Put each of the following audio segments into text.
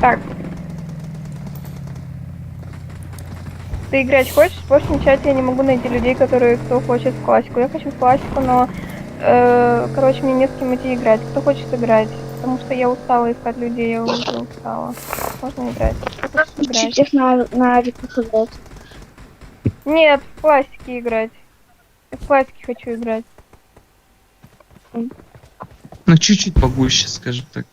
Так. Ты играть хочешь? В прошлом чате я не могу найти людей, которые кто хочет в классику. Я хочу в классику, но, короче, мне не с кем идти играть. Кто хочет играть? Потому что я устала искать людей, я уже устала. Можно играть. Кто хочет играть? Чуть их на авиках играть. Нет, в классике играть. Я в классике хочу играть. Ну, чуть-чуть погуще, скажем так.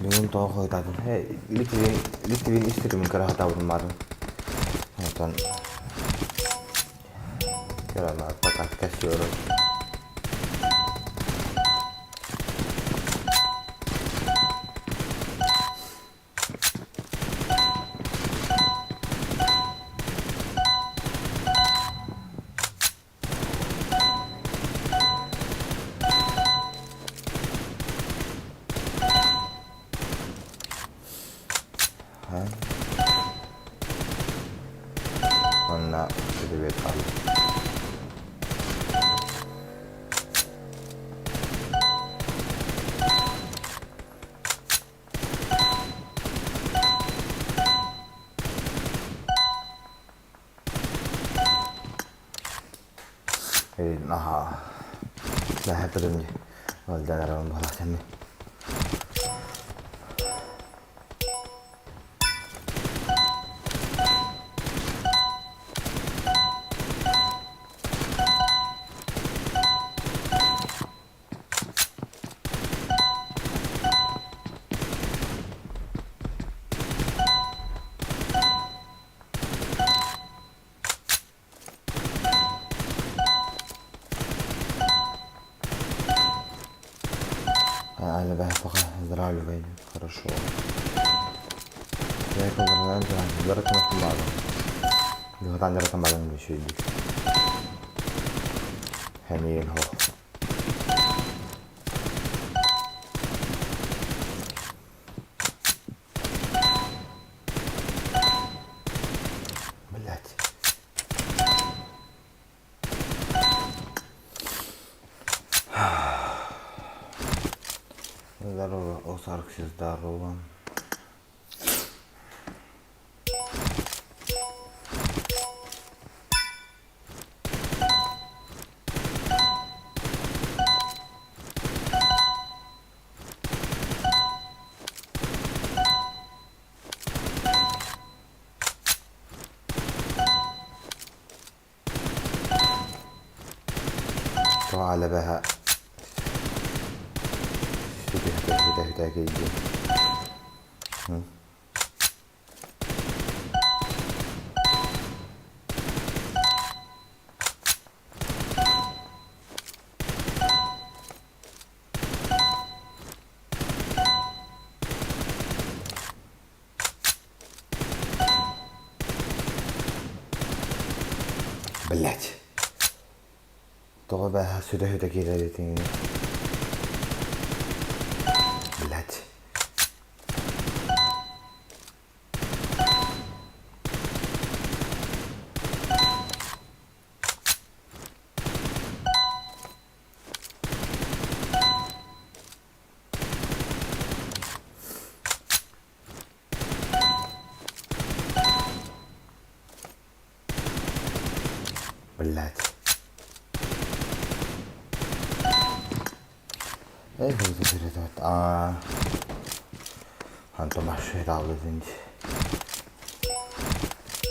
Бүгүн тоҕо хойутаатым? Ээ, Литвин истэрин көрө сатаабытым баарын. Онтон көрө пока кэссиөрүм. Уонна привет Наһаа наһаа турум дии ыалдьан эрэрин буолаахтан Выздоравливай, хорошо. Блять. Здорово, Осаркси, здорово. Тоҕо бэһэ Тоҕо бээһэ сүтэ-сүтэ киирэр этиҥий? Блять. Блять. Аа. Антон машина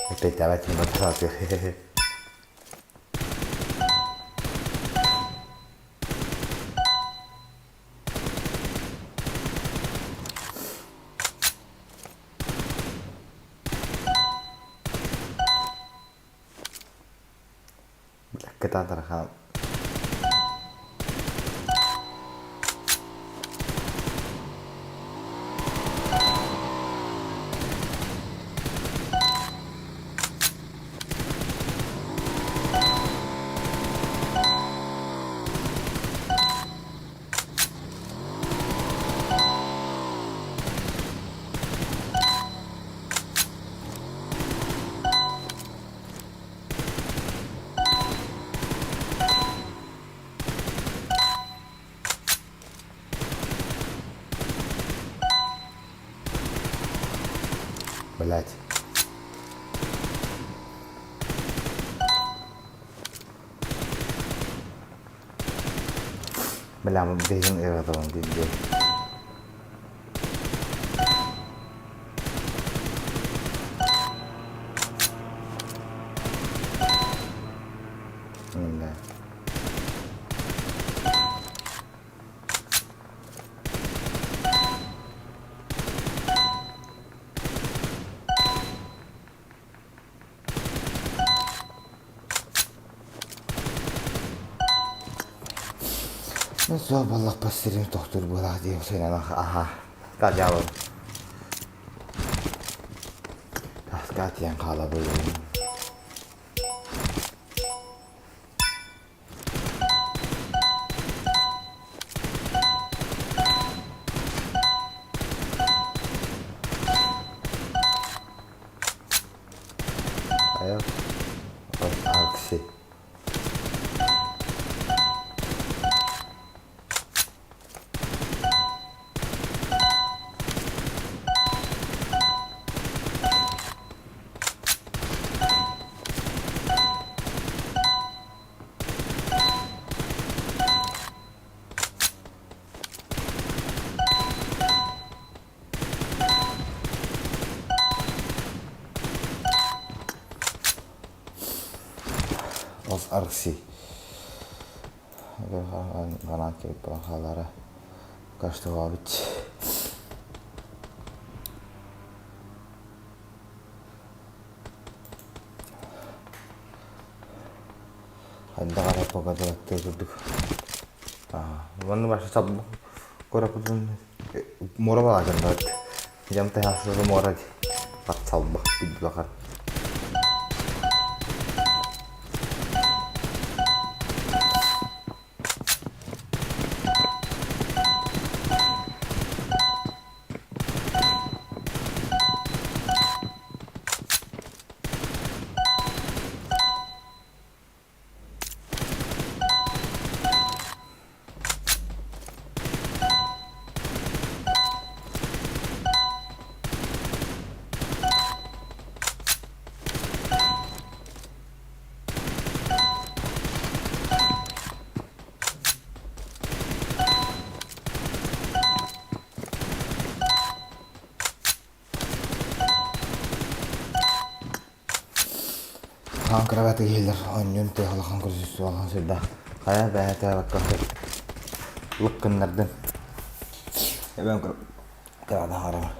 Опять давайте не потратил. Кытаатар Блять. Бля, бэйэҥ ыаратабын диэн Да. Суох буоллахпа сирим тохтуур буолаах диэн сыанан аха кадьаабын таска тиийэн хаалабын. Айах Аркси. Ол Аркси. Хаалара Каштовабыт. Хайдах эрэ погодалаттыы курдук. Манна баша сап корапутун муора балаакан бат. Дьам таһаашыры муора пат салбах бидбахар. Хаан кровати иһиллэр онньун тыа улахан көрүсүс сүрдээх хайа бэйэтэ бакка лук гыннардын эбэм кыраада хараҕа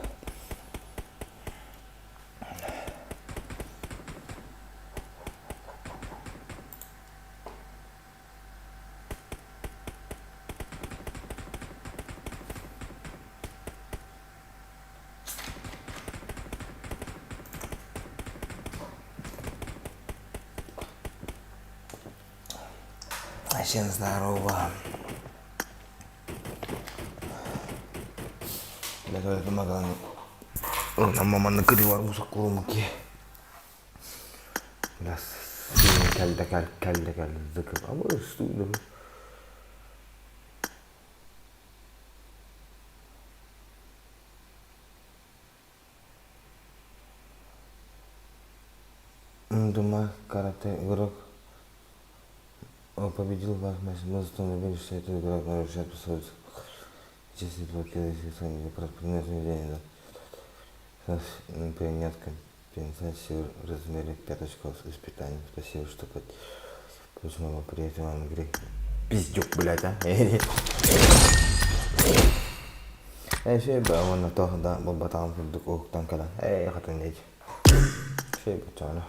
Всем здорово. Маманы кырыылар мусуккулумуки. Кэллэ кэллэ кэллэ зыкып. Абы студым. Дума карате игрок победил вас мы что этот игрок нарушает пословицу. Честно принят компенсацию в размере 5 очков испытаний. Спасибо, что подписывал приятель Андрей. Пиздюк, блядь, а. Ээ, уонна туох да буолбатаҕын курдук уһуктан кэлэн, ээ, хатын диэки. Шей баччаҕына.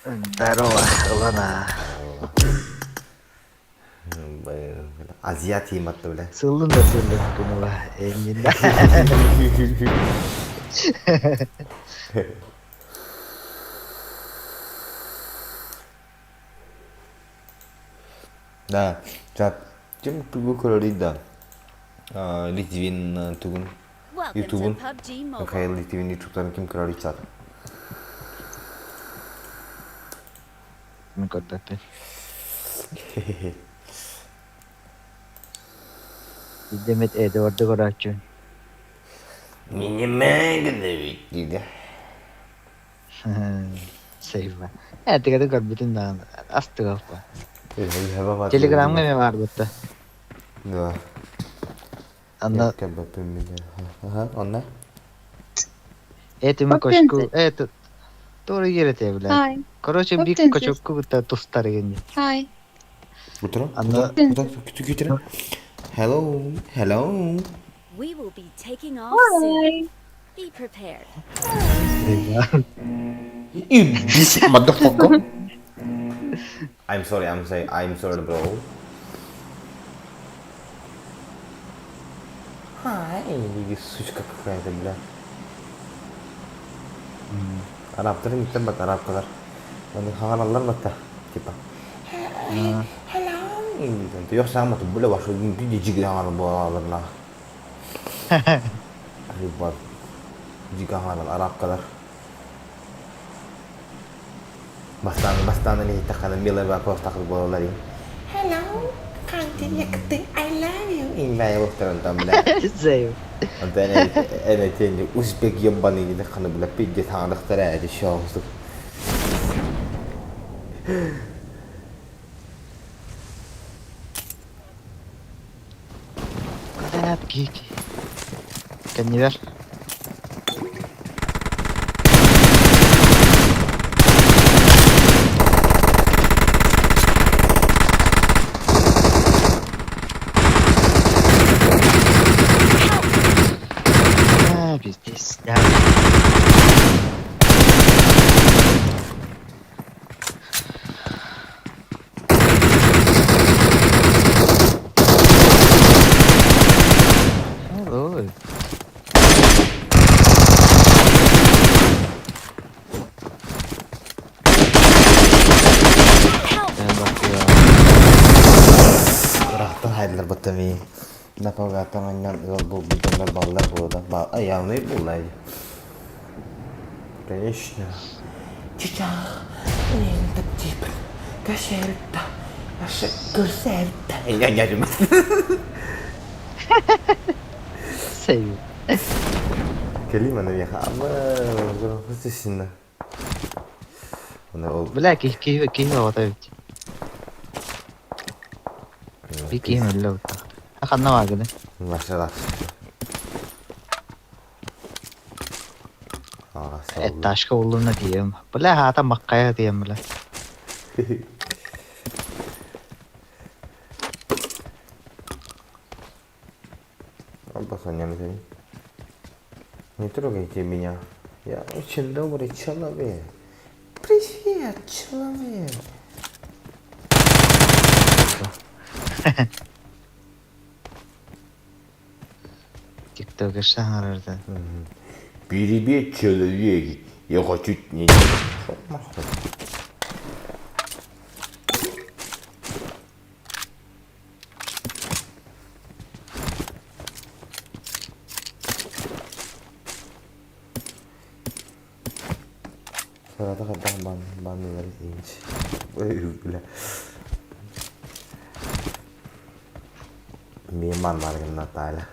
Здорово, Ылана. Азия тииматты бile. Сыллын да сыллын кымыла эңинде. Да, чат. Ким тугу көрөрүй да? Литвин тугун Ютубун Михаил Литвин ютубтан ким көрөрүй чат? Мен көрбөппүн. Демет Эдуарды көрөөччүн. Минимагнович диде. Сейва. Э, тигede көрбүтүн даҕаны астыгаппа. Телеграмҥа эмэ баар бутта. Да. Анна Онна? Этими кошку, это тоже ерете, блядь. Hi. Короче, What бик is this? кочокку кытта тустар генди. Hi. Утро? Анна Утро? Күтү Hello. Hello. We will be taking off soon. Hi. Be prepared. You bitch motherfucker. I'm sorry, I'm sorry, I'm sorry, bro. Hi, сучка какая-то, бля. Араптар миттен бат, арапталар. Оны хагалалар батта, типа. Hello. Yok саамат бля башы жиги хагал буолалар. Бар. Жиги хагал арабкалар. Бастан бастан эле тахана милый вопрос тахыр буолалар. Hello, континекты, I love you. Инбай офтаран там, бля. Сейв. Антон эне тени узбек ебаный диде хана бля пидде таңдыктар әди шоғыздық. Кап кики. Кэннибэр. А, пиздец. Да. Ой. Рахтан хайдылар баттами. Напалгаттан аннан бу бүдөннөр баллар буода. Аявный буллай. Конечно. Чичах. Мен тип. Кашерта. Аша көрсерта. Я я Сейв. Кэлиим аны миэхэ ама синна. Оны ол Бля, киһи киһи киһи оҕото эбит. Би киһи өллө бутта. Ханна баагыны? Машалар. Этажка уллуна тиийэм. Бля, хаата маккая тиийэм бля. Алба соня сeni. Не трогайте меня. Я очень добрый человек. Привет, человек. Тиктокер саҥарарда. Привет, человек. Я хочу не... Сарата хайдах бааннылар инч. Бля. Мин маннаргын Наталья.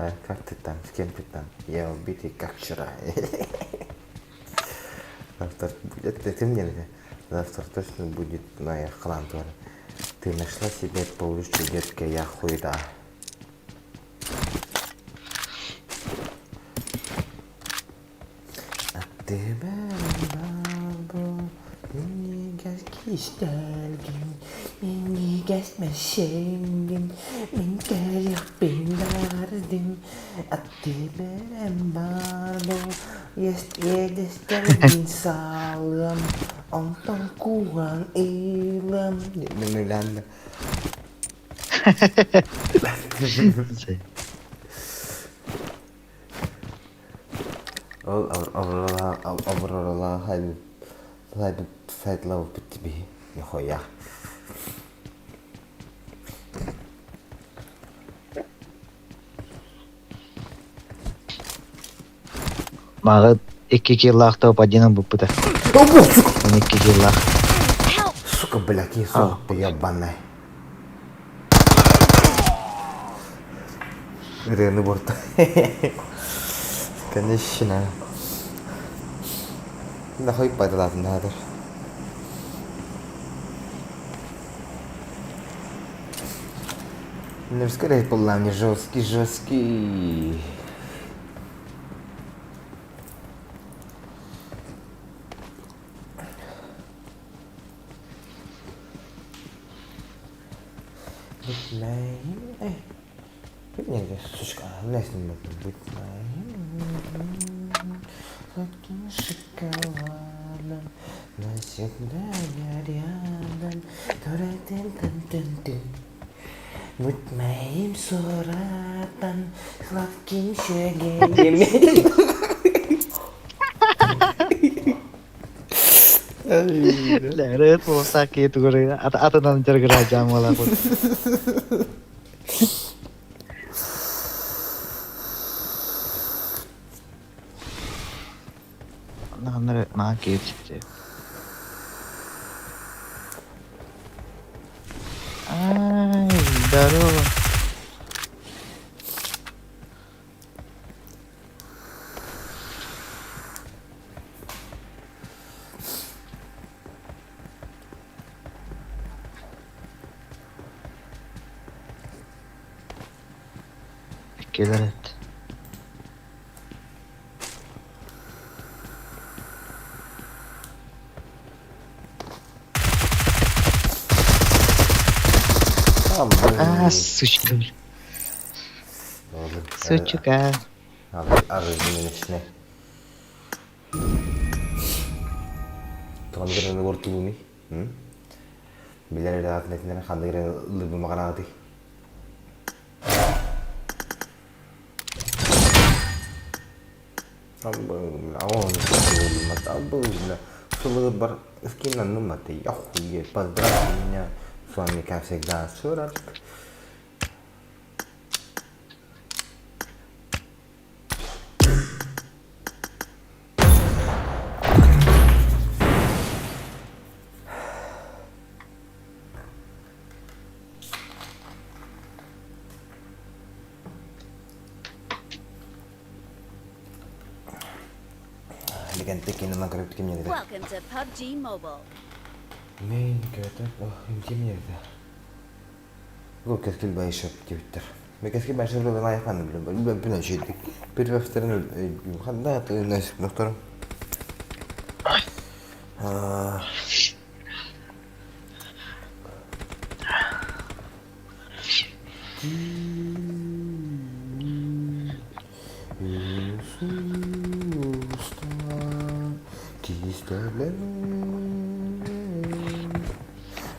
А как ты там? С кем ты там? Я убитый, как вчера. Завтра будет, это мне завтра точно будет на хлам Ты нашла себе получше, детка, я хуйда. Минньигэс кистэлгин, минньигэс мэшиҥҥин, мин кэлиэхпин баҕардым, аттыбар баар буол, иэдэстэрбин саалыам, онтон кууһан ылыам Ол Авроралаах сайдлабыппыт биһи нихуя. Мааҕы икки киллаах топ один ылбыппыта. 12 киллаах. Сука, блядь, не сука, ебаная. Ырыаны борта. Конечно. Нахуй пайдалаатын наадыр. Ну, скорее была мне жесткий, жесткий. Будь моим суратом, сладким шегем. Лэрэ туосаки тугары атынан жаргыра жамала бут. Онно маа киирчи. Ай, здорово. Иккилэр эт. А, сучка. Сучка. Арызменечне. Туган гыраны бортулуни. Билер эрэ атын ханнык эрэ ыллырбымаҕанаатый. Охуеть, поздравьте меня, с вами как всегда Сурат. Welcome to PUBG Mobile. Мин көтөп, ким нерде? Кэскил Баишев диэбиттэр. Кэскил Баишев лайыхпан билэн үчүгэй Первэхтэрин ханна тыыннасыпнохторум.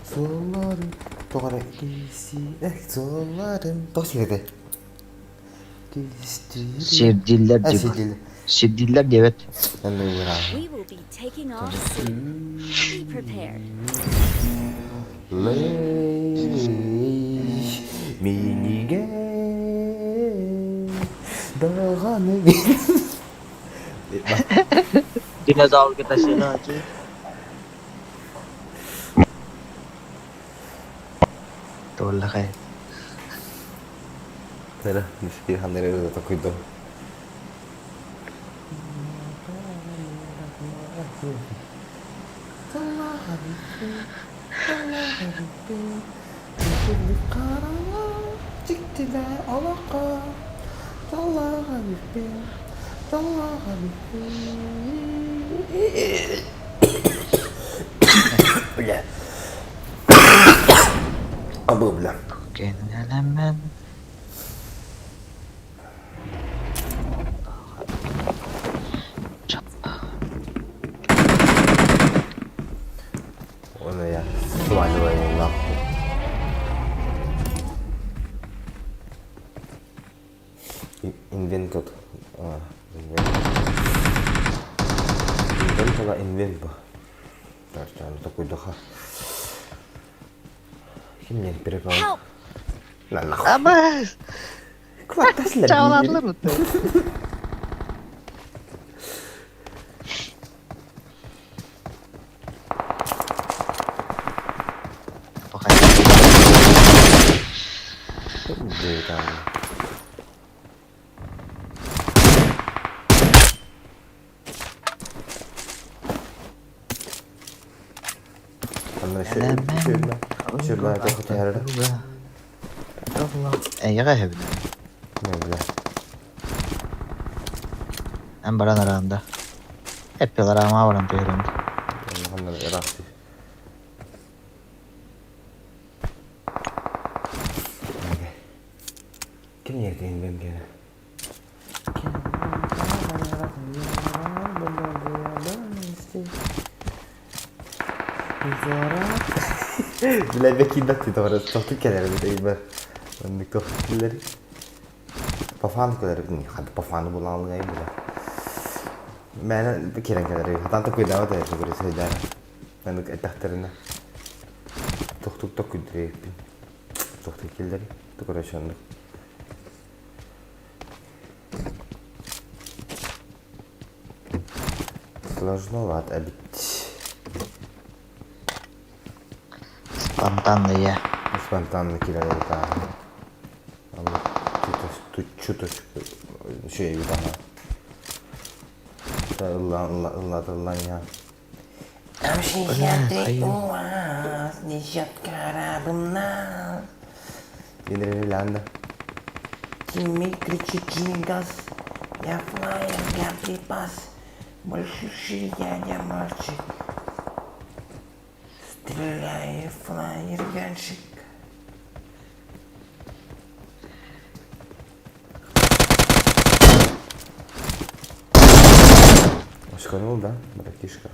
Суолларым тоҕо эрэ суолларым тоҕо сиэрдэ Сирдииллэр диэбит. Сирдииллэр диэбэт. We will be taking off soon. Be prepared. Минигэ даҕаны Динозаврга тащила Туоллахай. Эрэ, мискин ханна эрэ ырыата куйдум. Бля. Абы, бля. Кэннэлэмэн. Оны я сваливаю нахуй. Инвент тут. Инвент. Инвент была инвент ба. Такой духа. Ким мне перепал? На нахуй. Абас! Квартаслар. Чаалаатылар бутта. Эйиэхэ эһэбин. Эн баран араанда. Эппилараамаа баран түһэрэн. Ким нердейин ben gene? Билэрбэ киирбэт тоҕо тохтук кэлэрбит өйбөр. Оннук тохтуллар. Пафан кэлэрбит хата пафаны булаалыгай була. Мээнэ киирэн кэлэр. Хатан токуйдаабат ээ көрө сылдьар. Маннык эттэхтэринэ тохтук токуйдуруйппин. Тохтук киллэри. Короче, оннук. Сложновато эбит. Спонтанные. Спонтанно киирэр эбит аа. Чуточку үчүгэй эбит аха. Ыллаан ыллаатыллан иһэн. Инриланда. Тимми кричит Джингас, я флайер, я припас, больше я не мальчик. Стреляй, флайер, ганчик. Очканул, да, братишка?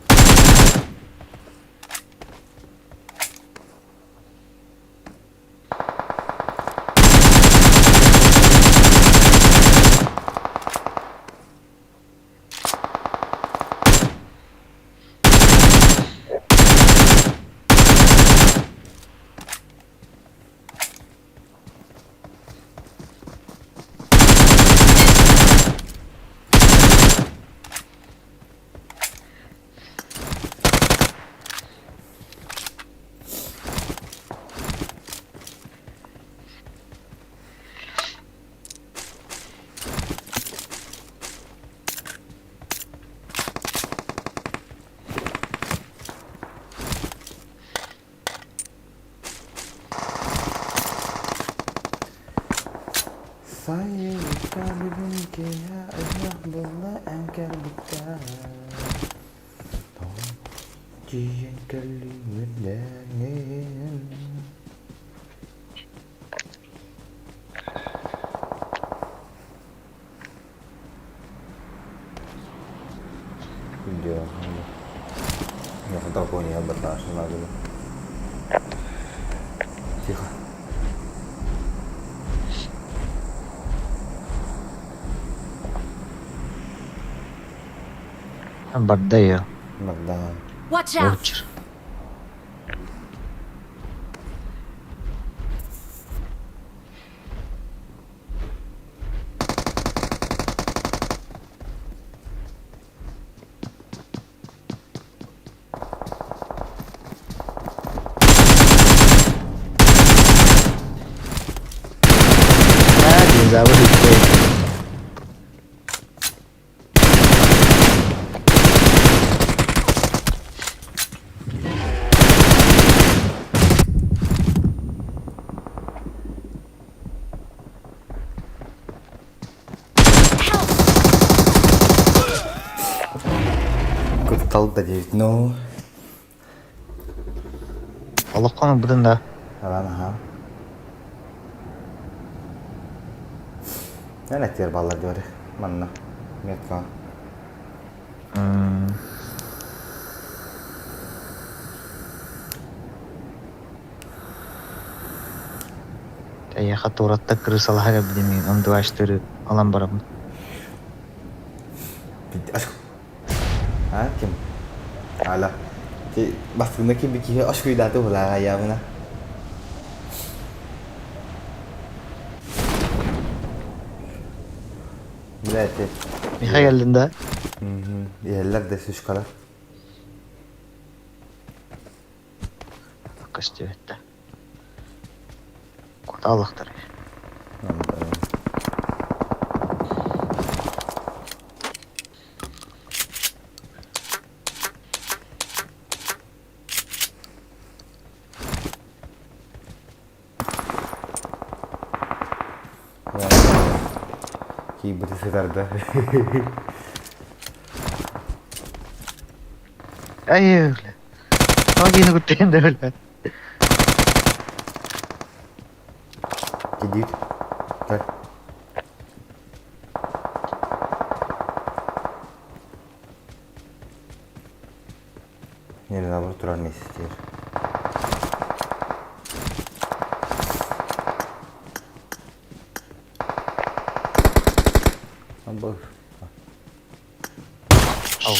Сайылыкка бүгүн киэһэ ыһыах буолла эн кэлбиттэ Тоҕо тиийэн кэллиҥ үөрдэҥҥин Я дракония бардашына Тихо. Барда я. Барда. Watch out! Забыл. Куттал да диэбит, ну. Олоххо ылбытын да. Ылан аха. Эн этиэр баллар диэри манна метка. Эйиэхэ туораттан кырыысалаһа кэлбитим иһин М24 ылан барабын. А ким? Аля. Ти бастыгына ким киһи ошкуйдааты булааҕа явына. Бля, ти. Миха кэллин да? Иһэллэр да сушкалар. Көстүбэт да. Кутаалыктар. Киирбити сытарда. Ай, бля. Тоҕо куттайан да бля. Кидит. Так. Нервнабыр турар месяцтер.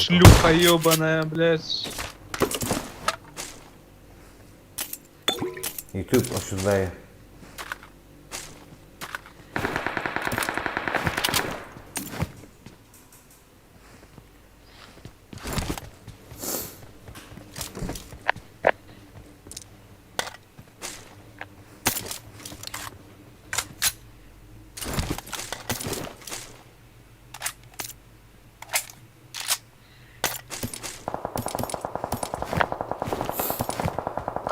Шлюха ебаная, блядь. YouTube осуждаю.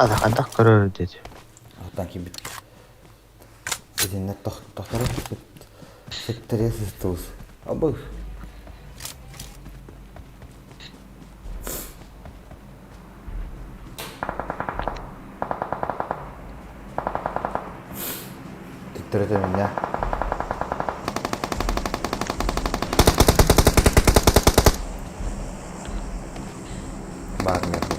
Хата хайдах көрөр диэти. Оттон киирбит. Итиннэ тохторо сыттырыа сыстыбыс. Абы. Төттөрү төнүннэ. Баар миэхэ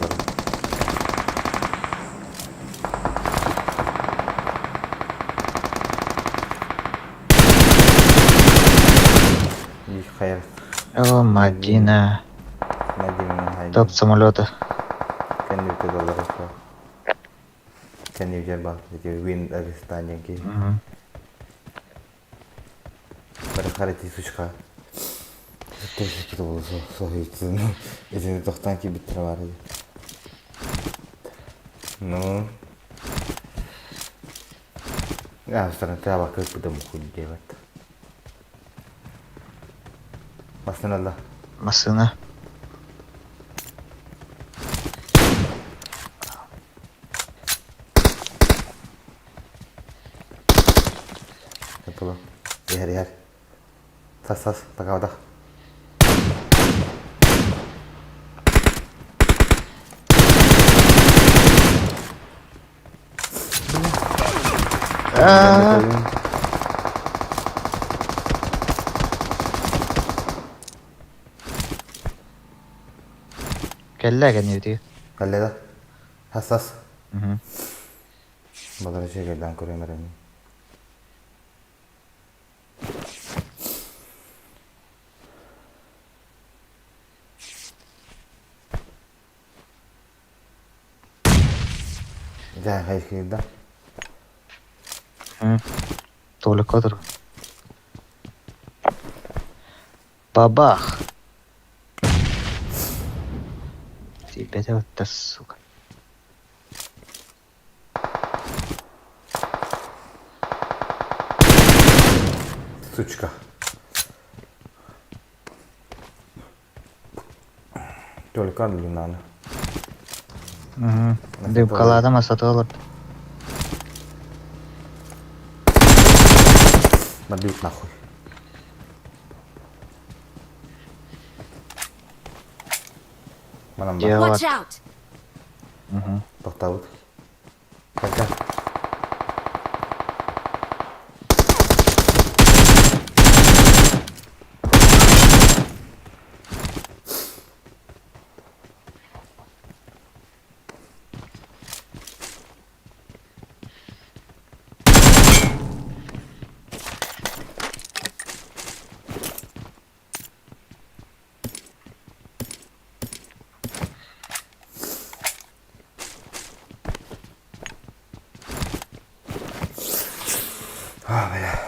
О, Мадина. Топ самолета. Кэннибитэ доллар Кэннибитэ баҕар Win Арестан ки. Бары сучка. Итини тохтоон киирбиттэрэ баар Ну. Табакы делать. Массыына Массыына. Yapalım. Иһэр иһэр. Сас сас такаабатах. Кэллэ кэннибитигэр. Кэллэ да? Хас хас? Балары үчүгэйдээн көрүөм эрэ. Дьэ, хайкыырда. Толика отур. Бабах! Тиийбэтэ оттор, сука. Сучка. Только длина. Дыбкалаата масата олорду. Набьют нахуй. Манан бар. Watch out! Тохтообут. Пока. А, бля.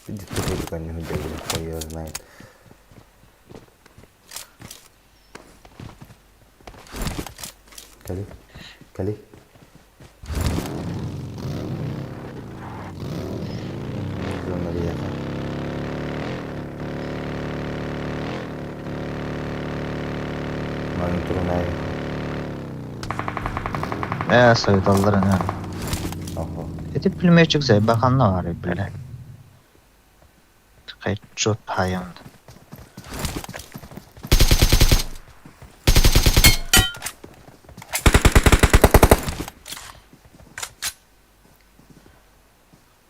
Иди ты хоть хуй её знает. Кали, кали. Ээ, сойуталлар ини. Ити пулеметчик заебал ханна баарый, бля. Хедшот хаайан.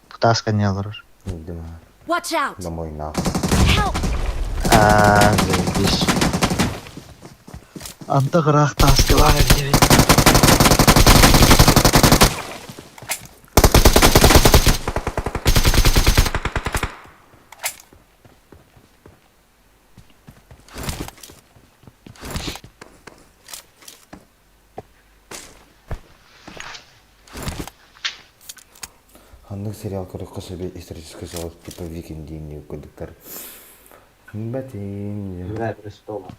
Путааска не олорор. Watch out! Домой нахуй. Help! Аа, заебись. Антах ыраах тааска баар эбит. Ханнык сериал көрүөххэ сөбүй историческай соҕус типа викиндиини курдуктар. Бэтин. Игра престолов.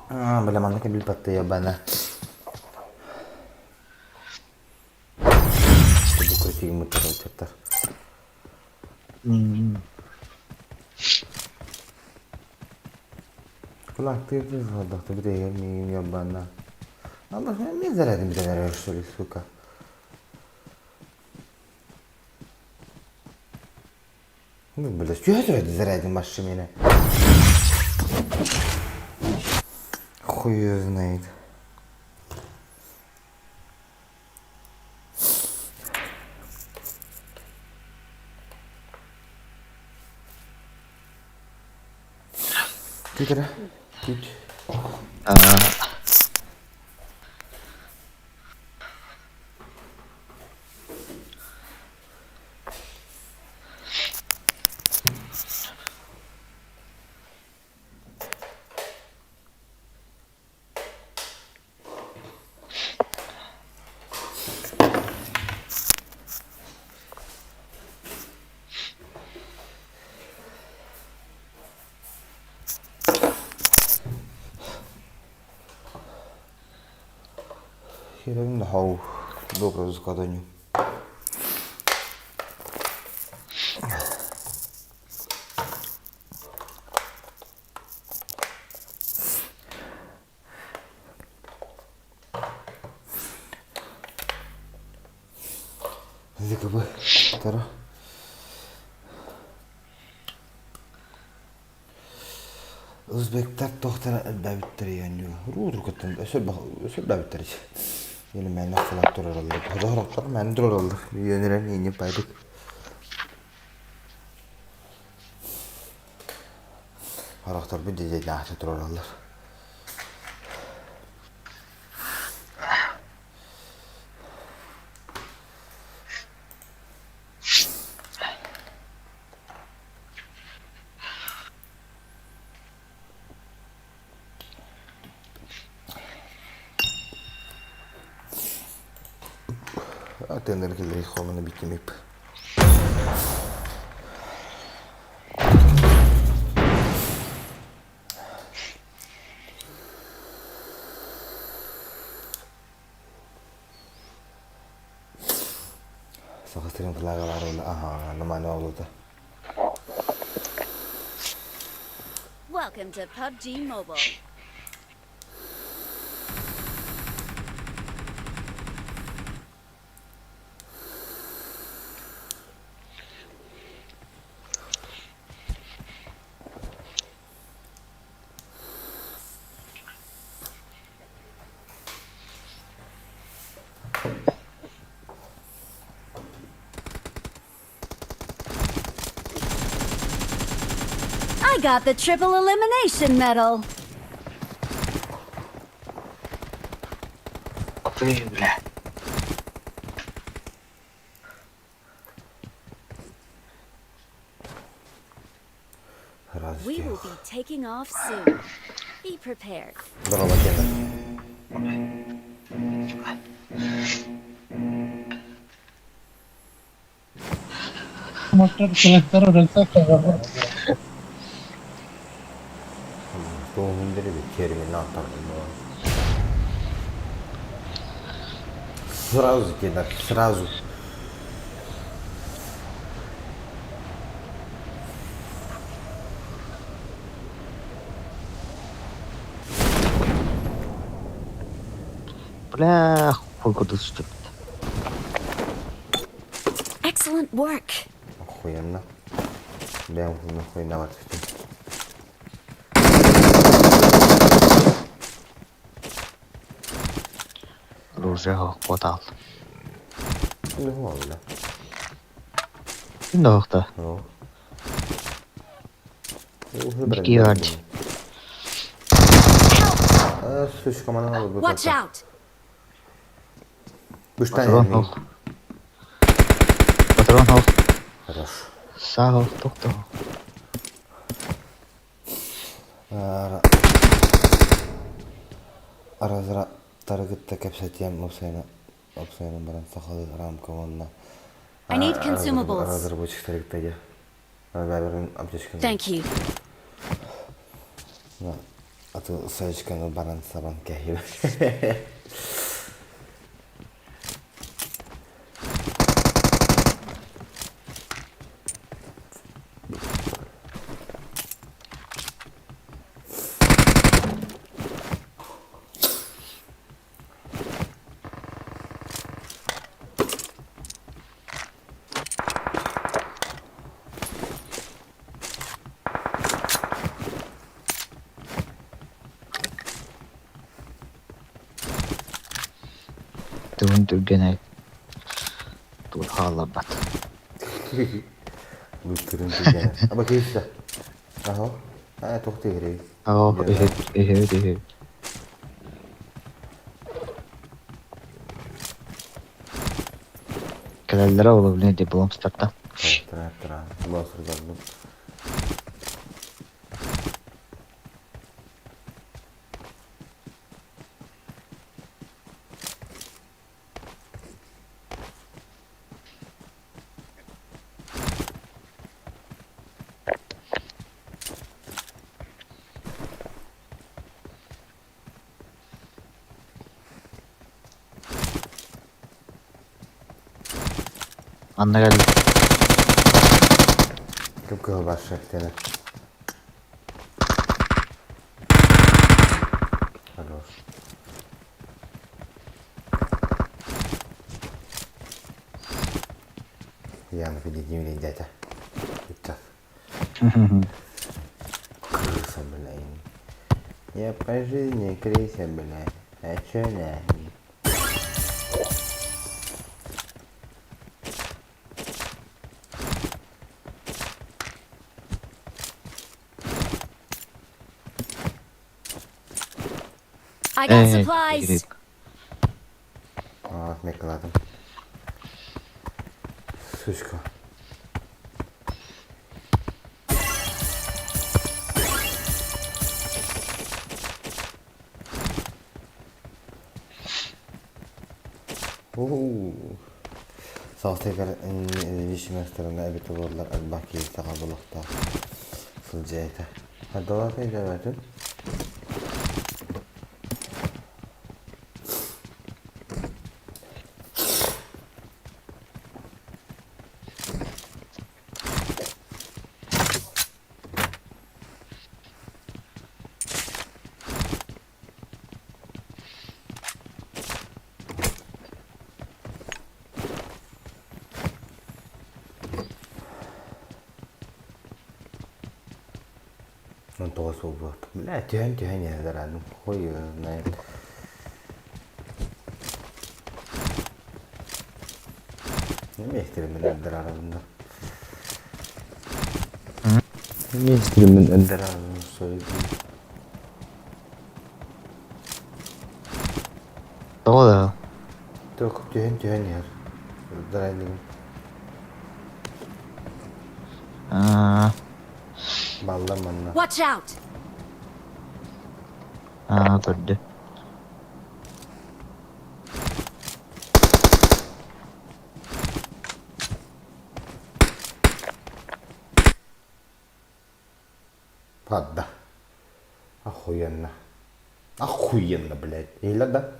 Аа, бля, манна кэбил баттыйа бана. Бу Кулактыыр сордохто бүтэйгэр миигин ебана. Аллах, мен зарядым бүтэн что ли, сука. Ну, бля, что это зарядим машине? Хуй её знает. Күүт эрэ. Күүт. Херевин да хау. Доброго закладанию. ЗКБ Тара. Узбектар туохтара элбээбиттэрий оонньуур. Уруургуттан өссө өссө элбээбиттэрий. Yine мээнэ флаг турараллар. Хорохтор мээнэ турараллар. Үйөнүрэн иинин пайдык. Хорохторбут дьэдьэйдээхтэ турараллар. Атыаннары киллэрии хомуна биттимип. Саха сирин флага баар буолла. Аһаа, нормально буолута. Welcome to PUBG Mobile. I got the triple elimination medal. Ты, бля. We will be taking off soon. Be prepared. Здорово, Кена. Сразу кидать, сразу. Бля, хуй куда что Excellent work. Охуенно. Бля, нахуй Оружие хватал. Ну, ладно. Ким да Ну. Георгий. Сучка, манана Watch out. Патрон ох. Патрон ох. Хорош. Саа ох, тохто. Разра таргытта кэпсэтиэм уопсайынан уопсайынан баран сахалыы рамка уонна I need consumables. разработчиктары кытта дьэ. Бэбэрин аптечканы Thank you. аты саечканы баран сабан кэһиэ. Тугун түргэнэй. Тур хаалларбат. Луттырын түргэнэ. Аба киирсэ. Аһо. Аа туох тиэрэй. Ах, иһит, иһит, иһит. Кэлэллэрэ ол блин диплом старта. Тра тра. Лосыр Манна кэллим. Кып-кыһыл барша тенер. Хорош. Яна, впереди меня дядя. Сейчас. Крыса, блядь. Я по жизни крыса, блядь. А чё нахуй? I got Э, supplies. кирик. А, мекладым. Сучка. Саҕастыгар независимостарына эбитэ буоллар элбэх киһи саха булуохтаах сылдьыа этэ. Хайдалаах өйдөөбөтүм. Онтоҕо суолбут. Бля, түһэн түһэн иһэллэр аны хуй знает. Миэстэримин өлдөрөрүн да. Миэстэримин өлдөрөрүн суруйдум. Тоҕо да? Туох түһэн түһэн иһэр. Өлдөрөр Аа, Балла манна. Watch out! аа көрдө. Падда. Охуенно. Охуенно, блядь. Или да?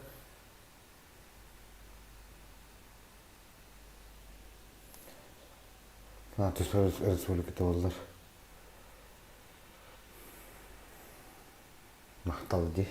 А, то есть республиката буоллар. Махтал дии.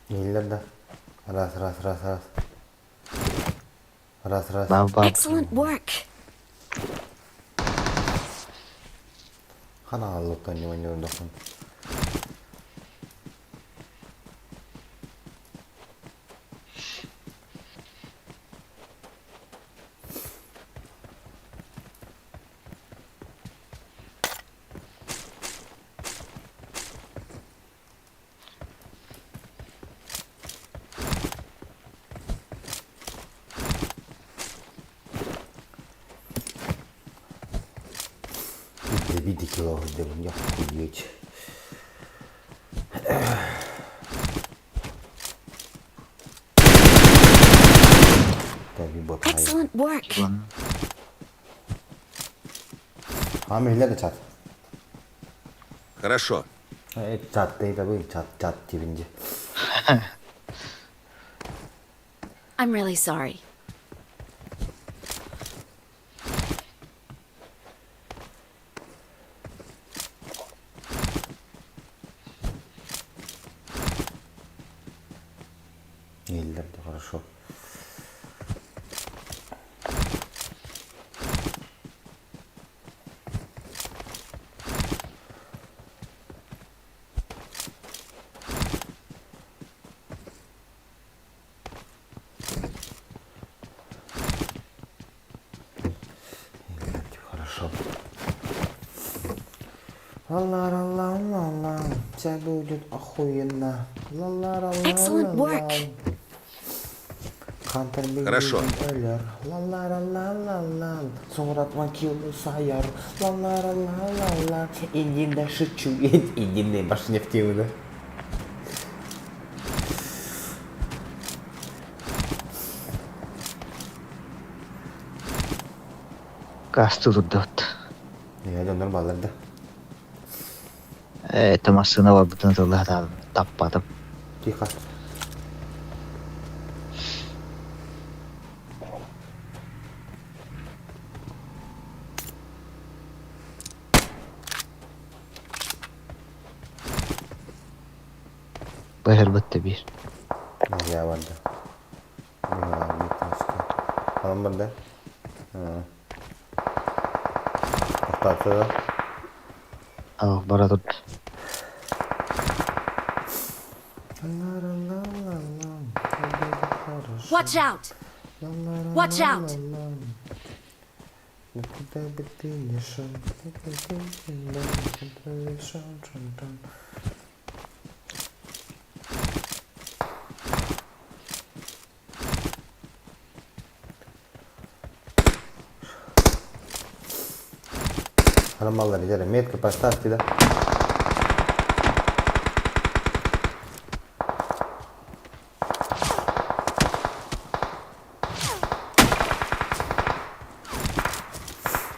Иһиллэр да? Раз, раз, раз, раз. Раз, раз. Баа баа. Excellent work. Хана аллыттан ньуон дохун. Види килограмм, я охуеть. Excellent work. Хамилер чат. Хорошо. Чат дейді бұл, чат, чат дебінде. I'm really sorry. Иһиллэр да хорошо. Ла-ла-ла-ла-ла, вся будет охуенно. Excellent work. Ла-ла-ла-ла-ла. Хантер Хорошо. өлөр. Ла-ла-ла-ла-ла-ла. Соңуратман килл сайар. Ла-ла-ла-ла-ла. Иди да шучу. Иди на башнефть да. Газ турдут. Я дьоннор бааллар да. Ээ, это массыына барбытын тыллаһатаабым, таппатым. Тихо. Быһырбыт да биир. Я барда. Анан барда. Охтаата да. Ах, бара турда. Watch out! Watch out! Анан баллар идere метка поставьте да.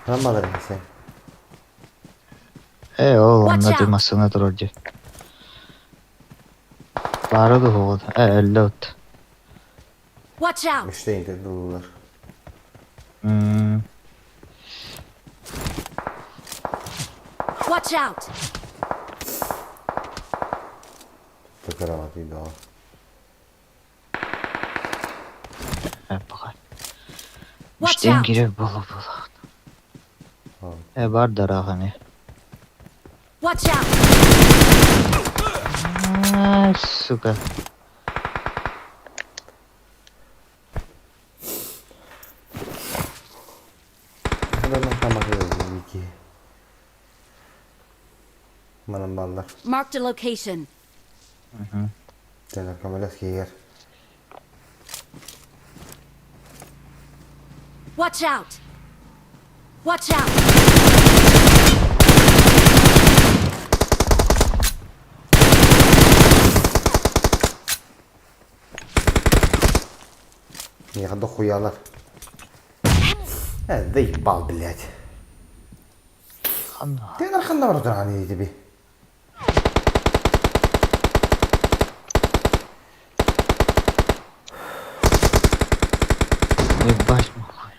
Анан баллар сен. Ээ, ол Watch онно out. ти массыына турар дии. Баара дуһугут. Ээ, өллө от. Watch out! Үчтейин дылылар. М, Watch out! Төкөрөҕө да. ээ, баҕар. Watch Үчтэн out! киирэр буолуо буолуо. Ээ, бар дараҕаны. Watch out! Аа, сука. Манан баллар. Marked a location. Тенер көмөлөс киигэр. Watch out! Watch out! Миэхэ дохуялар. Э, заебал, блядь. Ханна. Тенер ханна бар туран тебе. Ебать нахуй.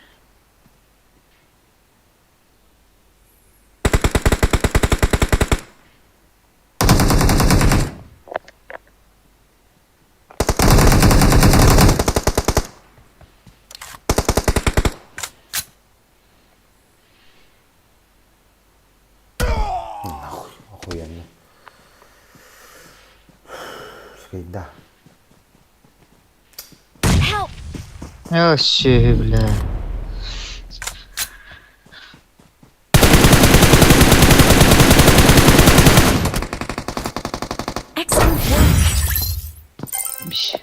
Нахуй, охуенно. Да. Help! Вообще, бля. Excellent work! Биш.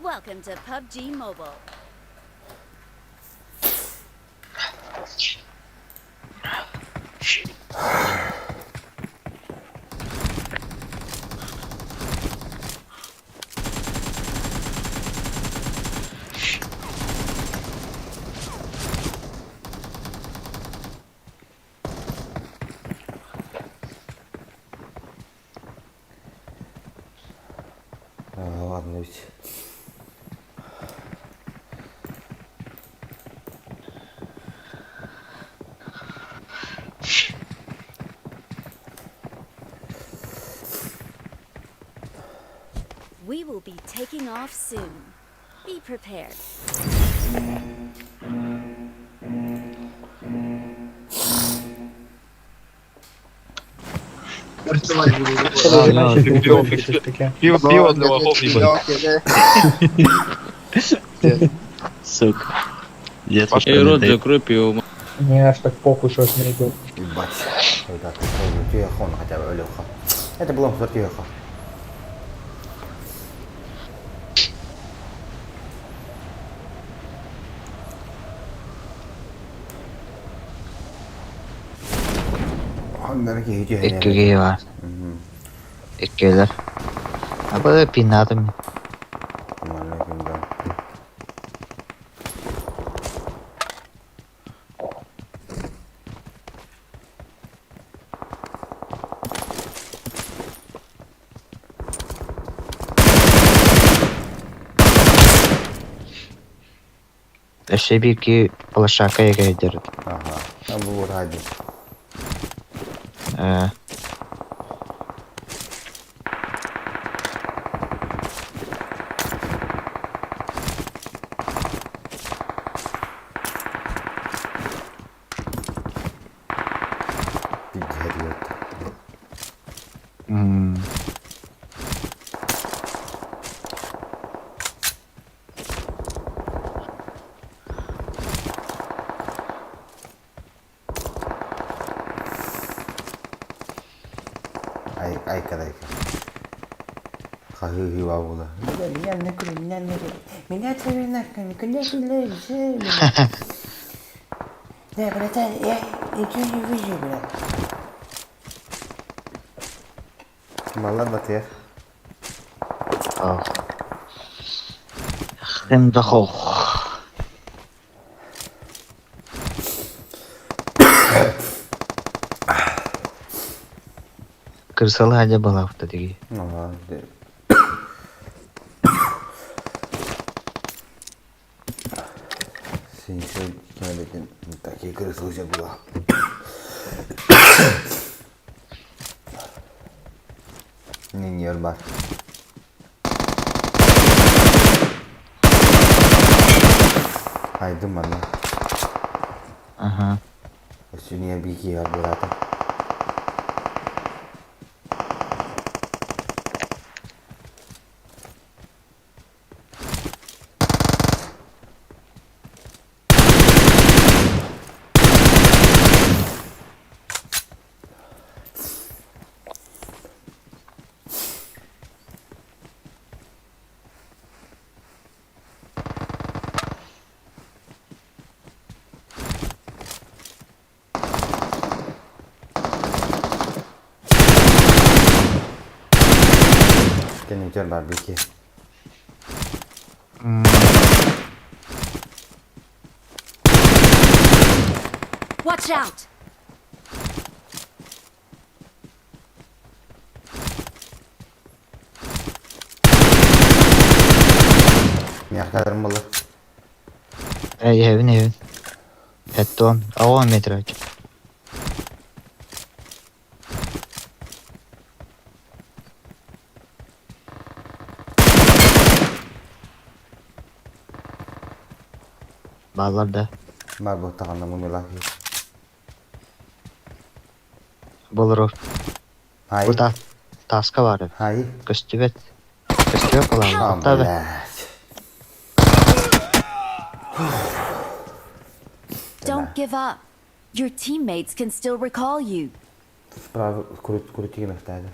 Welcome to PUBG Mobile. Ладно ведь. We will be taking off soon. Be prepared. Пиво, пиво для лохов, ебать. Сука. Дед, Эй, рот закрой пиво. Мне аж так похуй, что с ней идет. Ебать. Ребят, телефон хотя бы, Леха. Это было тихо. Икки киһи баар. Иккилэр. Абы пиннаатым. Өссө биир киһи площадка егердер. Ага, там был ради. Э, Пиздец. м, Ай, айка, айка. Хахы бабула. Меня накры, меня накры. Меня тебе накры, меня накры. Да, братан, я ничего не вижу, брат. Молодец. ох. Хым да хох. Кырсалы хадя балафта диги. Ну ладно. Такие крысы уже была. Не нерва. Айдым манна. Аха. Өссүнү бики бар булата. Кенетер бар бики. М, Watch out! Мияқтарым болар. Эй, эбин эбин. Хеттон. 10 метр. Баллар да. Бар бұл тағанда мұнылақ. Болор. Хай. Бу та таска бар. Хай. Көстүбэт. Көстүбэт А, буолар. Таба. блядь. Don't give up. Your teammates can still recall you. Справа крут крути мехтады.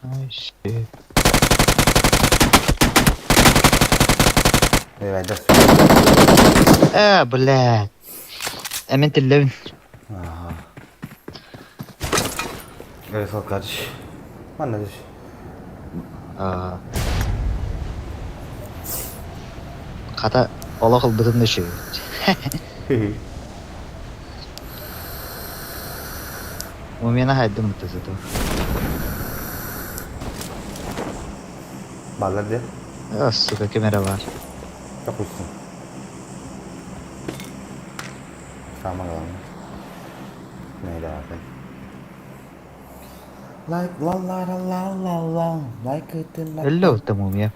Ай, shit. Давай, да. Э, блядь. Эмин тиллэбин. Ага. Ресал карыш. Манна düş. Аа. Хата олох ылбытын да үчүгэй. Мумена хайдым мытты зато. Бааллар дии. А, сука, ким эрэ баар. Допустим. Самое главное. Найдавай. Like la la la la la la like it in my Өллө ылта мумия.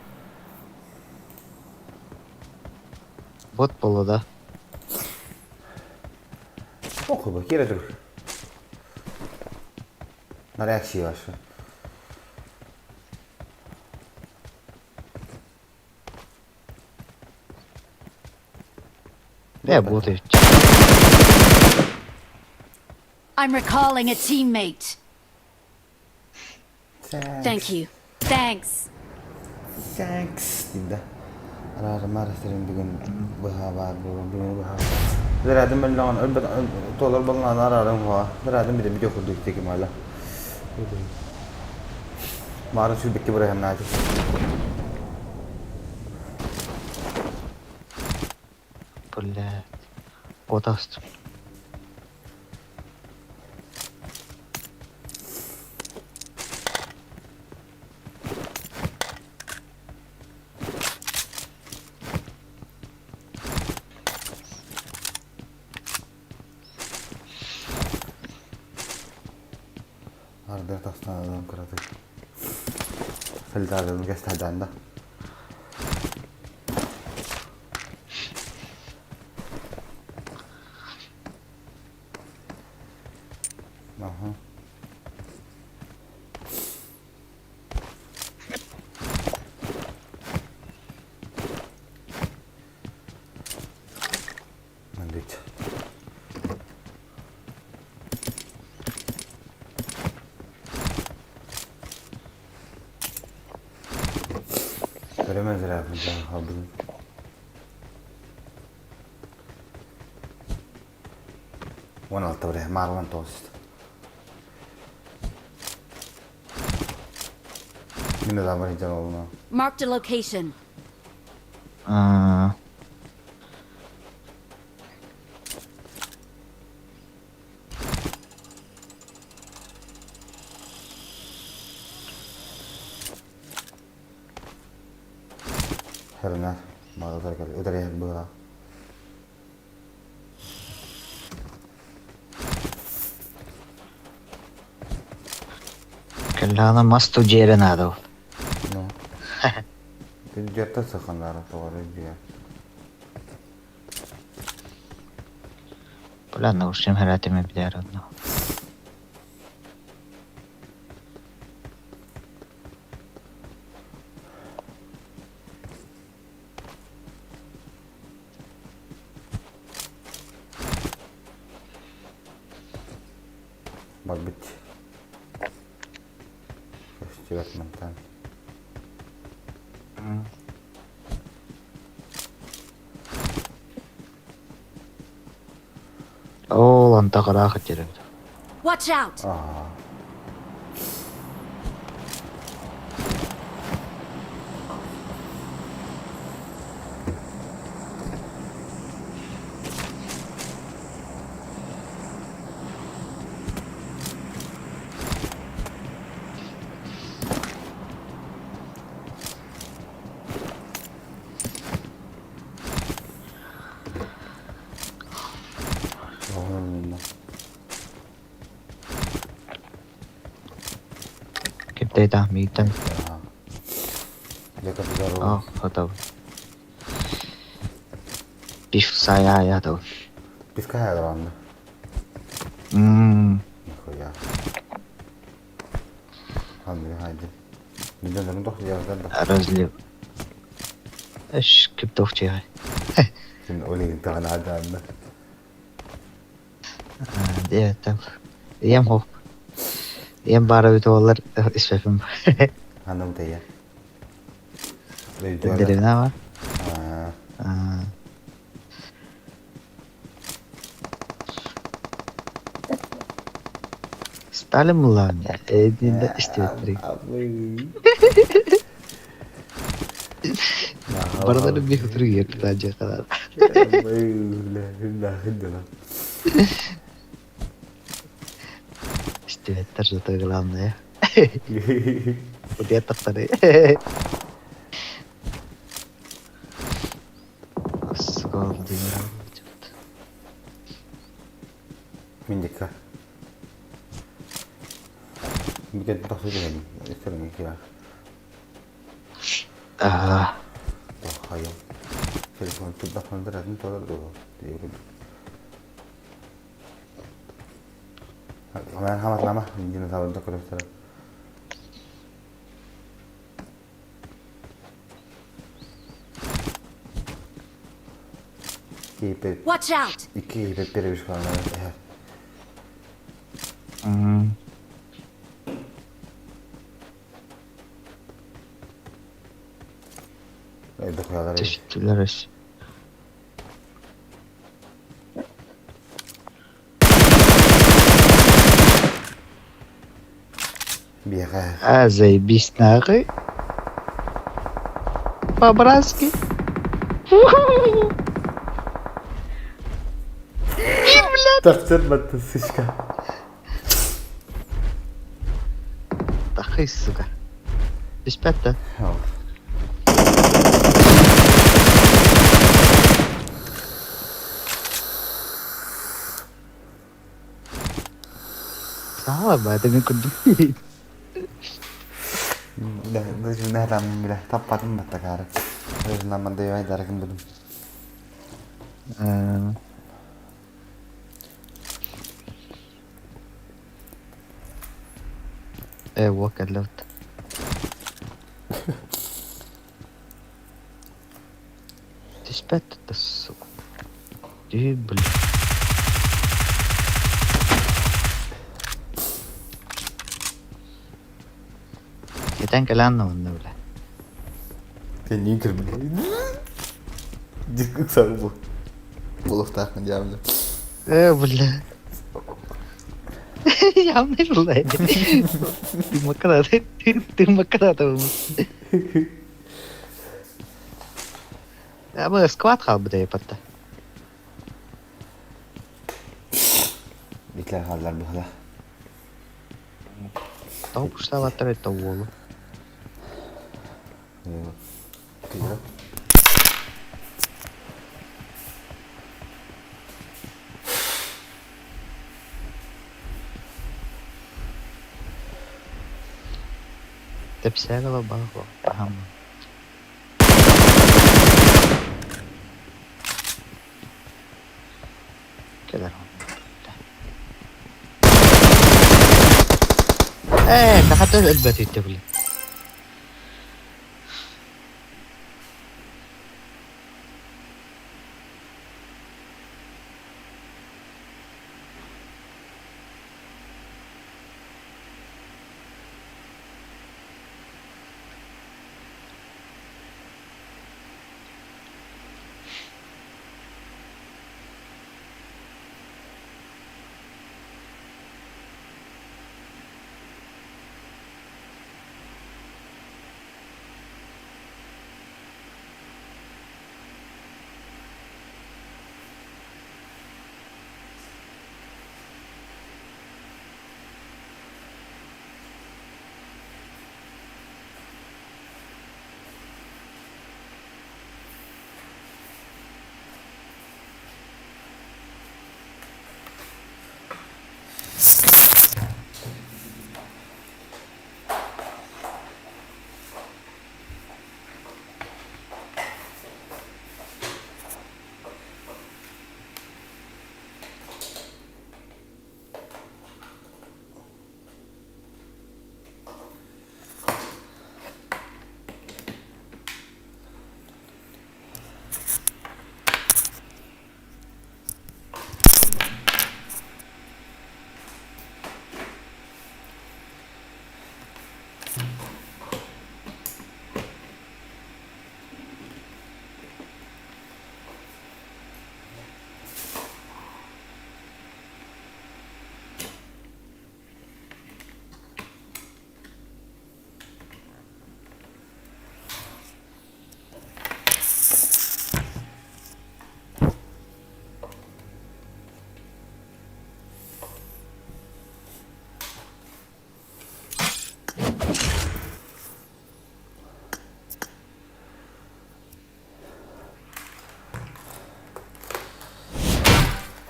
Бот буолла да. Похуй бы, киирэ тур. На реакции ваши. Э, бот эбит. I'm recalling a teammate. Thank you. Thanks. Thanks дида. Араарымаар сирин бүгүн быһа баар буолан бүгүн быһа. Дыраадым мөллөҕөн өлбөт туолар боллаан араарым хуа. Дыраадым бите видео курдук тики мала. Маарын сүрбекке бырайханнааты. Бля. Бот астым. Ардыр тахсан алым кыратык. Сылдьаадым кэстээдээн да. Аха. Мандыч. Көрөмөн зря халдым. 16 бре, Марлон тост. Мин да бар ижан олуна. Marked a location. Аа. Хернер. Мага кел. Ударя была. Кэллэҕинэ мас тудьиэрэ наада ол. Ну. Бюджетта саханара тоҕо дьиэ. Бля, наушним хэрээтими билээр онно. Барбыт. Көстүбэт мантан. Ол онто кыраах итирэр. Watch out! Аа. Оһун Киптей мииттэн. Дьэ капитал. Оо, хотов. Пиф сая я Пивка ладно. Мм. Нихуя. Ханны хайды. Миллиондарын тох yazдар да. Разлив. Эш киптовчи. Син олигин тагын адаанна. Дие там. Ем хоп. Ем бара бит олар испепим. Ханным тая. Деревна бар. Аа. Аа. Сталин мулан. Эдинде истебеттирик. Барылары бир турук ертажы калар. Истебеттер зато главное. Утуйа тахсары. Бүтэн тахса түһэбин. Истэрин киирэр. Аа. Хайа. Телефон тутдахпына атын толор дуо? Хаман хаматлама, динозаврда көрөстөр. Киипет. Watch out! Икки киипет перебежкаланан эһэр. Дохуялар эбит. Түстүлэр өс. Биэхэ. А, заебись нахуй. По-братски. Тахсыр батты сычка. Тахай, сука. Түспэт да. Саала баата мин курдук. Нәһәтәм биле таппатым баттакары. Өзүнөн мандайбай даракын будум. Э, вот кэллэбит. Түспэт да, сука. Дүү, блин. Этэн кэлэн онно бля. Теннин кирбин. Дик ыксары бу. Булуктаахын дьаабылы. Э, бля. Явный бля. Ты макада, ты макада Бу сквад хаалбыт эпатта. Битлер хааллар быһыла. Тоҕо пуштаабаттар это уолу. Кыра. Тэпсээгала баах баһам. Кэлэр Ээ, хата өлбөт үттэ били.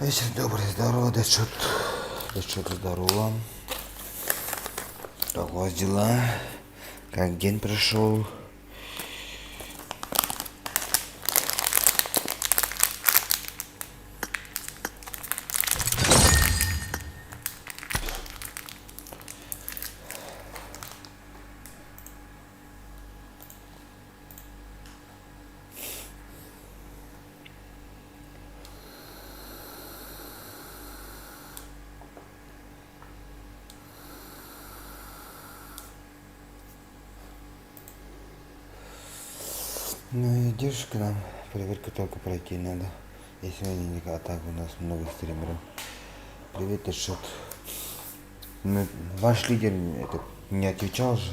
Вечер добрый, здорово, Дэдшот. Дэдшот, здорово. Как у вас дела? Как день прошел? Ну идешь к нам, проверку только пройти надо. Я сегодня не а так у нас много стримеров. Привет, Эшот. Ну, ваш лидер это, не отвечал же.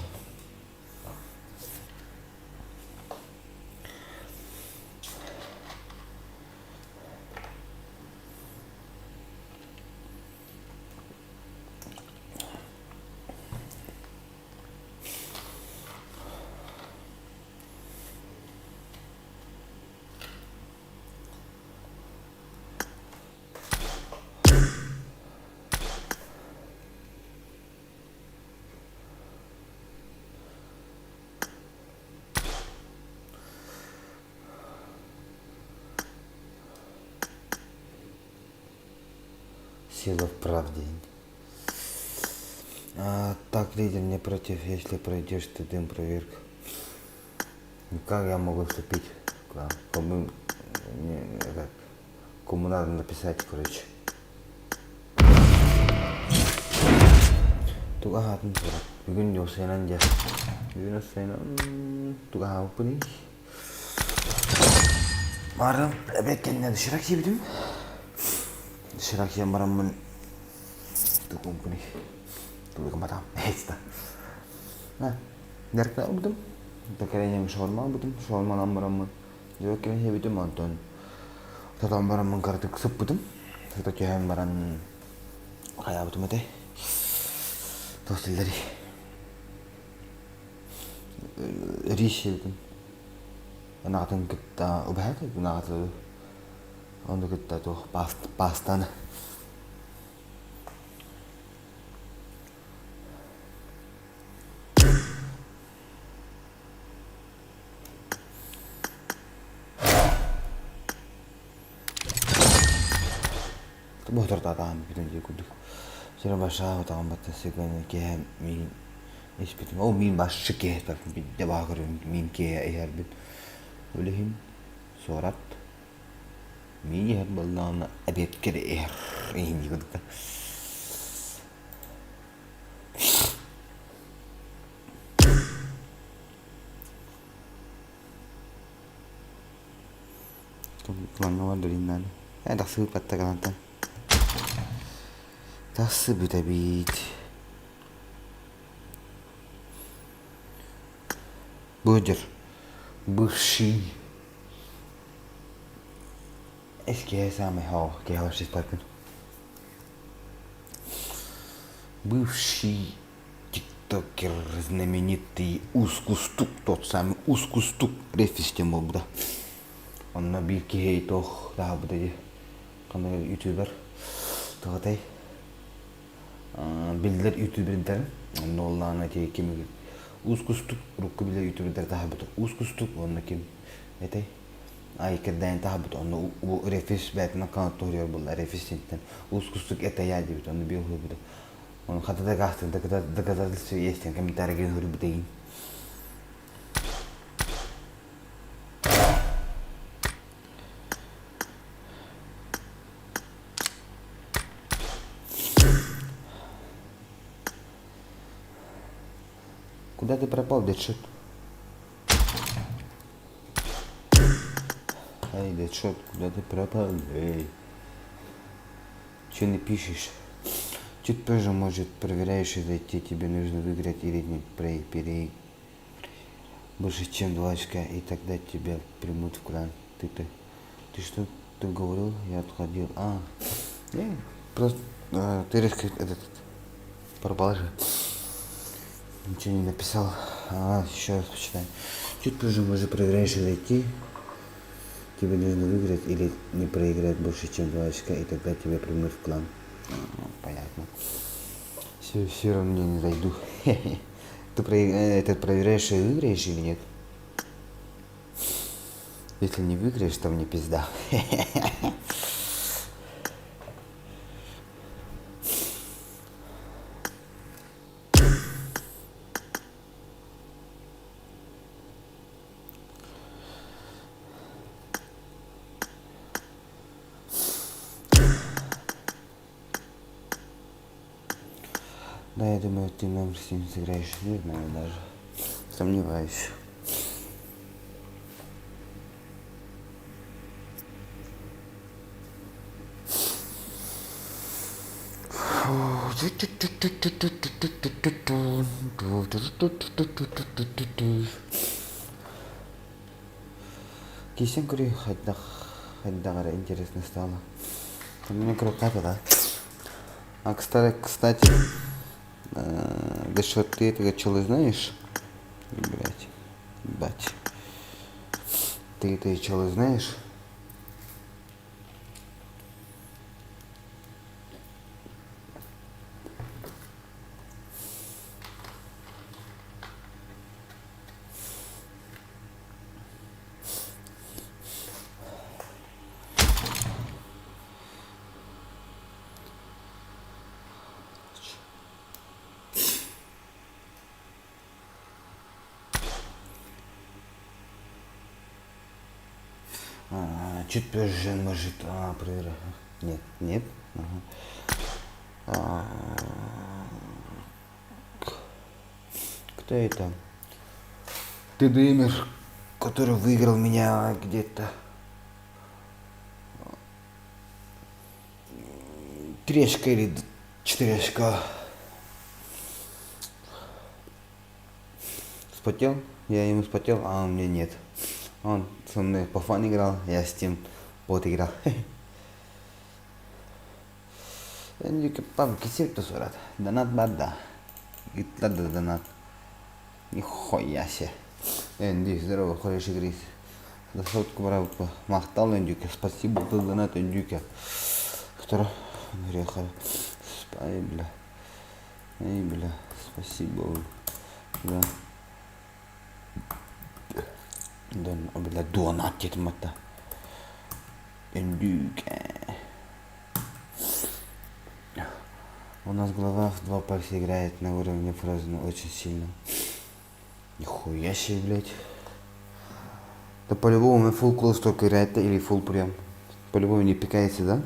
Сила в правде. А, так, лидер не против, если пройдешь ты дым проверку. Ну как я могу вступить? К Кому, не, это, кому надо написать, короче. Туга аатын сурат. Бүгүн Йосенан дьэ. Бүгүн Йосенан туга ааппыный. Барым эбэт кэннэ доширак сиэбитим. Доширак сиэн бараммын тукумпуный. Тулугаматам. Эста. Дәркә ылбытым. Тэкэрэньэм шаурма ылбытым. Шаурманан бараммын. Дьэ кэлэн сиэбитим онтон тотон бараммын кыратык сыппытым. Сыта түһэн баран хайаабытым этэй. Туох дииллэрий? Рис сиэбитим. Ынаҕытын кытта убаһа ынаҕыты ону кытта туох пастаны Бу бүтүн дии курдук. Сире башаа отаҕын батта сыгын киэһэ миин испитим. Ол миин башчы киэһэ бидде баа көрүм миин киэһэ иһэрбит. Ол иһин суорат миин иһэр буоллаҕына эбиэккэ эрэ иһэр иһин дии курдук. Плаҥҥа бардарыын наада. Ээ тахсыбыт баттакалантан. Тахсыбыт эбит. Быдыр. Бывший. Эскиһэ самый хоо киһи Бывший тиктокер знаменитый Ускустук, тот самый Ускустук рефистен буолбута. Онно биир киһи туох таһаарбыта дии ханнык ютубер туохатай биллэр ютубердэрин онно оллаана ити ким Ускустук урукку билэр ютубердэр таһаарбыта Ускустук уонна ким этэй Айкырдаан таһаарбыт онно рефис бэйэтин аккаунт туһуруйар буолла рефис синтэн Ускустук это я диэбит онно биир уһуйбута Ону хата дакаастыыр доказательство есть комментарийга суруйбутайын. Куда ты пропал, Дэдшот? Эй, Дэдшот, куда ты пропал? Эй. Че не пишешь? Чуть позже, может, проверяешь зайти, тебе нужно выиграть или не перей больше, чем два очка, и тогда тебя примут в клан. Ты, ты, ты что ты говорил? Я отходил. А, не, просто а, ты резко этот пропал же. Ничего не написал. А, еще раз почитай. Чуть позже, может, проверяешь зайти, Тебе нужно выиграть или не проиграть больше, чем два очка, и тогда тебя примут в клан. Ну, понятно. Все, все равно не зайду. Ты про, э, этот проверяешь, выиграешь или нет? Если не выиграешь, то мне пизда. Да, я думаю, ты нам с ним сыграешь. Не знаю даже. Сомневаюсь. Кисен көрүй хайдах хайдах эрэ интересно стало. Мне крутата, да? А кстати, кстати, да что ты этого чела знаешь? Блять, бать. Ты это чела знаешь? А, чуть позже, может, а, проверю. Нет, нет. Ага. А, кто это? Ты дымер, который выиграл меня где-то. Трешка или четырешка. Спотел? Я ему спотел, а он мне нет. Он со мной по фану играл, я с ним бот играл. Пап, кисеп сурат. Донат бада. Гитлада донат. Нихуя себе. Энди, здорово, хороший грис. За сотку брал махтал Эндюке. Спасибо за донат, Эндюке. Второй. Ай, бля. Эй, бля, спасибо. Да. Дон, бля, донат диэтим батта. Эндюке. У нас глава в два пальца играет на уровне Frozen очень сильно. Нихуя себе, блядь. Да по-любому full close только играет или full прям. По-любому не пикается, да?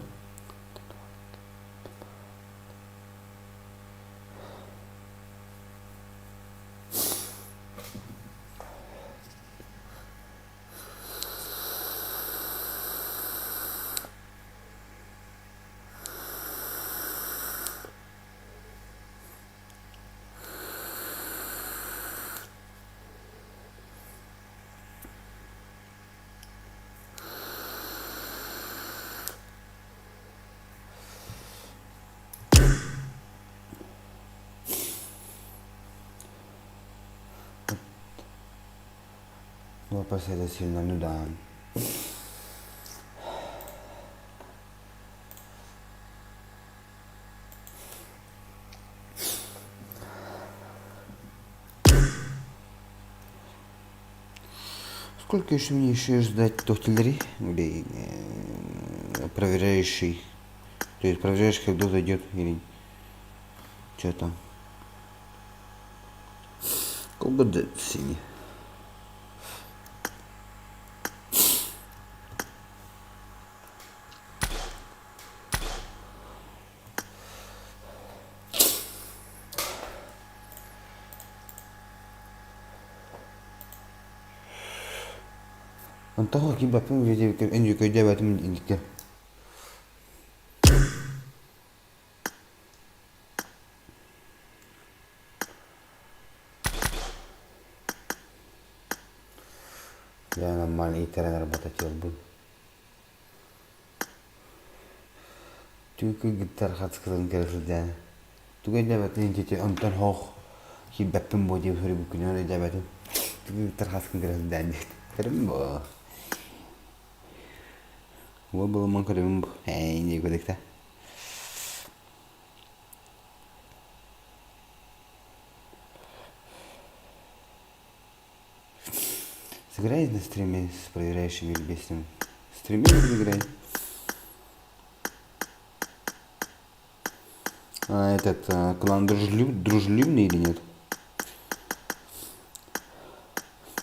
Ну, это сильно, ну да. Сколько еще мне еще ждать тухтелери или э, проверяющий? То есть проверяешь, когда зайдет или что там? Сколько синий? Онтон киирбэппин өйдөөбөтүм инникке. Я нормально иитэрэн работать буолбун. Түүкү гитар хатскытын кэлэ сылдьан. Тугу өйдөөбөтүн интити онтон хоох киирбэппин буо диэн суруйбуккун өйдөөбөтүм. Тугу гитар хаскын кэлэ сылдьан диэт. Көрүм буо. Уол буолуммун көрүм бу. Ээ инник Сыграй на стриме с проверяющими или без ним. Стриме или играй? А этот а, клан дружелюбный или нет?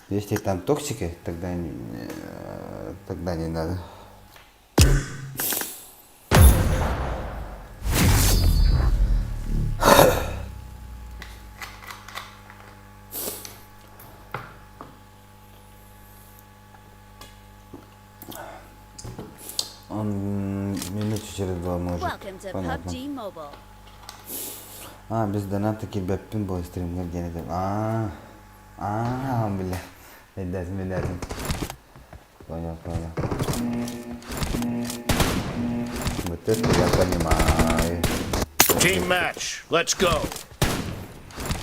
Если там токсики, тогда, э, тогда не надо. Он минуту через два может. Welcome to Понятно. PUBG Mobile. А, без доната килбэппин бу стримҥэр диэн этим. Аа, аа, бля. Өйдөөтүм, өйдөөтүм. Понял, понял. Вот это я понимаю. Team match. Let's go.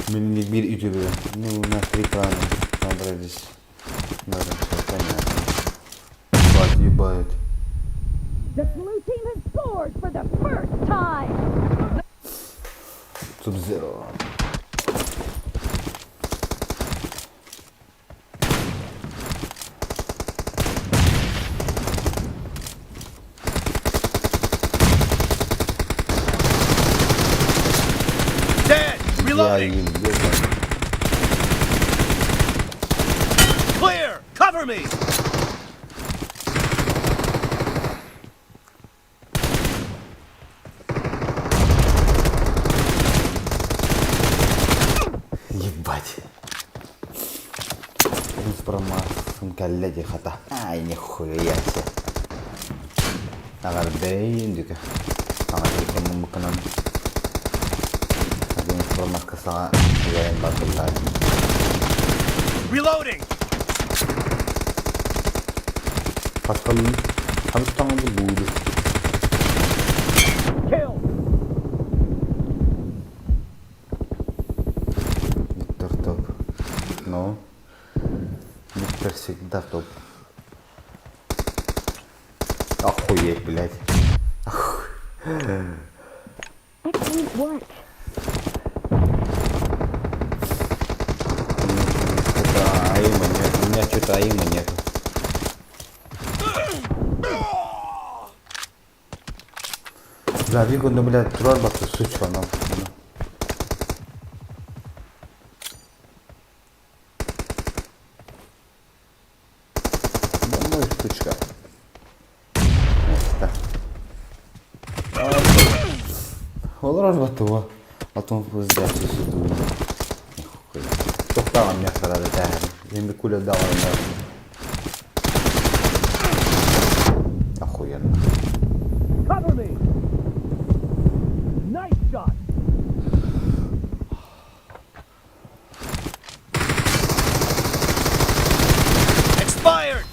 Минник биир үтүбү. Ну, у нас три клана. Собрались. Надо, все понятно. Ебать, ебать. The blue team has scored for the first time. Sub-Zero. Dead. Я Reloading. ебать. Clear. Cover me. Ебать. Принц промахом коллеги хата. Ай, нихуя себе. Аҕарбэйин дүкэ. Саҥа телефоммун букканан Один промахка саҥа үлэйэн барбыллар. Reloading. Паскалын хабыстаҥы бууду. Kill. Виктор топ. Ну, Виктор всегда топ. Охуеть, блядь. Excellent work. Что-то аима нет. У меня что-то аима нету. Да, Вигу, ну, блядь, турар бакты, сучка, ну. Домой, сучка. Место. Олорор батыва. Потом пиздец, сюда. Нихуя. Тоқтаған мне қарады тәһір. Енді куля дала Охуенно. Cover me. Nice shot. Expired.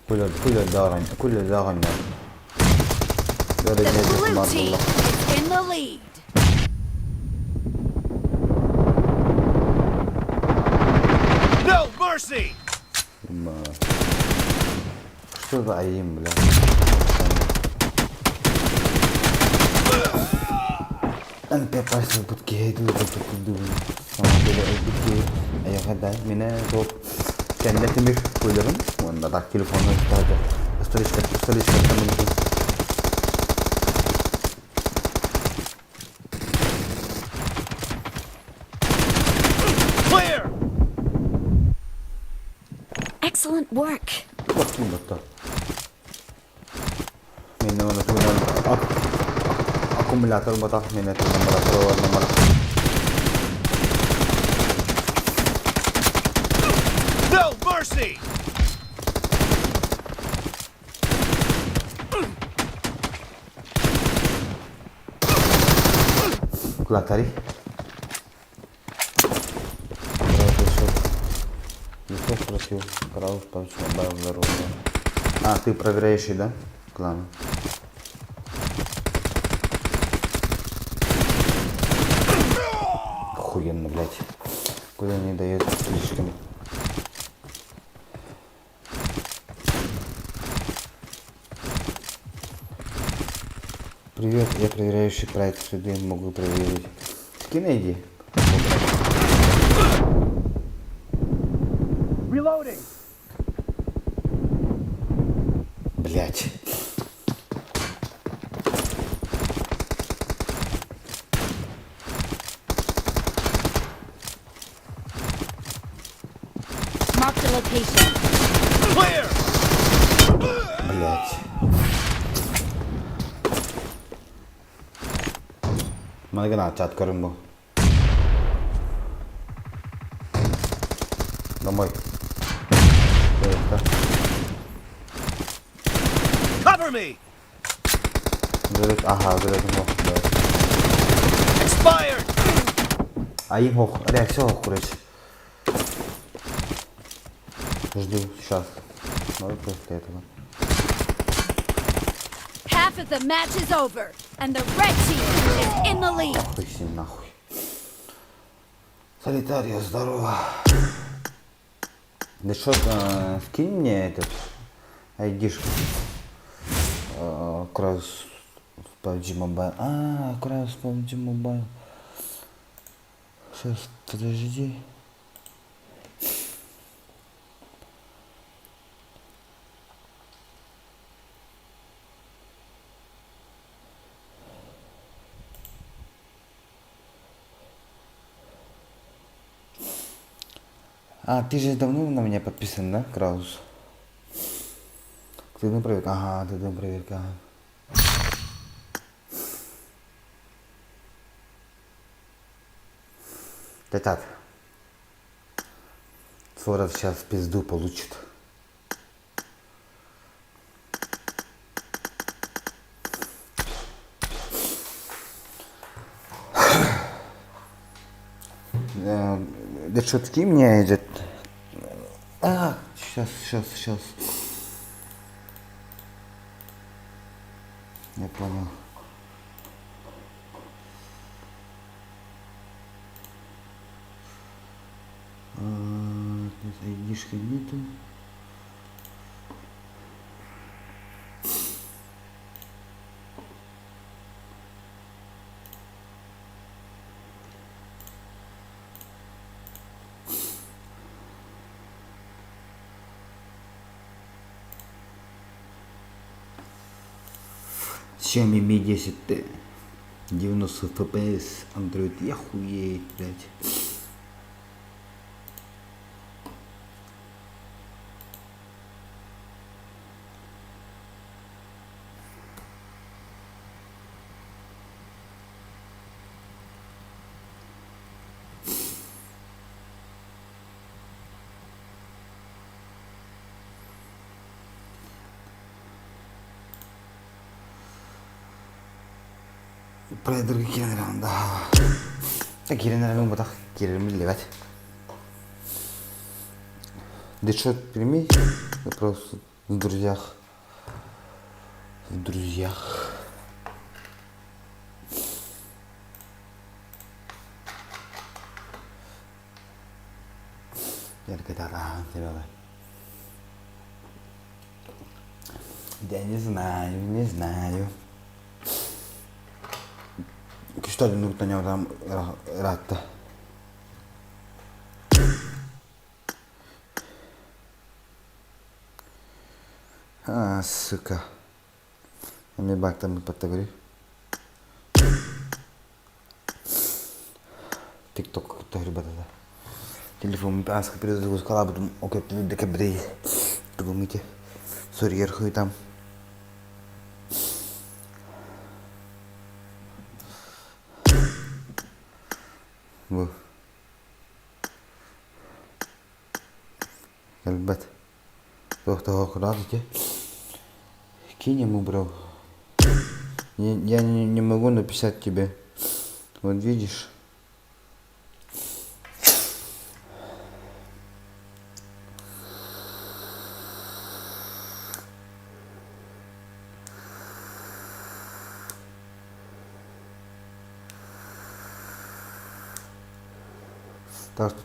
Куля, куля даган, куля даган. The blue team is in the lead. No mercy. Что за aim, бля? МП пальцев будки Айга топ. Кэннэ тимир кулерым. Онда так телефонна тутаады. Сторичка, сторичка тамын. Clear. Excellent work. Бактым бакта. Мен оны туынан аккумулятор бата, мен аккумулятор бар номер. No mercy. Кулактари. Еще спросил. Крау, добавил здоровье. А, ты проверяющий, да? Клан. Охуенно, блядь. Куда не дает слишком. Привет, я проверяющий проект среды, могу проверить. Скин найди. Reloading. Блять. Marked a location. Clear. Блять. Маны чат көрүм бу. Домой. Это. Cover me. Ага, ох, да. Expired. Айым ох, реакция ох, короче. Жду сейчас. Давай после этого. Half of the match is over, and the red team is in the lead. Хуй с ним нахуй. Солитария, здорово. Да что, скинь мне этот айдишку. Кросс PUBG Mobile. А, Кросс PUBG Mobile. Сейчас, подожди. А, ты же давно на меня подписан, да, Краус? Ты на проверка. Ага, ты на проверка. Ага. Тетат. Соров сейчас пизду получит. Да что скинь мне этот... А, сейчас, сейчас, сейчас. Я понял. А, айдишки нету. Xiaomi Mi 10T 90 FPS Android я хуеет, блядь. Predator киирэн да. Да киирэн эрэ бутах киирэрим биллибэт. Да что, прими вопрос в друзьях. В друзьях. Я не знаю, не знаю. Что нуктаня там ыраатта. А, сука. Эми бактан паттагыры. Тикток ребята. Телефон аска перезагрузка окей, декабре. Тугумите. Сурьер хуй там. Бу. Кэлбэт. Туох куда Кинь ему, бро. Я не могу написать тебе. Вот видишь.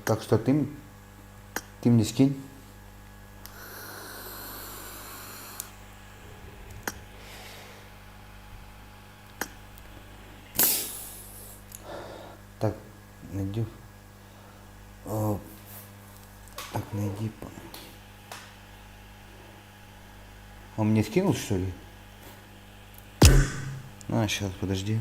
Так что ты мне скинь. Так, найду. О. Так, найди. Он мне скинул, что ли? А, сейчас, подожди.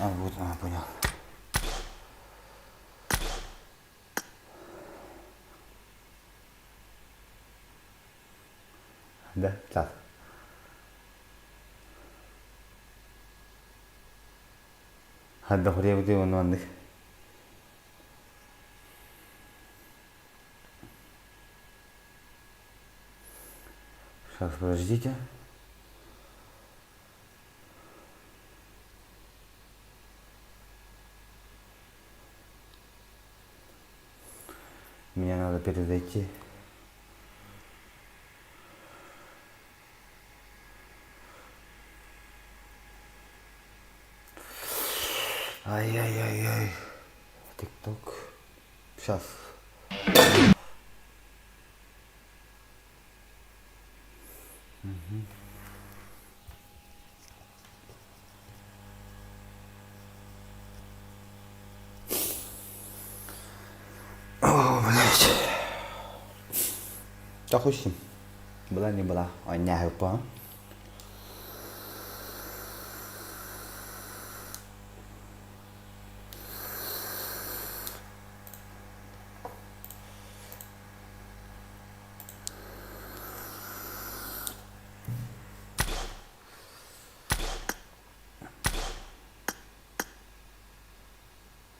А, вот, а, понял. Да, сейчас. Хадда хурьябыты онно маннык. Сейчас, подождите. Мне надо перезайти. Ай-яй-яй-яй. Тикток. Сейчас. О, блядь. Да хуй с ним. Была не была. Оняй, па.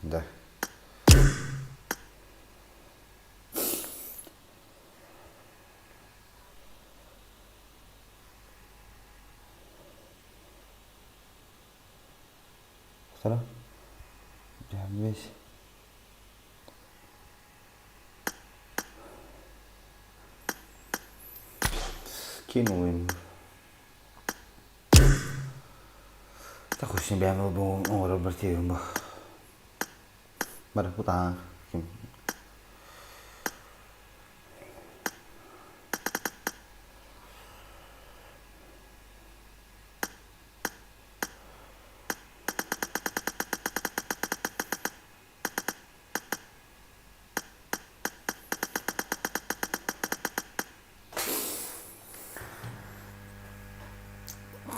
Да. Второ. Весь. Скинул им. Так уж себя оҥорор бу. Бар бу ким.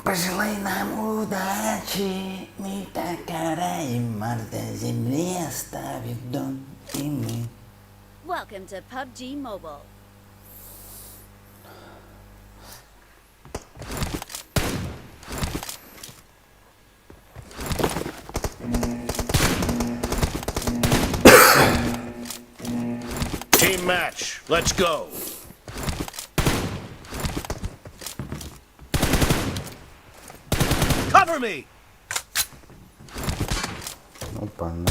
Пожелай нам удачи, мы так караем Марта земле, оставив дом и мы. Welcome to PUBG Mobile. Team match. Let's go. Cover me! Опа, ну.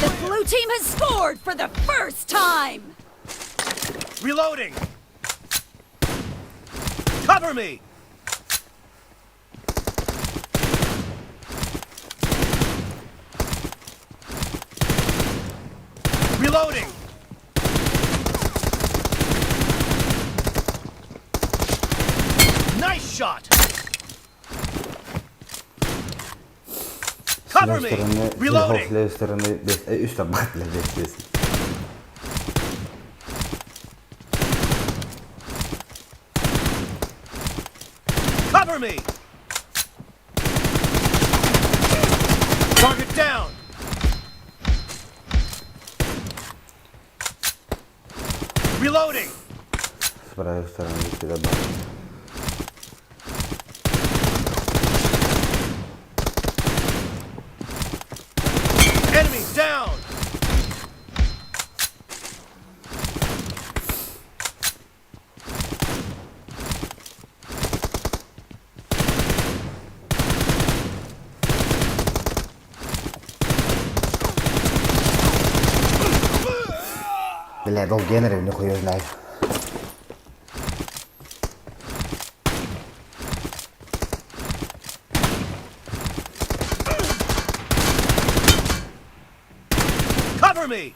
The blue team has scored for the first time! Reloading! Cover me! Reloading! Nice shot! С Cover левой me! стороны, Reloading! с левой стороны, без, үс табат, без, без. Cover me! Target down! Reloading! С правой стороны пидобат. Enemy down! Бля, долгуйан эрэбин хуй знает. Cover me!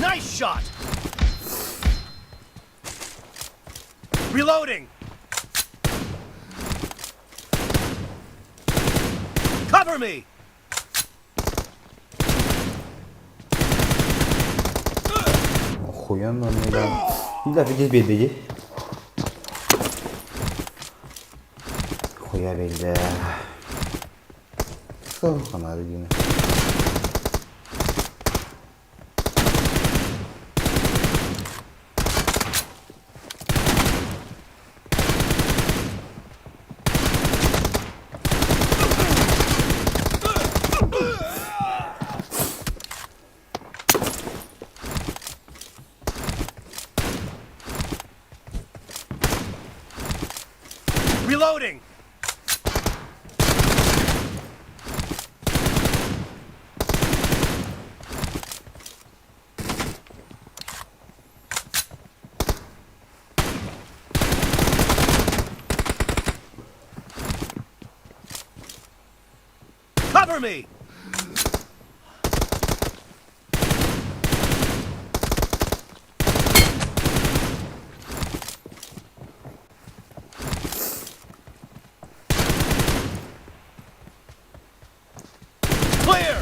Nice shot! Reloading! Cover me! Охуенно мне да. Да, видишь, беди. Хуя бельде. Сколько надо, Дина? Reloading! Cover me! Clear!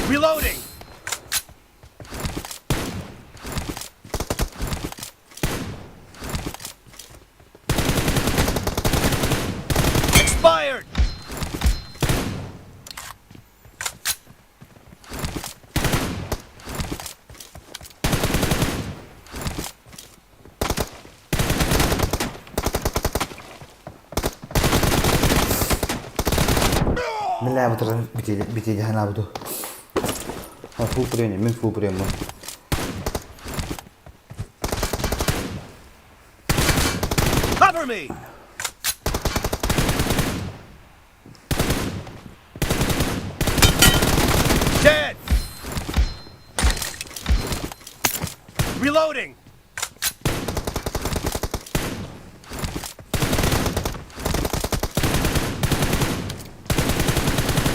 Reloading! Expired! Бля, вот бити хана буду. Фу прение, мен фу прение. Cover me! Dead! Reloading!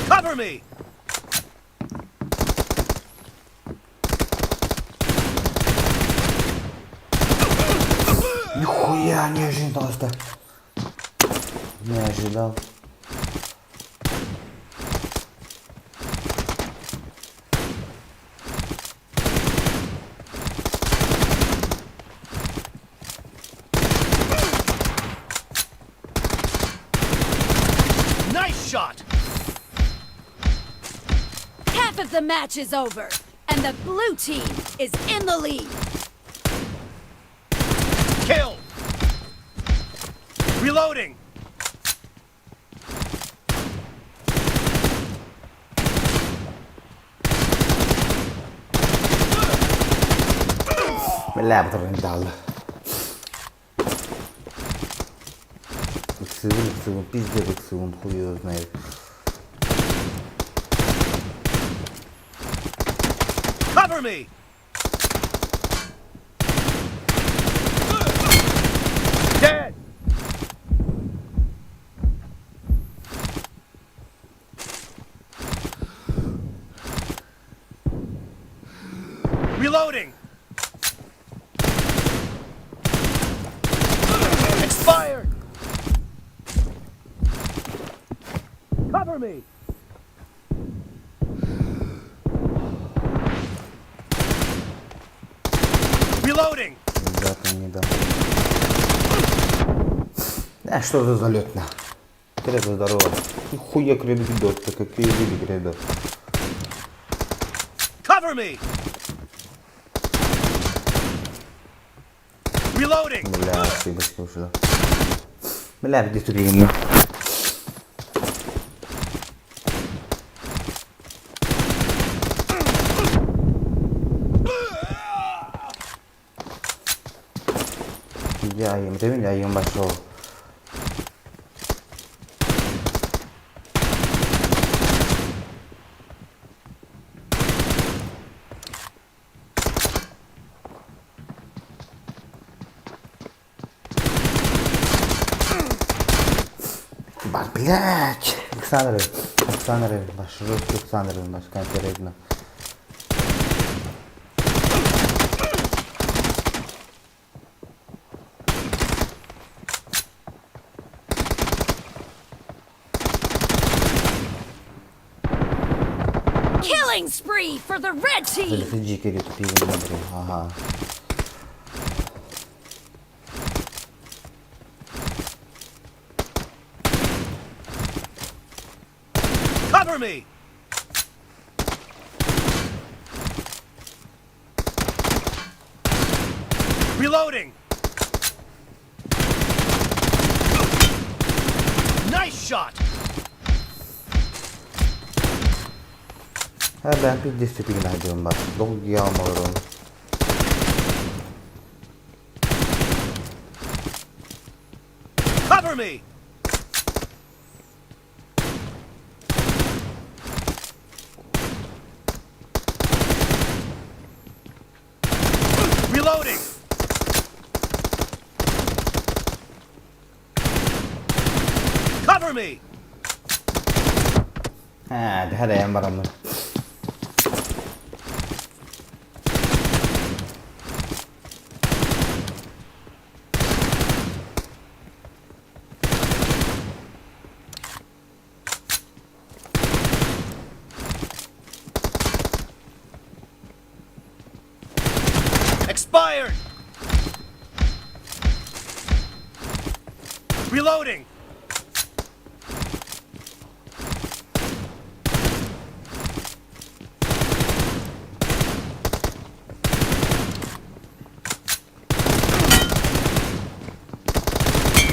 Cover me! Нихуя не ожидал-то. Не ожидал. Nice shot! Half of the match is over, and the blue team is in the lead. Kill! Reloading! Бля, вот Ыксыгын, ыксыгын, пиздец ыксыгын, хуй его знает. Cover me! Dead! Reloading! Expired! Cover me! Reloading! Ребята, не дам. Да, что за залет на? Кредо, здорово. Нихуя кредо ведет-то, какие люди кредо. Cover me! Reloading! Бля, ошибочка ушла. Бля, где тут именно? айым, тэбин айым башол. Бар, блядь! Александр, Александр, баш, жестко Александр, баш, конкретно. Killing spree for the red team! Дьиикэри тупиигын Ага. Cover me! Reloading! Nice shot! Һэ бэйэм пиздец тупигин аһдьыбын бар. Долгуйаҕым олорон. Cover me! Reloading! Cover me! Һэ, дэһэ бараммын. Expired! Reloading!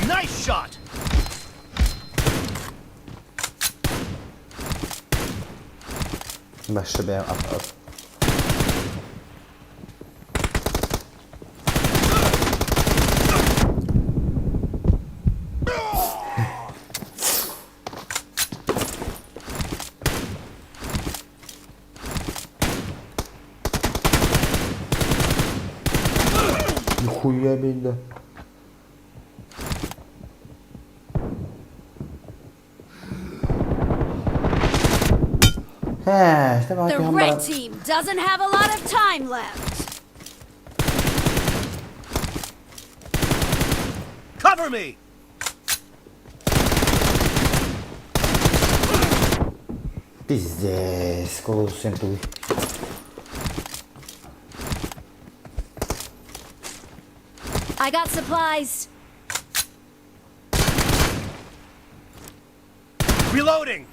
Nice shot! Башшы бэйэм ап Нихуя бейді. Һэ, The red team doesn't have a lot of time left. Cover me! Пиздец, колосен туй. I got supplies. Reloading!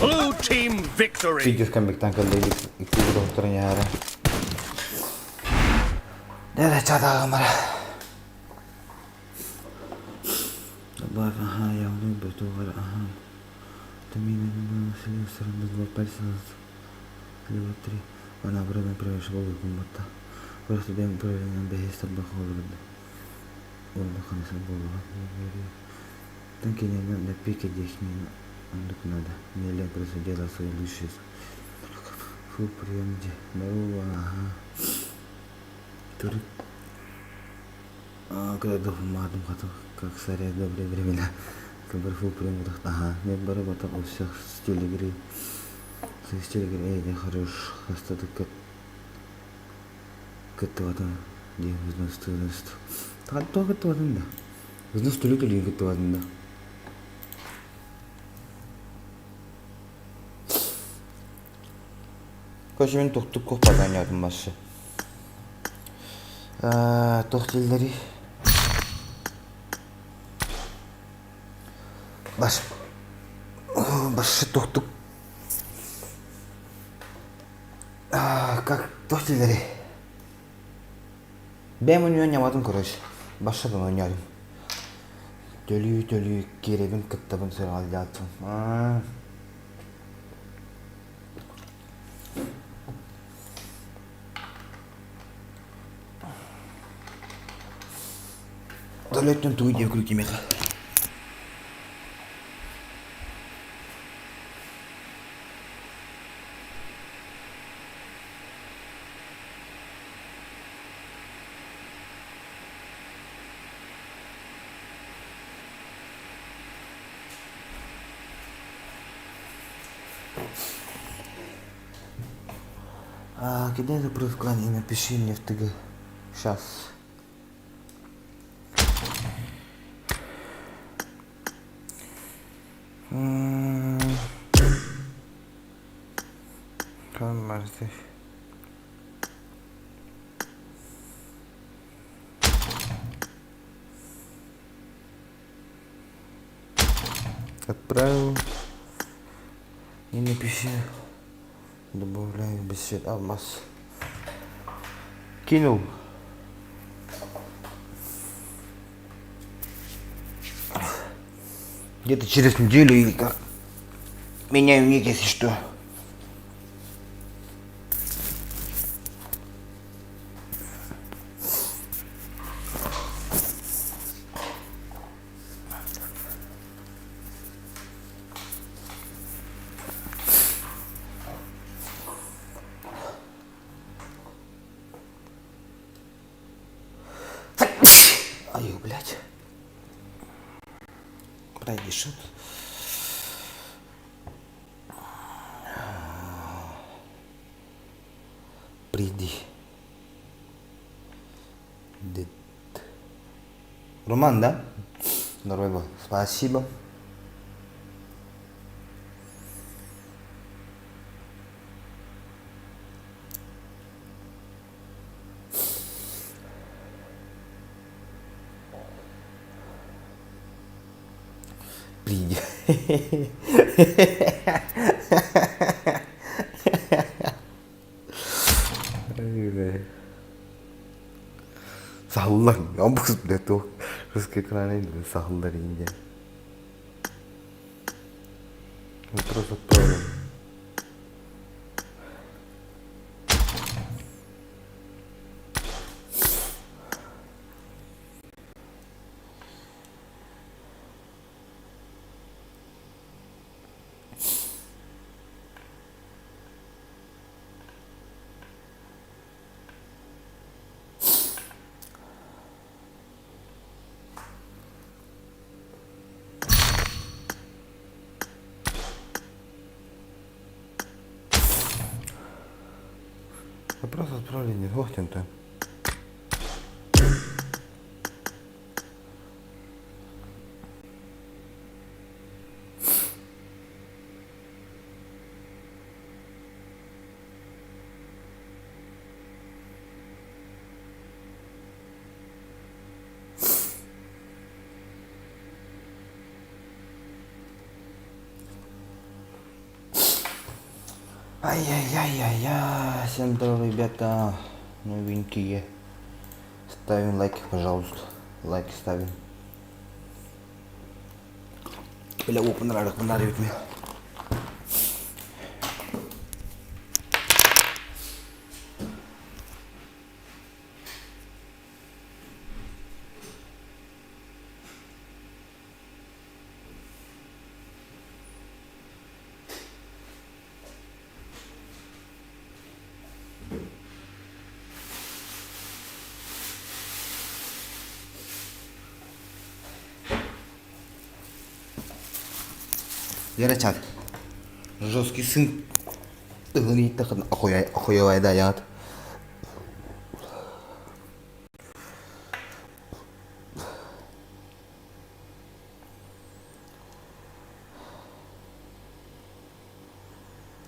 Blue team victory! Видео кэмбиктан кэллэ икки доктор яара. Дэ чатаагамара. Добавь, ага, я выбрал, ага. Короче, мен тохтук кохпаганятым башы. Тох диллери. Баш. Башы тохтук. Как тох диллери. Бэм ойнамадым, короче. Башадан ойнадым. Төлүү-төлүү киирэбин кыттабын сыралдьаатым. Төлөттөн тугу диэ күлүк кимиэхэ. А, кидай запрос в клане и напиши мне в ТГ. Сейчас. Отправил. И напиши. Добавляю бесед алмаз. Кинул. Где-то через неделю или как. Меняю ник, если что. Ай, блядь. Пройди шут. Приди. Дед. Роман, да? Здорово. Спасибо. Приди. Сахаллар, амбус блядь, русский экран сахаллар инде. Вопрос отправлен. Вопрос отправлен, Вохтин-то. Ай-яй-яй-яй-яй, всем здорово, ребята, новенькие. Ставим лайк, пожалуйста. Лайк ставим. Бля, опа, нравится мне. Лера чат. Жесткий сын. Охуевай дает.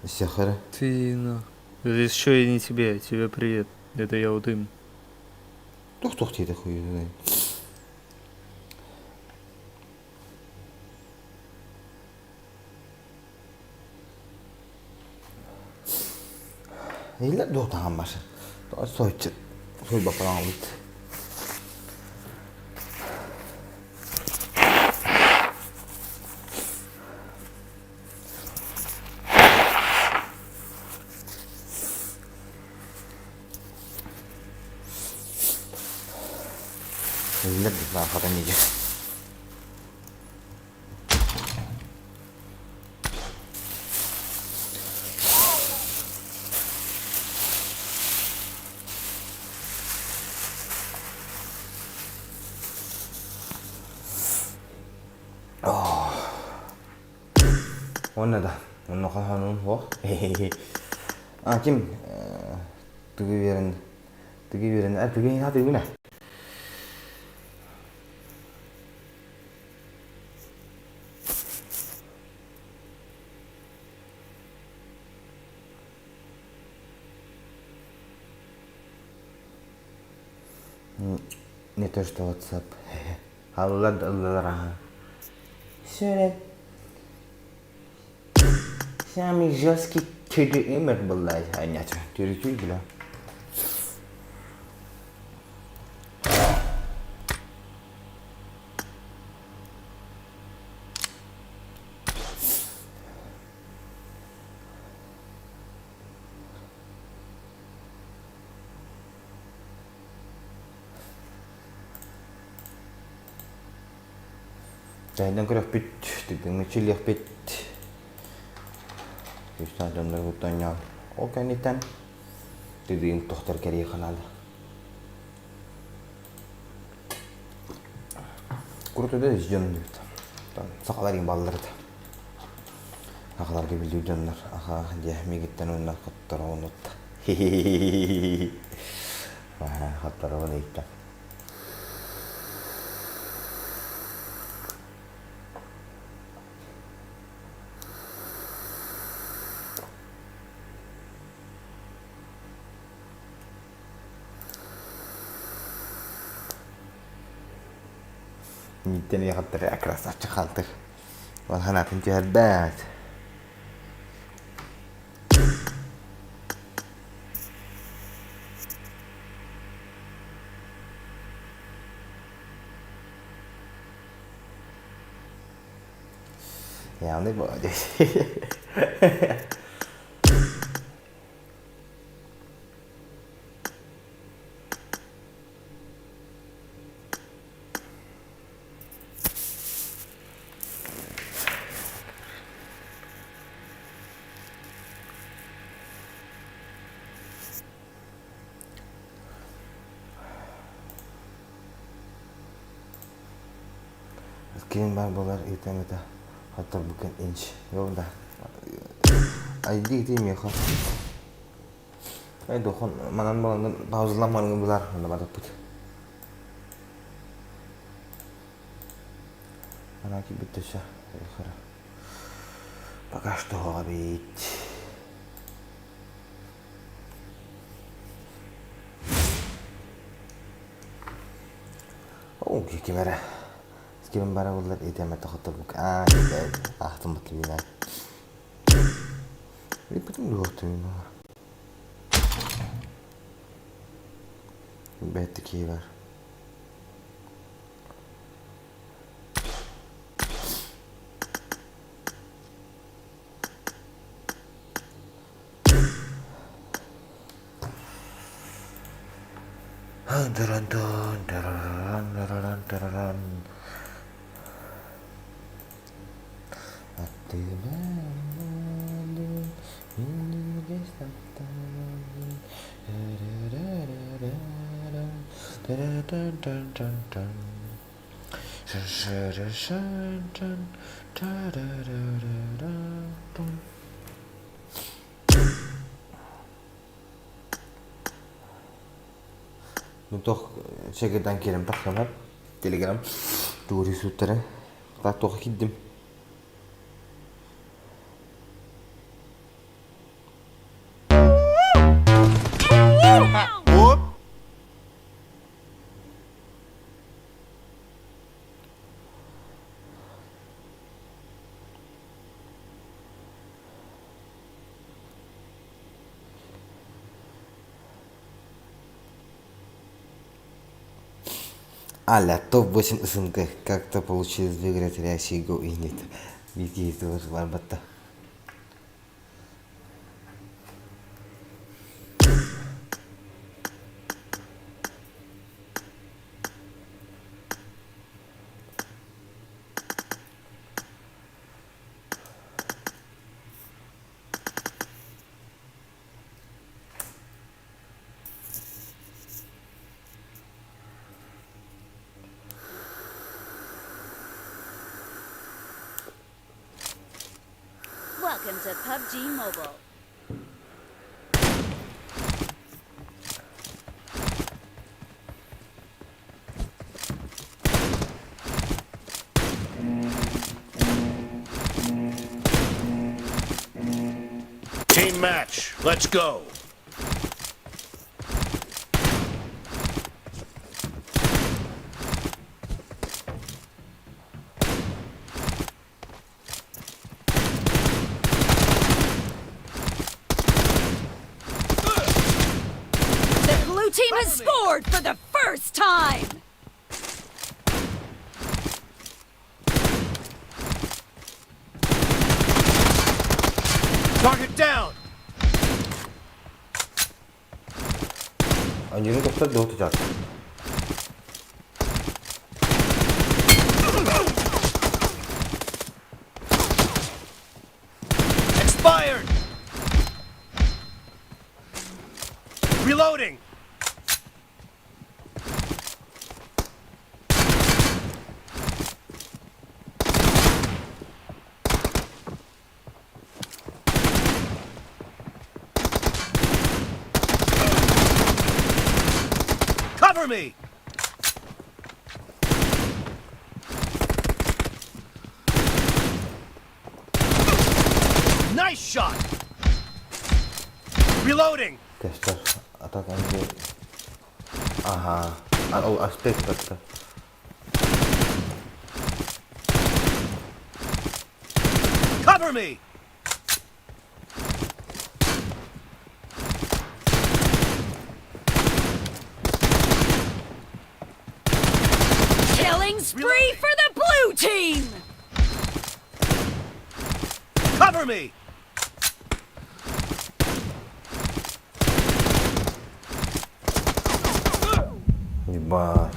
Сахара. Ты, ну... Еще и не тебе, тебе привет. Это я вот им. Тух-тух тебе хуй. Иллэр дуотахан бар. Сойчу. Сой бапалаң алыт. Биллэр да хатан иһэр. Уонна да, онно хаһаанын суох. А ким тугу биэрэн тугу биэрэн а тугу иһин тугу Не то что WhatsApp. Аллар да ыллылар аха. Şöyle Самый жесткий ТДМ была, а нет, территория, бля. Дьайдан көрөхпүт, тыгдыҥмыччылыахпыт. Күүстээх дьоннор куттанньаан. Ол кэнниттэн тыгдыым тохтор кэрии ханаада. Курутуда дьон диэбит. Сахалар иҥ баллар этэ. Сахаларга билии дьоннор аха диэ мигиттэн уонна хоттороҕун утта. Хоттороҕун ыйта. Мииттэн ыйахаттары красавчик хаалтыр. Ол санаатын түһэрбэт. Явный молодец. Киин бар буолар ыйтан ыта хотторбуккун инч. Yok да. Айди ити миэхэ. Ай дохон манан баландан паузаламманыгын булар онно барыппыт. Ана кибит төсө. Пока что бит. Оо, ким эрэ ким бара буллар итэмэ тохотобук аа ахтыммыт бина Битим дуохтуйна Бэт киһи бар. Ну туох чэгирдан киирэн тахсабар телеграм тугу суттары так туох киирдим Аля, топ-8 СНГ. Как-то получилось выиграть Ряси Го и нет. Вики барбатта. Welcome to PUBG Mobile. Team match. Let's go. The blue team has scored for the first time. Target down. Аньыыны тохтор дуо тутар. Expired. Reloading. Cover me. Nice shot. Reloading. Көстөр. А так аньыы. Аха. А, ол аспект батта. Cover me. Killing spree for the blue team. Cover me. Ебать.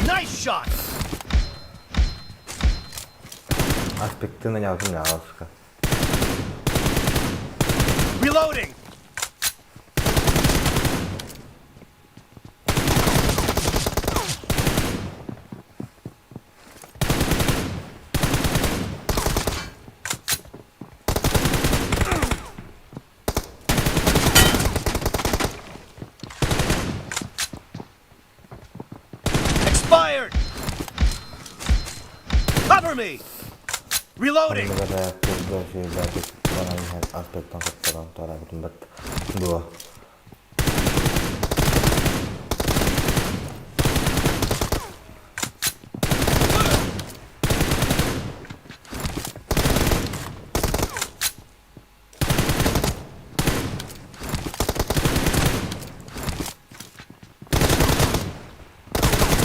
Nice shot. Аспектын анялтын яалыска. Reloading. Expired. Cover me. Reloading. Оннугар кырга сүүрбэт баран иһэн аспектан соттаран туораабытым бэрт дуо.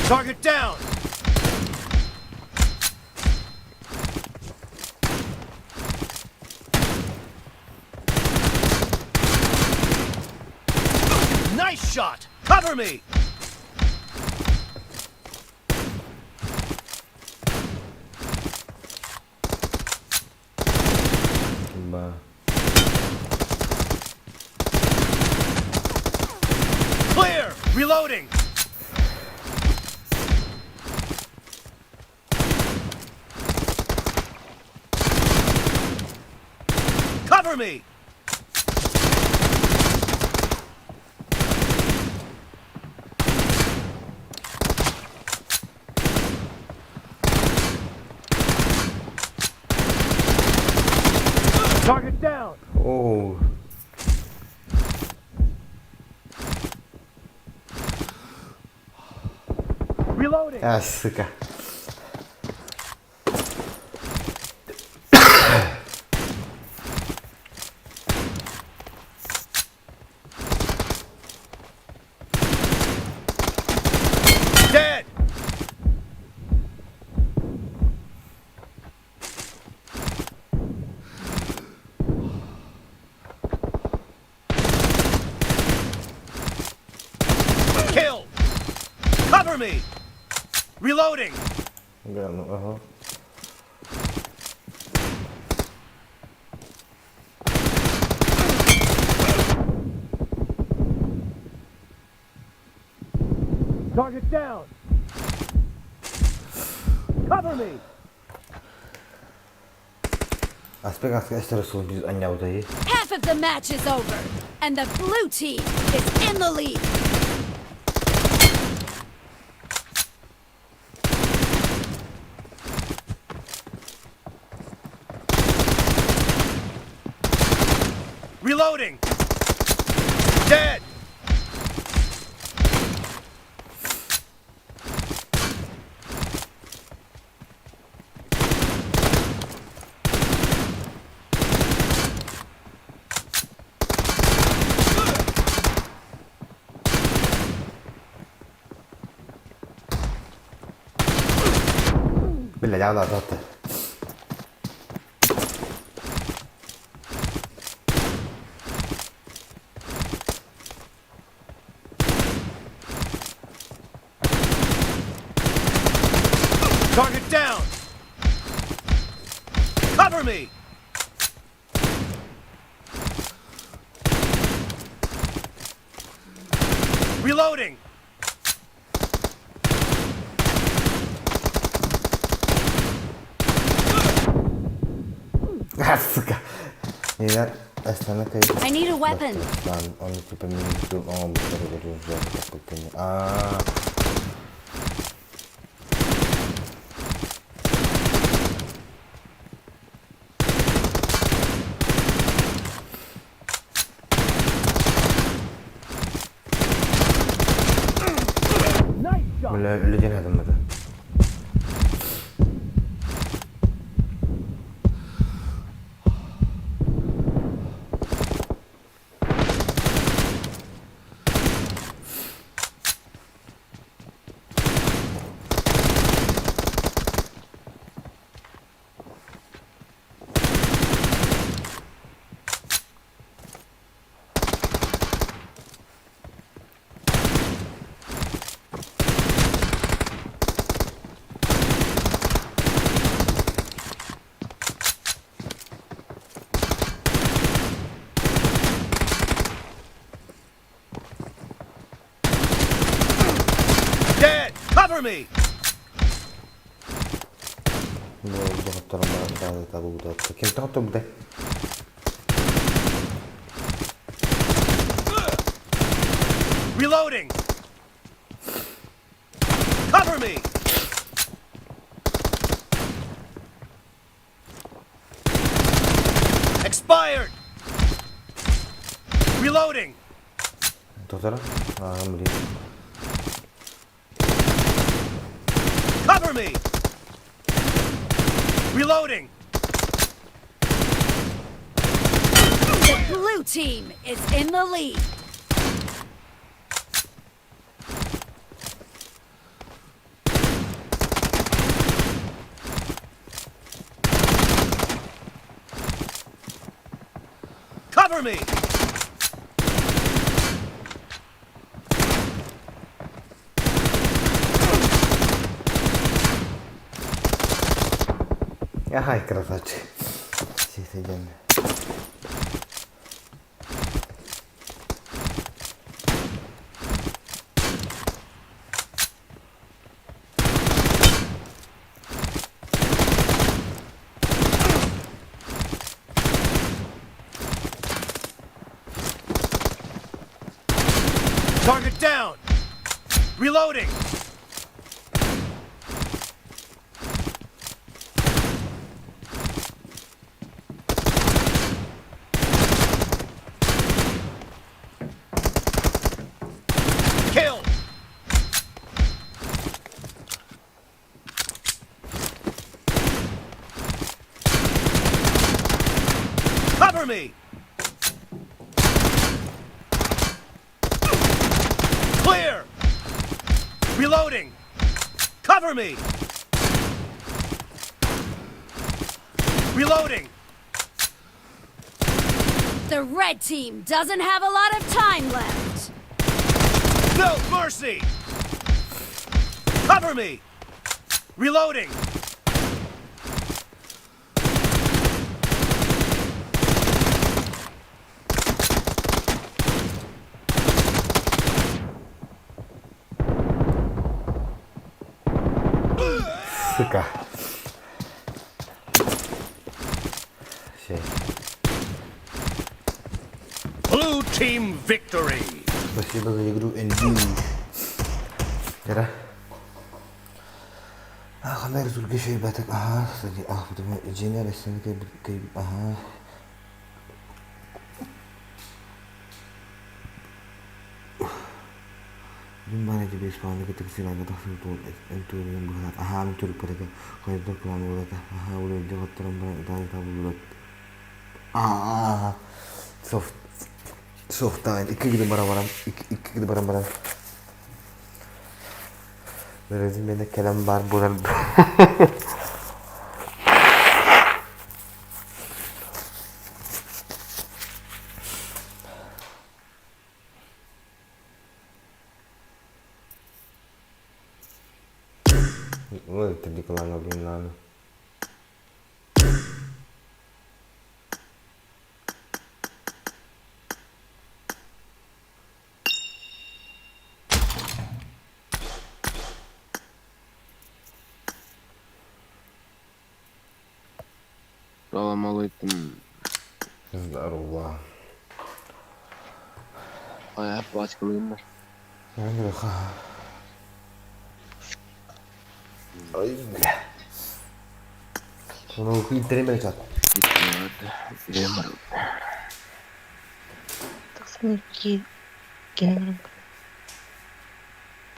Target down. Nice shot. Cover me. Ба. Clear. Reloading. Cover me. Target down. Оо. Reloading. А, сука. Dead. Kill. Cover me. Reloading. Бля, ну ага. Target down. Cover me. Аспек аска эстер суол биир анньаабыта дии. Half of the match is over, and the blue team is in the lead. Reloading. Dead. Биллэ дьаалаатаатта. Target down. Cover me. Reloading. Сука. Нина остановка. I need a weapon. Он типа минус А. Бля, людей надо надо. Dead. Cover me. Ким тоҕо Reloading. Cover me. Expired. Reloading. Доктора? А, блин. Cover me. Reloading. The blue team is in the lead. Cover me. Ай, красавчик. Сидим. Target down. Reloading. Kill. Cover me. Clear. Reloading. Cover me. Reloading. The red team doesn't have a lot of time left. No mercy. Cover me. Reloading. Сука. Все. Blue team victory! Спасибо за игру, Энди. Кера. Ханна результат шейбатык. Ага, кстати, а, потому инженер СНК, ага. Дун баар эти беспааны кытык сирайга тахсыбыт уол энтуурун быһалаат аһаан түрүппэтэ хойдор кулаан уолата аһаа улуйдьа хотторон баран ытаан ытаа буллулат аа софт софтаан икки гыды баран баран икки гыды баран баран Бөрөтүн мені кэлэн баар буолар Ой, блин, Салам алейкум. Здорово. Ая, плачкалыймар. Я говорю, ха. Ой, бля. Ну, интернет чат. Так со мной какие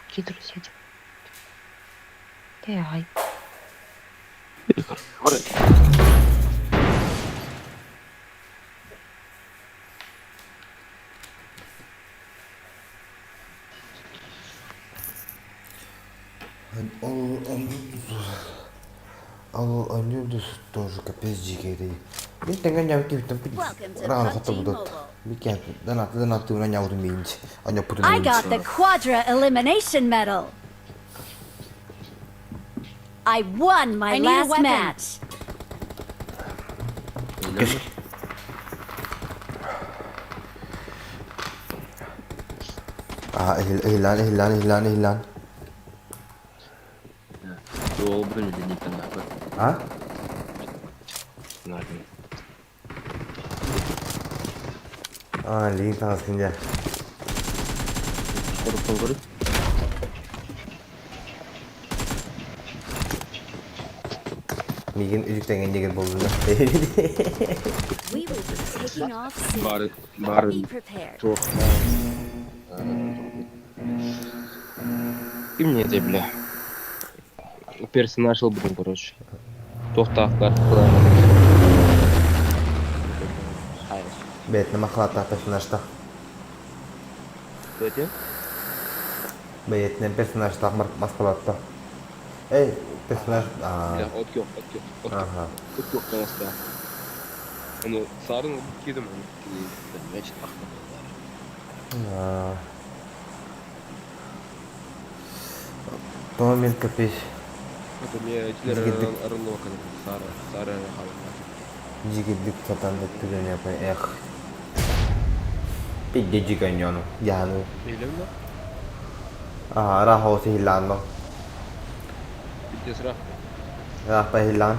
Какие друзья? Ай. Ал они тоже капец дикие. Мен теңген жабыт кебиттен Welcome to рано PUBG хотта будут. Mobile. Бикен дана дана туна нявуту минч. Аня путу I got the Quadra Elimination Medal. I won my I need a last weapon. match. А, ихлан ихлан ихлан ихлан. Ол бір не нахуй. А? Нахуй. А, лин таскинja. Корып Мигин үдүктенген деген болду да. We will be taking off soon. Бар бар Be prepared. туох. Ким не это, бля? Персонаж был, короче. Тохтаахтар. Бет, махлата персонажта. Өте? Бетне персонажта маскалатта. Эй, персонаж. А. Бля, от yok, от yok, от yok. Ага. От yok таҥаста. Ону сарын кидим, значит, А. Томин капиш. Это мне Жигитдик. арылык сары, сары халык. Жигитдик сатан түгөн япай. Эх. Пидде жиганьону. Яну. Билем да? А, рахо сихиланно. Бидде сыра. Рахпа хиллан.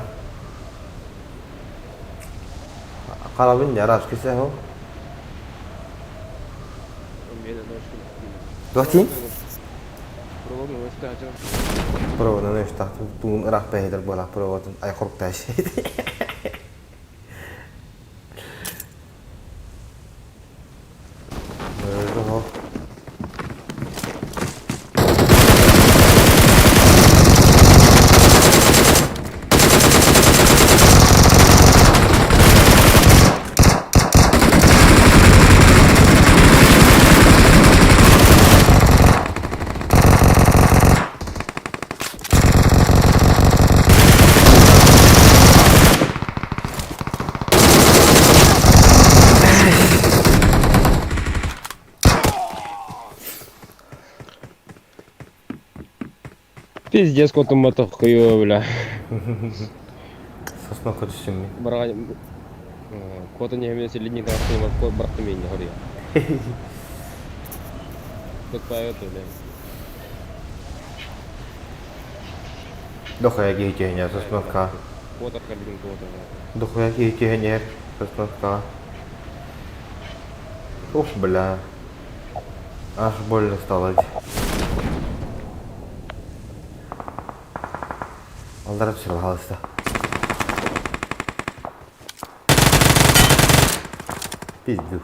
Карабин яраш кисе хо. Мен ана Дуатин? Проводно өстө Проводно өстө. Туун рахпа хидер бола проводун. Ай коркташ. Хо. Пиздец, котум хуё, бля. Сосно көтүсүң. Бара кота не хемесе линии тастын кот баракты мен хория. Кот поет, бля. Дохуя киһи түһэн сосновкаҕа. Куотар кэлбитин куотар. Дохуя киһи түһэн иһэр сосновкаҕа. Ух, бля. Аж больно стало. Аллара түсір, пожалуйста. Пизду.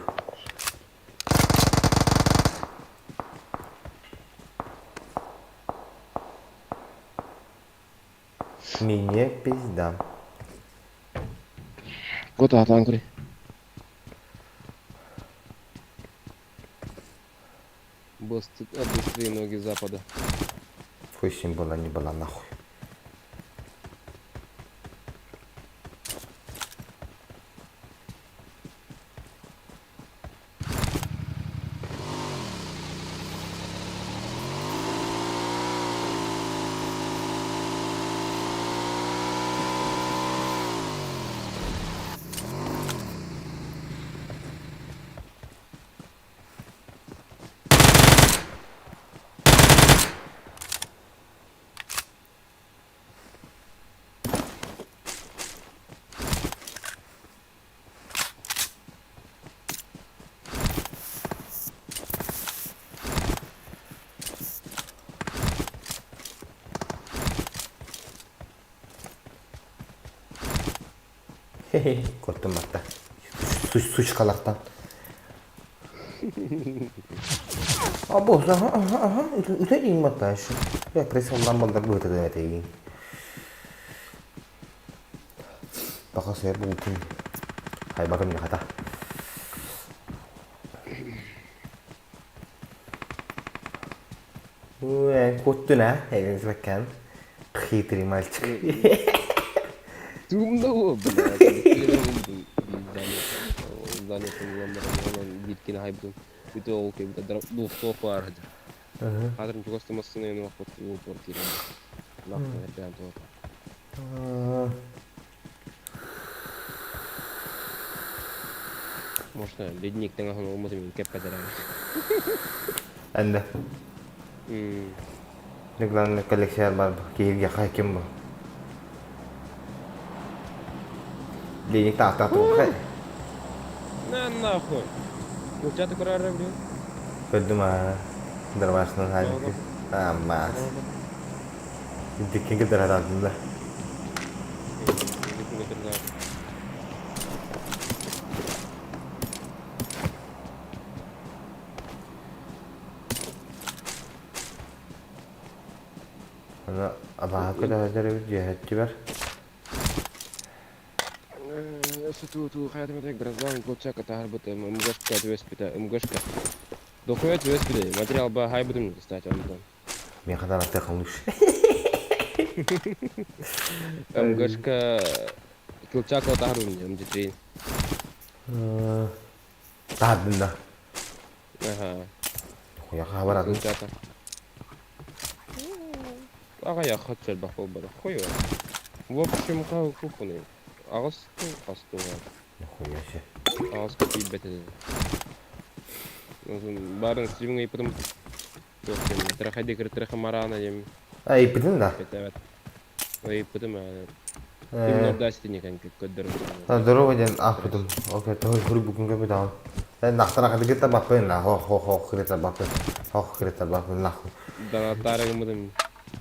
Мне пизда. Куота атаан көрүй. Быстрее ноги запада. Хуй с ним была, не была нахуй. Куоттум барта. Сучкалартан. Або, ага, ага, ага, үтэ батта еще. Я присылдан балдар быһыта этейин. Баха сэр бултун. Хайбатым яхата. Ой, куттун а, эбин Хитрый мальчик. Ты умного, блядь. Биткин хайбытын. Бүтө ол кебит двухсот бар. Хазыр чугасты массына ен вакыт ул квартира. Нахуй прям то. Можно ледник таңаһын olмады мен кеп кадер. Энде. Главное коллекция бар киһирге хаким бу. Ледник таахта тух. На нахуй. Курчаты көрөр блин. Көрдүм а. Дарбашынан хажы. Амма. Диккен килдер да. Ана абаха көтөһөдөр эбит дьиэһэччи бар. Суту ту хаятым это граждан Колчака тахарбыт МГшка түөспүтэ МГшка. Дохуя түөспүтэ материал ба хайбытым кстати онтон. Мен хадан аттыхан лучше. МГшка Колчака тахарбым МГ3. Тахардын да. Ага. Хуя хабаратын. Колчака. Ага я хотел бы бара. Хуй. В общем, кухоны. Ағас асту. Нихуя себе. Ағас кипи бете. Барын стриминг потом Трахади траха марана дем. А, иппитин да? Evet. Иппитим. Именно дасти никак көддөр. Здорово ден ахпытым. Окей, той хури бүгүн көпү даун. Нахтара кады гетта баппын на. Хо хо хо хрета баппын. Хо хрета баппын нахуй. Да тарыгымдым.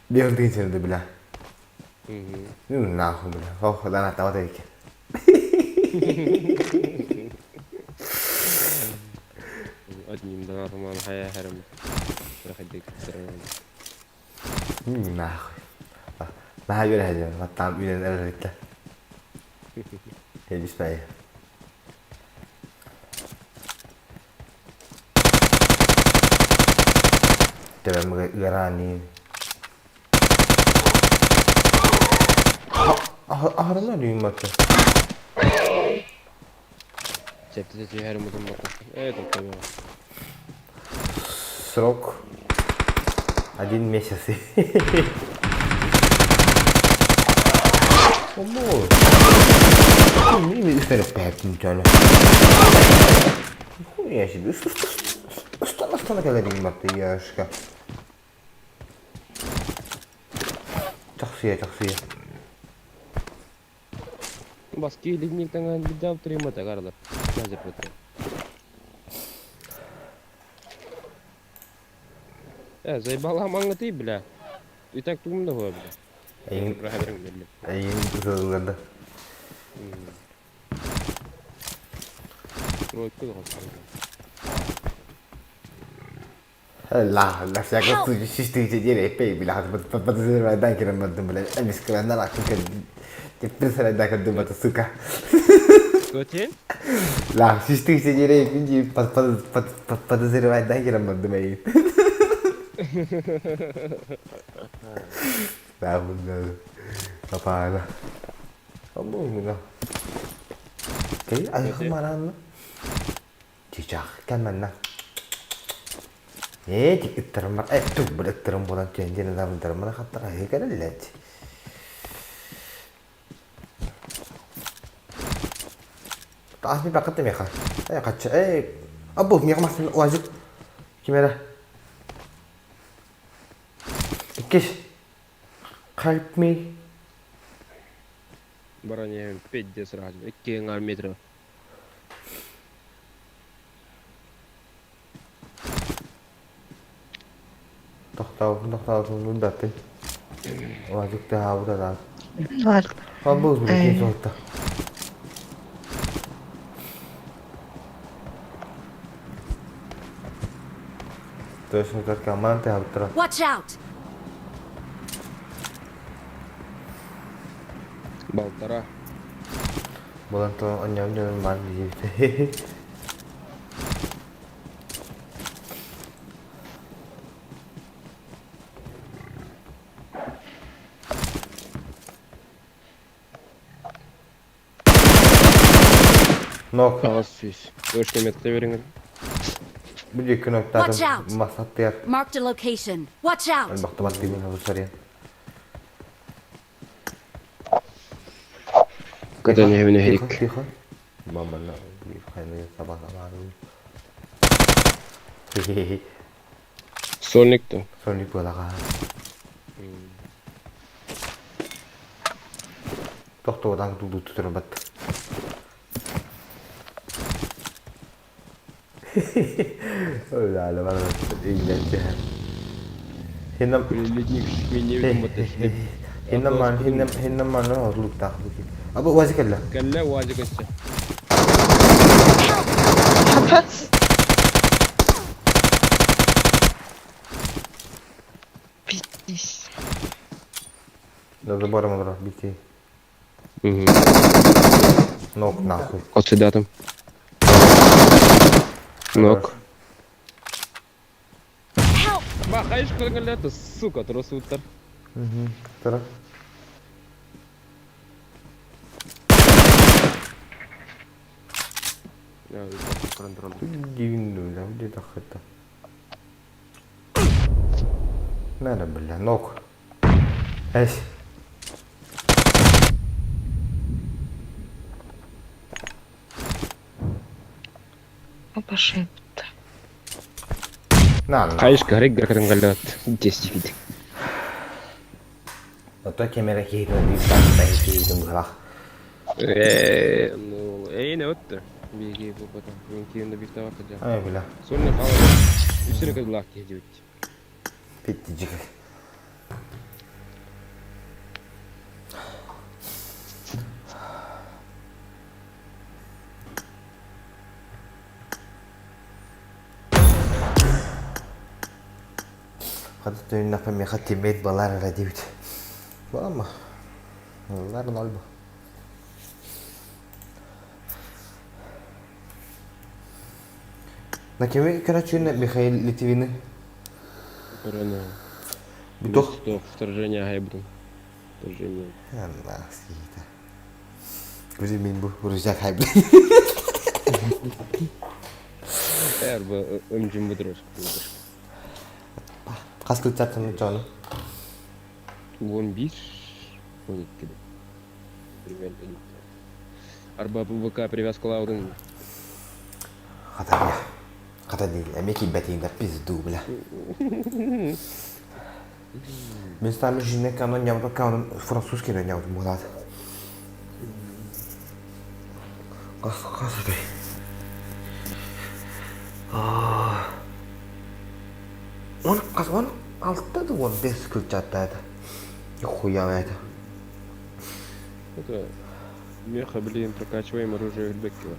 Бир дин сенде бля. Ну нахуй бля. Хо да на тавата экен. Одним донатом он хая харам. Проходи Нахуй. Наха юрэ хажан, маттаам үнэн эрэритэ. Хэлис бай. Тэбэм ыараани. Аһарына дүймөттө. Чепте харам бата. Это Срок один месяц. Ому. Мими үстәлеп пәптин тәне. Хуя себе. Устана устана кэлэ диймөттө яшка. Чахсыйа, чахсыйа. Баски ледник таҥаһын билдэ тримата каралар. Хазыр Э, заебала маңытый, бля. И так тугум да бля. Эйин эйин кызылларда. Тройка да La, la всяком случае, чистые деревья, пей, бля, подозревай, дай керем, бля, эмискрен, на Теперь сарайда думать, сука. Көтен? La, чистые деревья, иди, подозревай, дай керем, думай. Да, да, папа, Обу, Кей, айхмаран. Чичах, кәмәнна. Ээ, ыттарым бар. Э, тук, бу ыттарым буолан түөн диэн ылабынтарым хаттара хекереллет. Таас ми бакыт меха. Э, кача. Э, абу меха масын уазик. Кимера. Иккис. Help me. Баране 5 сразу. 2 метра. Тохтау, тохтау, тохтау, Уазик та да. Ладно. Абу, бу солта. Точно как команда автора. Watch out! Полтора. Болан то оньям дьон ман диэбит. Нок. Ағас сүйіс. Өшке метте беріңір. Бу дьэки Watch ноктаатым out. масаттыар. Marked a location. Watch out! Альбахтамат тимин хабысарыан. Көтен евіне Тихо, херик. тихо. Мама, на, хайны саба саба. Хе-хе-хе. Сольник-то. Сольник буолаға. Тохтоудан тулду тутурун бат. Ой, бара иңнәтче. Хиннам Ледник мен не бит хиннам ман хиннам хиннам ман орлук тах. Абу вазик кэллэ. Кэллэ уазик өссө. Хапас. Пиздец. Да забором олорор бити. Нок нахуй. Отседатым. Нок. Ба, хайш кылыңылды, сука, тросуттар. Угу. Тара. Дивин бля, где это? Надо, бля, ног. Эсь. Опаши. На, на. Хайш гарик гаркатын 10 вид. Ото кемера кейтен бир тахта кейтен булах. Э, ну, эй, не отты. Биги бу потом. Мен кейинде бир табак жа. Ай, бля. Сонны калып. Үсүрө кыллак дебит. Питтижик. Хата түйін меха тиммейт балар ара дебит. Балама. Лар нольба. На кеми короче Михаил Литвины. Корона. Бутох. Стоп, вторжение хайбутун. Вторжение. Анна, скита. Көзі мен бу рюкзак хайб. Эр бу өмжүм будур. Қас кылчатын жону. 11 12 Примерно. Арба ВК привязка. Хата бля. Хата ди, эмеки бәтиңдер пизду бля. Мин сами жизненный канон нямда канон французский да нямда мулат. Хас хас этэй. Он хас он алта да 15 кылчаттаата. Хуя это. Это меха, блин, прокачиваем оружие өлбекке бар.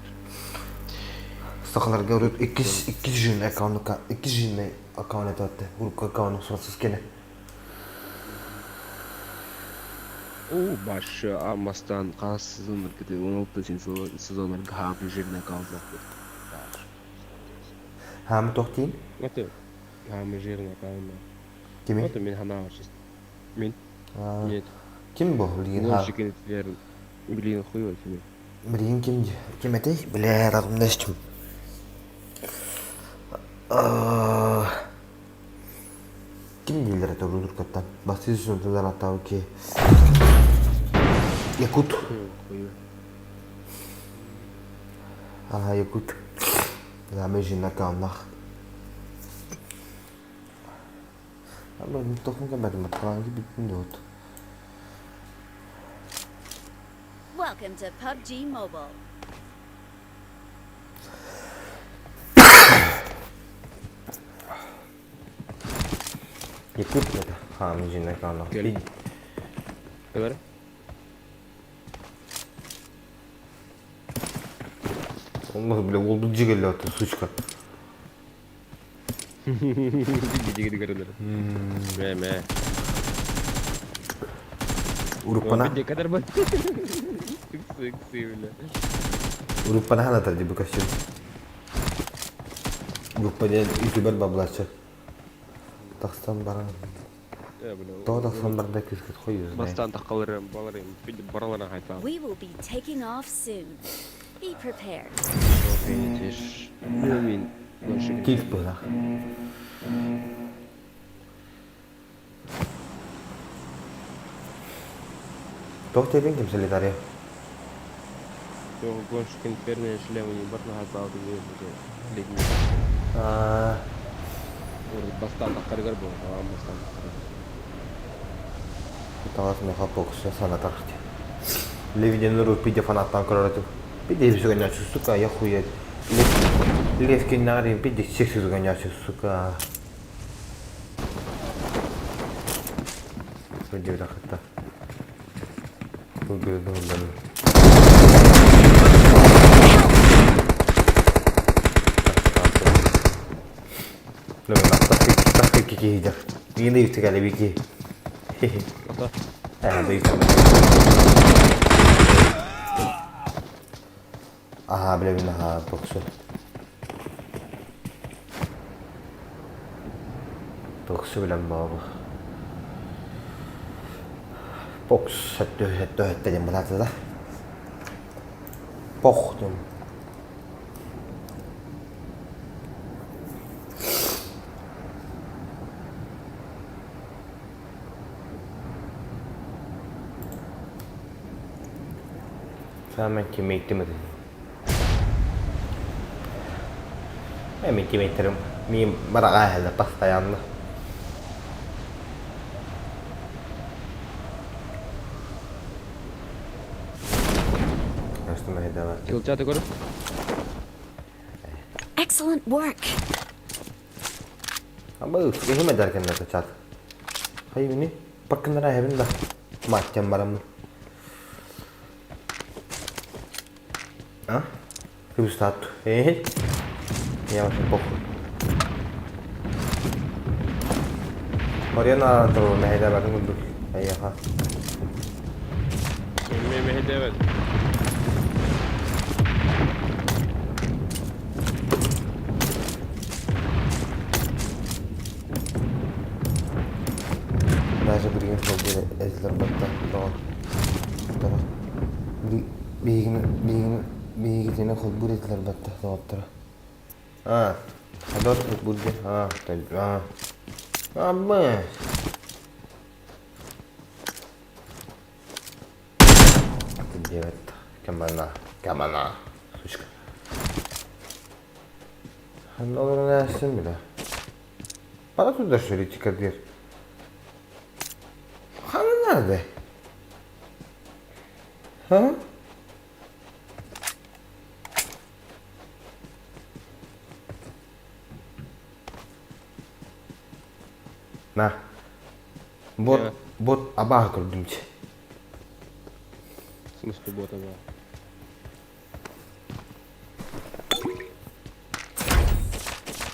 Сахаларга урут иккис иккис жизненный аккаунтка иккис жизненный аккаунт этэ урукку аккаунт французский Оо, баш мастан хас сезоннарга 16 сезоннарга хаамы жирный аккаунт Хаамы тохтин? Это хаамы жирный аккаунт. Кими? Это мин ханаа чисто. Мин. Нет. Ким бу? Билигин ха. Гонщик верно. Блин, хуй тебе. Билигин ким ким этэй? Бля, разумнашчым. Ким дииллэр этэ уруккаттан? Бастыы сүнтүлэр аттаабы ки. Якут. Ага, Якут. Заме жина каунах. Абы тохун кэмэтим батталаан бүттүн дуут. Welcome to PUBG Mobile. Якут это. Хаамы жина каунах. Кэл. Говори. Olmaz bile oldu cigелли аты сучка. Диги көрөлөр. Мэ мэ. Уруппана. Види кадар бар. Секси, бля. Уруппана ханатар ди бу костюм. Группа диэн ютубер баблачы. Тахсан баран. Тоҕо тахсан барда кыскыт хойуз. Бастан таққаларым, баларым, бараларым хайта. We will be taking off soon. Be prepared. Мин. Киев была. Тоқ тебен ким солидария? Жоқ, гонщик инферно шлема не бар на хаталды летний. Бастан таққаргар бол, бастан таққаргар. Талас меха бокса санатар. Левиден ру пиде фанаттан көрөтүм. Пиде сүгөнячу, сука, я хуя. Левки нарин пиде всех сүгөнячу, сука. Судья рахата. Бүгүн Aha, билэбин аха, боксу. Боксу билэн баабы. Бокс хөттө хөттө хөттө диэн бытаата да. Пох диэн. Саамай тиммейтим этэ. Эми тиммейттерим миин бараҕаа иһэллэр постоянно. Кылчаты көрүп. Excellent work. Абы, киһи мэдэркэннэ чат. Хайбини, паккынара хэбин да. Маттям барамын. А? Хыбыстаат. Э? Я вообще похуй. Марьяна туру мэһэдэ батын курдук. Айяха. Мэ мэһэдэ Даже билигин сылдьар этилэр батта доҕор. Доҕор. Биһигини биһигини биһигитини холбуур этилэр батта доҕотторо. А, Ходор холбуур диэн а, а. Абы. Девять. Камана. Камана. Сучка. Ханна олорон ээсин бile. Бара туда шөрү тикадыр. надо? А? На. Бот, бот абааһы көрдүм чи. В смысле бот абааһы?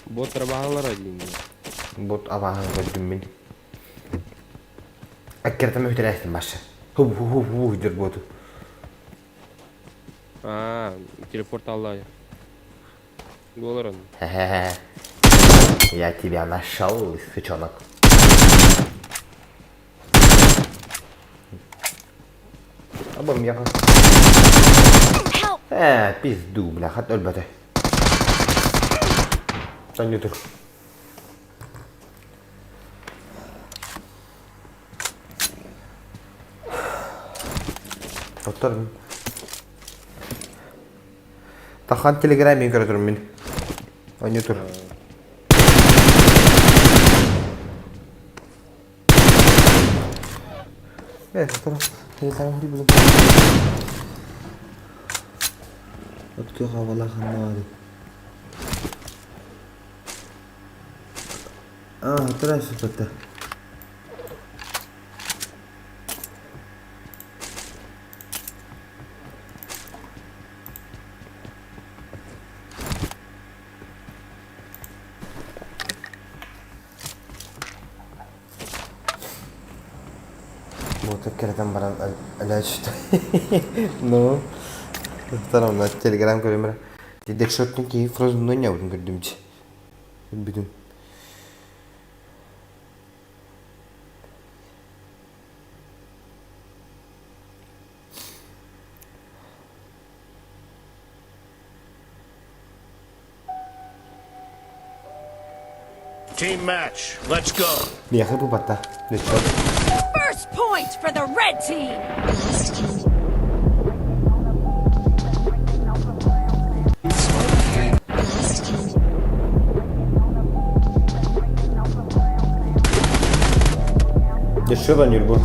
Бот абааһылара диин. Бот абааһы көрдүм мин. Аккертам үтэрээхтин башы. Ху ху ху ху дир боту. Аа, телепорт аллай. Буолар Хе-хе-хе. Я тебя нашел, сучонок. Абам я. Э, пизду, бля, хат өлбөтө. Танютур. Оттор Тахан телеграммин көрө турмун. Ойнуу тур. Э, тур. Телеграм хри булып. Өткө хавала ханнары. А, тура супата. Вот кэрэтэн баран өлөөчүтэ. Ну, втором телеграм көрүмэр. Дедекшоттун киһи фрозуннун ньабытын көрдүмчү. Бүтүн. Team match. Let's go. Миэхэ бу батта. First point for the red team. Еще да Нюрбу.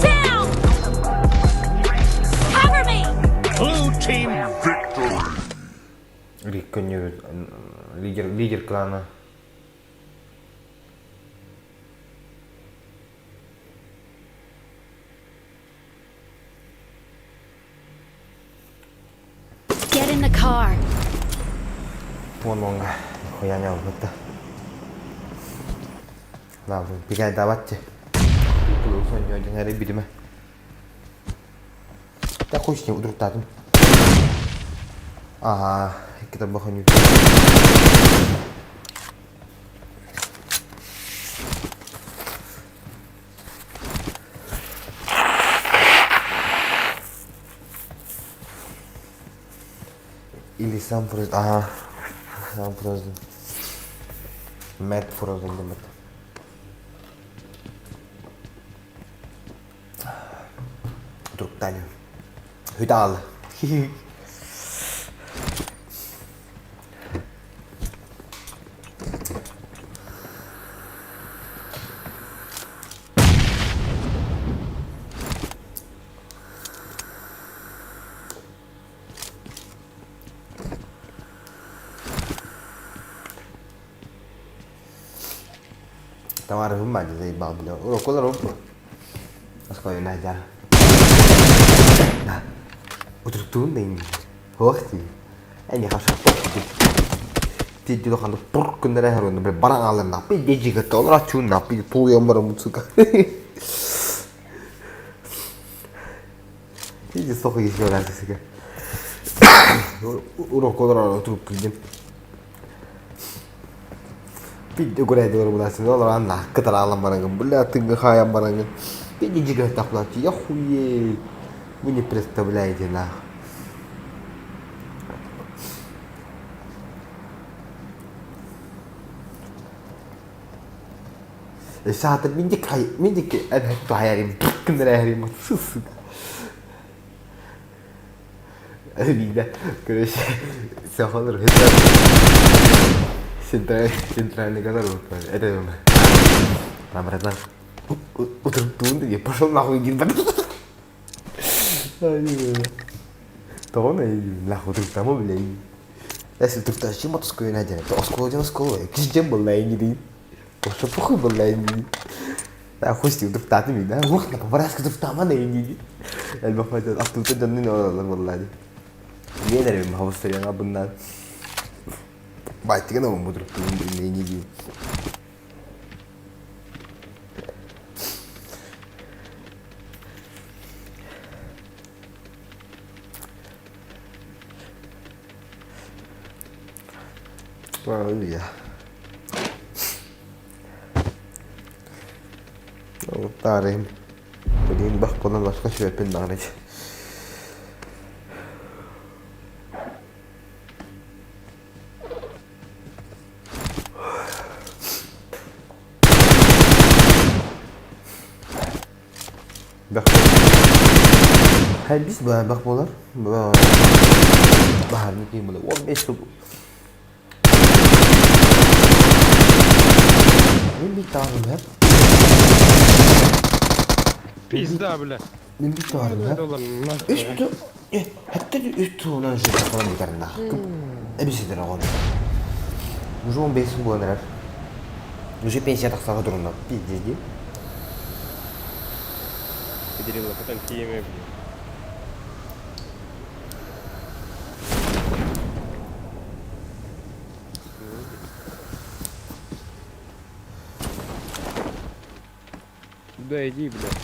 Down! Cover me! Blue team victory. Рикко лидер, лидер клана. Get in the car. Буолуоҥҥа хуйа ньалбыта. Лаабын пигайдаабат эрэ билимэ. Да хуй с ним удруктаатым. Ага, икки тарбах ойнуур. Или сам Frozen. Ага. Сам Frozen. Мэтт Frozen диэн Туруктаан. Хүдаал. Тамара бу заебал, бля. Урокулар опа. Аской надя. Да. Утруктуун да ин. Хуахти. Эни хаша. Тидди доханды пур. Күннэрэ эһэр бля баран аалар на пиздец жигатта олор ачуун на пиздец тулуйан бараммыт сука. Иди сох еще раз сука. Урок олорор отуруп күлдүм. Пиздец угурайдылар буласың олор анна кытараалан бараҥын бля тыҥҥа хаайан бараҥын. Пиздец жигатта булачы я хуе. Вы не представляете нах. Саатар мин диэки мин диэки туһайарым гыннараарым сука. Биирдэ короче сахалар центральный канал это там братан утуртуун я пошел нахуй диир Тоҕо нахуй утуруктаама блядь. Эс утуруктааччы мотоскуйна диэн. Оскуола диэн оскуола. Киһи буолла ини диин. Вообще похуй буолла ини. Да хуй с ним утуруктаатым мин да. Уох на побараска утуруктаама на ини диин. Элбэх файда ахтыбыта дьоннун олороллор буолла ди. Биэлэрим хабыстарыаҥа буннан. Байтыгын обун утуруктугун ини диин. Iya. Тарыһым. Билигин бах буолан башка сүөппүн даҕаны. Бих бах буолар. Баһарны киһи буолар. 15 сыл. Мин бит таарым һэп. Пизда, бля. Мин бит таарым һэп. Үс ту Хәтта үс туһунан журналын бүтэрнах. Эбиситер оҕон. Уже 15 сыл буолан эрэр. Уже пенсия тахсаҕа турунна. Пиздец дии. Педрила, потом киеме, блин. Сюда иди, блядь.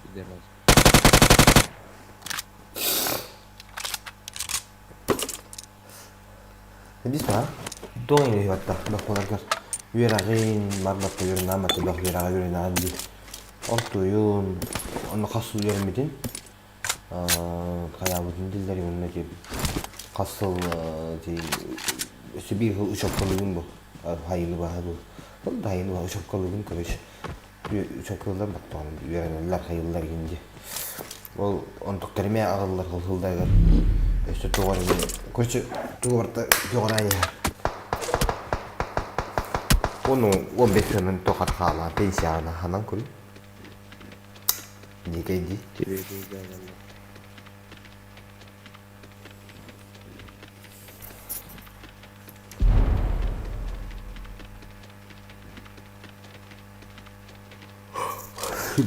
Пидорас. Бис баар. Туох иҥиһи батта бохуоларгар үөрэҕин барбакка үөрэнэҕин батта бөх үөрэҕэ үөрэнэҕин дии. Ортуйун, онно хас сыл үөрэммитин хайаабытын диллэр уонна ити хас сыл ити өссө биир сыл учебкалыыбын бу хайыыны баһа бу хайыыны баһа учебкалыыбын короче учебкалыыллар баттаҕын үөрэнэллэр хайыыллар игин дии. Ол онтуктар эмиэ аҕаллар сылдайгар өссө туох эрэ короче тугу барыта көҕүрээн иһэр. Ону 15 сылын тухары хаалаан пенсияҕына ханан куруй. Дикэй дии. Тебе пизда, ладно.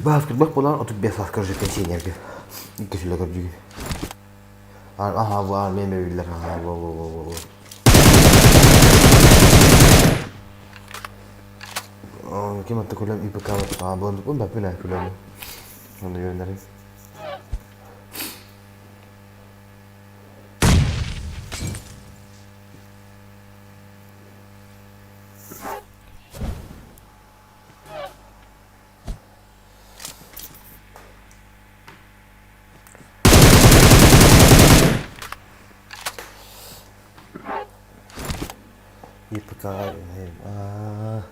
Бааскырбах буолан 35 сааскар уже пенсионерга. Икки сүлэ көрдүүгүн. Аха, бу мен биллэр. Аха, бу бу бу бу. Ким атта күләм ИПК а бу бу бәпүнә күләм. Оны yönlerim. ИПК аа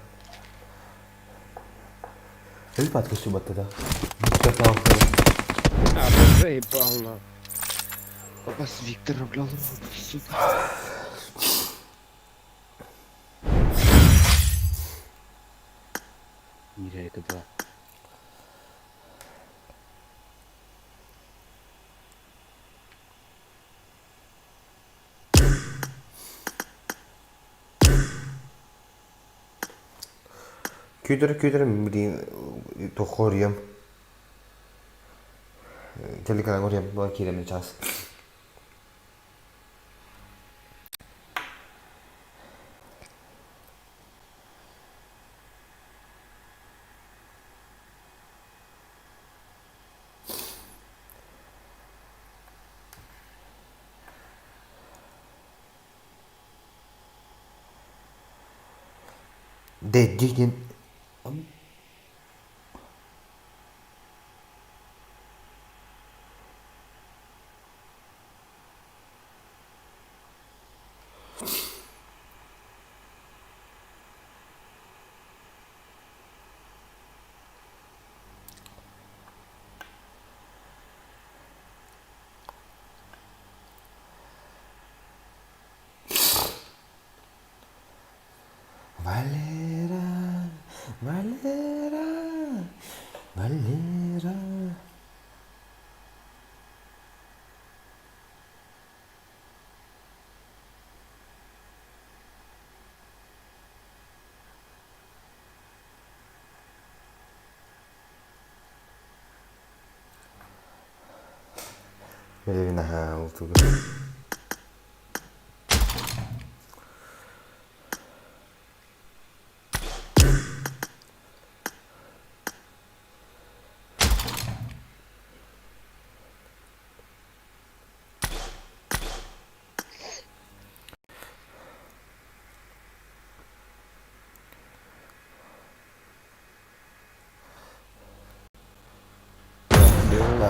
Элбат көстүбэттэ да. А, заебал на. Папа с Виктором, бля, сука. Нереально 2. Күүтэр күүтэр билигин туохха оруйам телеканалга оруйам буолан киирэммин чаас. Дэдди диэн Валера, Валера, Валера. Билигин наһаа ултугу.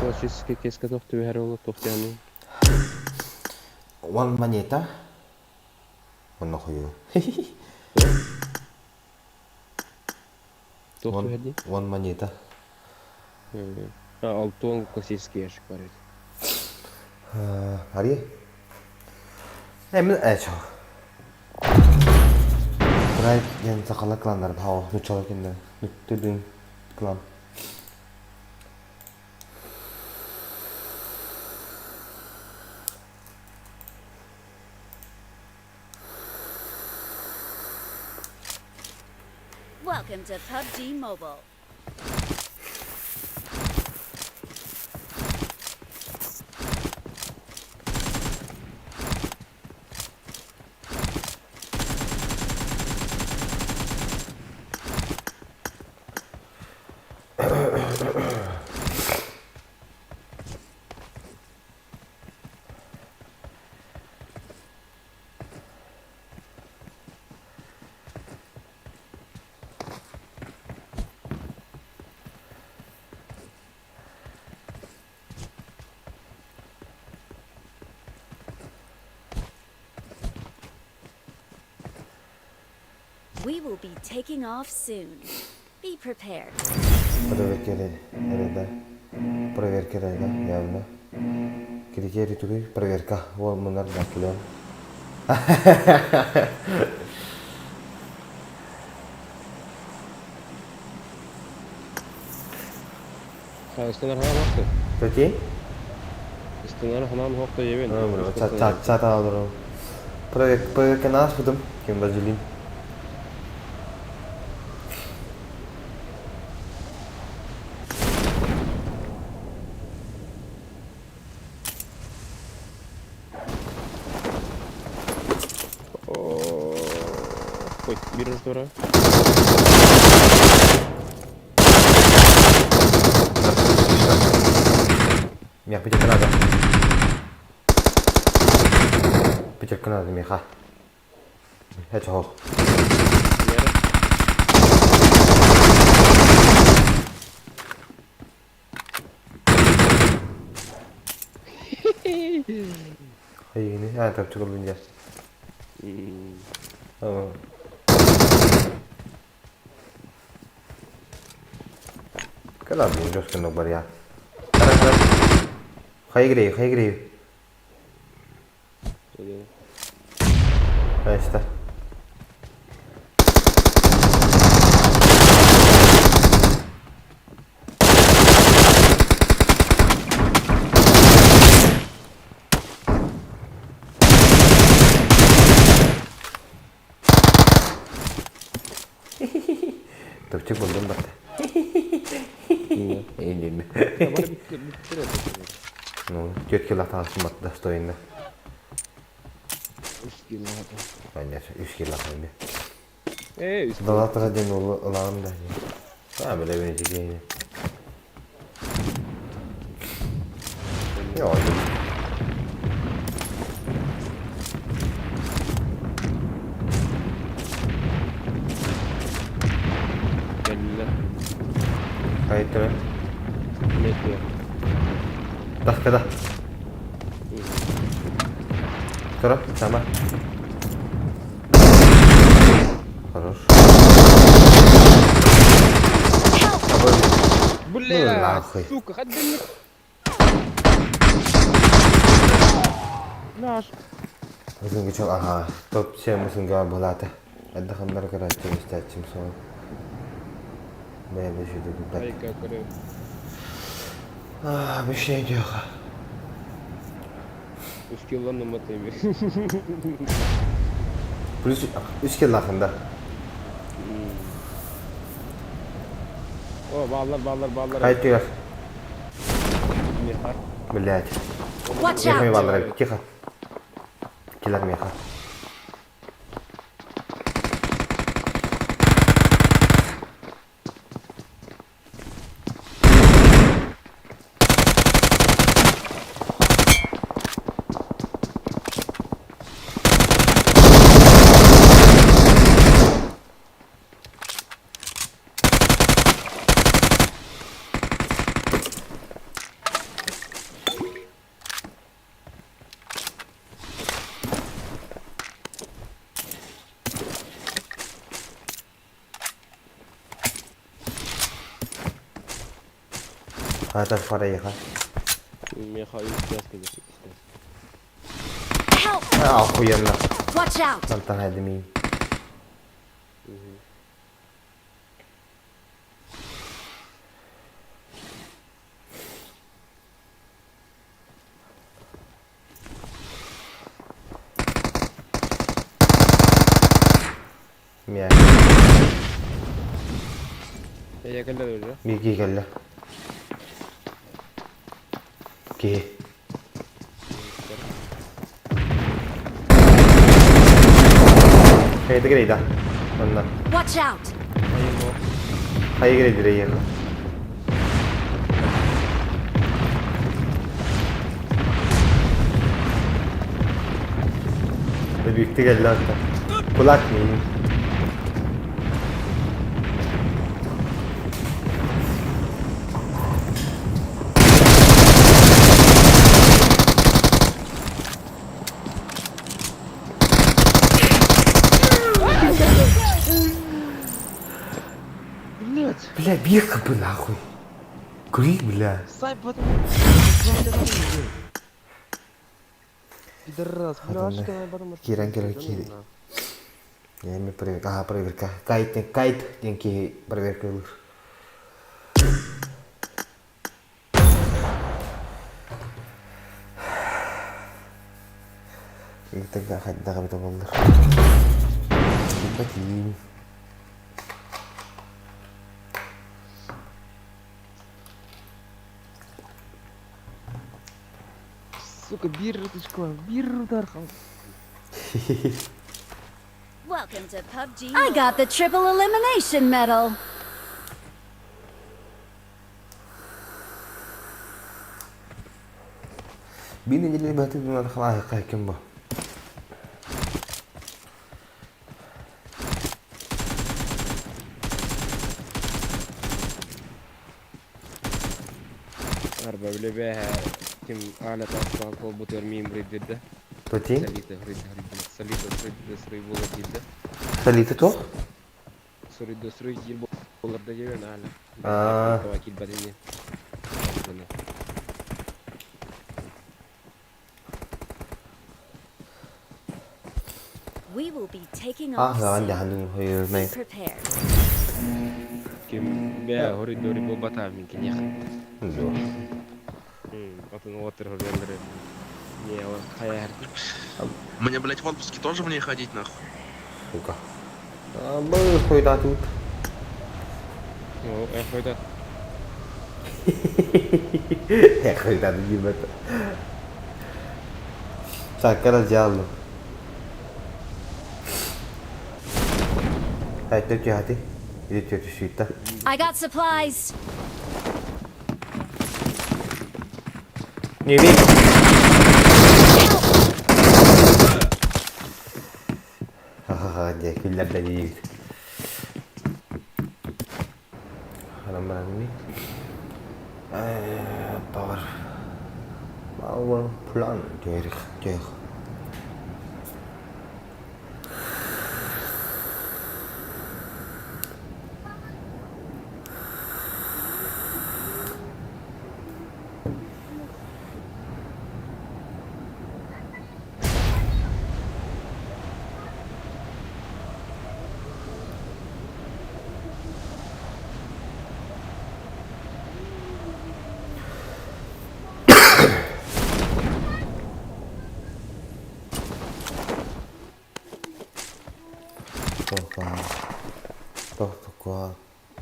Классический кеска туох түбэһэр ол туох диэний? One монета. Онно хойу. Туох түһэр дии? One монета. А, алтуон классический ящик бар эбит. Ари. Эмин эчо. Прайд диэн сахала кланнар баҕа нуччала кинилэр нүттүбүн клан. Welcome to PUBG Mobile. We will be taking off soon. Be prepared. Проверка эрэ Проверка эрэ явно. Критерий тугуй? Проверка. Ол мунар да килен. Ыстанар хаан хохто. Пети? Ыстанар ханаан хохто ебен. Чат алырым. Проверка наспытым. Ким базилим. Ой, бирж дура. Мех, пятерка надо. Пятерка надо, меха. Это хох. Хайыгыны, а, тапчык олун дьэ. Кала бу жёстко бар я. Хайгрей, хайгрей. Конечно. Топчик булдум барда. Эйнин. Ну, 4 кило таҥасым барда достойно. 3 кило. Конечно, 3 кило эми. Э, 3 Далатыга диэн ылаҕын да. А, билэбин ити Йоо. Хайдары. Метро. Тахкада. Тура, сама. Хорош. Бля, Ну нахуй. сука, хоть бы не... Наш. Узунга чол аха. Топ 7 узунга булата. Эддаханнар көрөөччүм истээччим суох. Бэйэ сүдү билбэт. Айка көрө. Аа, bir şey diyor. Үс киллан матайми. Плюс 3 килл ахында. О, баллар, баллар, баллар. Хайт Меха. Блять. Watch Меха out! баллар. Тихо. Киллер меха. Хайта фарайха. Меха үс киллан. Help! Охуенно. Watch out! Мантан хайдами. Мя. Я кэллэ уже. Бики кэллэ. Ки. Хайда грейда. Онна. Watch out! Хайа грейдер еха. Büyüktü geldi hatta. Kulak mıyım? Блять. Бля, бег бы нахуй. Кури, бля. Сай потом. Пидорас, бля, что я потом. Киран киран кири. Я ми проверка. Ага, проверка. Кайт, кайт, деньги проверка лучше. Тогда хоть да болдыр. Бакин. Сука, бир руточка, бир удархал. Welcome to PUBG. I got the triple elimination medal. Бин неделе баты дунар хала ким бу. Арба биле ким аля тастан кол бутер мим риддэ. Тотин? Салита рид рид салита рид срый була дидде. Салита то? Срый до срый дил болар да жебен аля. Аа. Вакил бадини. We will be taking off Ah, soon. عندي حنون هي Be ميت. prepared. Ким бе хори дори бо бата мин кинех. Зо. Атын отыр хөрелер. Не, ол хая Мне, блядь, в отпуске тоже в ней ходить, нахуй. Сука. А, мы хуйда тут. О, э, хуйда. Я хуйда тут ебать. Так, разделал. Ай, тетя, хати. Иди тетя сюда. I got supplies. Не бей. Ха-ха-ха, не, күлләр дә диит. Гынан баран Power Power Plan диэх диэх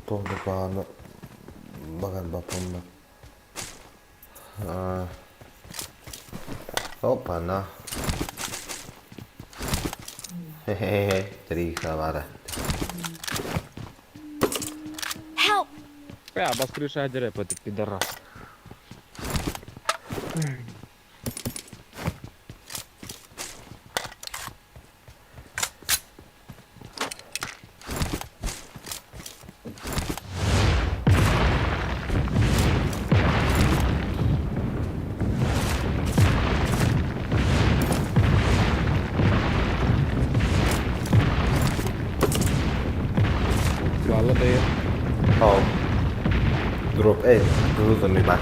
Туох да куһаҕаны баҕарбаппын Опа-на. Хе-хе-хе, три хабара. Help! Бля, бас крыша дереп, это пидорас. Valla dayı. Oh. Drop, ey, грузами бар.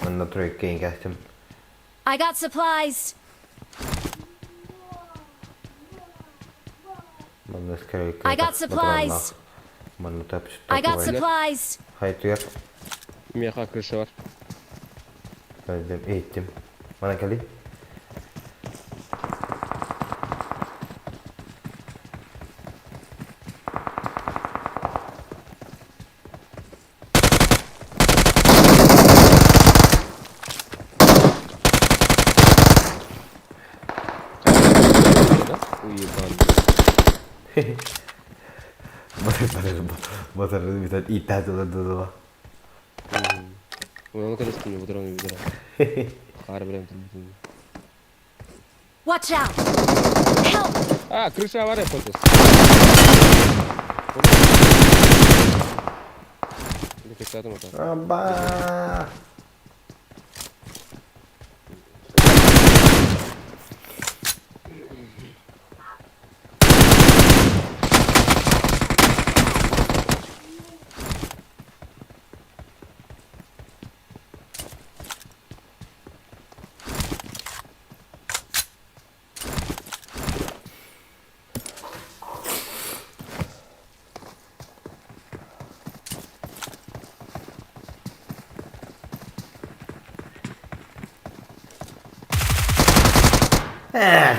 Манна тройка кәстем. I got supplies. Манна скорее I got supplies. Манна тап I got supplies. Хайтыгар. Меха крыша бар. Öldüm, eğittim. Bana gel. Уебан. Батарı bir tane итәді да. Ой, он когда скинул, патрон выбирал. Хар, прям тут. Watch out! Help! А, крыша авария потос. Аба!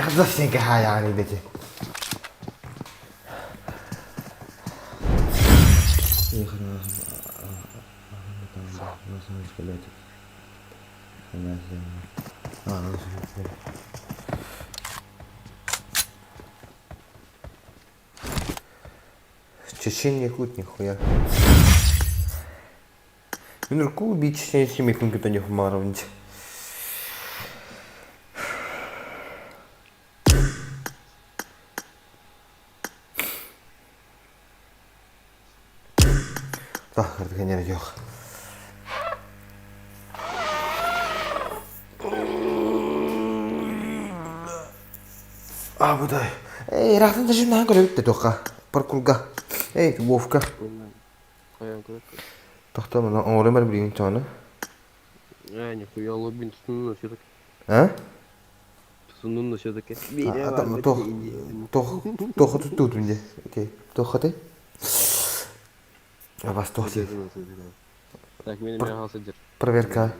Хазасенька хаяны дети. Чечен якут нихуя. Мен руку убить чечен семейкин кытани хумаровнить. Так, картогенер yok. А, будай. Эй, рахтан даже на көрөбүт тоха. Паркурга. Эй, Вовка. Тохто мына оңору бар билген чону. А, нихуя, лобин тусунун все-таки. А? Тусунун все-таки. А там тох тох тох тут тут Окей. Тох ты? А вас тох. Так, мен мен сидер. Проверка.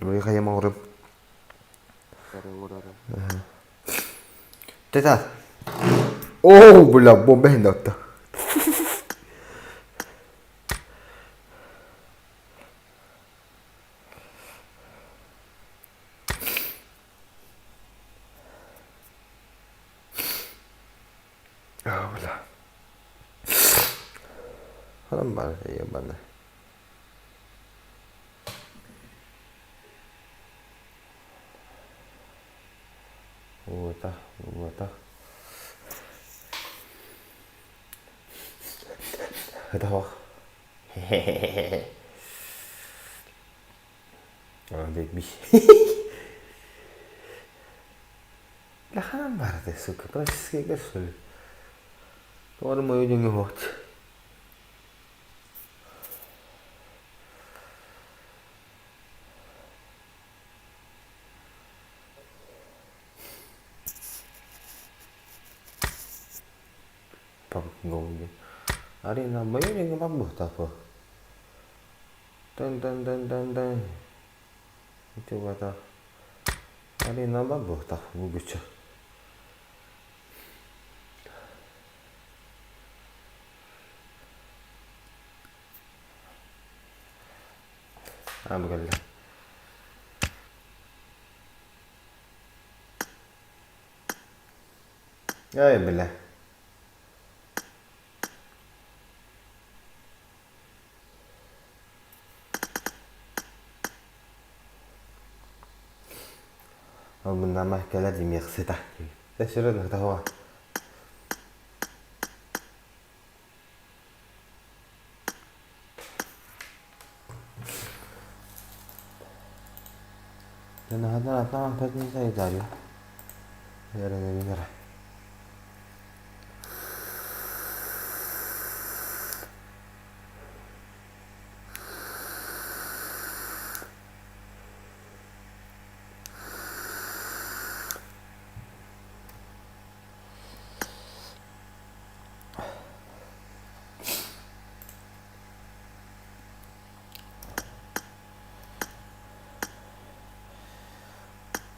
Хайым оңору. Тета. О, бля, бомба хинда. Ханан баар ебаный. Уота, уота. Ытах. Хе-хе-хе. Бэбби. Ханан баар этэй, сука, классическийга что ли? Тоҕо мою дьоҥҥо вот. Пап голди. Арина, мою дьоҥҥо баббыхтаах Тын тын тын тын тын. Ити бата. Арина баббыхтаах булгуччу. Аа бу кэллэ. Ай бля. Ол мыннама кэлэр димиэхсита. Эсирен того.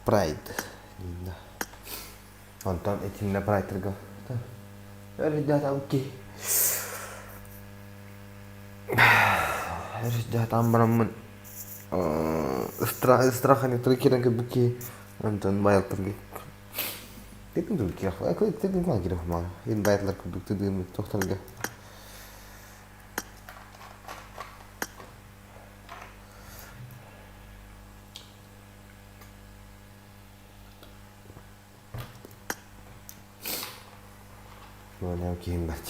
Прайд дииллэр. Онтон итиннэ прайдтарга өрүддээтабыт өрүддээтаан бараммын ыстрахани киирэн кэлбит киһи онтон байалтарга Тохторго киһим бэрт.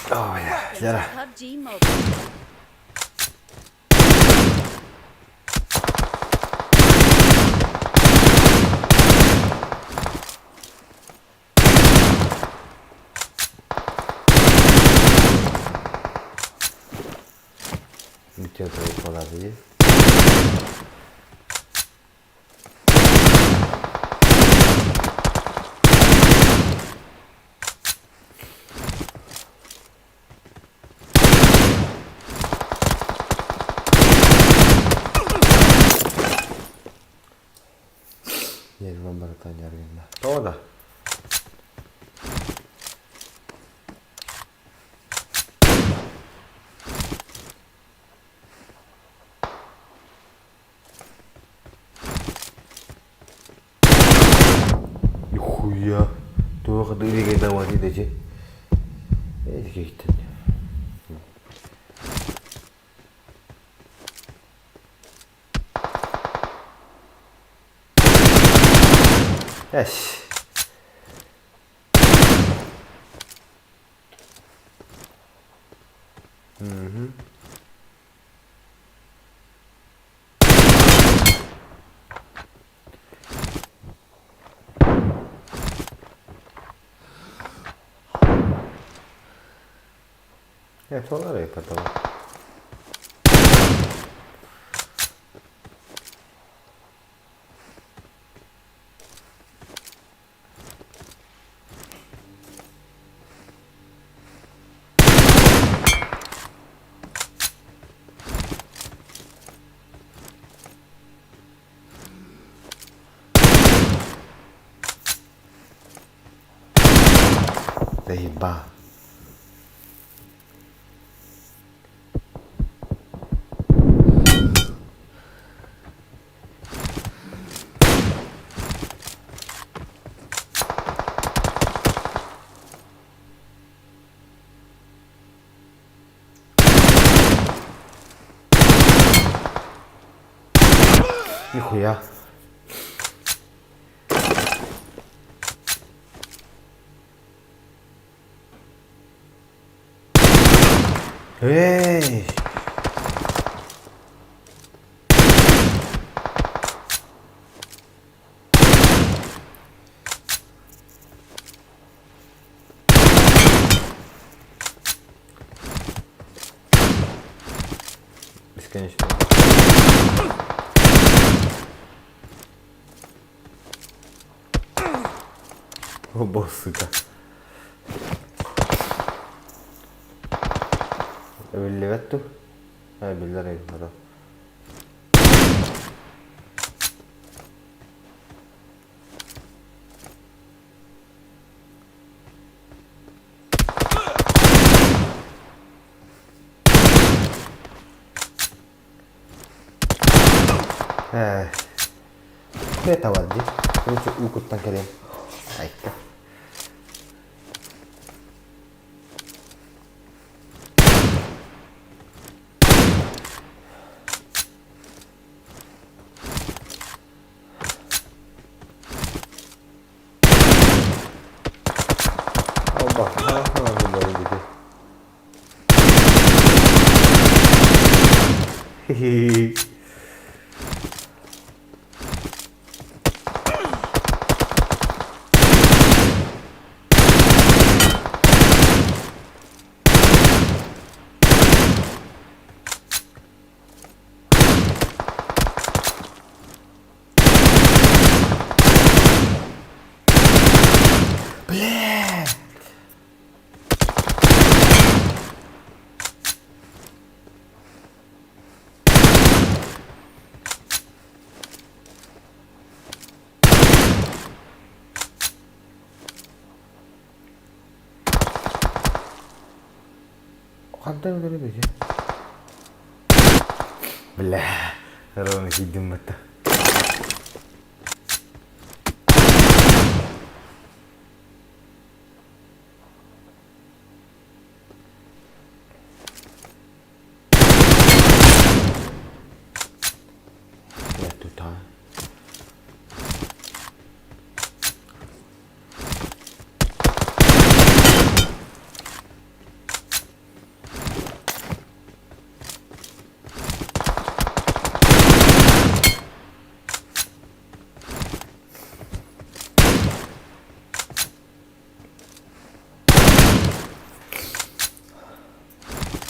Welcome to PUBG Mobile. Бүтүө буолар дии. Нервам барыта нервинна. Тоҕо да? Нихуя. Туох дыригайдавати дечи. Эдикейтен. Эс. Мгм. Э, потом. Заеба. Нихуя. Эй! Бесконечно. О, бог, сука. Эбиллибэт дуу? Ээ, биллэр эбит Ээ, это бар дии. Короче, уу куттан кэлиэм. Айка. Оба, Хи-хи. Бля! Хантан өлөрө бэйэ? Бля, ровно киирдим батта. Я тут, а?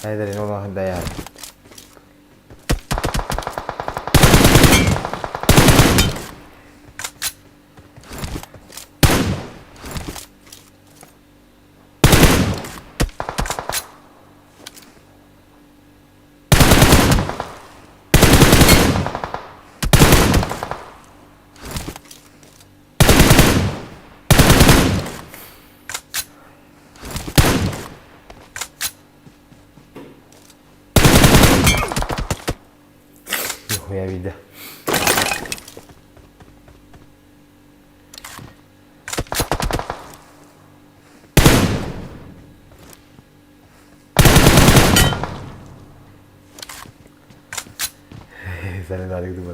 Haydi والله هدايا. Нихуя видя. Сәлем алейкум.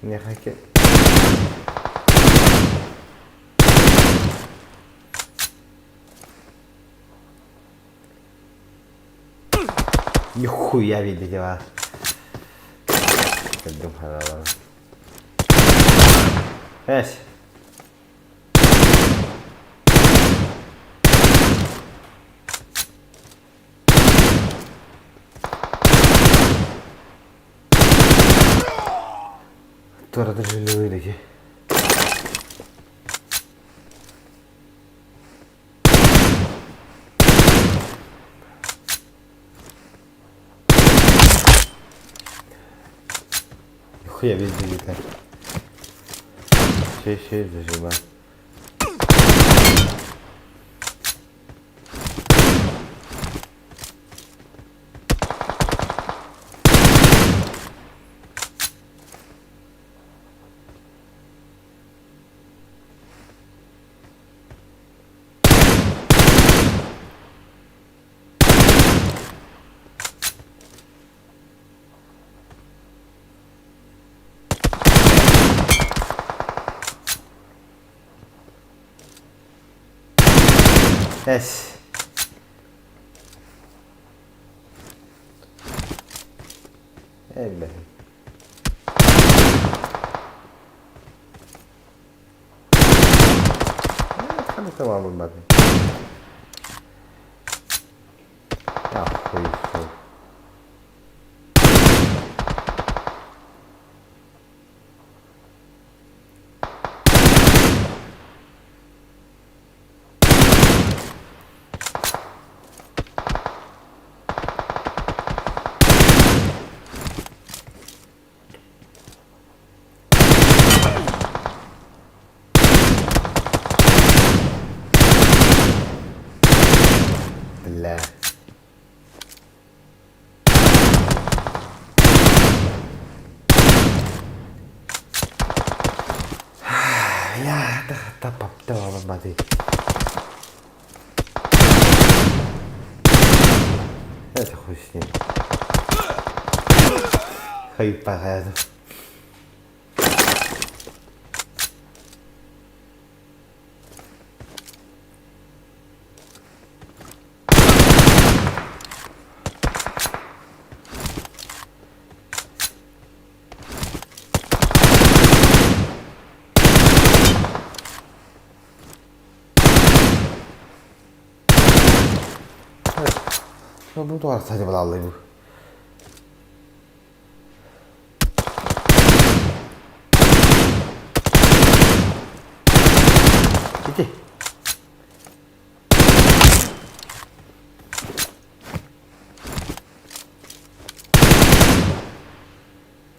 Нехаке. Нихуя видите вас. Кырдым харалар. Эс. Туора жилы Нихуя везде летает. Ща, ща, зажимай. Эс. Эй, Ханнык булбатым. Я хуй хуй. Бля. Я тапап Это хуй с ним. Хайпа. Ну, bu da sadece vallahi bu. Gitti.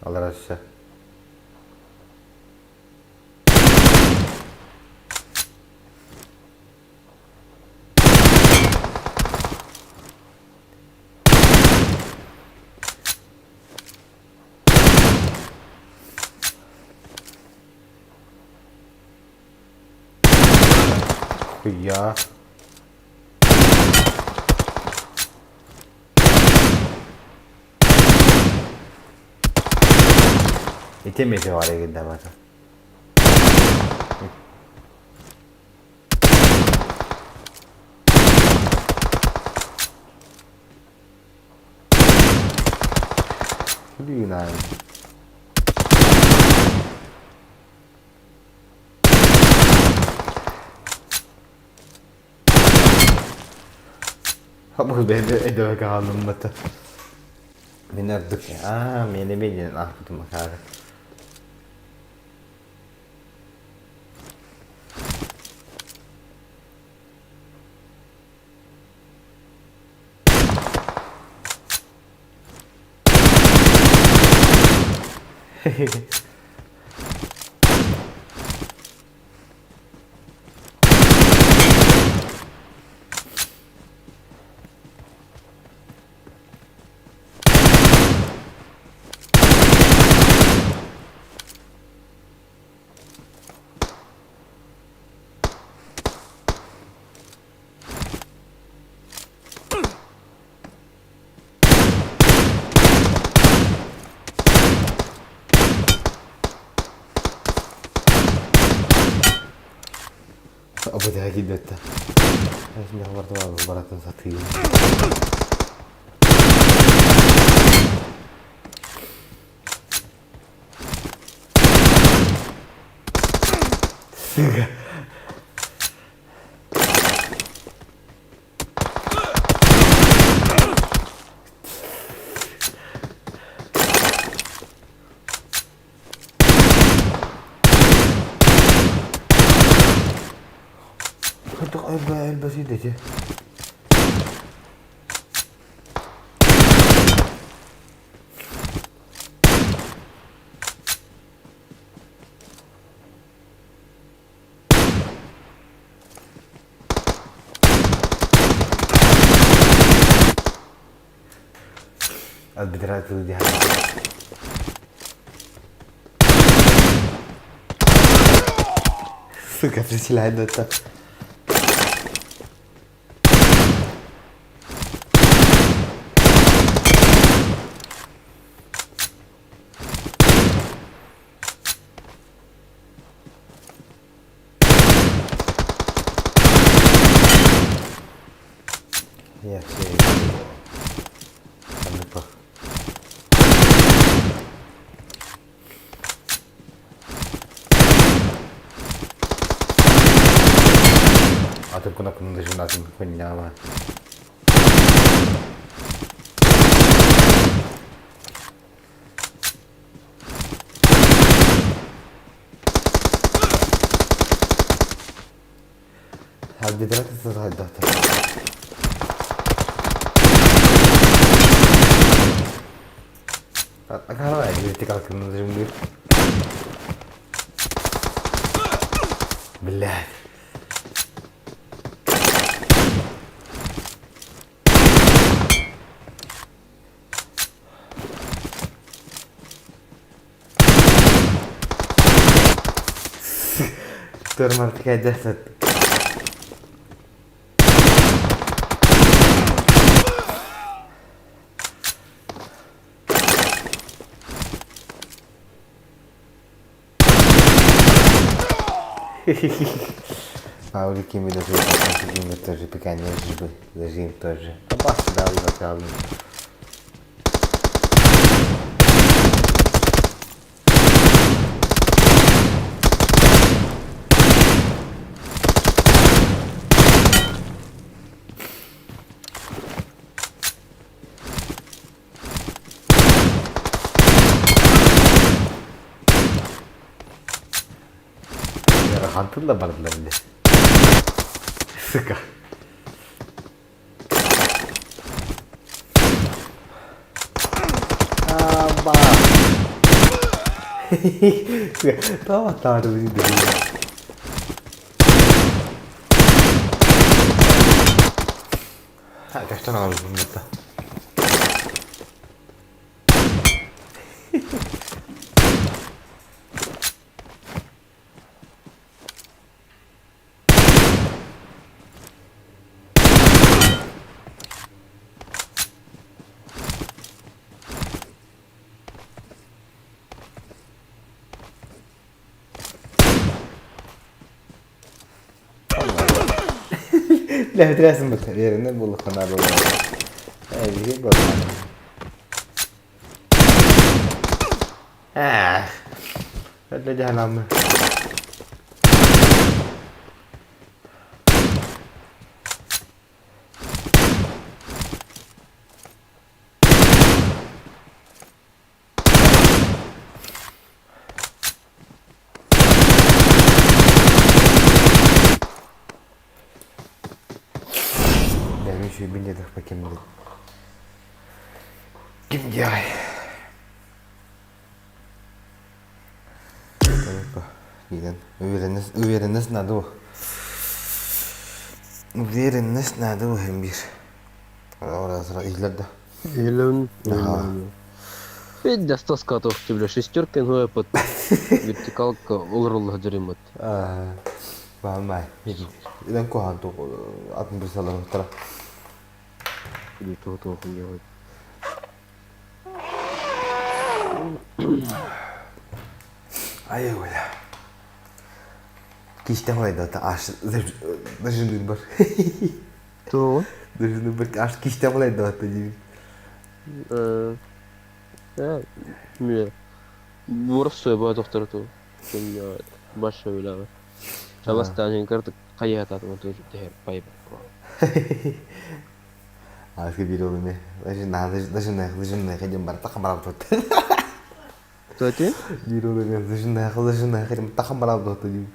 Allah razı olsun. Хуя. Ити var gidemedim. Блин, Бу бэйбэ хаалыммыта. Мин ордук аа мени билин ахпытым макара. Абы килбетте. Şimdi барты баратын сатыйым. Сука. Эльба сидите. Арбитратор дьаһал. Сука, присилай это. Я все. Анныпа. Атын кунакын дыжын атын хуйнява. Арбитрат хайдахтар. Акара вертикал кырмызы Блядь. Турмартка десет. Павлик кими даже кими тоже пекание жбы зажим тоже. Абас дал на Хантын да бардылар бile. Сука. Аба. Tamam tarih Kaç tane alırız bunu da? Ләһетрәсен бит. Yerinde булыкына булды. Әйе, булды. Эх. Это җәһәннәм. Ben şu bin dedik bakayım dedim. Kim gel? Уверенность, уверенность надо. Уверенность надо hem bir. Orada sıra izler Или Петя стоска бля, шестерка ну под вертикалка олрулла дерімет. Баамай. Иден кухан ту атын bir салар тара. Или того того делать. Ай оля. Киштен олайда та аш дажын бар. То? Дажын бар аш киштен олайда та дим. Э, Бурсу ба доктор ту. Баша билава. Шаластан картык кайятат вот тоже тер пайп. Аски бир олы ме. Дажын дажын дажын хедем бар тахам барап тут. Кстати? Бир олы ме дажын дажын хедем тахам барап тут дим.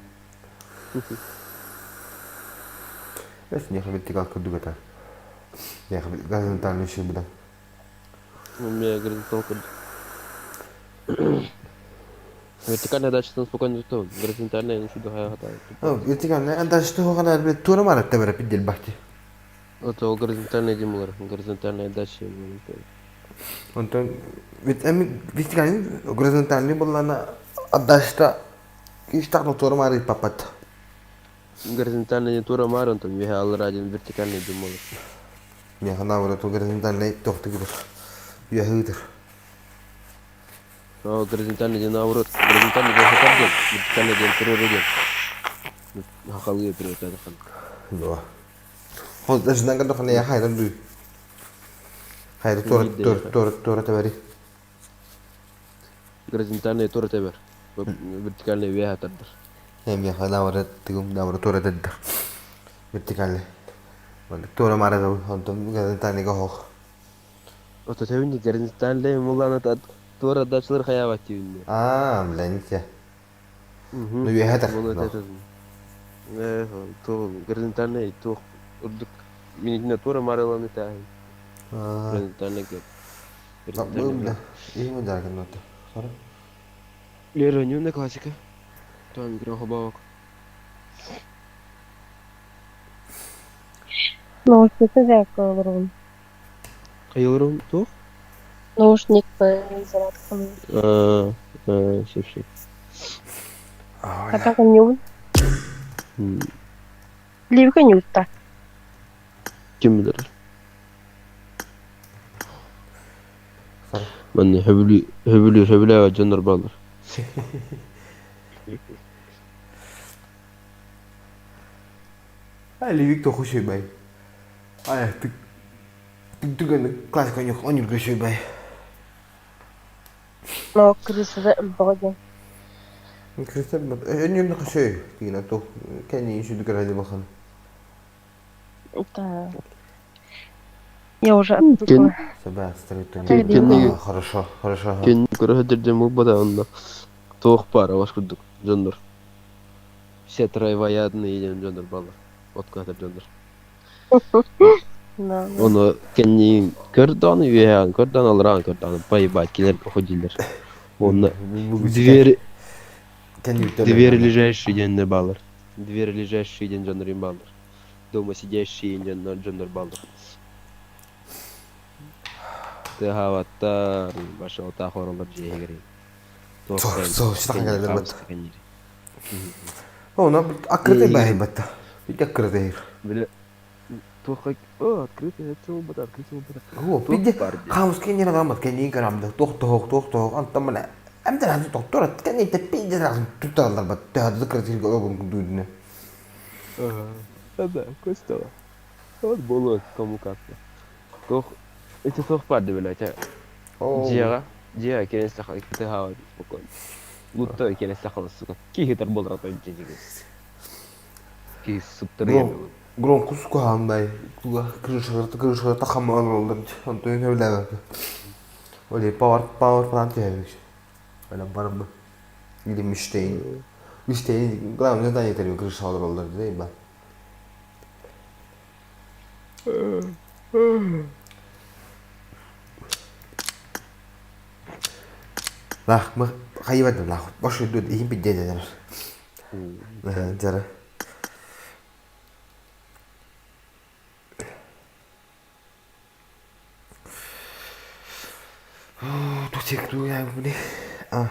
Бес не хабит тикал курдугата. Не хабит горизонтальный еще будан. У меня горизонталка. Вертикальная дача там спокойно то, горизонтальная ну сюда хата. Вертикальная дача то гана тура мара тебера пидел бахти. Это горизонтальная димулар, горизонтальная дача. Онтон ведь эми вертикальный горизонтальный буллана отдашта иштахно тура мара папат. Горизонтальная не тура мара, он там вегал один вертикальный димулар. Не хана вара ту горизонтальный тохты гибер. Яхыдыр. О, горизонтальный день наоборот. Горизонтальный день хатар день, вертикальный день тура день. Хахалы привет, это хан. Да. Даже көрдөххүнэ я хайдан дуу. Хайда туора туора туора туора тэбэри. Горизонтальный туора тэбэр. Вертикальный үөһэ тардар. Эмиэхэ наоборот тыгым наоборот туора тардар. Вертикальный. Туора маара онтон горизонтальныйга оһох. Ото тэбинни горизонтальный муллаана туора дачылар хаябат диибинни. Аа, блин, Ну үөһэ тар. Э, горизонтальный туох урдук минитинэ туора марыланы тааһын. Горизонтальный кет. Бля, и жаргын нота. Сора. Лера, не классика. Там микро хобавок. Наушникты зарядка алырмын. Кайылырым туох? Наушникты зарядка. Сөп сөп. Хата конюбун. Либи конютта. Ким билэр? Манна хөбүлүү хөбүлүүр хөбүлээбэт дьоннор бааллар. Ливик тоху шөйбай. Ай, тык тык түгэн классика нюх онюрга шөйбай. Но крысада ылбаҕа Крыса өнүрнө көшөй дигин тох кени шүдү көрөдү бахан. Да. Я уже отвыкла. Саба Кенни Хорошо, хорошо. Кенни көрө дердем болбада онно. Туох баар бас курдук дьоннор. Все травоядные диэн дьоннор бааллар. Откатар дьоннор. Да. Ону кенни көрдөөн үөһээн көрдөөн алраан көрдөөн поебать килер ходилер. Онно дверь дверь лежащие диэннэр бааллар. Дверь лежащие диэн дьоннор им бааллар. Дома сидящие диэн дьоннор бааллар. Тыаһаабаттар, баша отаах оролор дьиэһигэр. Со, со, саха бат. Она открытый бай батта. Бит открытый. Бля, туохха о, открытый, это бата, открытый бата. О, бидде хаус кенни гамат кенни карамда тох тох тох тох антам мана. Амдан хазы доктор кенни те пидде разын туталар бат. Та закрытый огон дудне. Ага. Да, костова. Вот было кому как-то. Туох эти туох барды блядь. Дьиэҕэ, дьиэҕэ кэлэн саха тыаһаабат спокойно. Лутта кэлэн сахала сука. Киһи тар болрата дьиэгэ. Киһи суптарыйа. Громко сукаандай. Крышалар крышалар тахаман олдым. Антон хөйләбә. Оле power power falan тиһәбик. Öyle барым. Или мечтейн. Мечтейн, главное, задание yeter крышалар олдыр değil mi? Лах, мы хайвадым лах. Баш өйдөд иһин бидде дедер. Жара. Тутик дуя буни. А.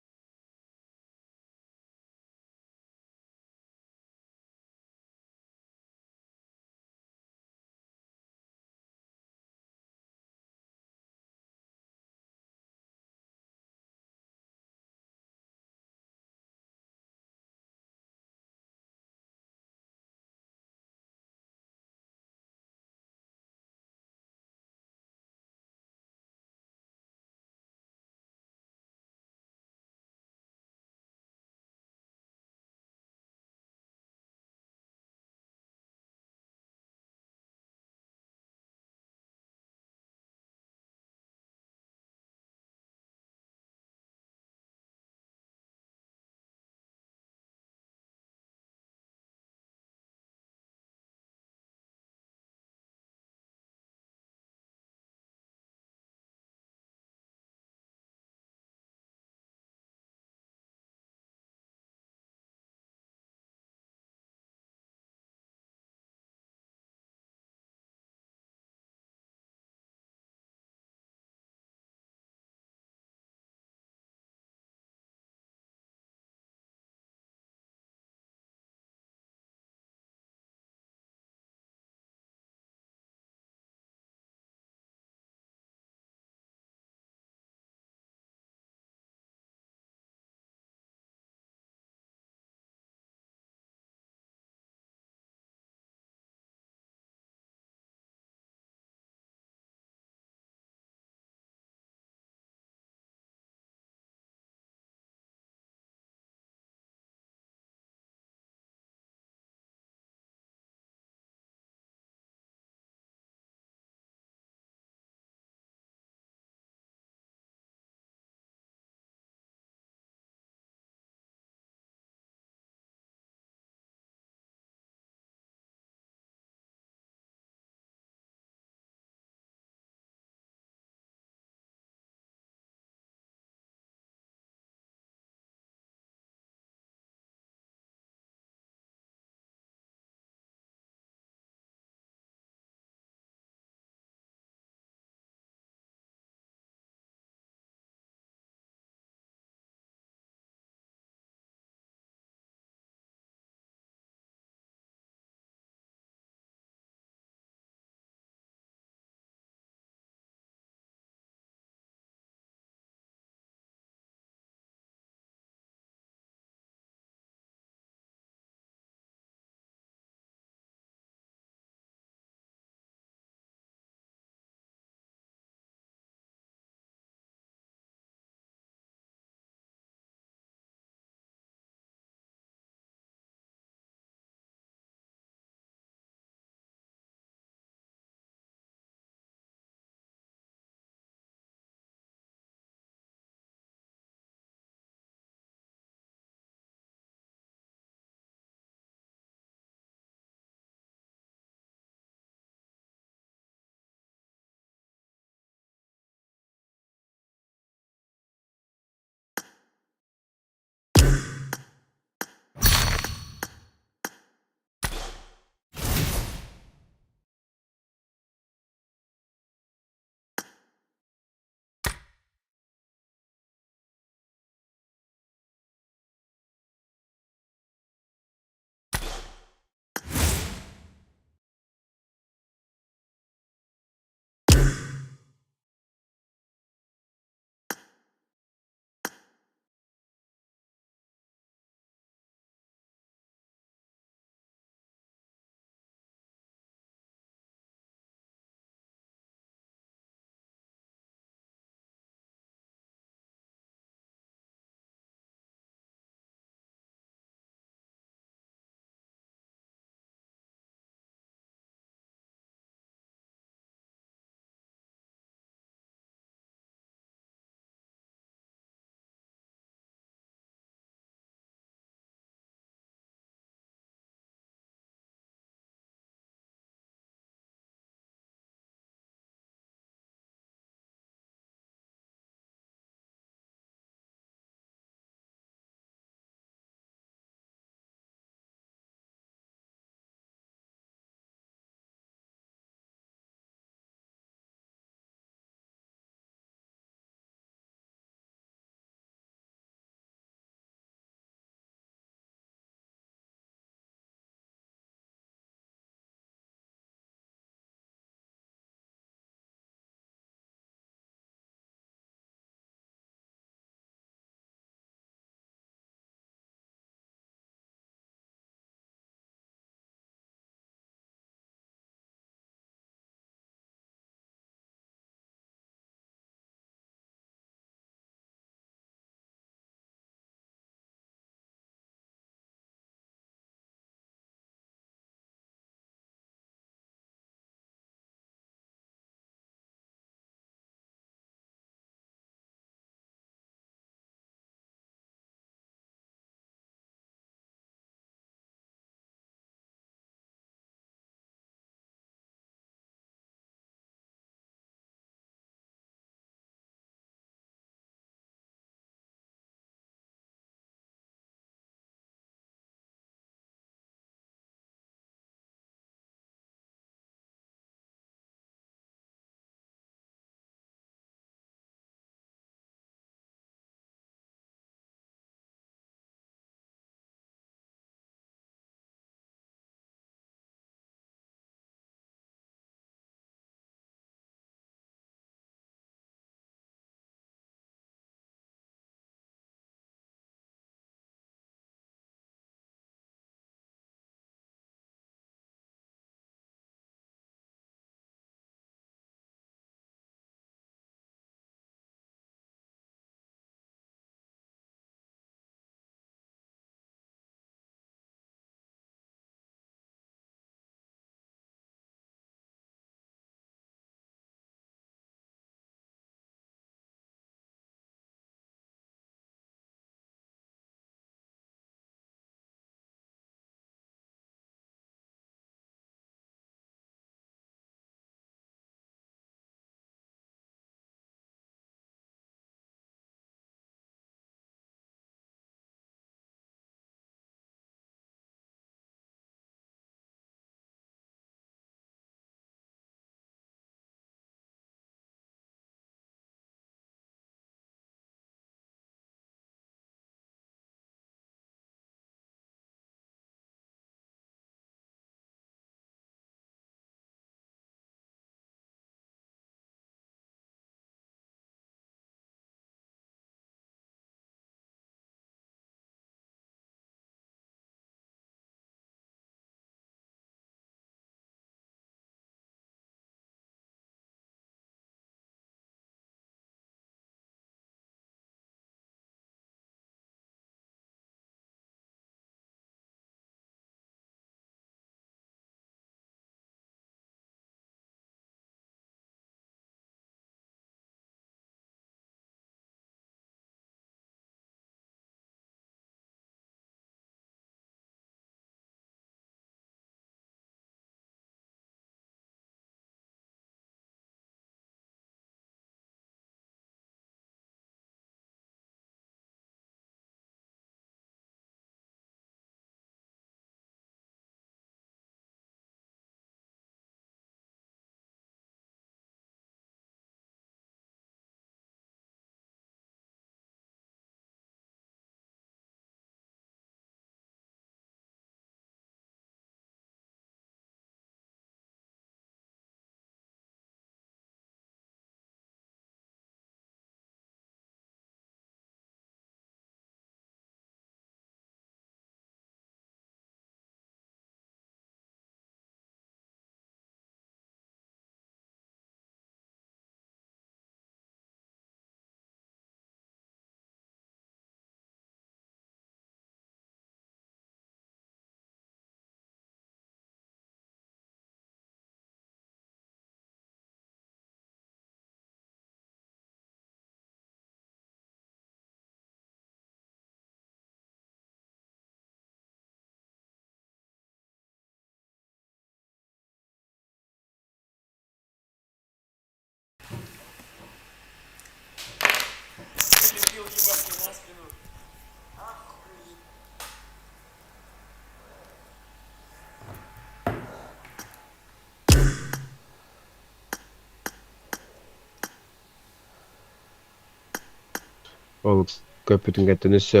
Ол көппүтүн кэнниттэн өссө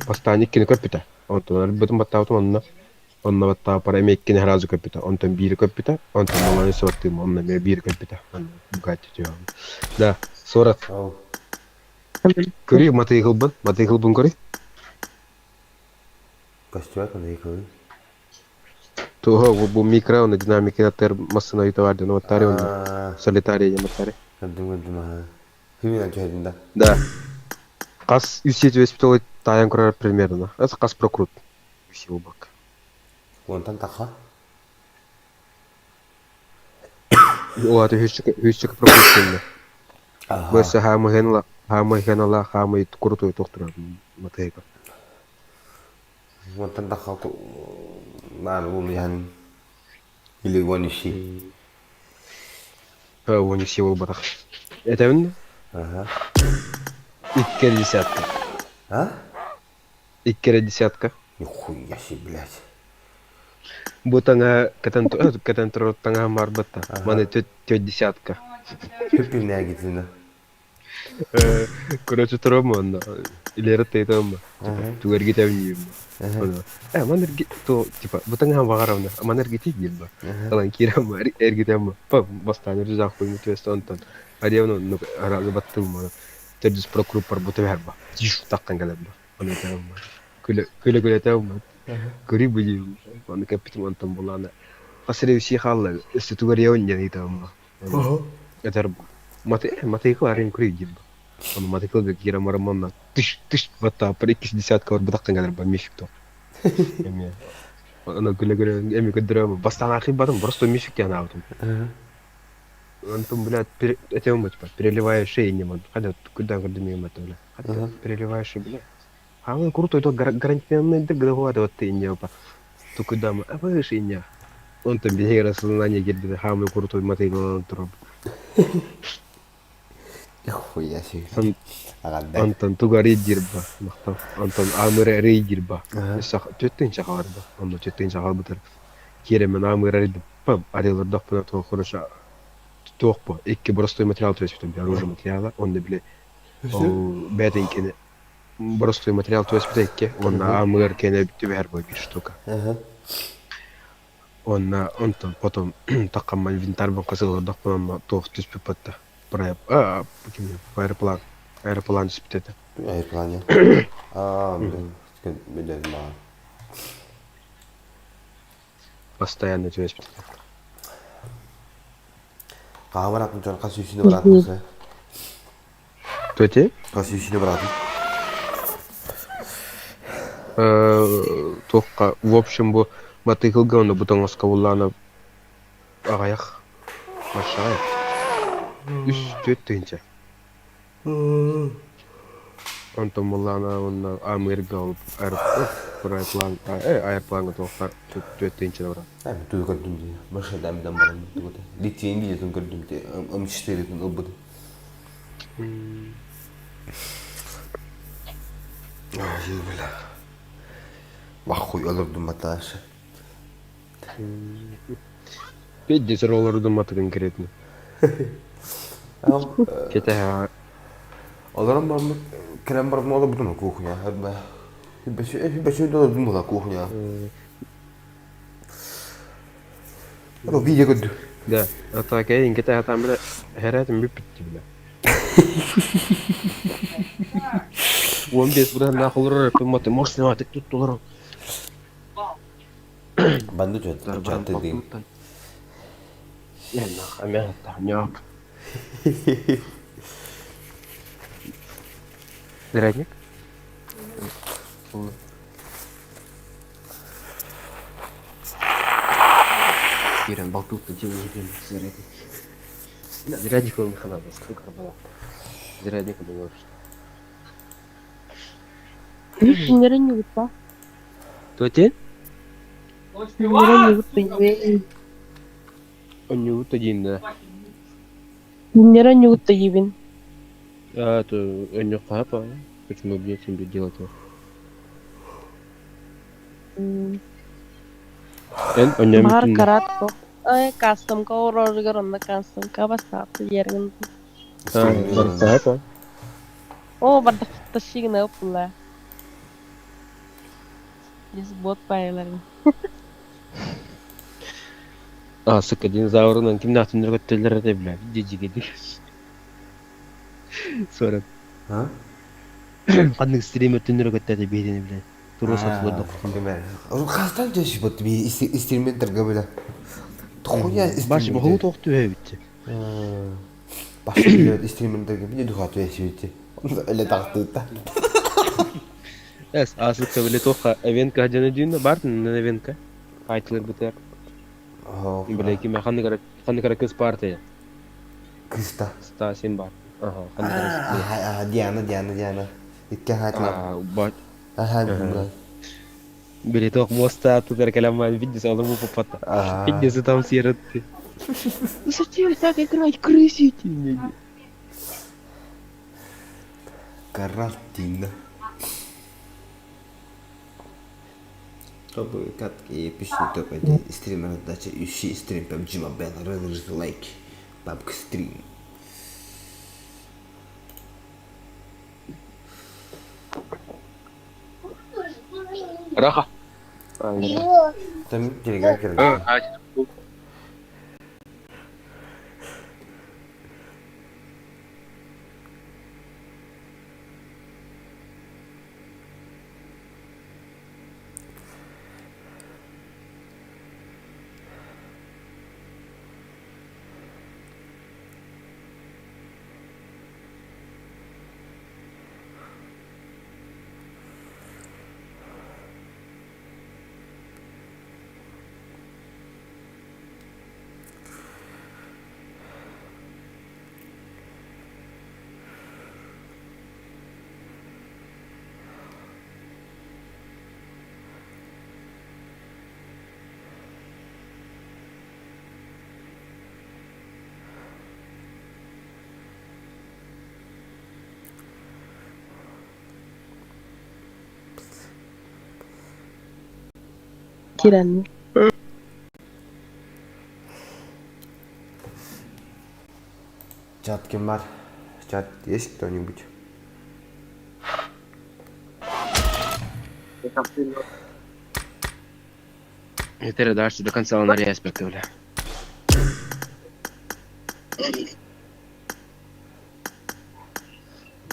бастаан иккини көппүтэ. Онтон өлбүтүн баттаабытым онно. Онно баттаабыппар эмиэ иккини сразу көппүтэ. Онтон биири көппүтэ. Онтон баланы өссө баттыым. Онно эмиэ биири көппүтэ. Бугатти түһэҕин. Да, сурат. Көрүй матыйгылбын. Матыйгылбын көрүй. Көстүбэт матыйгылын. Туһа бу микро онно динамика тер массына ютавардын оттари онно солитария яматтари. Көрдүм көрдүм аха. Химия түһэдин да. Да. Хас үс сеть таайан көрөр примерно. Это хас прокрут. Үс бак. Уонтан таха. Улааты үһүсчүк прокрут Бөссө хаамыһын хаамыһын хаамый курутуй тохтура матыйга. Уонтан таха наан улуйан или вониши. Вониши буолбатах. Этэбин? Ага. Икки десятка. А? Икки десятка. Нихуя себе, блядь. Бу таҥа кэтэн кэтэн турар таҥаһым барбыт Маны төрт десятка. Хүппүнээгитина. Короче, турам онно. Илери тыйтам тугэргитэбин диим. Э, ман эрги то типа бу таҥаһым баҕарамна. Ман эргити диим ба. Талан киирем эргитем ба. Бастаан рюкзак хуйму түөстэ онтон. Ариавна ну аразы баттым маны. Төрдүс прокруп бар бу түбэр ба. Таққан кэлэр ба. Аны этем ба. Күлэ күлэ күлэ этем ба. Көрүй бу диим. Аны кэппитим онтон булаана. Хасыры хаалла. Өссө тугар яун диэн ыйтабым ба. Этэр матыйкыл арин көрүй диим ба. Аны матыйкыл киирэн баран манна тыш тыш баттааппар иккис десятка бар бытахтан кэлэр ба мифик то. Эми аны күлэ күлэ эми көрдөрөм бастаан архив просто мифик диэн аабытым. Антон, блядь, этем типа переливаешь и не могу. Хотя куда көрдүм это, бля. Хотя переливаешь бля. А он крутой, то гарантированный договор вот ты не па. То куда мы, а выше не. Он там бегает сознание гербит, хамы крутой матыйкыл туруп. Нихуя себе. Антон туга рейдирба. Антон амыра рейдирба. Төттен чакаларба. Онно төттен чакалбытыр. Киремен амыра рейдип. Пам, арелар пына то хороша. Туох Икки простой материал то есть оружие материала, он били. Ол бәтен простой материал то есть икки. Он амыр кене түбәр бу бир штука. Онна онтон потом таккамма инвентарь бан кысылырдак пынан туох түспүп батта. А, аэроплан. Аэроплан түспүт это. Аэроплан я. А, блин, блин, Постоянно түспүт. Хаһа баратын дьон хас сүүсүнү баратын Төте? Хас сүүсүнү баратын. Туохха, в общем, бу матыйкылга онно бу тоҥоска буллаана аҕайах маршаҕай. Үс түөрт тыһыынча. Онтон буллаана уонна Амырга ол аэроплан аэропланга туохха түөрт тыһыынча барар. Эми тугу көрдүм дии. Машина эмден баран тугу Литвин видеотун көрдүм дии. М4-тин ылбыт. Ой, бля. Вахуй олордум баташы. Пиздец олордум маты конкретно. Кете Олорон бармыт кэлэн барбын олорбутум кухня. Бэсү олордум була кухня. Ано видео көрдү. Да, а так эйин кете хатан бile herәтим бүппүттү бile. 15 бұрын нахылыр маты мощный атык туттулар. Банды чат дейм. Я нах, амя та, Зарядник? Кирен болтут один зарядник. Зарядник он хана был, сколько было. Зарядник был вообще. Кинилэр ньугутта. Төте? Кинилэр ньугутта диибин. Ньугутта диин да. Кинилэр ньугутта диибин. А, то өнньүк хаапа. Почему бы нет, чем делать его? Эн Баҕар онньообуккун карат суох. Ай кастомка оҥороругар онно кастомка бастаабыт диэриҥ. барсаата. Оо бардахташигына ыппылаа. Здесь бот пайларын. А, сука, динозаврынан кимнээхтиннэр көттөллөр этэ бля, дьидьигидик. Сорок. А? Ханнык стрим өттүннэр көттөтө биһиэни бля. Туруо сатылар дохтун. Хастан чаще вот инструменттарга бля. Хуя Баш боху тоох түһэбитти. Баш инструменттарга бile духа түһэбитти. Эле тахтыта. Эс, асык биле тоха эвенка дьана дүүнэ бартын эвенка. Айтылар бытар. Биле ким ханнык ханнык кыз партия. Кыста. Стасин бар. Ага, ханнык Диана, Диана, Диана. Икки хатла. Бат. Ага, Биле тох моста тутар калама видите, олому попата. Видите, там сироты. Ну зачем так играть, крысите меня? Карантин. Чтобы катки пиши топ один стример дача ищи стрим PUBG Mobile разрыв лайк PUBG стрим. Раха. Там телеграм кирилл. Киран. Чат ким бар? Чат есть кто-нибудь? Это дальше до конца он респект, бля.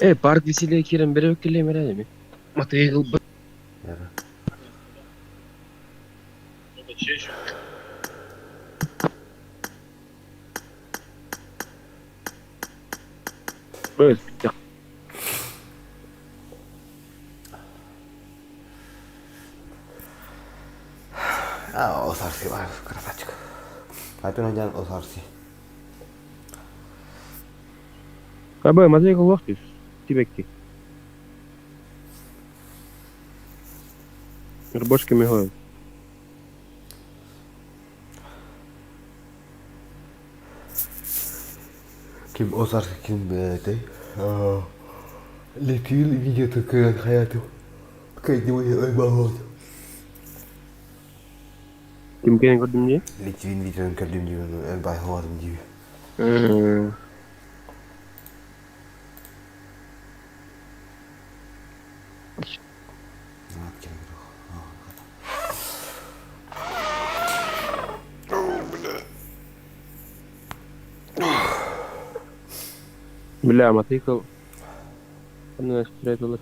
Э, парк веселья кирен бере келе мере Матыгыл б. Бөз. А, Озарси бар, красавчик. Айтын жан Озарси. Абы, матыгыл вакыт. Тибекки. Рыбошки мигают. Ким Озарси ким этой? Летил видео такое хаяту. Кайдемой ой болот. Ким кенен көрдүм не? Литвин видеоны көрдүм диби, эл байховадым диби. Бля, матыгыл. Аны спрятала.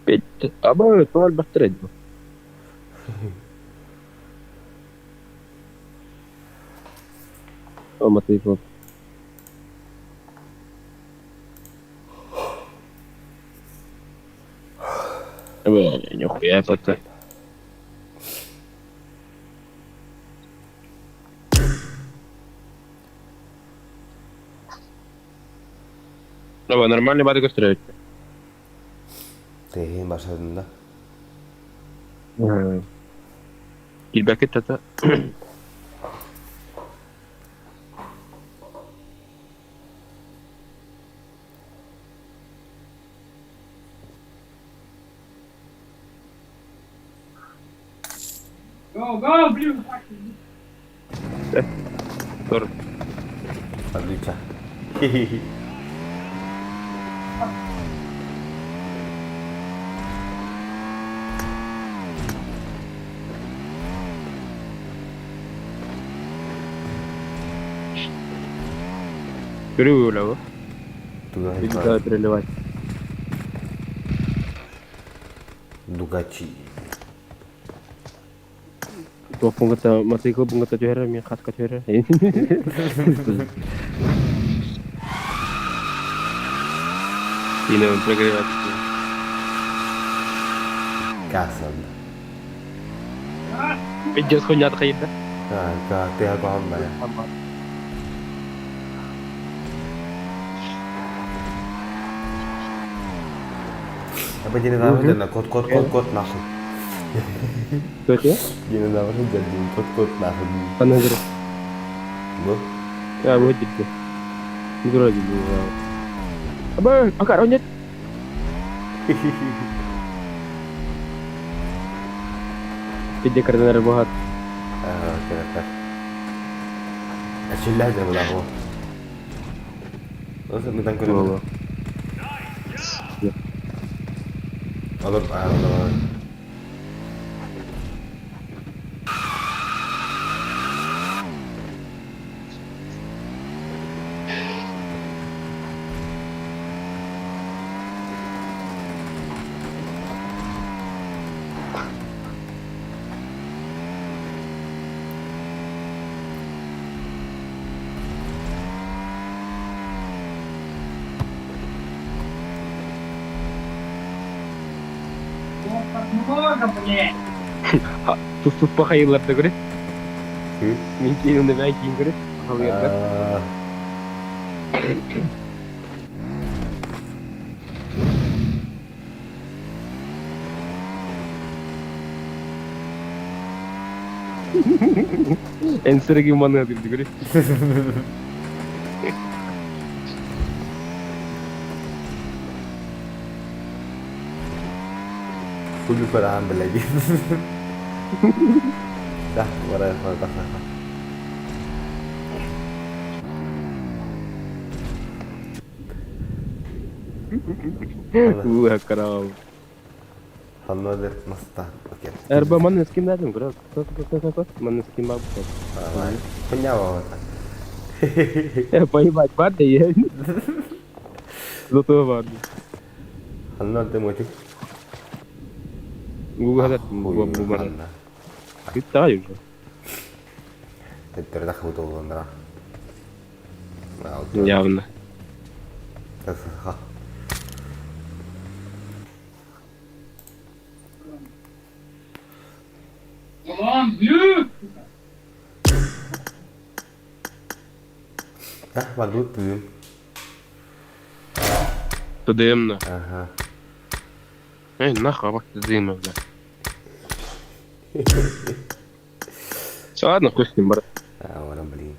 Бит. Абы, туал бахтырды. О, матыгыл. Бля, нихуя пока. Оба нормальный бады көстөр эбит. Тыаһын барсатын да. Киирбэккит тата. Тур. Отлично. Көрүү үлэ Туда Видно переливать. Дугачи. Туох пункта мотоцикл пункта түһэрэр, мин хатка түһэрэр. Или он прогревает. Кассан. Пиздец хуйня хайда. Так, ты огромная. Абы динозавр кот кот кот кот нахуй. Кто тебе? Динозавр дядин кот кот нахуй. Паназыр. Бу. Я вот дедdi. Вроде бы. Абы, акар, нет. Пиздец кардинар богат. Аа, керек. Эчилләде була бу. Осы мыдан көрөм. Алып, алып. Туп пахайылар да көрө. Мин кейин мен кейин көрө. Пахайылар. Энсерги маны дирди көрө. Kullu парам беләги. Да, вара вара Уа, карау. Ханнадыр маста. Окей. Эрба маны скин дадым, көрө. Маны скин баб. Хуйня Э, поебать, бар да я. Зато бар. Ханнадыр мотик. Гугада бу бар. Китай уже. Төттөр да худолундра. Явно. Ха. Да, валют тыым. ТДМ-на. Ага. Эй, нахуй, абак ТДМ, бля. Все, ладно, хуй с ним, брат. А, ладно, блин.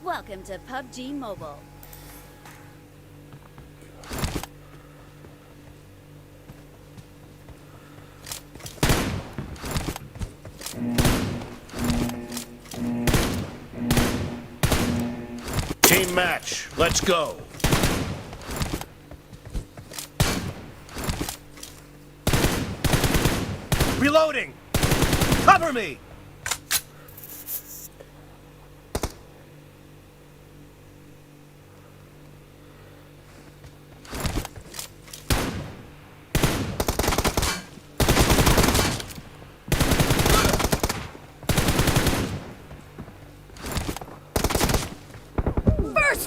Welcome to PUBG Mobile. Team match. Let's go. Reloading. Cover me.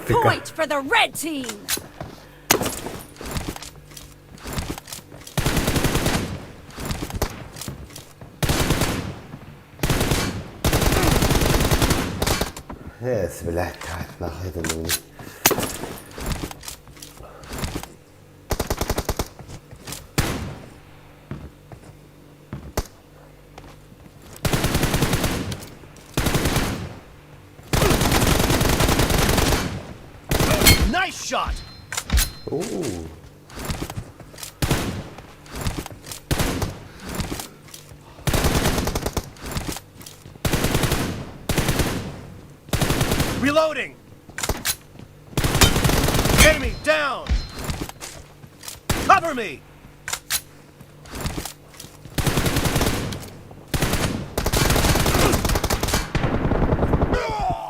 Сука. Point for the red team. Эс, блядь, нахуй это нужно. Nice shot! Ooh. Reloading! Enemy down! Cover me!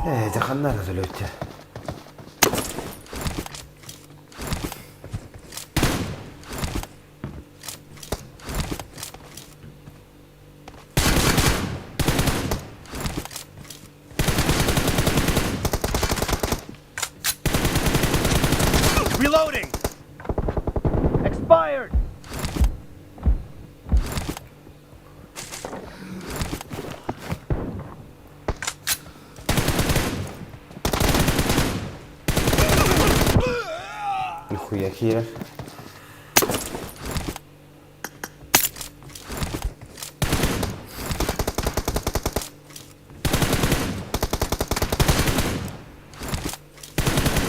Ээ, дьэ ханна эрэ өлүөттэ. Reloading! Expired! Нихуя хера.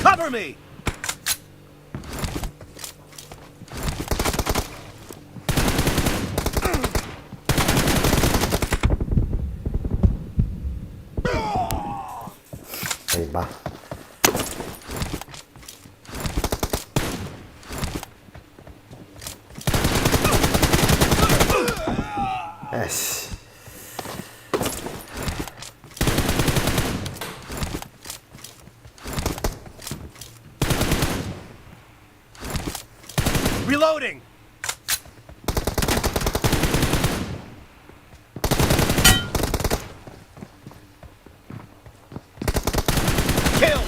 Cover me! Эй, ба. Эс. Reloading! Kill!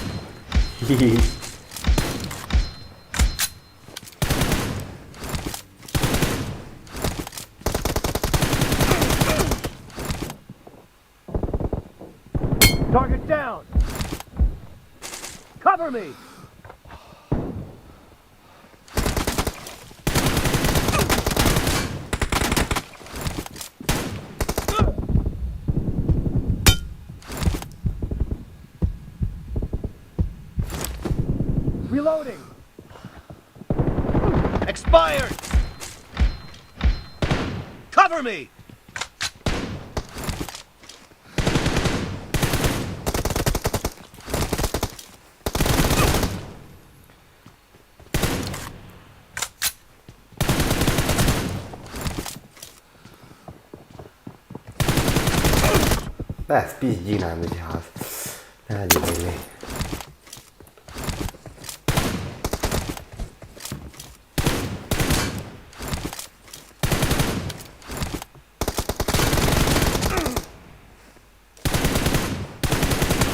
Target down! Cover me! Reloading! Expired! Cover me! Бә, пизди надо сейчас. Надо были.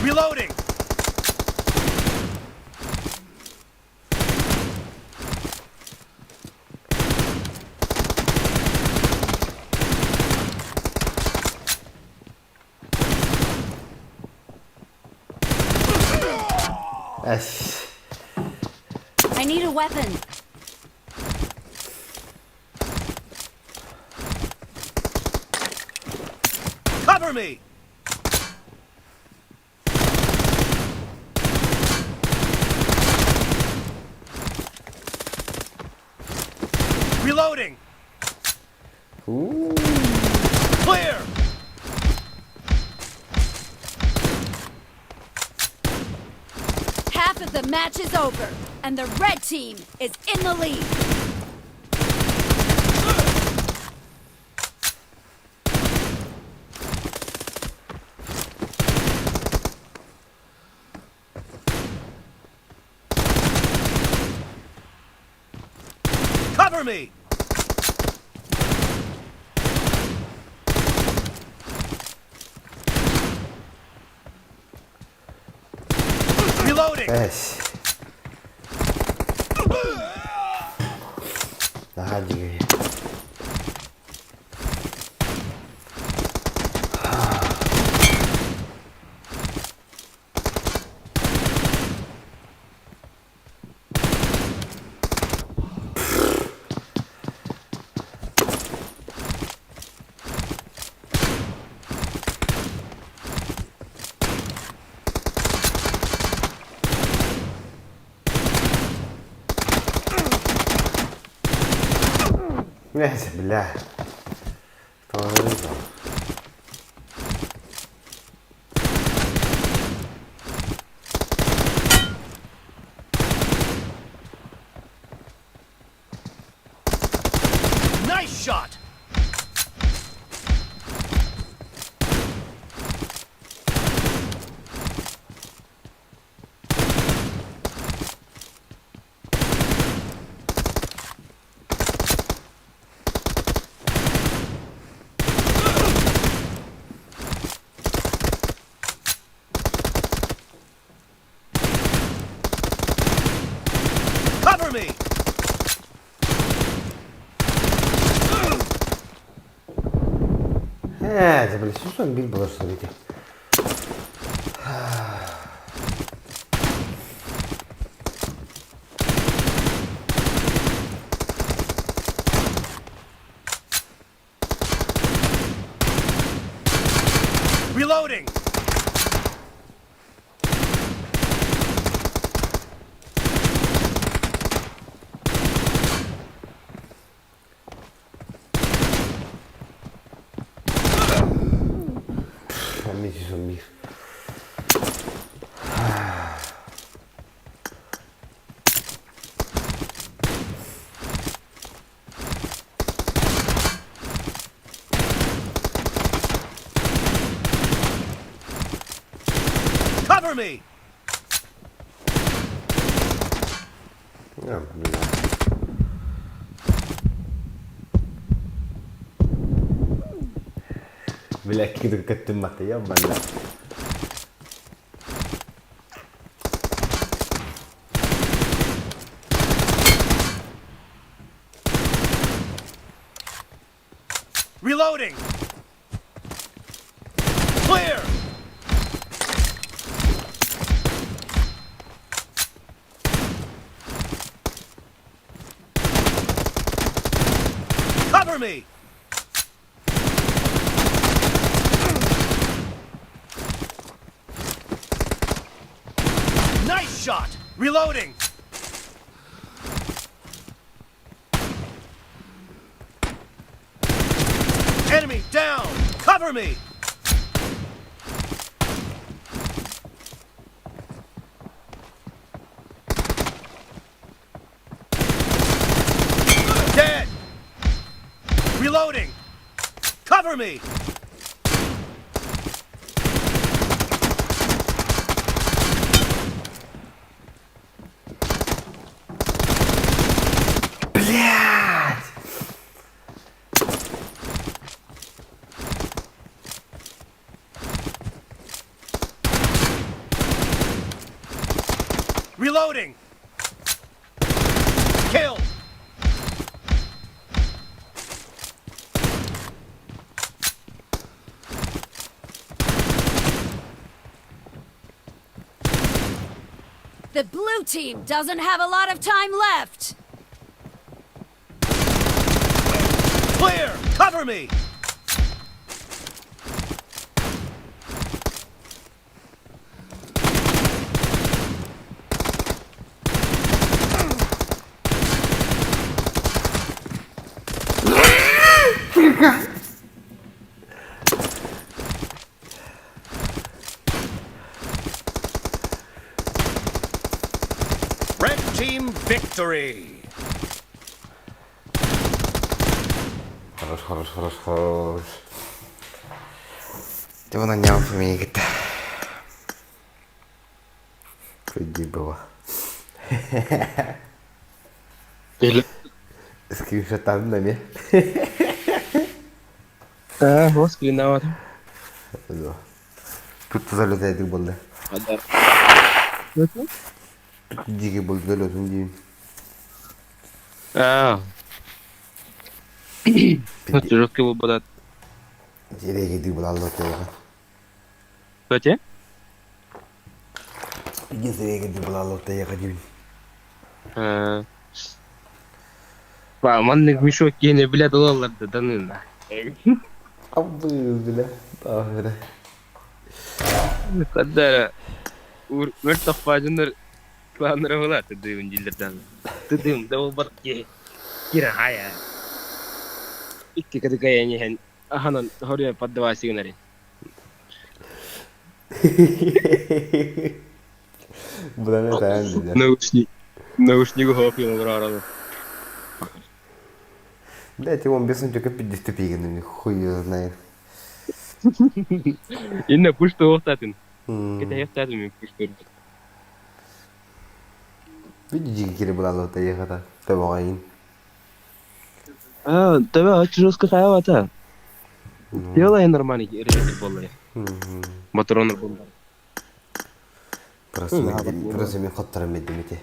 Reloading! Эс. I need a weapon. Cover me! Reloading! Ooh. Clear! Half of the match is over, and the red team is in the lead. Cover me! Reloading! Reloading! Эс. Наһаа дьиҥэй. Neyse бля. Nice shot! Cover me! Ээ, били 111 буолар сөбүтэ. Reloading! Эмиэ 111. Cover me! Я, бля. Бля, киирин матыйа манна. Reloading! Clear! Cover me! Nice shot! Reloading! Enemy down! Cover me! Dead! Reloading! Cover me! Блядь! Reloading! Kill! The blue team doesn't have a lot of time left. Clear! Cover me! Red team victory! Хорош, хорош, хорош, хорош. Ты вон не фамилия. Было. Скриншотан на ме. Аа, скринават. Тут залетает болды. Дьиги булду өлөтүн диим. Аа. Жесткий буолбатат. Эрэги булаллар тыаҕа. Кстати? Пиздец эрэги булаллар тыаҕа диибин. Маннык мешок киһини билэ ылаллар да даныына. Абы билэ. Таахыра. Хаддара өр тохпаадьыннар кланнара была тыдыым дииллэрдэн. Тыдыым да буолбат киһи. Кира хая. Икки кытыкайан иһэн аһанан хоруйан поддавайся гынарын. Булан этаан диде. Наушник. Наушнигы хоп олорору. Блять, он бесен только 50 пиган, хуй его знает. Инна пушта оқтатын. Кете мен пушта. Види кире булаллар тыаҕа төбөҕөйүн. Аа, төбө чужоска хаявата. Делай нормально, ребята боллай. Батронор боллай. Просто просто мен хоттарым меддим ити.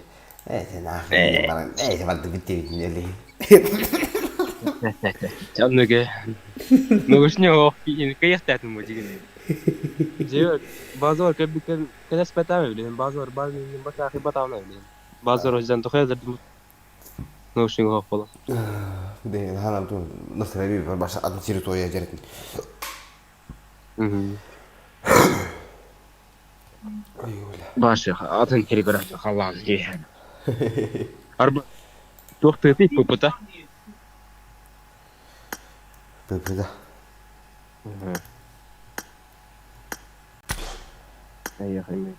Ээ сен аахын баран ээ барды биттибитин эли. Чанныге. Наушник ох, каяхтатын бу деген. Же базар кәбикер кәләс бәтәме билен, базар бар мин бата ахи батамна билен. Базар ождан тохайдар наушник ох бола. Де ханам ту настрави баша атын территория жеретин. Башы атын территория халан ди. Арба тохты пыпыта. Пыпыта. Поехали.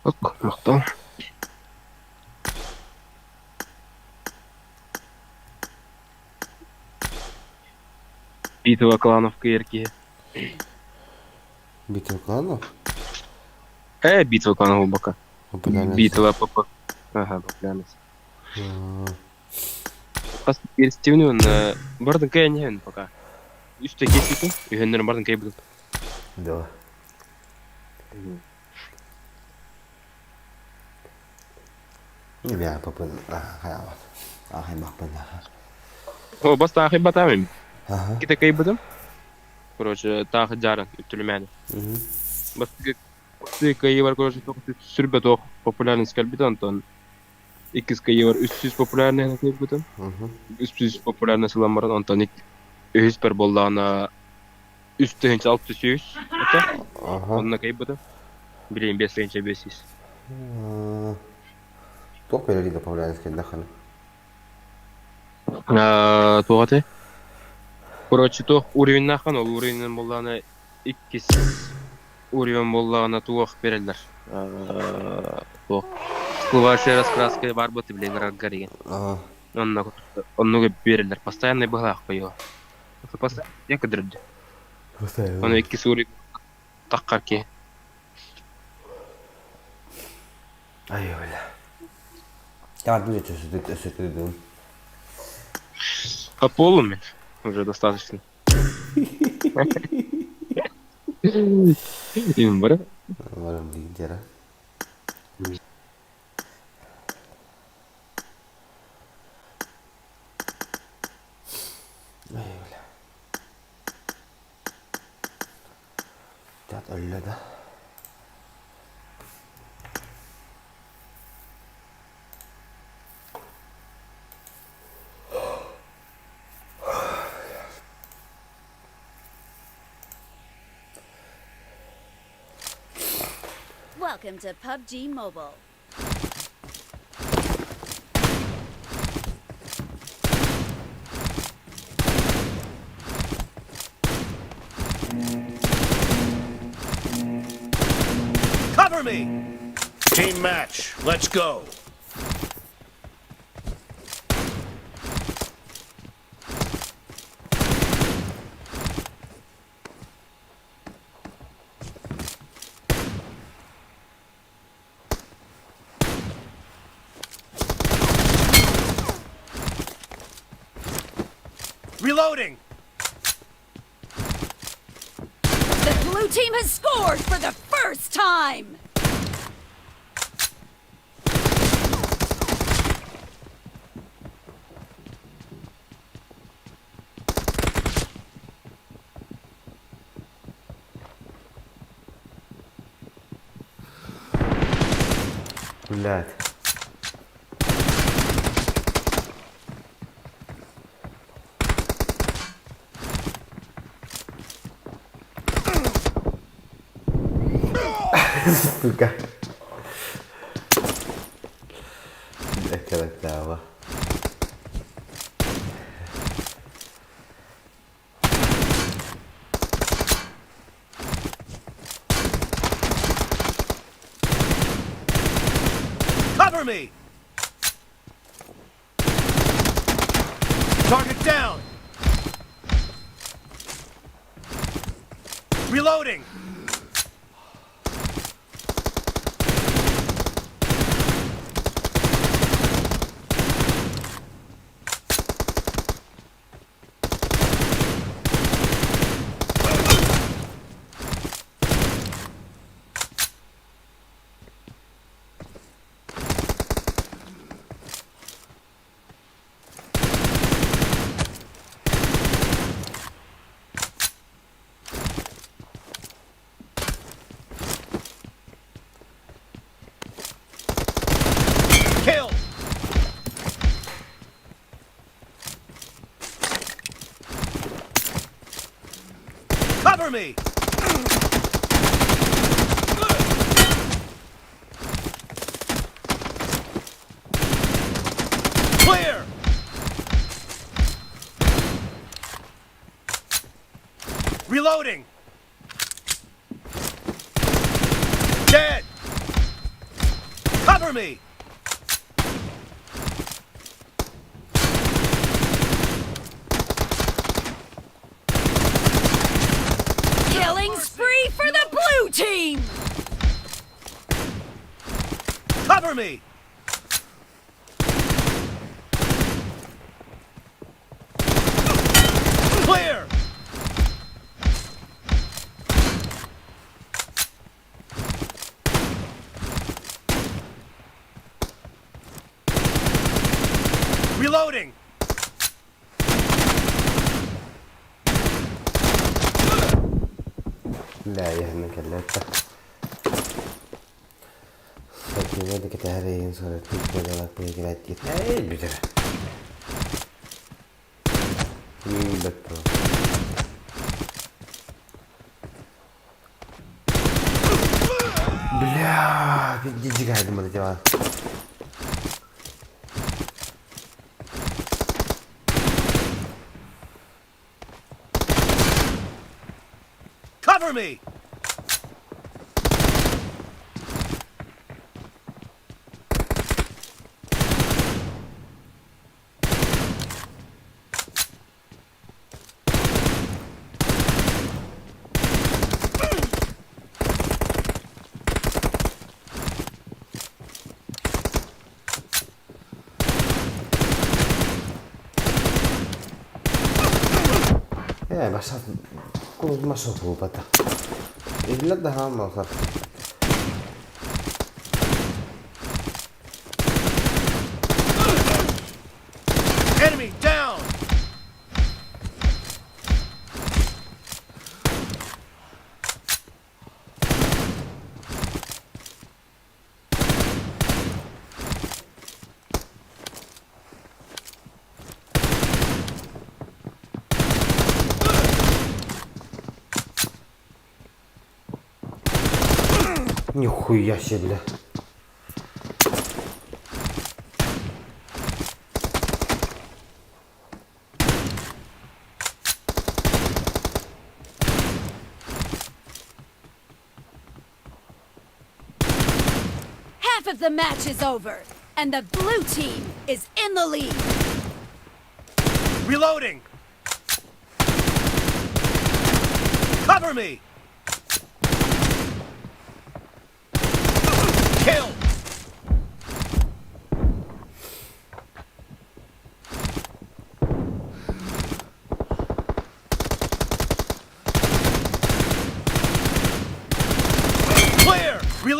Ок, мактал. Битва кланов КРК. Битва кланов? Битва кланов бока. Битва ПП. Ага, популярность. Хас перспективный бардын кая не пока. Үстө кеситин, үйөннөрүн бардын кай будут. Да. Не папа, хаяват. Ахай махпана. О, бас тахы батамым. Ките кай будым? Короче, тахы жарын үттүлүмәни. Бас ты кай бар, короче, сүрбө тох популярность калбит Антон. Иккис кай бар 300 популярный кай будым. 300 популярный сылам бар Антон. Үһүс бер боллаана 3600. Это? Онна кай будым. Билейм 5500. Туох берелиде популярность кэллэххинэ? Туох Короче, туох уровеннахан, ол уровеннен боллаана иккис уровень боллаана туох береллер. Туох. Всплывающая раскраска бар быты билен рагга деген. Онна оннуга береллер. Постоянный быһаах койо. Постоянно кыдырды. Постоянно. Оны иккис уровень таккар ки. Ай, бля. Я буду өсөтү По полу мен уже достаточно. Им бар? Барам дигдера. Ай, бля. Тят өллө да. Welcome to PUBG Mobile. Cover me! Team match, let's go. Reloading! The blue team has scored for the first time! Блядь. Сука. Красава. Cover me! Target down! Reloading! Kill! Cover me! Clear! Reloading! Dead! Cover me! Killing spree for the blue team! Cover me! Clear! Reloading! Бля, я накалетта. Сатина кэтээрэйин сораттык бадалак поиграть диет. Эй, бүтэр. Бэтто. Бля, дигайдым это дела. Cover me! Э, баша кулма шофу бата. Илле да малсар. Enemy down! Нихуя себе, бля. Half of the match is over, and the blue team is in the lead. Reloading! Cover me! Kill!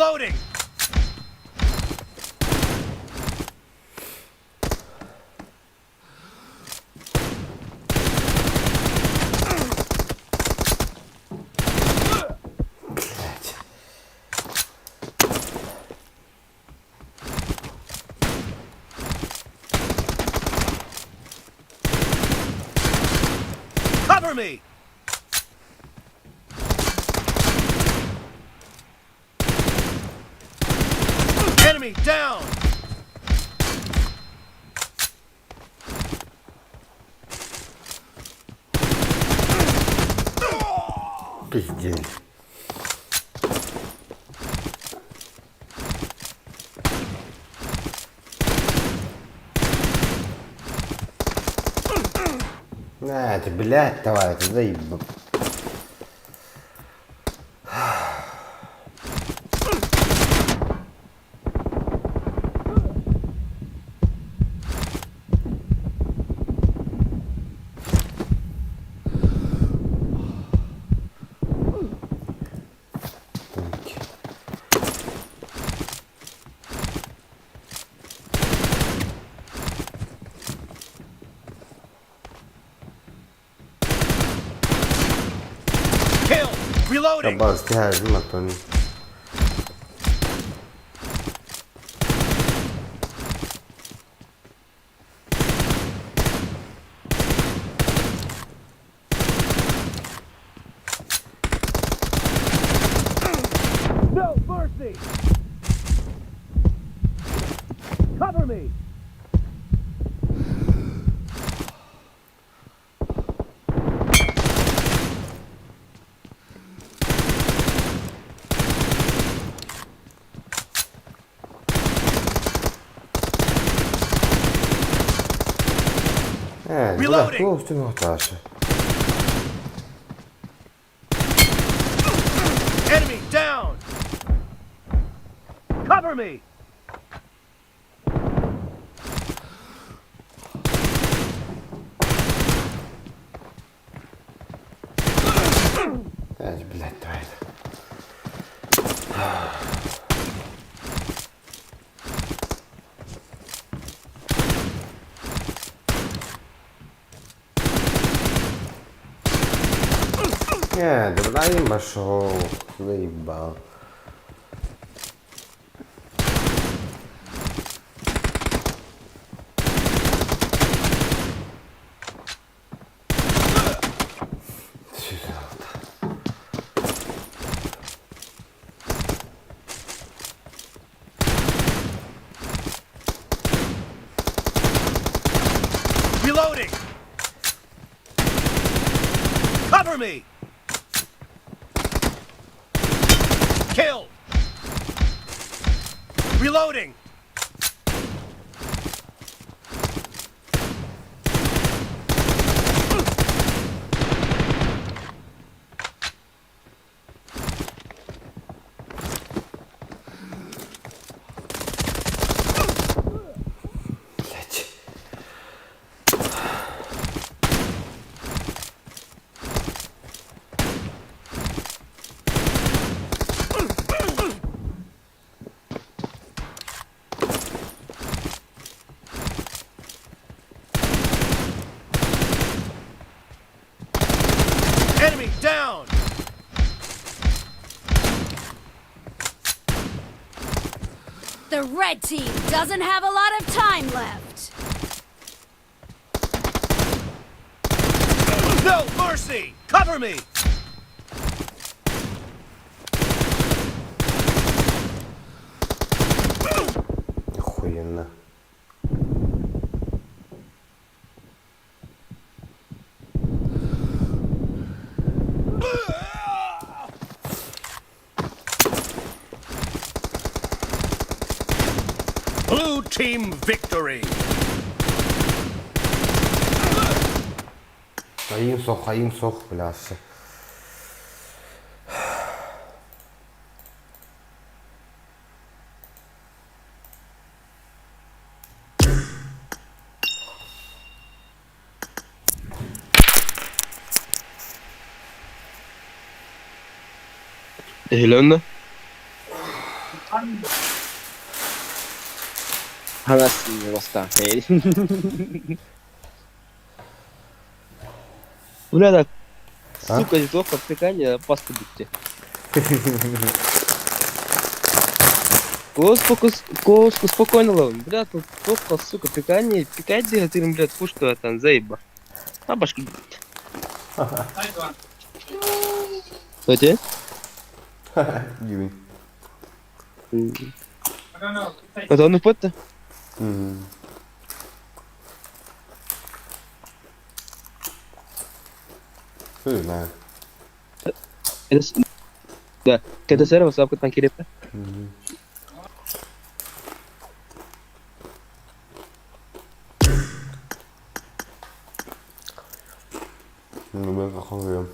Reloading! Блять. Cover me! Enemy down! Пиздец. На, это, блядь, давай, это заеб... Kill! Reloading! Табас, ты матон. No mercy! Cover me! Reloading! Enemy down! Cover me! Блядь, давай. Не, да им пошел. Заебал. Reloading! Cover me! Kill! Reloading! Блять. Enemy down! The red team doesn't have a lot of time left. No mercy! Cover me! Охуенно. Blue team victory! Айым сох, блясы. Эһилэннэ? Хаҥас бастаан. Бля, так, сука, не плохо обтекание, паста бутте. Коску спокойно ловим. Бля, тут плохо, сука, пикание, пикать ты, блядь, пушку а там заеба. А башки. Кстати? Gibi. Это он упадет? Хуй знает. Это... Да, когда сервер сапка там кирепа. Ну, ben kalkamıyorum.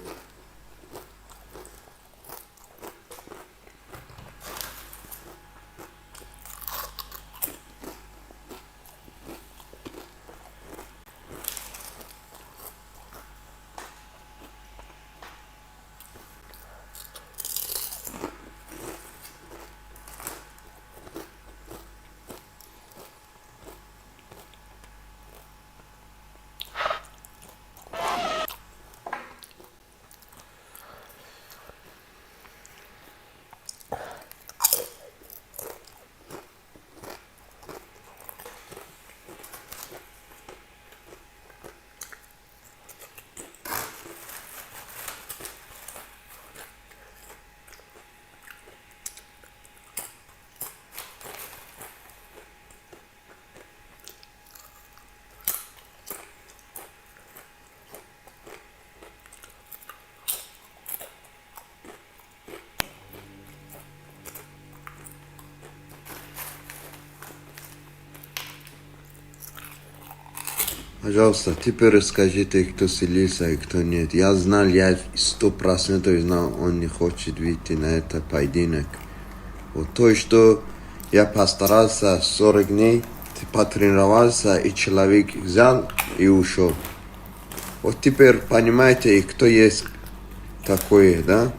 Пожалуйста, теперь расскажите, кто слился и кто нет. Я знал, я 100% знал, он не хочет выйти на это поединок. Вот то, что я постарался 40 дней, потренировался, и человек взял и ушел. Вот теперь понимаете, кто есть такое, да?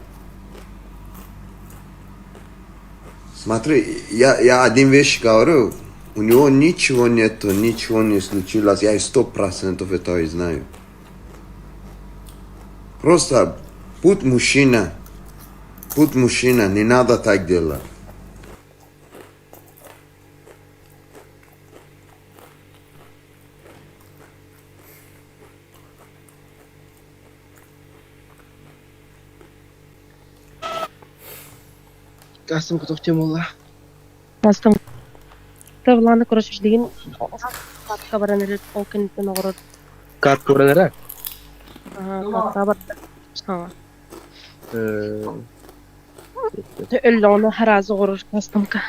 Смотри, я один вещь говорю, у него ничего нету, ничего не случилось, я 100% этого и знаю. Просто будь мужчина, не надо так делать. Кастом котох темолла. Кастом. Тавланы короче билигин катка баран эрэр ол кэнниттэн оҕорор. Катка баран эрэ? Катка барда. Өллөҕүнэ хараазы оҕорор кастомка.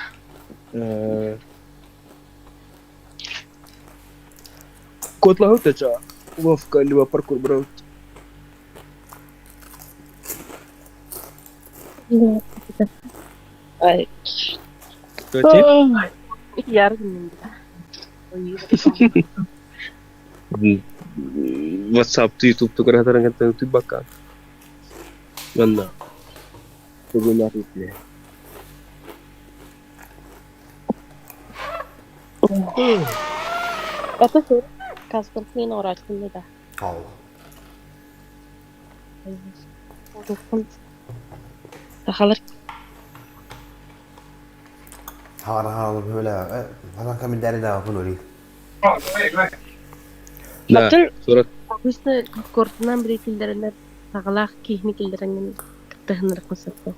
Котлаһыт эча. Ловко либо паркур брать. Ай. Кстати? Яргын WhatsApp tu YouTube tu kadang-kadang kata tu bakal. Mana? Tunggu nak reply. Это что? Кастом кин орачкын да. Ал. Сахалар. Хара böyle. Falan комментарий да okul Да, сурат. Обычно кортунан бire килдеренер сагалаах киһини килдеренген кыттыһыннар кысыппы.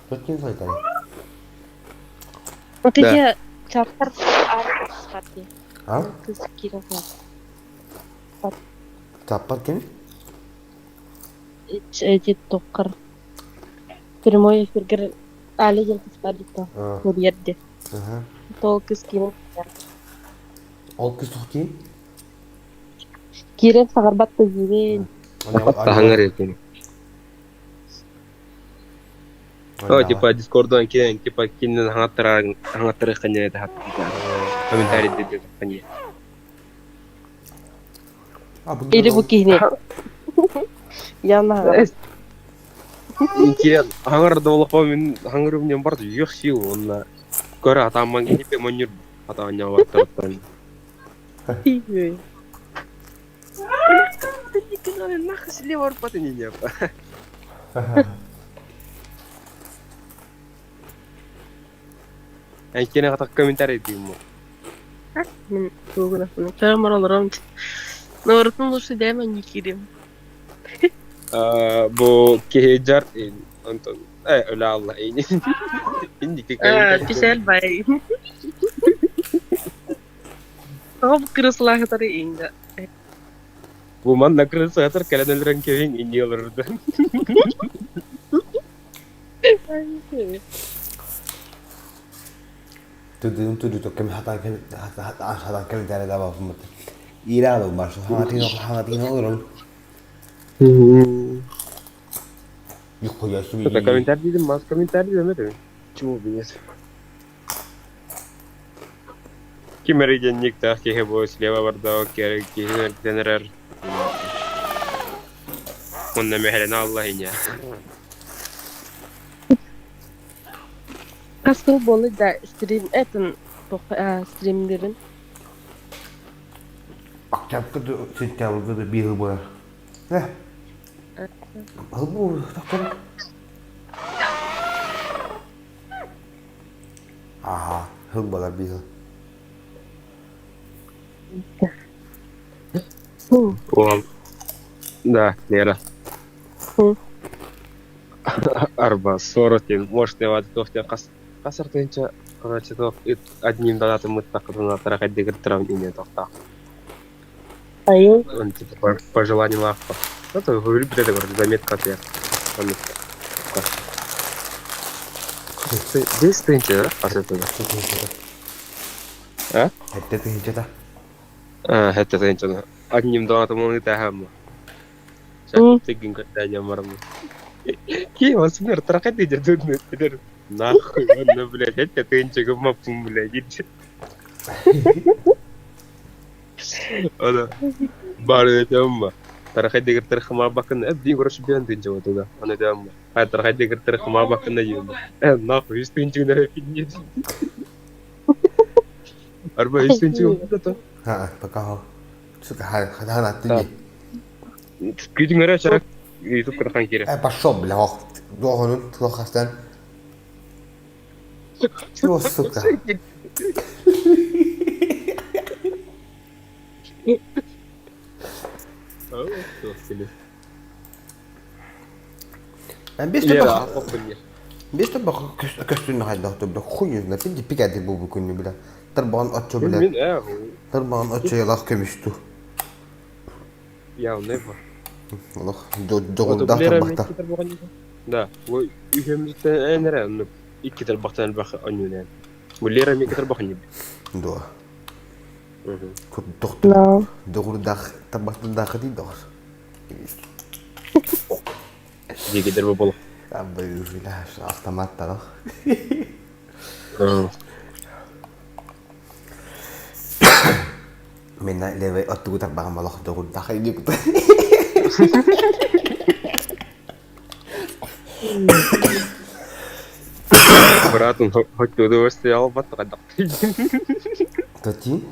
Тут ким сайтары? Вот эти чаттар арт А? Кыз кирен Таппар ким? Эти токкар. Прямой эфиргер али жыл кыз бар дитто. Бу жерде. Тол кыз кирен. Ол кыз тоқ Кирен сагарбатты жибен. Тахаңар екен. О, типа Дискордон кирен, типа кинен хаңаттара ханя это комментарий деде ханя. Или бу кихне. Яна. Иккиэн хаҥар да олохпо мин хаҥырым диэн барыта үөх сиил уонна көр атаамман киһи монньур атаанньаабаттарыттан. Нахуй слева арбаты не Эн хатах комментарий дыыммы. Мин тугунафына. Чарам олором. Наворотун лучше дэма не кирим. Бу киһи жар онтон өлө алла инники Писэл бай. Тоҕо кырыслаахытары инга. Бу манна кырысаатар кэлэн өлөрөн кэбиҥ инни олорорду. Тудуум туду кем хатан кем хатан кем тәрә дә бафым. Ирә бар, хаңатин хаңатин олорон. Нихуя себе. Это комментарий дедим, мас комментарий демедим. Чего билет? Ким эриденник таах киһи бу слева барда киһи эрденерер. Онна мехелene Allah ине. Касыл болы да стрим этин стримдерин. Октябрь сентябрьга биир буолар. Э. Бу тохтор. Аха, хыл буолар биир. Уол. Да, Лера. Арба, 40 может, я вот тохтя кас касартынча, короче, то одним донатом мы так донатора хайдыгыр травмине тохта. Айыл. Он типа по желанию лавка. Это говорю, это говорит, заметка ответ. Заметка. Здесь тынча, да? А это А? Это тынча, да? А, это тынча. Одним донатом он и тахам. Тыгын когда мармы. Ки, он смер, трахать идет, Нахуй, он, блядь, это тынча, мапум, блядь. Ана, бары этемма. Тарахай дегер тархама бакын, дин короче бен тынча вот туда. Аны этемма. А тарахай дегер тархама бакын дим. Нахуй, үс тынча на пиднет. Арба үс тынча то. Ха, пока. Сука, ха, ха, ха, ты. Күтүң өрө чак. Ютуб кырхан кире. Пошел, бля, ох. Дохонун, тохастан. Чего, сука? Бес табак көстүн хайда бля хуй знает ты пикати бу күнү бля тарбан отчо бля тарбан отчо ялах көмүштү Я never. Олох жогулда тарбакта. Да, үйөмүзден энере икки тарбактан элбах онюнен. Бу Лера ми тарбак Дуа. Доктор. Догурдах тарбактан ди догор. Дегедер бол. Абы автомат та Мен леве оттугу тарбаган балах догурдах иди Брат, он хоть удовольствие албат кадак. Тати?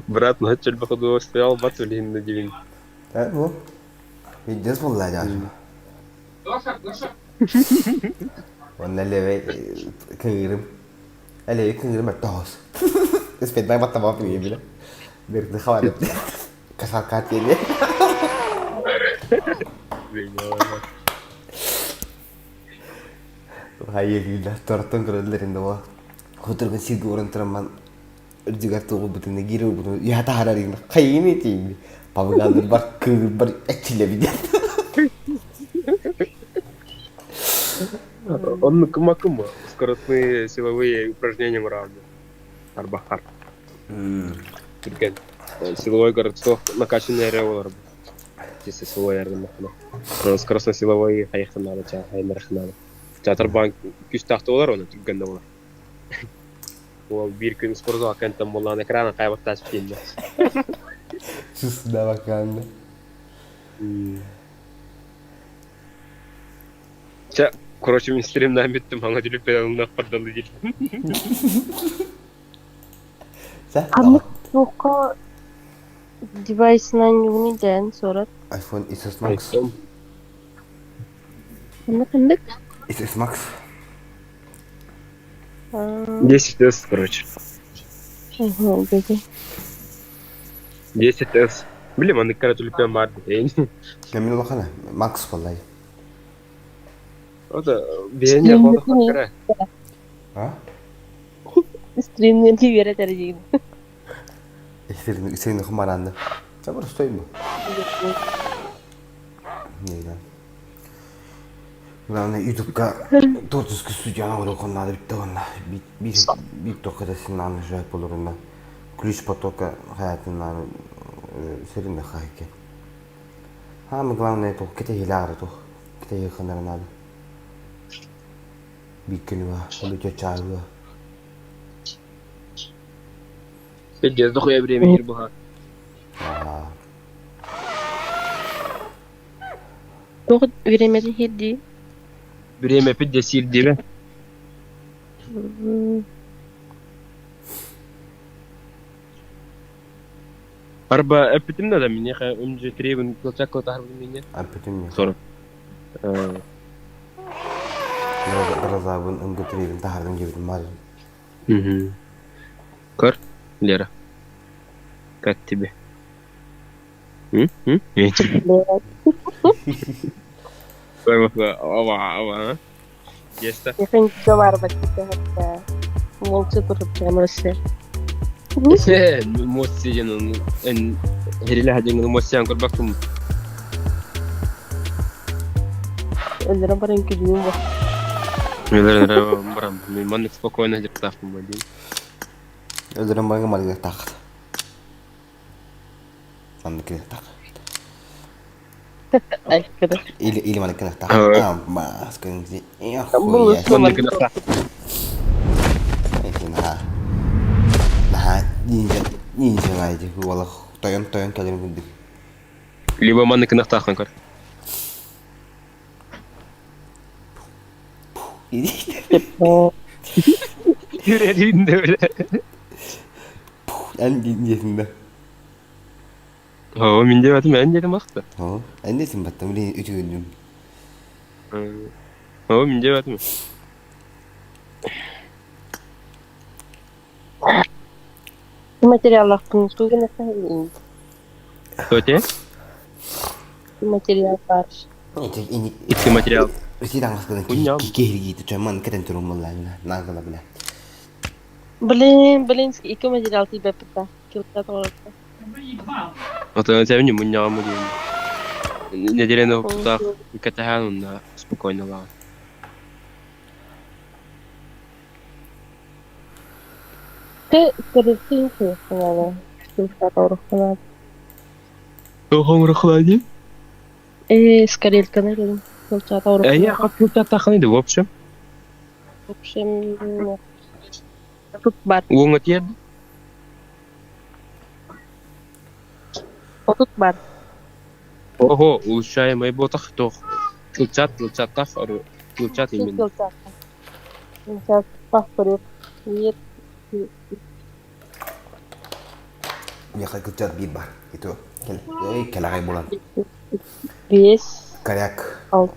Брат, ну хоть удовольствие албат үлин дивин. Э, бу. Видес булла жаш. Онна леве кыгырым. Леве кыгырым тос. Спетбай баттама биле. Берди хавар. Касалка теле. Хайы тортон көрөллөрүндө бо. Хотурган сирге орон тураман үрдүгөр тугу бутуна кире бутуна я тахарарин хайыны тиби. Пабыгалдыр бар кыгыр бар этиле бидет. Он кума скоростные силовые упражнения муравьи. Арбахар. Түрген. Силовой городцов накачанный револар. Чисто силовой ярдым махна. Скоростно силовой хайхтан надо, ча хайнархнада. Театр банк күс тахты олар оны түргенде олар. Ол бир күн спортзал кенттен болған экраны кайбатташ кейинде. Сус да баканда. Чэ, короче, мин стримнаан бүттүм, хаҥа түлүппэн ылыннахпар дылы диир. Ханнык туохха девайсынан югуни дээн суорат? iPhone XS Max. Ханнык ханнык? XS Max. 10S, короче. 10S. Блин, маннык кара түлүппэн баар дии. Мин улахана Max буоллай. Ото биһиэнньэ холоххо А? Стримнер үөрэтэр диигин. Сирин хумаранды. Сабыр стой бу. Нейдан. Главное, ютубка творческий студияны оруохун наада бүтте онна. Биир тоққа синнааны жайып болорунна. Ключ потока хаятыннааны сирин да хайке. Самое главное, то кете хилары то. Кете хилары надо. Биир күнү олуча чаагы. Пиздец, дохуя время ирбуха. Туох времятин иһирдии? Время пиздец сиир диэбэ. Арба эппитим да минеха умже требун кылчак кылтахар мине. Эппитим не. Сорок. Грозабын МГ3-бин таһардым диэбитим баар. Угу. Көр, Лера. Как тебе? М? М? Ава, ава, Есть. Молча турып вообще. Мостиен, эн херилэ хадьыҥ мостиан көрбөккүн. Өлөрөн баран күлүүм бу. Өлөрөн баран мин маннык спокойно дьарыктаахпын диэн. Өлөрөн баран малыгтаах. Маннык кынахтаах. Ай, кыда. Или или маннык кынахтаах. А, мас кын. Маннык кынахтаах. Наһаа наһаа нинджа нинджа баайды уола тойон тойон кэлэрин курдук. Либо маннык кынахтааххын көр. Юрэрин бля. Эн диэтин да. Оо, мин диэбэтим, эн диэтим ахта. Оо, эн диэтим баттам, блин, үтүгүннүм. Оо, мин диэбэтим. Материаллаахпын тугун Кто Материал баар. Икки материал. Ити таҥаскытын киһиргиити чөмман кэтэн туруммаллаана наакала бля. Блин, блин, икки материал тиийбэппит да. Килта тоҕорто. Ото сэмни мунньаҕым диэн. Неделяны тутаах кэтэһээн онно спокойно лаҕан. Ты скорее всего Килта тоҕорохтунаат. Тоҕоҥрохлани? Э, скорельканы дедим. Килта Э, я тоҕорохтунаат. хочу татахны в общем. В общем, тут бар. Уоҥа тиэрд. Отут бар. Ого, улучшаемый ботах тох. Кылчат, кылчаттах, кылчат именно. Килта. Сейчас повторю. Нет. Миэхэ кылчат биир бар. Ито кэл. Эй, кэлэҕэй булан. Биэс. Коряк. Алта.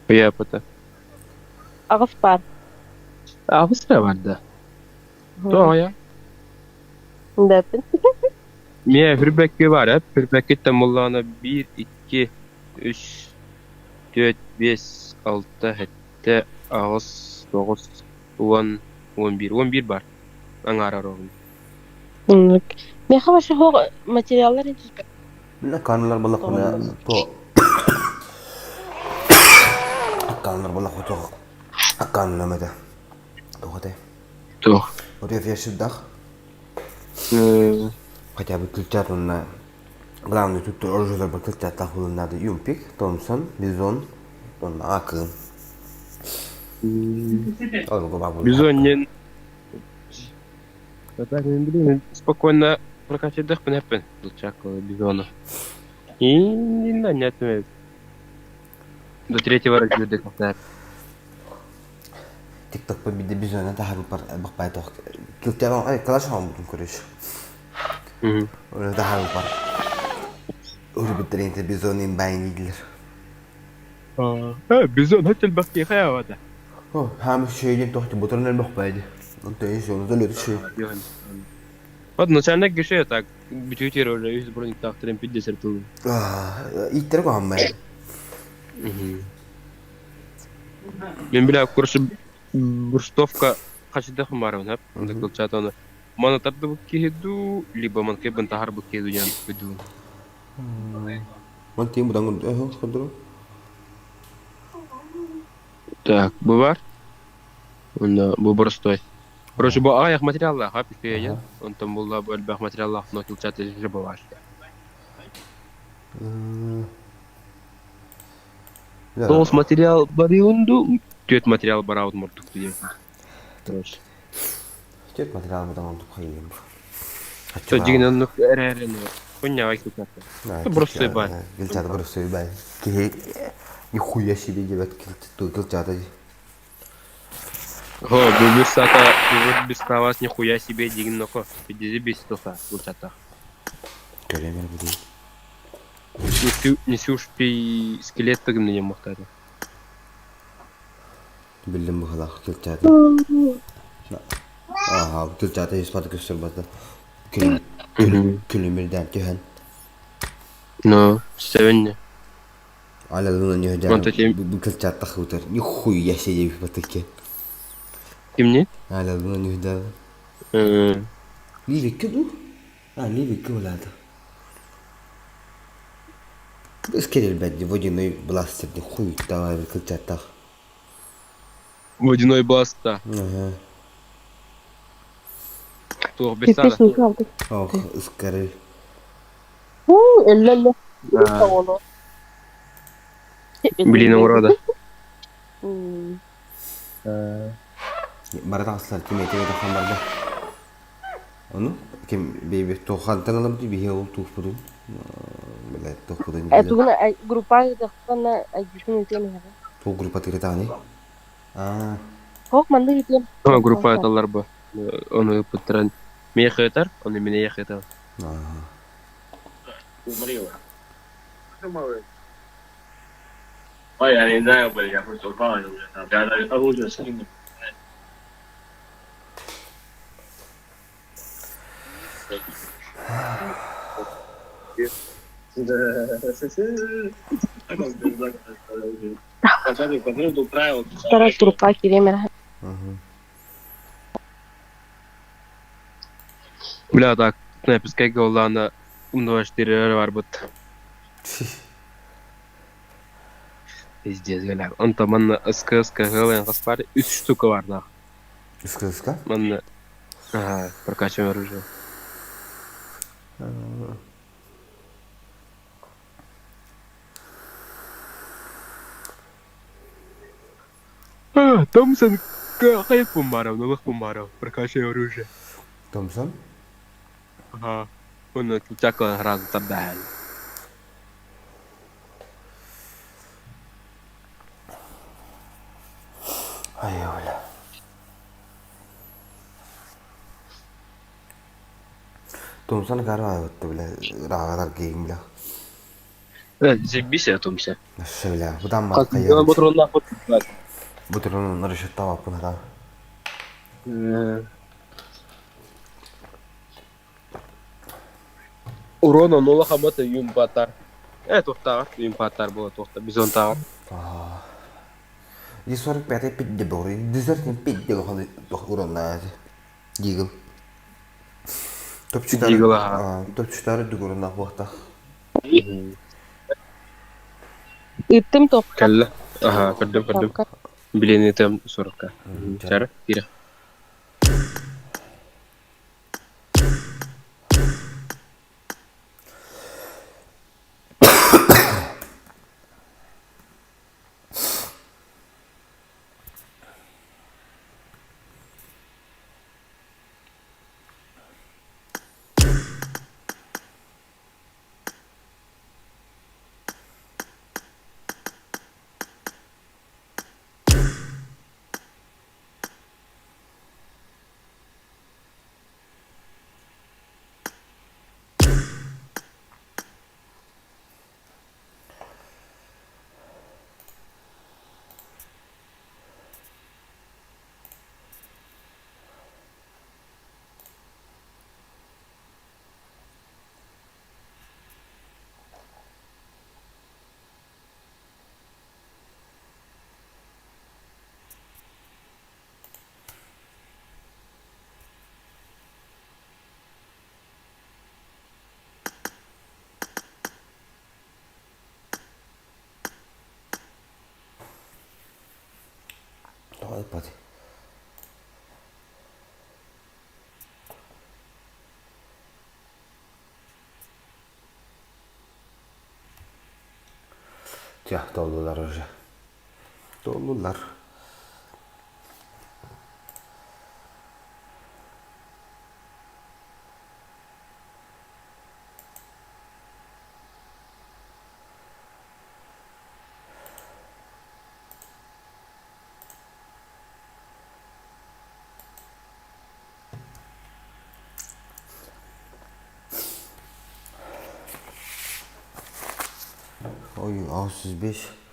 Я пота. Аҕыс бар. Аҕыс да бар да. Тоҕо я? Дэпин. Миэ хүрбэкки бар эп. Хүрбэккиттэн буллаҕына биир, икки, үс, түөрт, биэс, алта, сэттэ, аҕыс, тоҕус, уон, 11. 11 бар. Аҥаара ровно. Миэхэ вообще материаллар Билэ каналар балахына то аккауннар балах то аккаунна мета. Тоҕоте. Туох. Вот я сюдах. Хотя бы кылчат онна главный тут оружие бар кылчат тахулун надо Юмпик, Томпсон, Бизон, онна Акын. Бизон не блин, спокойно прокачать бизона. И не нет. До третьего разряда кафе. Тиктокпа биирдэ бизона таһаарбыппар бахпай туох килтиаҕа кылаш оҥорбутум короче. Оны таһаарбыппар. Урбуттар бизон имбайн дииллэр. Бизон хотел бахтиха явата. О, хаамы шөйден тохту бутурун элбэх байды. Онто ис оны да лөтү шөй. Вот начальник геше так бүтүтер уже үс броник тахтырын пиддесер тыл. Иттер кохаммай. Мен бля короче бурстовка хачыда хумарым хап. Онда кылчат оны. Мана тарды бу киһиду, либо ман кебен тахар бу киһиду ян биду. Ман тиим будан көрдөрө. Так, бу бар. Онда бу простой. Короче, бу аяк материаллар, хап үстейен. Онтон булла бу элбэх материаллар, но кылчат же бар. Тоғыз материал барионду, төрт материал бараут мурдук диye. Короче. Төрт материал будан онтуп хайым. То дигин оннук эрэрин. Хуйня вай кылчат. Просто бай. Кылчат просто бай. Киһи нихуя себе дебет кылчата. Хо, бу бир сата, бу бир ставас нихуя себе дигин ноко. Пидези бес тоха кылчата. Көремер буду. Несүш пи скелет тыгын не мохтары. Биллим бу халах кылчата. Аха, кылчата испат көстөр бата. Күлүмүрдән түһән. Ну, севенне. Аля луна не хөдән. Бу кылчата хутар. Нихуя себе батыке. Кимне? Аля луна не хөдән. Ливикке ду? А, ливикке булады. Biz kelbedi водяной бластер хуй давай кылчаттах. Водяной бласта. Ага. Туох бесада. Ох, скоры. У, элле. Блин, урода. Барата аслар ким этеге тахан барда. Ону ким бейби тохантан алабыты бихе ол тух буду. Блядь, тух буду. Тугуна группа тахтана айгитин үтен. Ту группа тиритани. А. Хок манды үтен. А, группа аталар бу. Оны пыттыран. Мен хетар, оны мене хетар. Тара группа киремер. Бля, так, снайперская голлана 2-4 бар бут. Пиздец, бля. Онта манна СКС ГЛН хаспар 3 штука бар нах. СКС? Манна. Ага, прокачиваем оружие. А, Томпсон, хайп бомбаров, нулых бомбаров, прокачиваем оружие. Томпсон? Ага. Он чакал разу табдал. Ай, бля. Томпсон карва вот, бля, рағадар кейм, бля. Заебись я Томся. Наша, бля, будан Как бутрон нахуй. Бутрон нарышат тава пунара. Урона нула хамата юмпатар. Тохтар, юмпатар было тохта, бизон тар. И 45 пидде бор, дезерт не пидде урона. Дигл. Топчутар. Дигл, ага. Топчутар дугурна вахта. Иттим топ. Калла. Ага, көрдüm көрдüm. Блин, там 40. Чара, кира. буолбат. Чэ, толлулар уже. Толлулар. Ой, 605.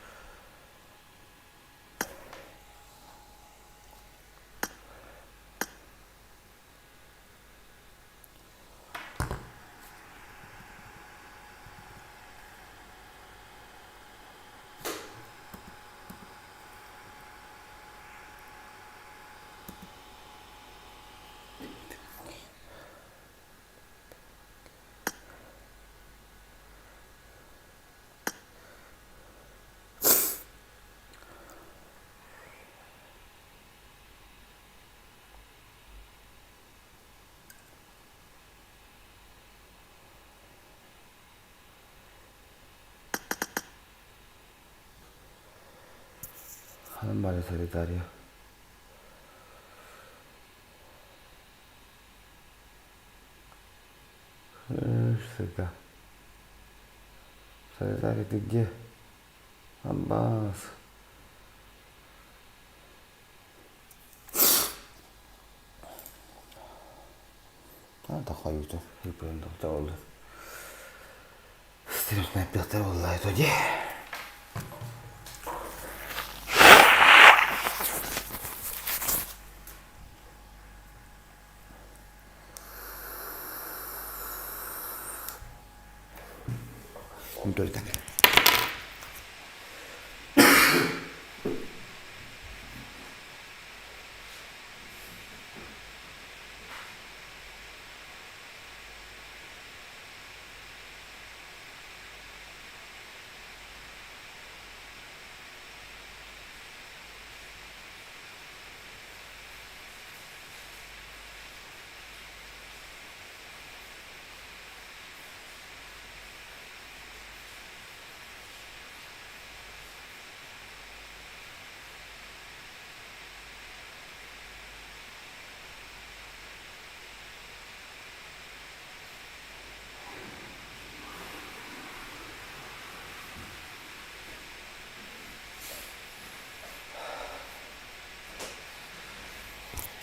하는 말이 소리다리야. Сука. Солидарий, ты где? Аббас. А, хойуту. Выпрям тоқтаулы. Стрим пятаулла тоді. Культуре так.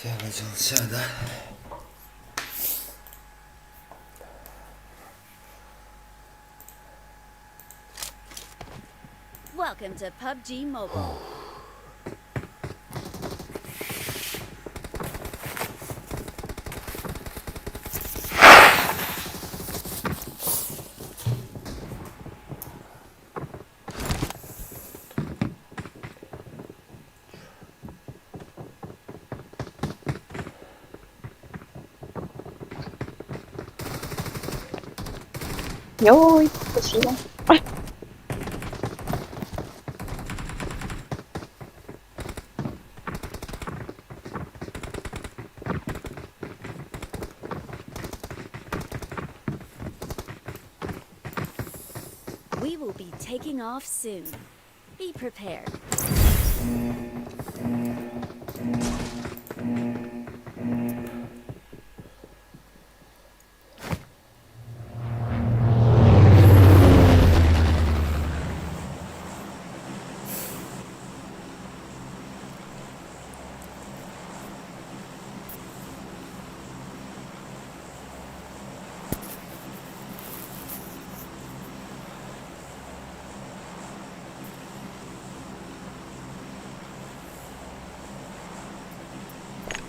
Я начался, да? Welcome to PUBG Mobile. Йой, спасибо. We will be taking off soon. Be prepared.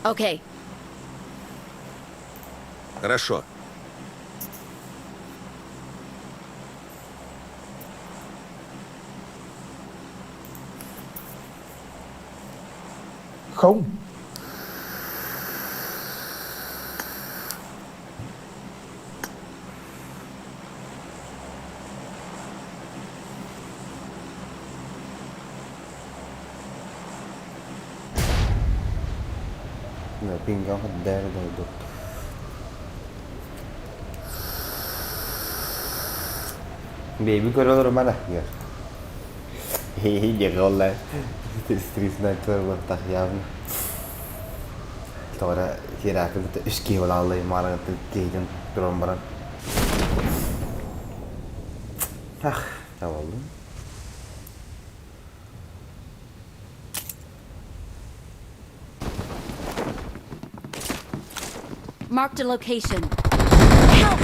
Okay, Хорошо. Không. Пинга дэри дойду. Бэйби көрө олорумар ахгар. Хе-хе, диэки Стрим снайпер явно. Тоҕо хираакы бутта үс киһи балааллай маарыгыттан киһитин туран баран. Ах, табаллым. Marked a location. Help!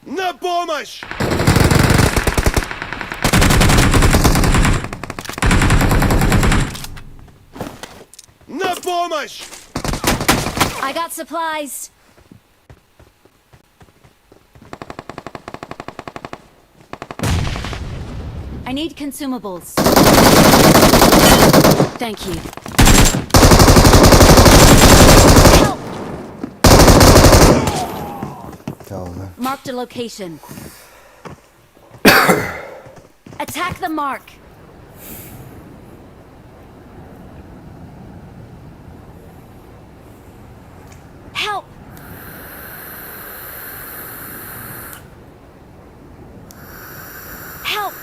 На помощь! На помощь! I got supplies. I need consumables. Thank you. Help! Чалга. Marked a location. Attack the mark. Help! Help!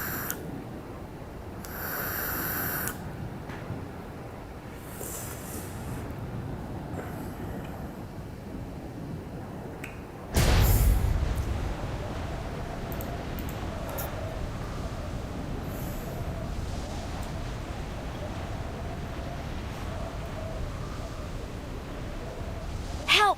Help!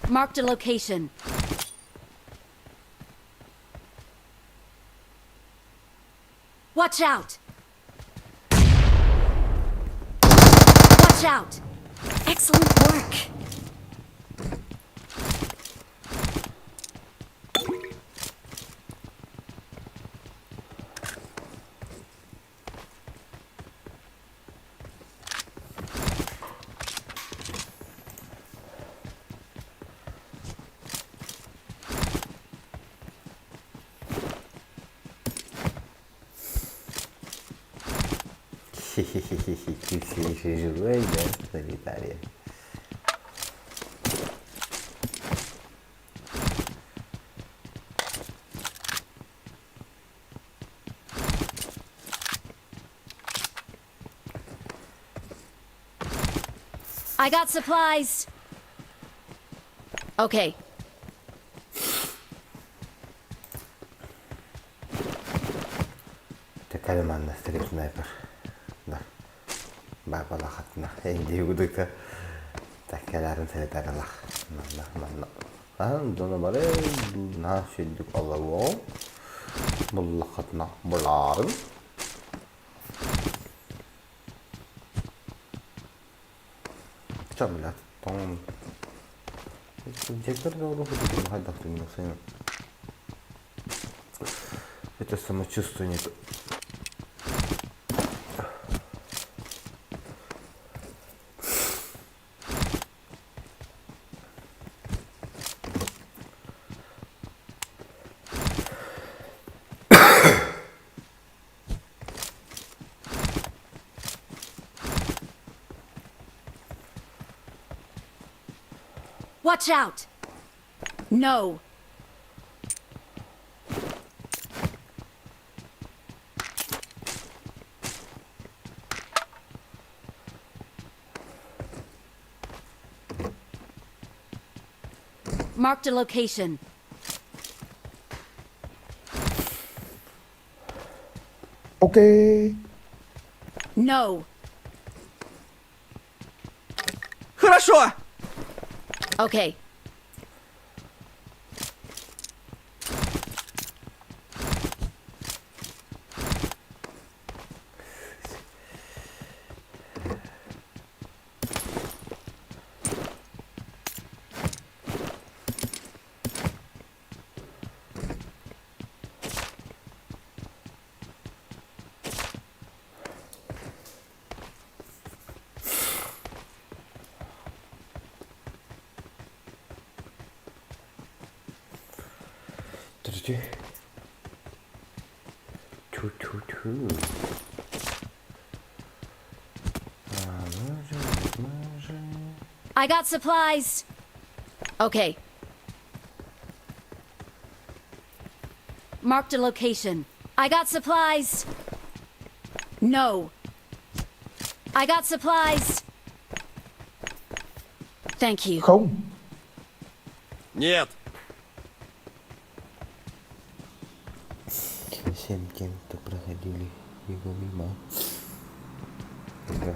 Marked a location. Watch out! Watch out! Excellent work! Ты все еще живой, да, Солитария? I got supplies. Okay. Такая стрим снайпер. Да. Бабалахатна. Энди удука. Такаларын солитарилах. Манна, манна. Ан доно бары на сүдүк олово. Буллахатна буларын. Чё, блядь, там... Это самочувствие не то. Watch out! No! Marked a location. Окей. No. Хорошо! Okay. Подожди. Тю-тю-тю. I got supplies. Okay. Marked a location. I got supplies. No. I got supplies. Thank you. Không. Нет! Всем тем, кто проходили его мимо. Да.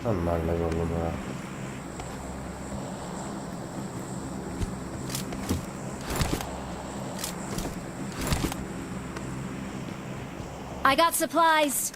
Нормально было. I got supplies.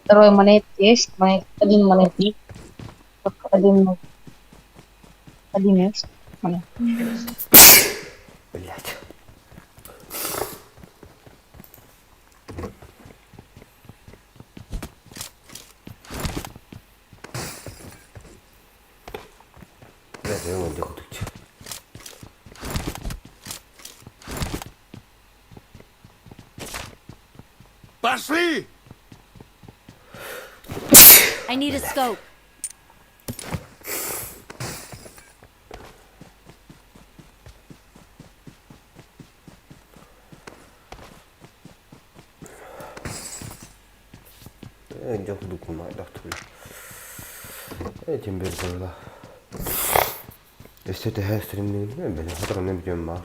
Второй монет есть, монет один монет нет. Только один, ну, один есть. Монет. Блять. Блять, я его где. Пошли! I need a scope. Этим бердилар. Өссө төһө стримнигин били хотор бүтүөн баар.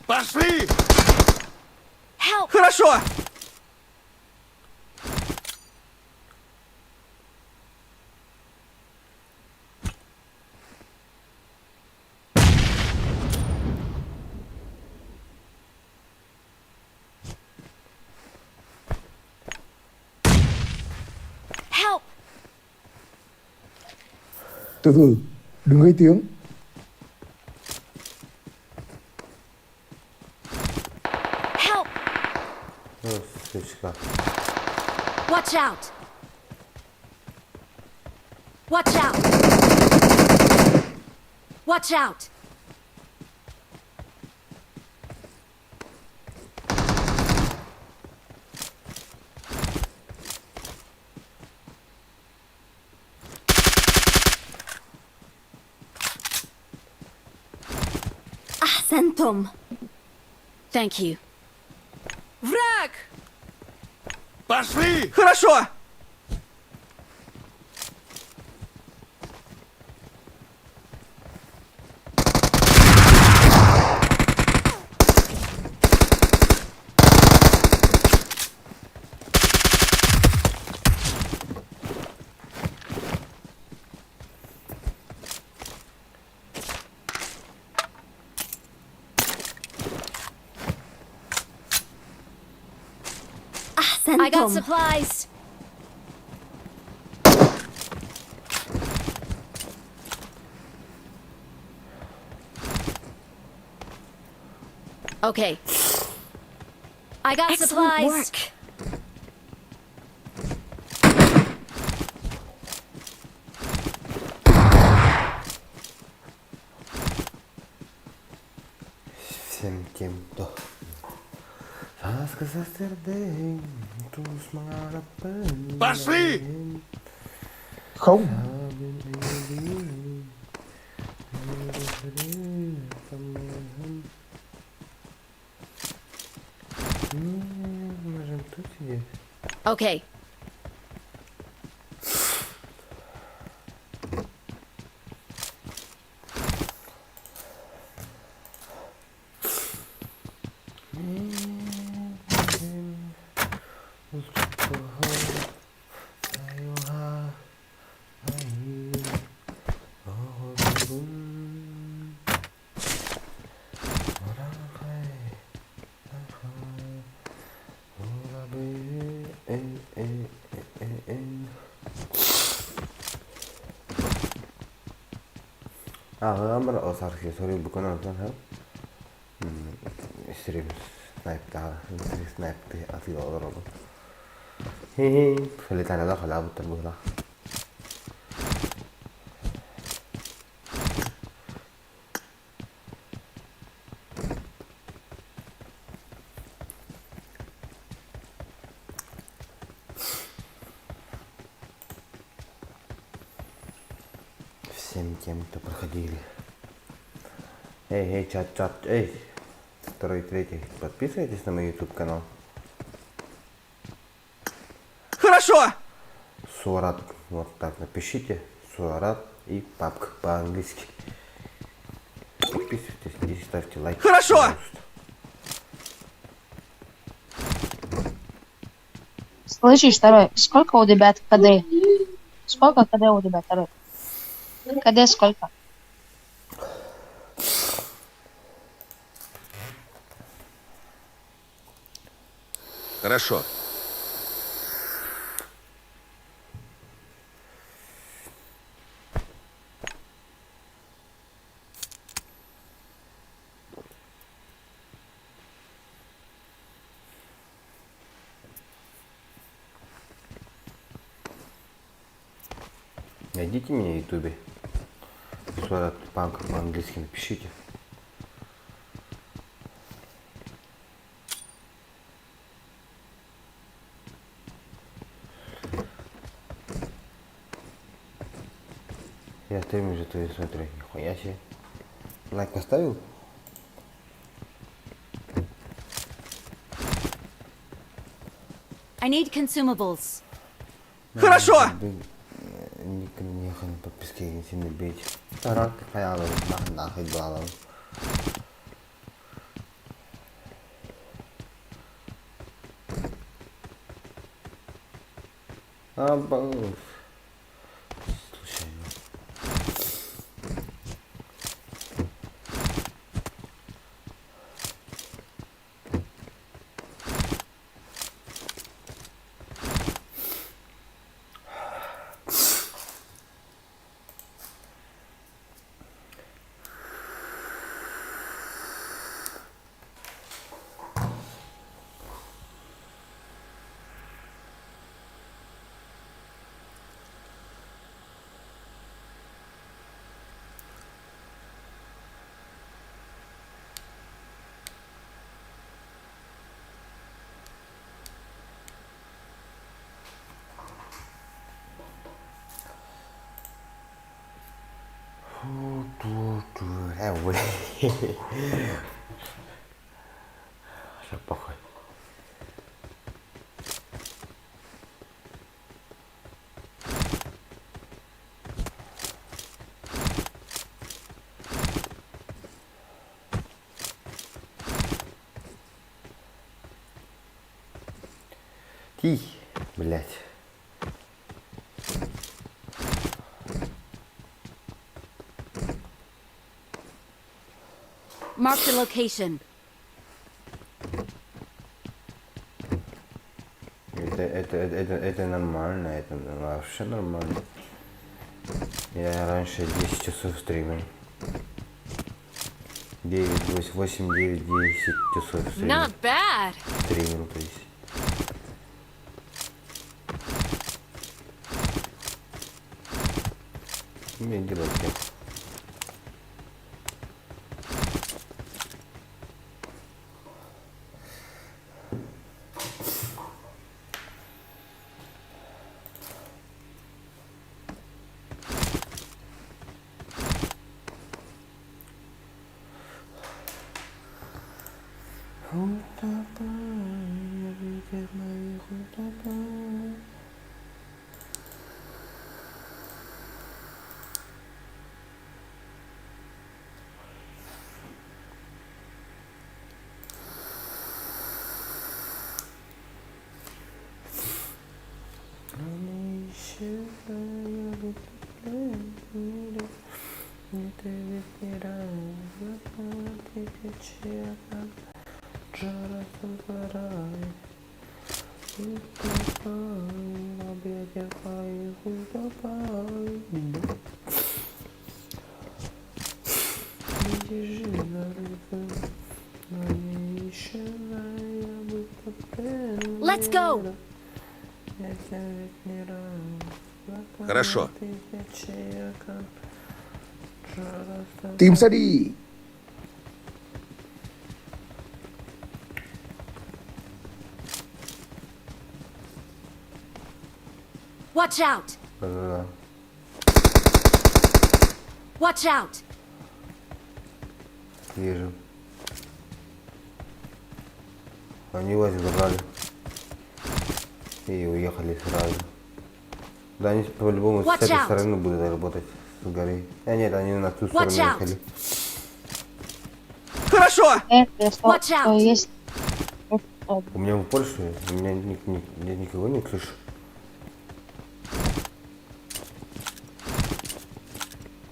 Пошли! Help! Хорошо! Help! Từ từ, đừng gây tiếng. Help! Сучка. Watch out! Watch out! Watch out! أحسنتم. Thank you. Враг! Пошли! Хорошо! I got supplies. Okay. I got Excellent supplies. work. Всем тем, кто Пошли! Không. Можем тут сидеть. Okay. Стрим снайптаҕа снайпты атыыга олоробун. Фалитанада халаабыттар быһыылаах. Всем тем, кто проходили. Эй, эй, чат, чат, эй. Второй, третий. Подписывайтесь на мой YouTube канал. Хорошо! Суарат. Вот так напишите. Суарат и папка по-английски. Подписывайтесь и ставьте лайк. Хорошо! Пожалуйста. Слышишь, второй, сколько у ребят КД? Сколько КД у ребят, второй? КД сколько? Хорошо. Найдите меня в ютубе. Суарат панк по-английски напишите. Я стрим уже твои смотрю. Нихуя себе. Лайк поставил? I need consumables. Хорошо! Подписки сильно бить. Случайно. Всё, похуй. Тих, блядь. Marked a location. Это, это, это, это нормально, это вообще нормально. Я раньше 10 часов стримил. 9, 8, 8, 9, 10 часов стримил. Not bad. Стримил, то есть. Мне делать нет. Let's go. Хорошо. Тимсари! Watch out. Да-да-да. Watch out. Вижу. Они УАЗик забрали. И уехали сразу. Да, они по-любому с Watch этой out. стороны будут работать, с горы. А нет, они на ту Watch сторону out. ехали. Хорошо! Это что, Watch out. что есть? У меня в Польше, у меня ни- ни- я никого не слышу.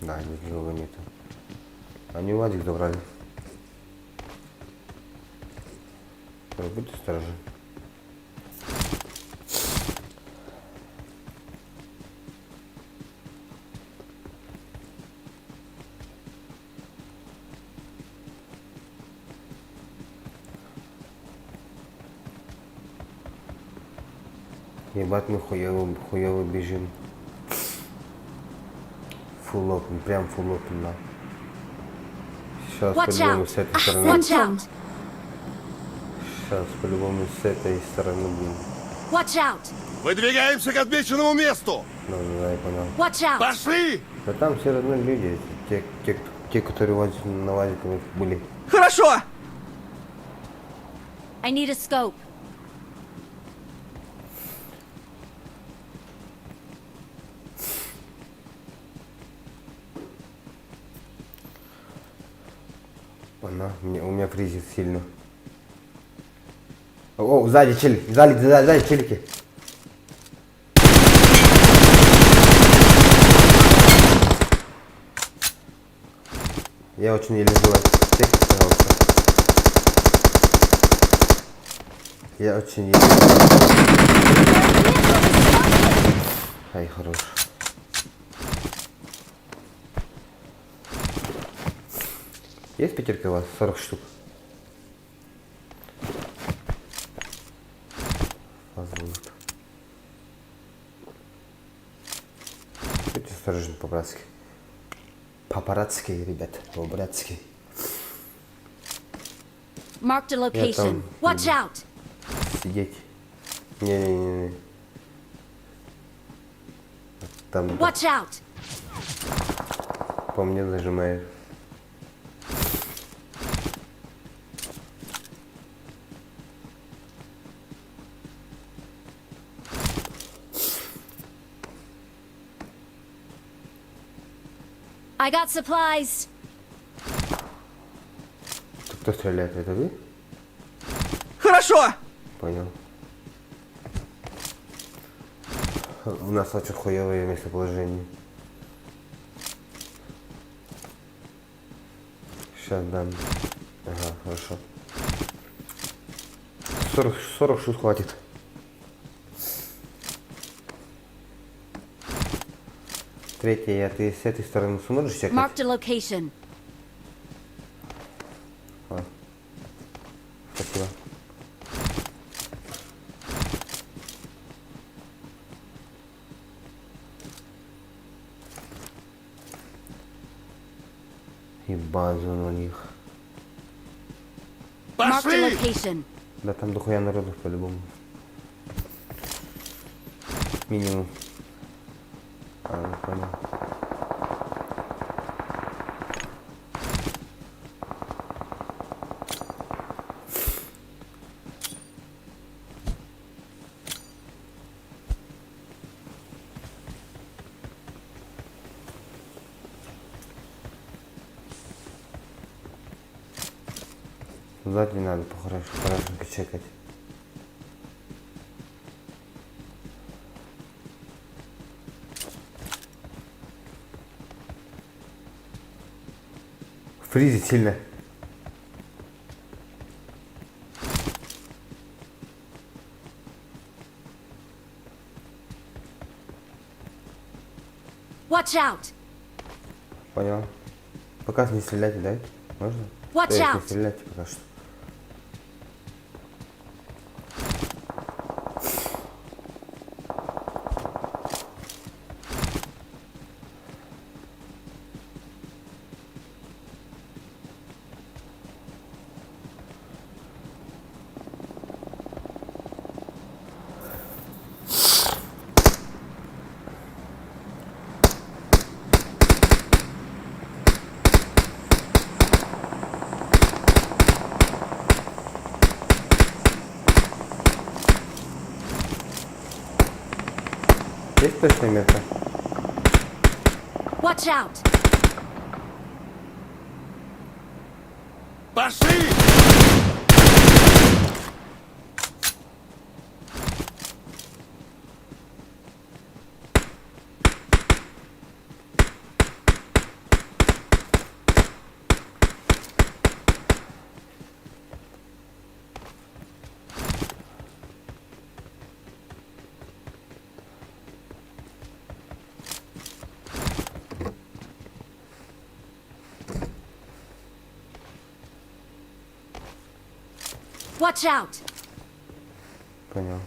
Да, никого нету. Они УАЗик забрали. Будьте осторожны. Ебать, мы хуево, хуево бежим. Full open, прям full open, да. Сейчас Watch по-любому out. с этой стороны. Watch out. Сейчас по-любому с этой стороны будем. Watch out. Выдвигаемся к отмеченному месту! Да, да, да, я понял. Watch out. Пошли! Да там все равно люди, те, те, кто- те которые на УАЗике были. Хорошо! I need a scope. Она, у меня фризит сильно. О, сзади челик, сзади, сзади, сзади челики. Я очень еле живой. Тихо, пожалуйста. Я очень еле. Ай, хорош. Есть пятерка у вас? 40 штук. Вас будут. Будьте осторожны по-братски. По-братски, ребят, по-братски. Marked a location. там Watch out. Сидеть. Не-не-не. Там Watch out. по мне нажимает. I got supplies. Кто стреляет? Это вы? Хорошо! Понял. У нас очень хуевое местоположение. Сейчас дам. Ага, хорошо. 40, 40 штук хватит. Третья, я ты с этой стороны сможешь чекать? Marked a location. Ой. Спасибо. Ебать, он у них. Marked a location. Да там дохуя народов по-любому. Минимум. А, ну понял. Сзади надо по-хорошему хорошенько чекать. Фризит сильно. Watch out! Понял. Пока не стрелять, да? Можно? Watch То есть не out. стрелять пока что. Есть точная метка? Watch out! Пошли! Watch out! Понял.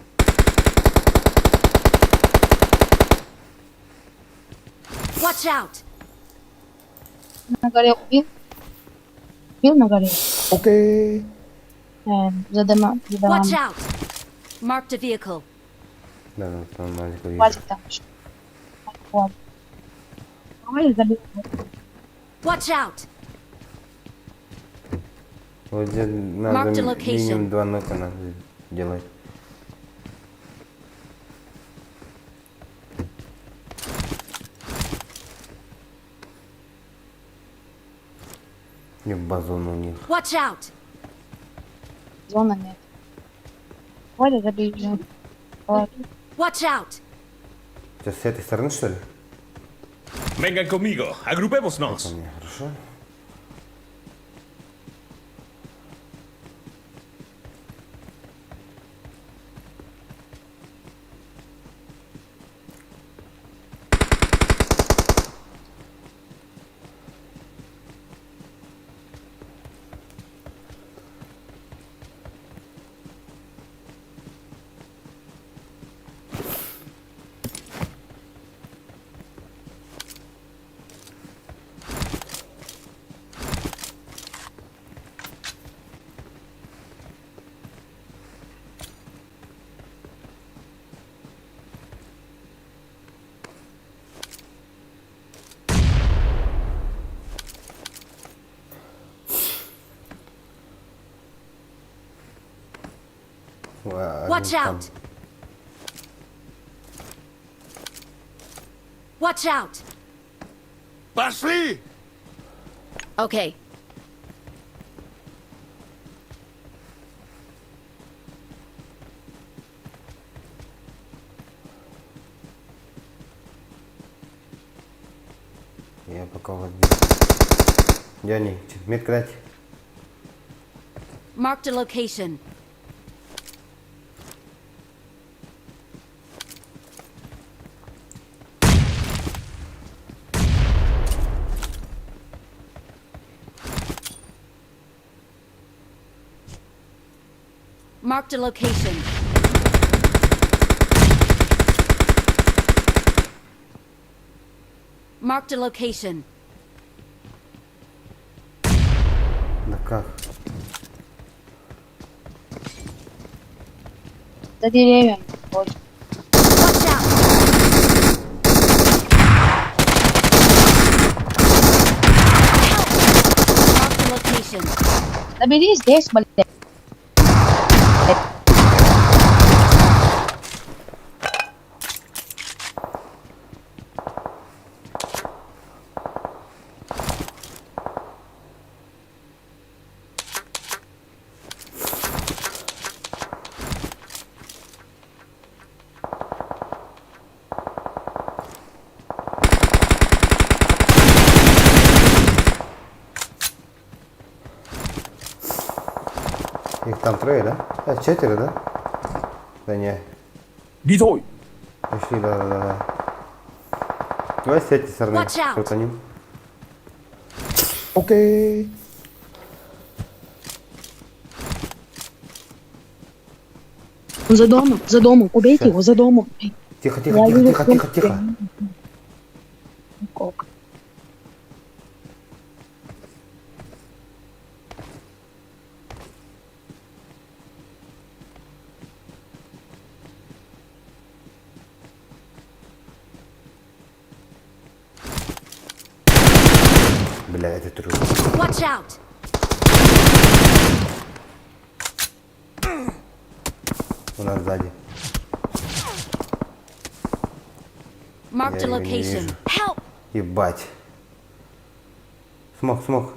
Watch out! На горе убил? Убил на горе? Окей. За дома, за Watch домами. out! Marked a vehicle. Да, да, там маленький вижу. Вазик там еще. Вот. Ой, забил. Watch out! Вот где надо Marked a location. минимум два нока надо делать. И базон у них. Watch out! Зона нет. Валя забил. Вот. Watch out! Сейчас с этой стороны, что ли? Vengan conmigo, agrupémonos. Хорошо. Watch out! Watch out! Пошли! Okay. Я пока вот здесь. Где они? Метка дать. Marked a location. Marked a location. Marked a location. Да как? За деревьями. Вот. Watch out! Help! Marked a location. Набери здесь, блядь. Их там трое, да? А, четверо, да? Да не. Đi thôi. Пошли, да, да, да. Давай с этой стороны Watch out. крутанем. Ok. За домом, за домом. Убейте его, за домом. Тихо, тихо, Я тихо, вижу, тихо, тихо, тихо. Кок. Бля, это трюк. Watch out! У нас сзади. Marked a Я его не location. вижу. Help! Ебать. Смог, смог.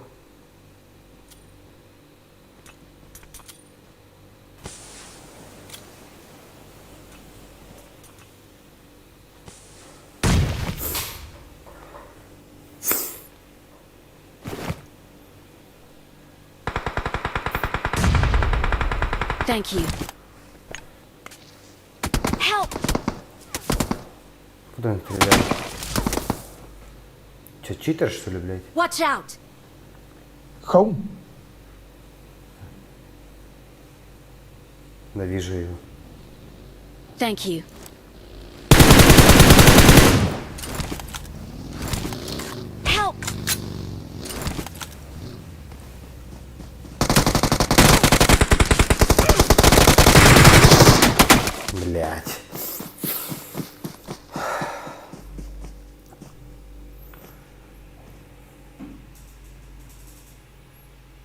Thank you. Help! Куда он стреляет? Че, читер, что ли, блядь? Watch out! Không. Да вижу его. Thank you. Help! Блядь.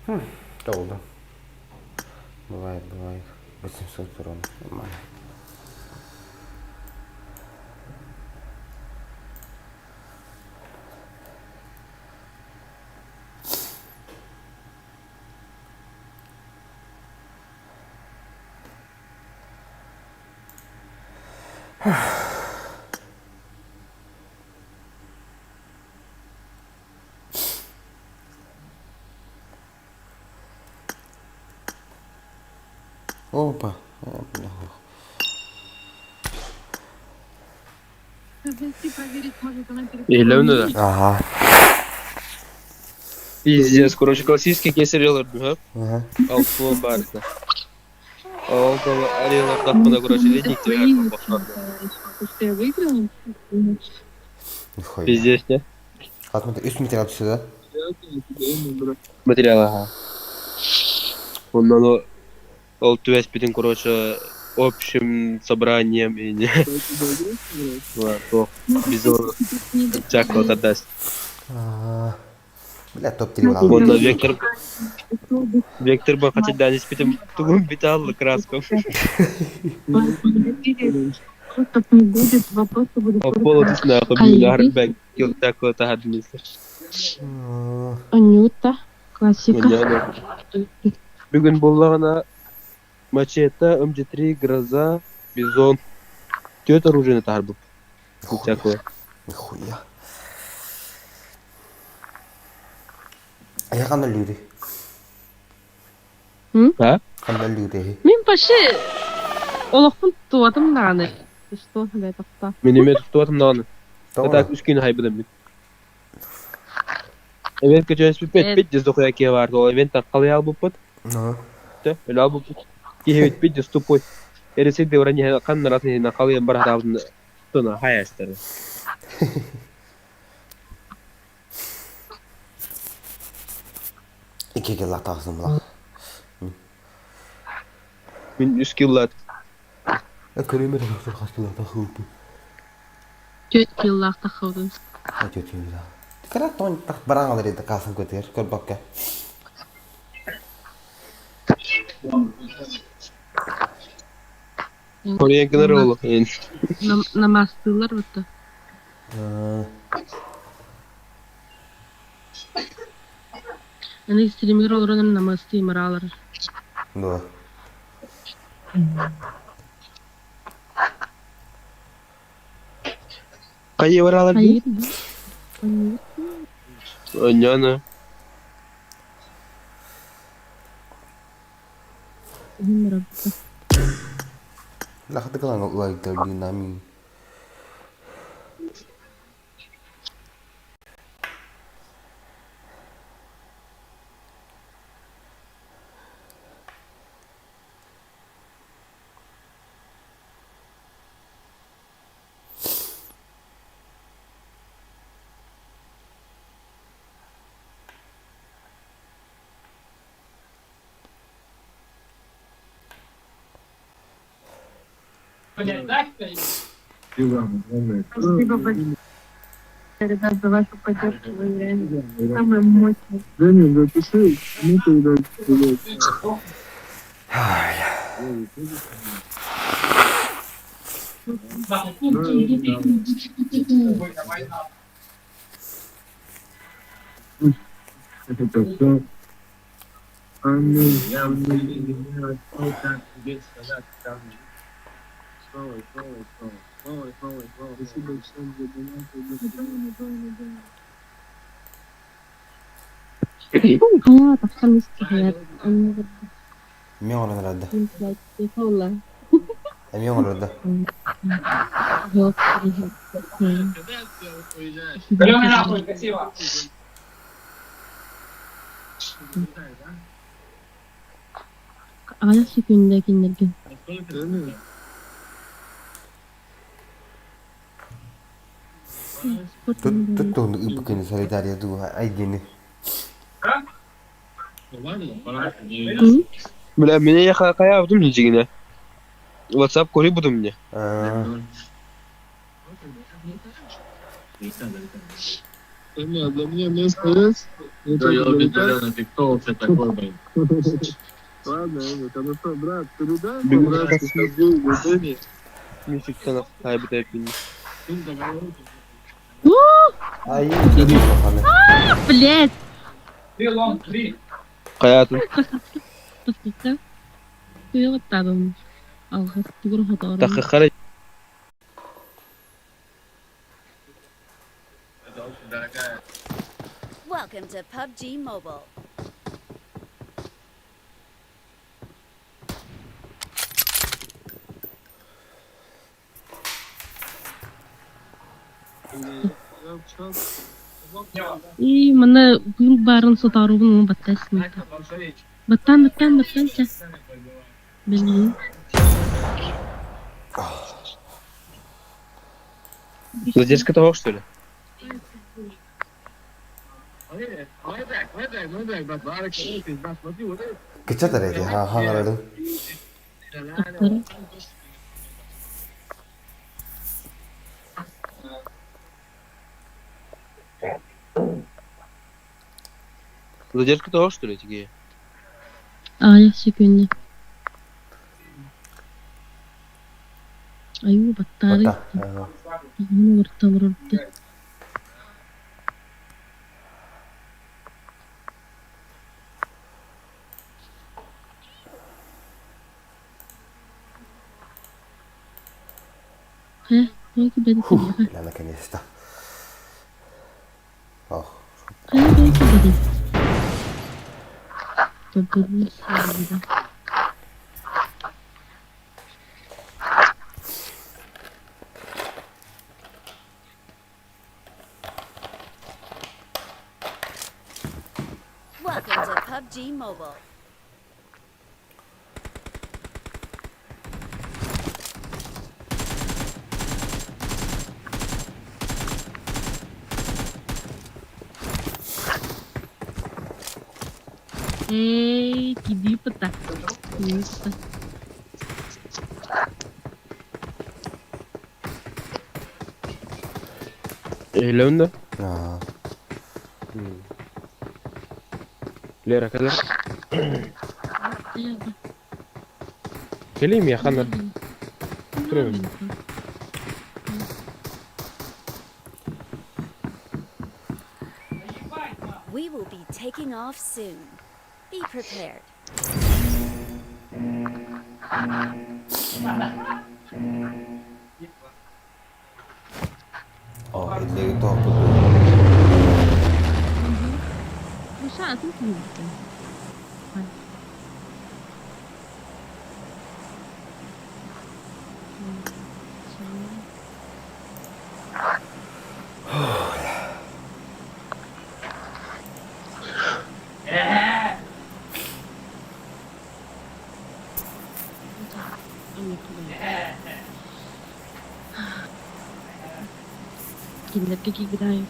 Хм, Долго. Бывает, бывает. 800 урона. Нормально. Опа. О, бля. Иһиллэбин да? Ага. Пиздец, короче, классический кесарелар, ха? Ага. Алтуон баарына. Ол арелардахпына, короче, ледник тебе Что я выиграла? Нихуя. Пиздец, не? А смотри, үс материал сюда. Материал, ага. Онно ол түбэспитин, короче, общим собранием и не. Ладно, безумно. Чак вот отдаст. А, Бля, топ-3 Онно Вектор Вектор бы хотя да, испитим тугум битал краском. Не будет, вопросы будут Ополо тут нахуй бил бэк кил такой тахадмиса. Анюта, классика. Бүгүн буоллаҕына мачете, МД3, гроза, бизон. Түөрт оружиены таһаарбыт. Всякого. Нихуя. А я ханна люди. А? Ханна люди. Мин вообще олохпун туатым даҕаны. Что, блядь, тохтоо. Мин эмиэ туттубатым даҕаны. Тоҕо? Так үс күн хайбытым мин. Эвент көчөспүппэт бит дез дохуя киһи баар ол ивент халый албыппыт. Ну. Тэ, өлө албыппыт. Киһибит дьэ тупой. Эресейде уран ханнаратын иһинэн халыйан баратаабытын туна хайастары. Икки килла тахсым була. Мин үс киллаат. Көрүмэр хас килла тахсыбыппын. Түөрт киллаах таххабытын. Түөрт килла. Кыра тон тах бараң алар еді касын көтер, көрбөккө. Oraya kadar oğlum. Намастыылар бутта. Аны стример олорон намасты мыраалар. Да. Кайы баралар Хайыр. Оняна. Лахты кылаң лайктар динами. Спасибо большое, ребят, за вашу поддержку. Вы реально самые мощные. Хайа, тахсан истиһэр. Мен оңорон эрэлдэ. والله. Эмиэ оҥорордо. Аҕыйах секүндэ кинилэргин. Туттугун ыыппыккын солидария дуу айдини. Бля, меня я хая в не дигне. WhatsApp кори буду мне. Мифик хай бит Ай, Блять! Каятын. Тахтыкка. Туйгыттадым. Алгас тугур хоторум. Тахы Welcome to PUBG Mobile. И мана бул барын сотарубун баттайсың. Баттан баттан баттан ча. Билбейм. Задержка того, что ли? Кычатар эти, ха хаҥарарын. Задержка того, что ли, тигее? Аҕыйах секүндэ. Аю баттаары. Батта. Тахын олортолорду. Хайа, тоҕо кэлбэтин Фух, бля, наконец-то. Ох. Хайа, тоҕо кэлбэтин? Тобдорун сиэбитэ. Welcome to PUBG Mobile. Эй, киди пыта. Киди. Ehlem de. Аа. Лера, когда? Кэлиим миэхэ Турабын. We will be taking off soon. Be prepared. Оо, иллэги тоһуппут Душа, а тут не Кинилэргэ киирбит аайы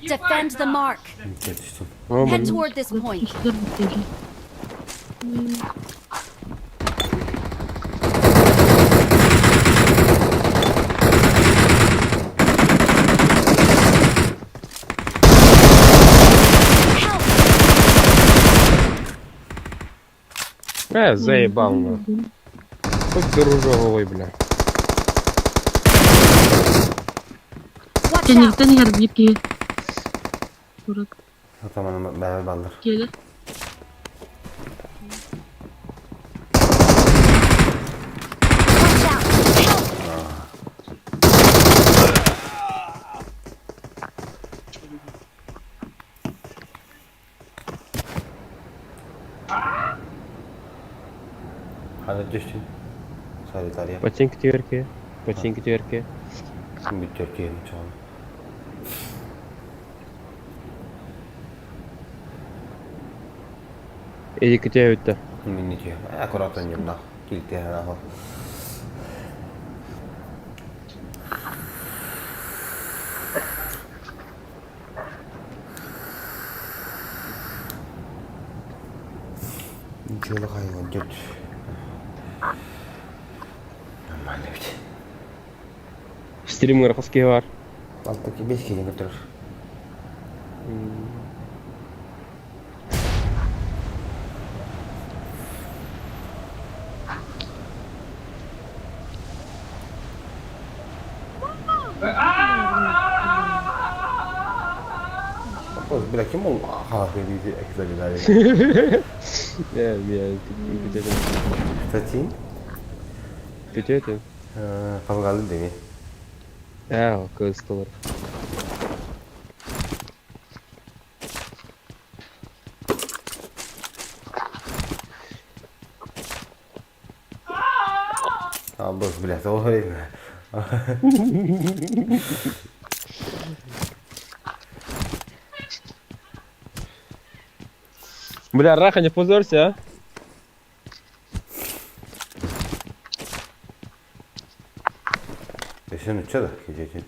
Defend the mark. Head toward this point. Заебал, нахуй. Хоть дружок, бля. Watch out! Кэнниттэн иһэр биир киһи. Турат. Атаман бэбэ баллар. Киэлэ. Watch out! Help! Хана түстүн. Солитария. Ботинки тверки. Ботинки тверки. Бүттөр киһини чоҕун. Эдики күтэ Минни тиһэ. Аккуратно ньурна. Килтиһэ нахо. Ничего хайван дед. Нормально ведь. Стример хаски бар. Алты бес километр көтөрөр. Бля, ким ол халат дейді экзаменари? Не, не, күтөтүн. Статин? Күтөтүн. Калгалы деме. Аа, кыстылар. А, бос, бля, то время. Бля, Раха, не позорься, а? Өсін ұтса да, кежетін.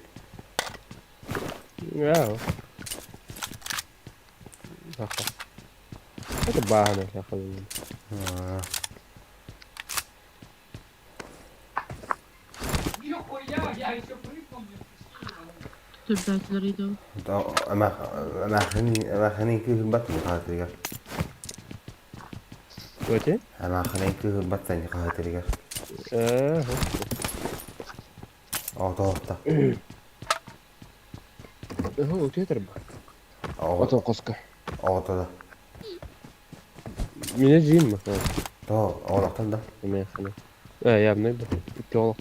Аа. Раха. Это багана, Раха. Түрдәтилер иде. Эмахани күйін бат қағатыргар. Өте? Эмахани күйін бат қағатыргар. Аа. О, тоқта. Оо, театр ба. Ото коска. Ото да. Меня жим. То, олақтан да. Эмехана. Э, я бны. Икки олақ.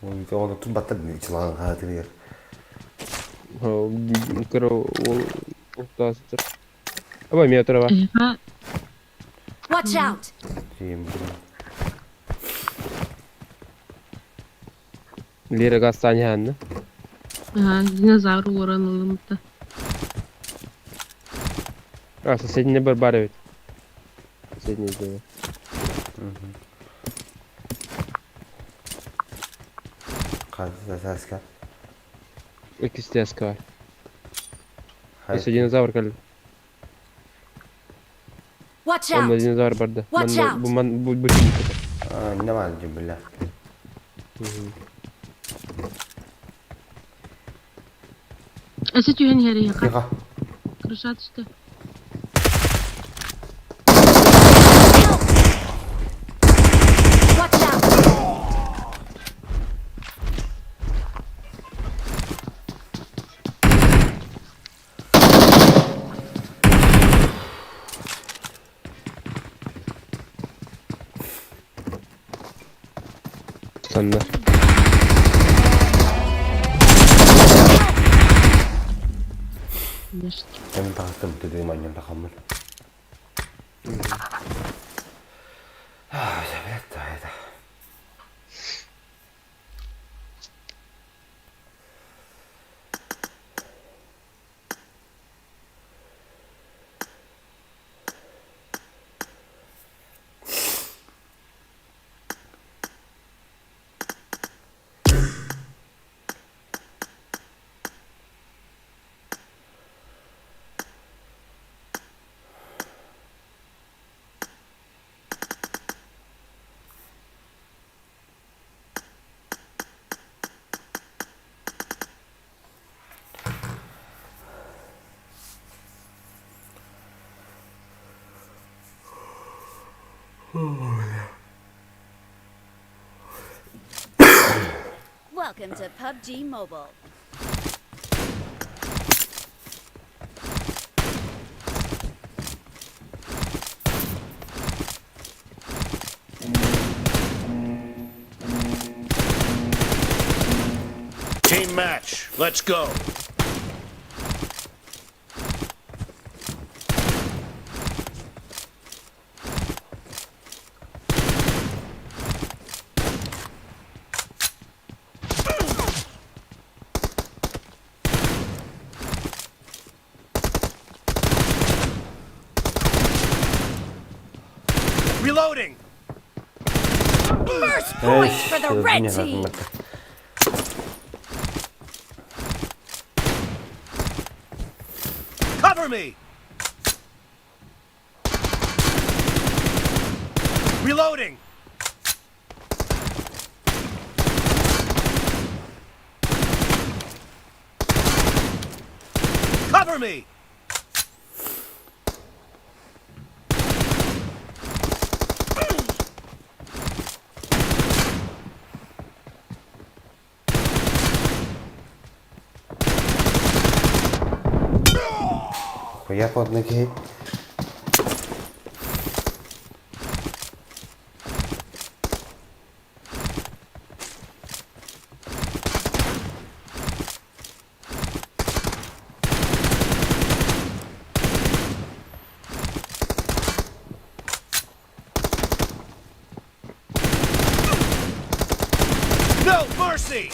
Ону турбаттар чылаан хаатырыгар. Кыра уол уктаасытыр. Аба эмиэ турар. Эһиэхэ Watch out! Лера гастаан иһээннэ. Аа, динозавр уоран ылыммыта. А, соседний бар бар эбит. Соседний дьиэ. Хас Иккис тээскэ бар. Өссө динозавр кэллэ. Watch Онно out! динозавр барда. Watch Манна out! бу ман бу бу түннүккэ. Не бар дим бля. Өссө түһэн иһэр эһиэхэ. Тихо. Крыша түстэ. Watch out! Санна. Кем тахтым төдө маньян тахаммын. Это. Welcome to PUBG Mobile. Team match. Let's go. Reloading. First point for the red team. Cover me. Reloading. Cover me. Хуя под ноги. No mercy.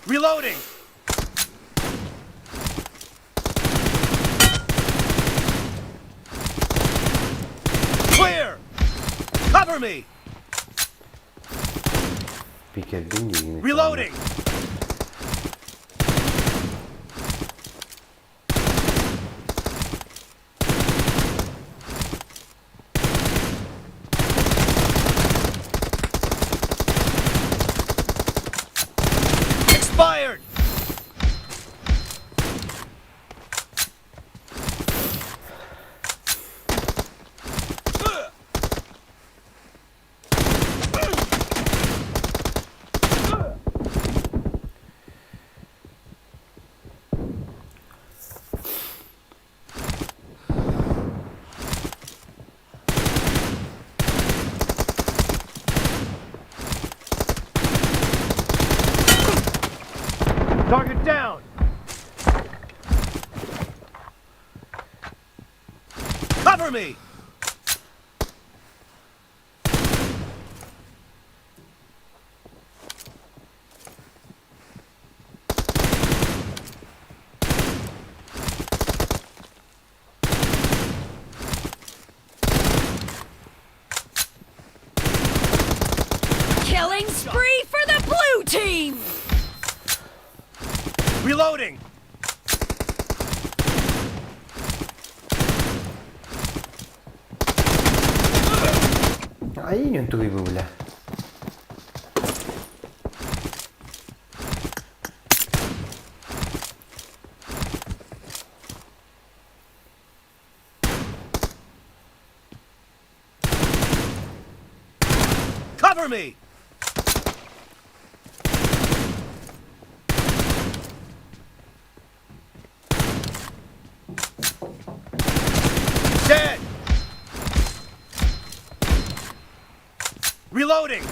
Reloading. Clear. Cover me. Пикердин Reloading. Expired. Target down! Cover me! Killing spree for the blue team! Reloading! Ай, не туй был, бля. Cover me! Dead! Reloading!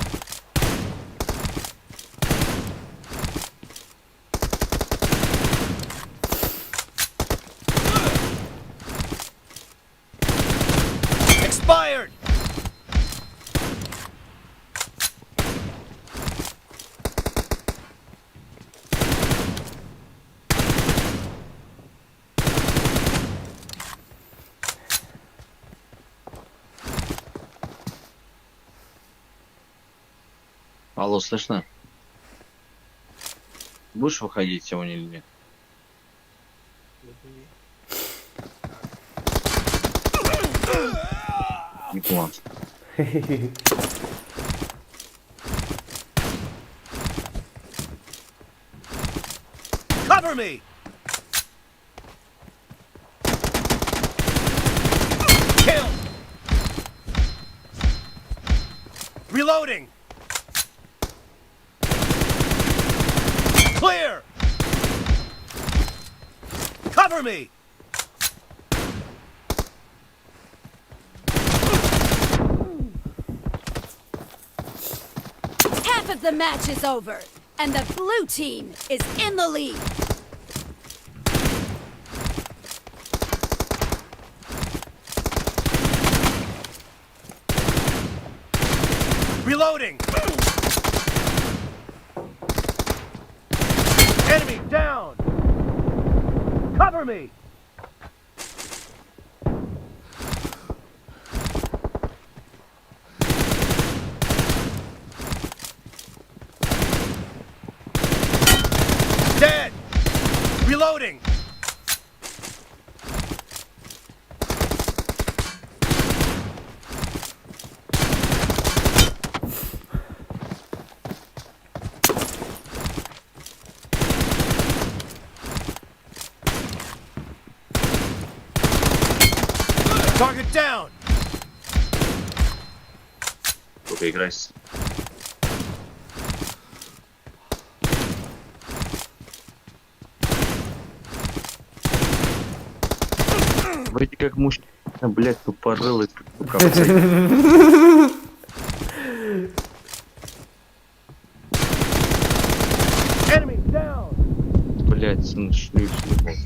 Expired! Алло, слышно? Будешь выходить сегодня или нет? Не план. Cover me! Kill! Reloading! Clear! Cover me! Half of the match is over, and the blue team is in the lead. Reloading! Enemy down! Cover me! Dead! Reloading! Target down! Только играй с... Вроде как мужчина, блядь, тупорылый, сука, блядь. Enemy down! Блядь, сын, шлюхи, ебал.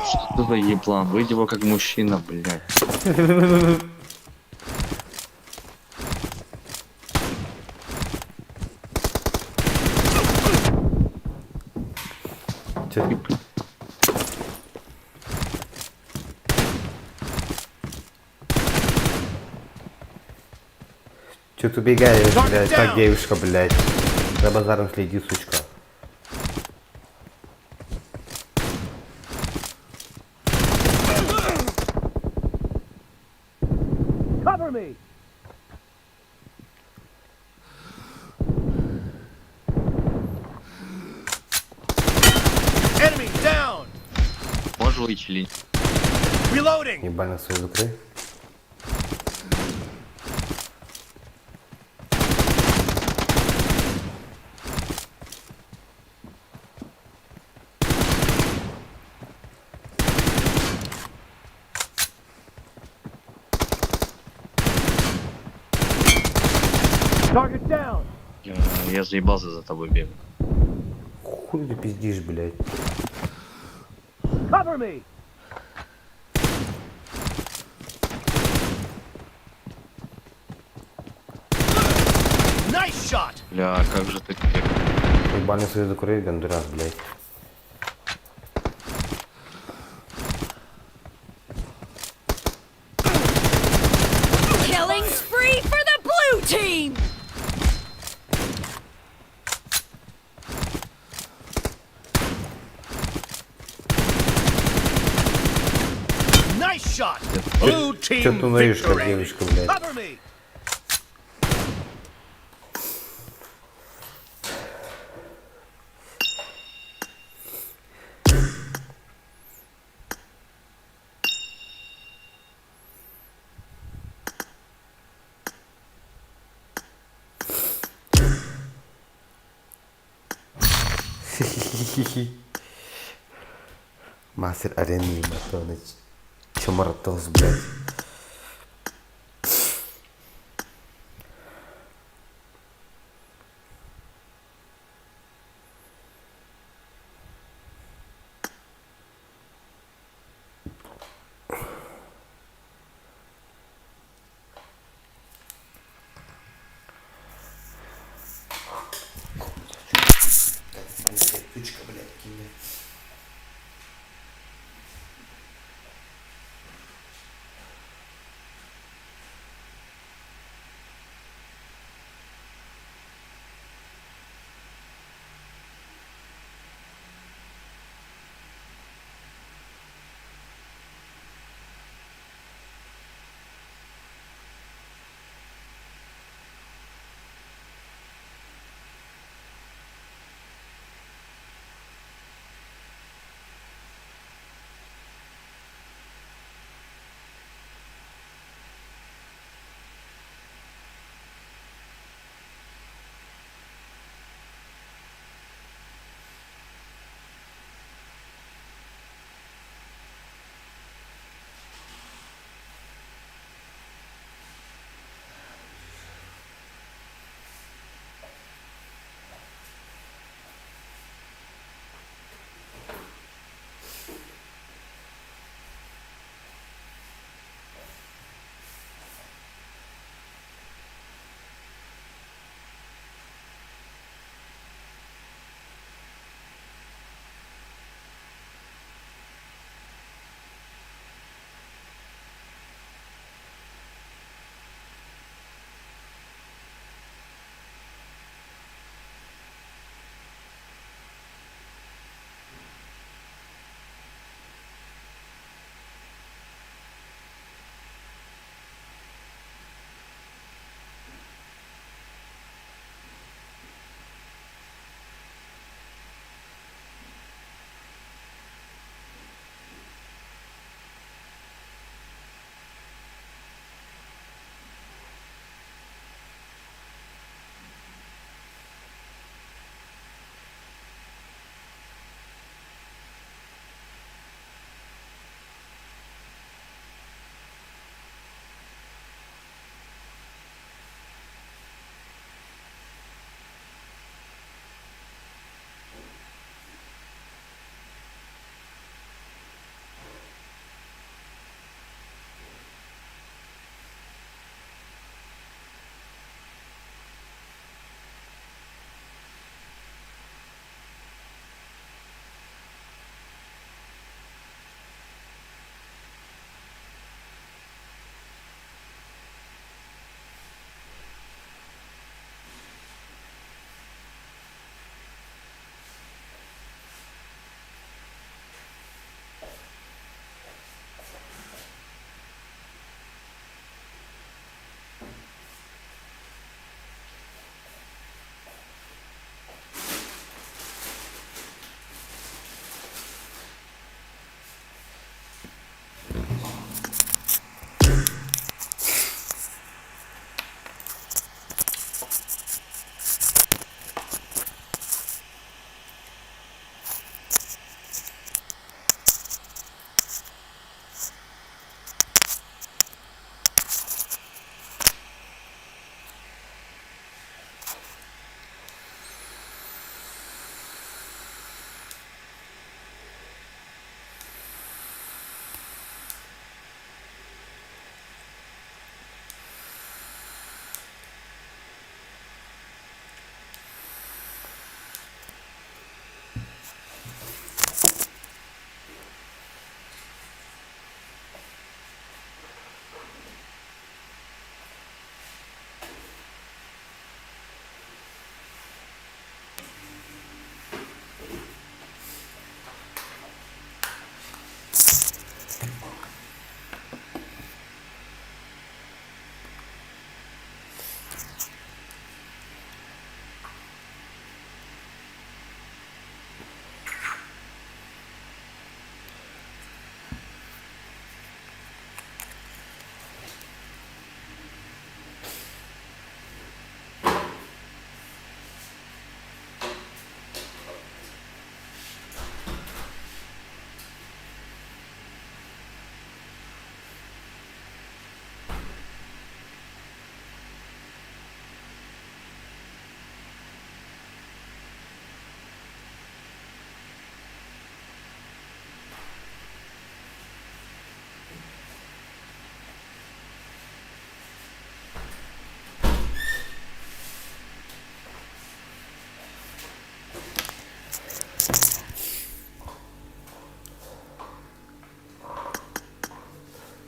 Что ты за еблан? Выйди его как мужчина, блядь. Че? Че ты убегаешь, блядь, как девушка, блядь. За базаром следи, сучка. Cover me! Enemy down! Можешь выйти или нет? Reloading! Ебально свою закрой. Target down! Я заебался за тобой бегать. Хуй ты пиздишь, блядь. Cover me! Nice shot! Бля, как же ты теперь? Ебаный свою закурил, гондурас, блядь. Killing spree for the blue team! Nice shot! Blue Чё team ты ноешь, как victory! девушка, блядь? Cover me! Мастер арены Матоныч. Чемартос, блядь. Сучка, блядь, кинь.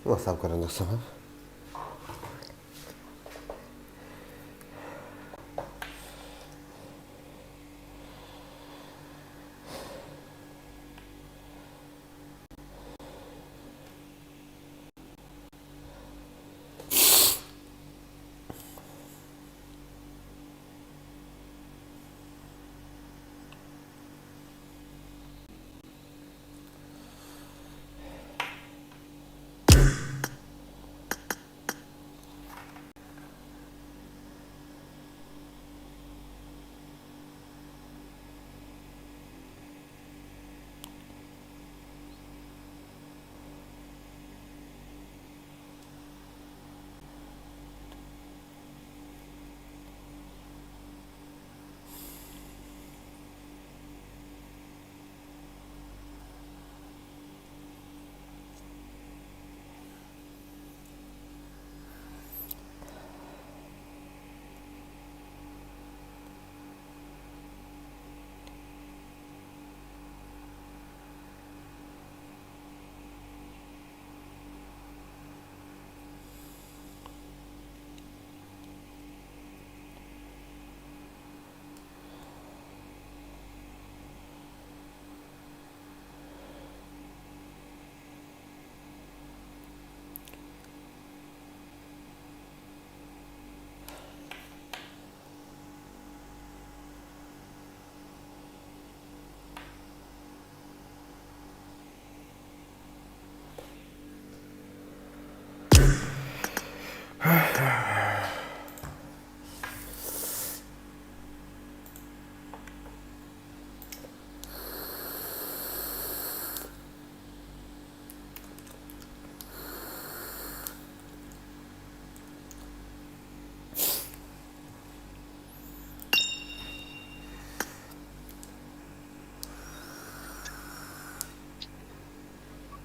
WhatsApp көрөн тахсабын.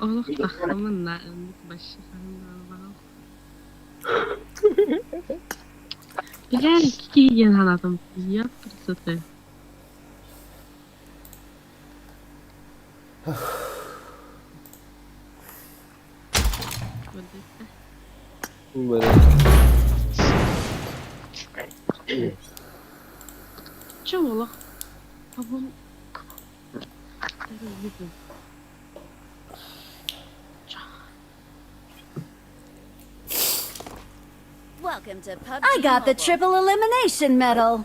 Олох тахсамын ыннык вообще хаһан Билэр икки киһи диэн санаатым. Ёп красоты. Чэ олох Абын Welcome to PUBG I got the triple elimination medal.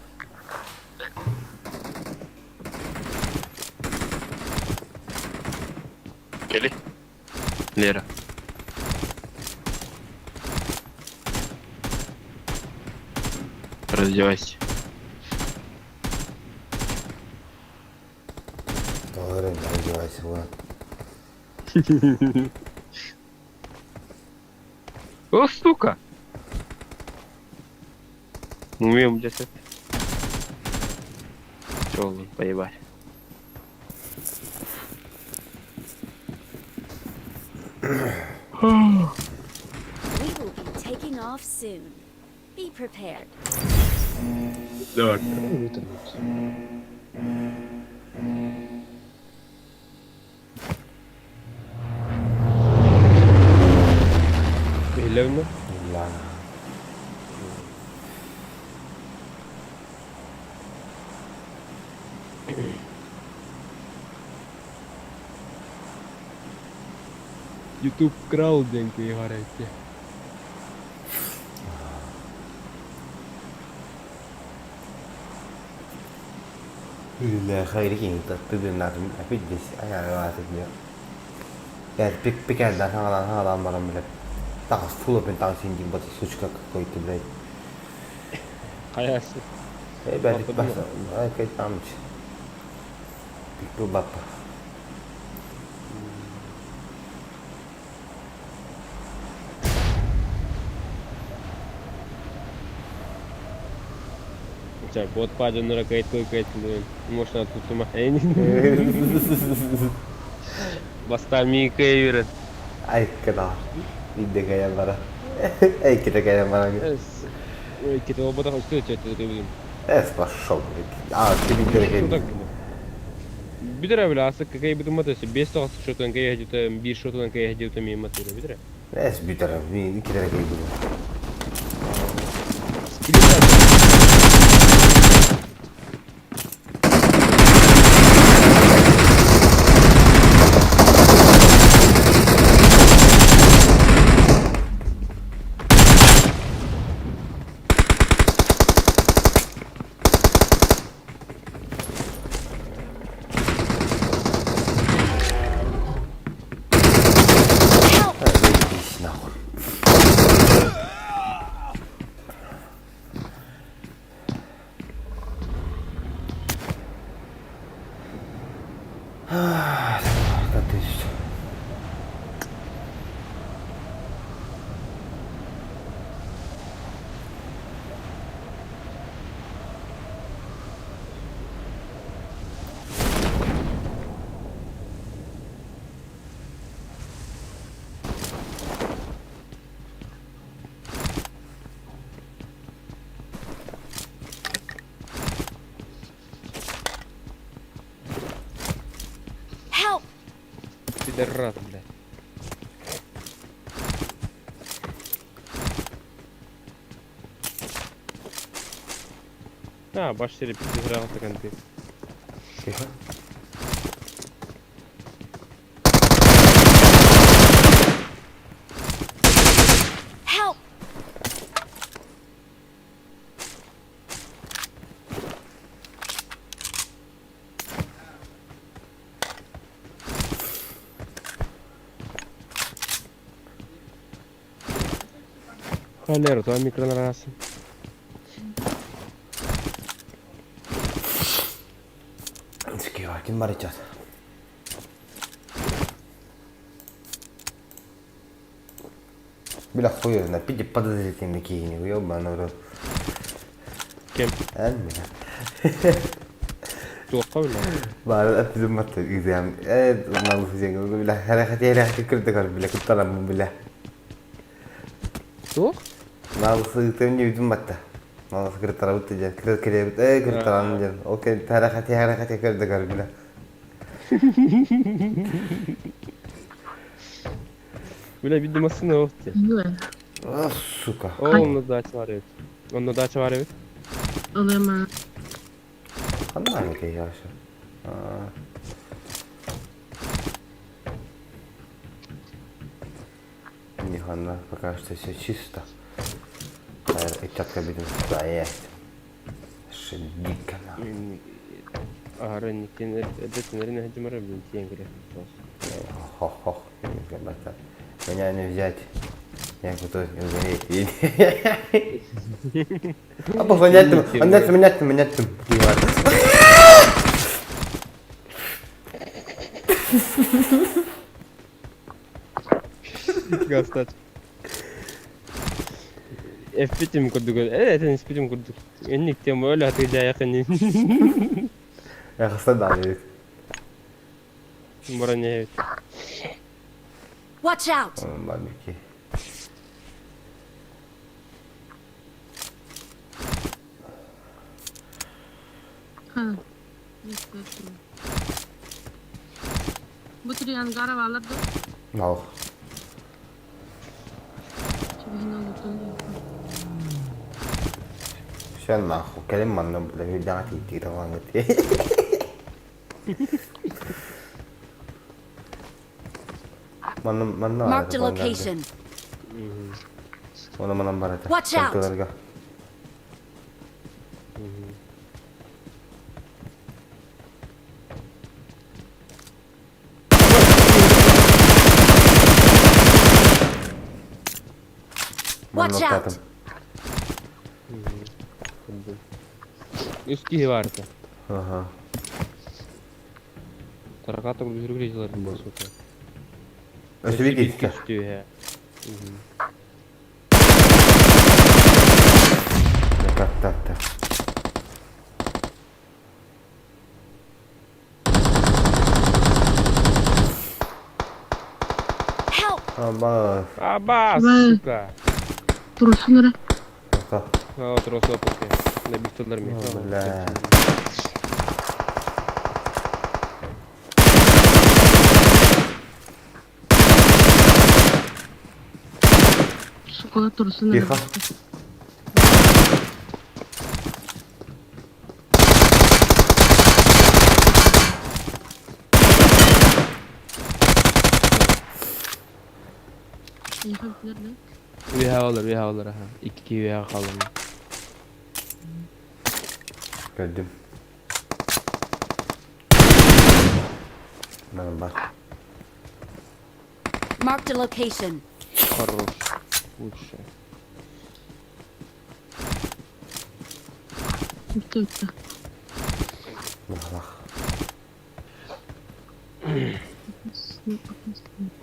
Кели. Лера. Раздевайся. Говори, раздевайся, вот. О, сука! Умеем, блядь, это. Чё, ладно, поебать. We will be taking off soon. Be prepared. Давай. Билемно? Да. Ютуб крал диэн киһи харайты. Опять Пикерден хаҥалаан баран билэр. Таҕыс фулопин таҕыс индин бата сучка какой-то, блядь. Хайасы. Эй, бәрик баса, ай, кайтамыч. Пикпыл баппа. Ча, бот паденнара кайт кайт Может, тут Бастаан миигин кыайа үөрэн. Айккыта. Биирдэ кэлэн баран. Иккитэ кэлэн баран. Иккитэ буолбатах үстэ өтөтө Эс пошел. А, ты биирдэ кэлбит. Бүтэрэ бile асык кыайбытым өссө биэс тоҕус шотунан кыайа биир шотунан кыайа диэбитим миин матыыра бүтэрэ. Эс бүтэрэ. Иккитэ кэлбит. Заебись нахуй. Help! Пидорас, блядь. А, баш сири пидорас ты. Тихо. Help! Холера, то микронарасы. Ким бар сейчас? Бля, хуй знает, пиди подозрительный киһини, ёбаный в рот. Кем? Эн бля. Туохха бля. Баар эппитим батта изям. Э, налыс бля, харахати харахати кырдыгар бля, кутталаммын бля. Туох? Налыс ыытым дебитим батта. Налыс кыртарабыт дьэ, кыр киребит, э, кыртарам дьэн. Окей, харахати харахати кырдыгар бля. Бля, видно массыына суох дии. А, сука. О, онно дача бар эбит. Онно дача бар эбит. Ылыма. Ханна киһи аша. А. Не ханна, пока что все чисто. Ыччатка будем стоять. Шибика нахуй. Аһары никтен эрдэтинэрин эһэдьимара блин тиэн кэлэ. Хох-хох. Меня не взять. Я готов умереть. А похваняттым, аннаттым, аннаттым, аннаттым. Гастач. Эппитим курдук, э, этин испитим курдук. Энник тем өлө атыжаяхын. Я хастан Броня. Watch out! Бабики. Ха. Бу три ангара баллар да. Ал. Все нахуй, кэлин манна бля, видать идти давай. Манна манна Marked a location. Оны манан бар этэ. Watch out. Танкаларга. Watch out. Үс киһи баар этэ. Аха. Таракаата күлүсүрүк дьыларын буолсута. Өсүбү киирдэ. Түһэ. Так, так, так. Help! Аба. Аба, сука. Турсун эрэ. Тоқта. Аа, тросо опуске. На бистолар ми. Бля. Сука, турсун эрэ. Тихо. Тихо, билэр да? Үһэ олар, үһэ олар, аха. Икки үһэ қалым. Көрдүм. Манан бар. Marked a location. Хорош. Лучше. Бүттэ бүттэ. Бахлах.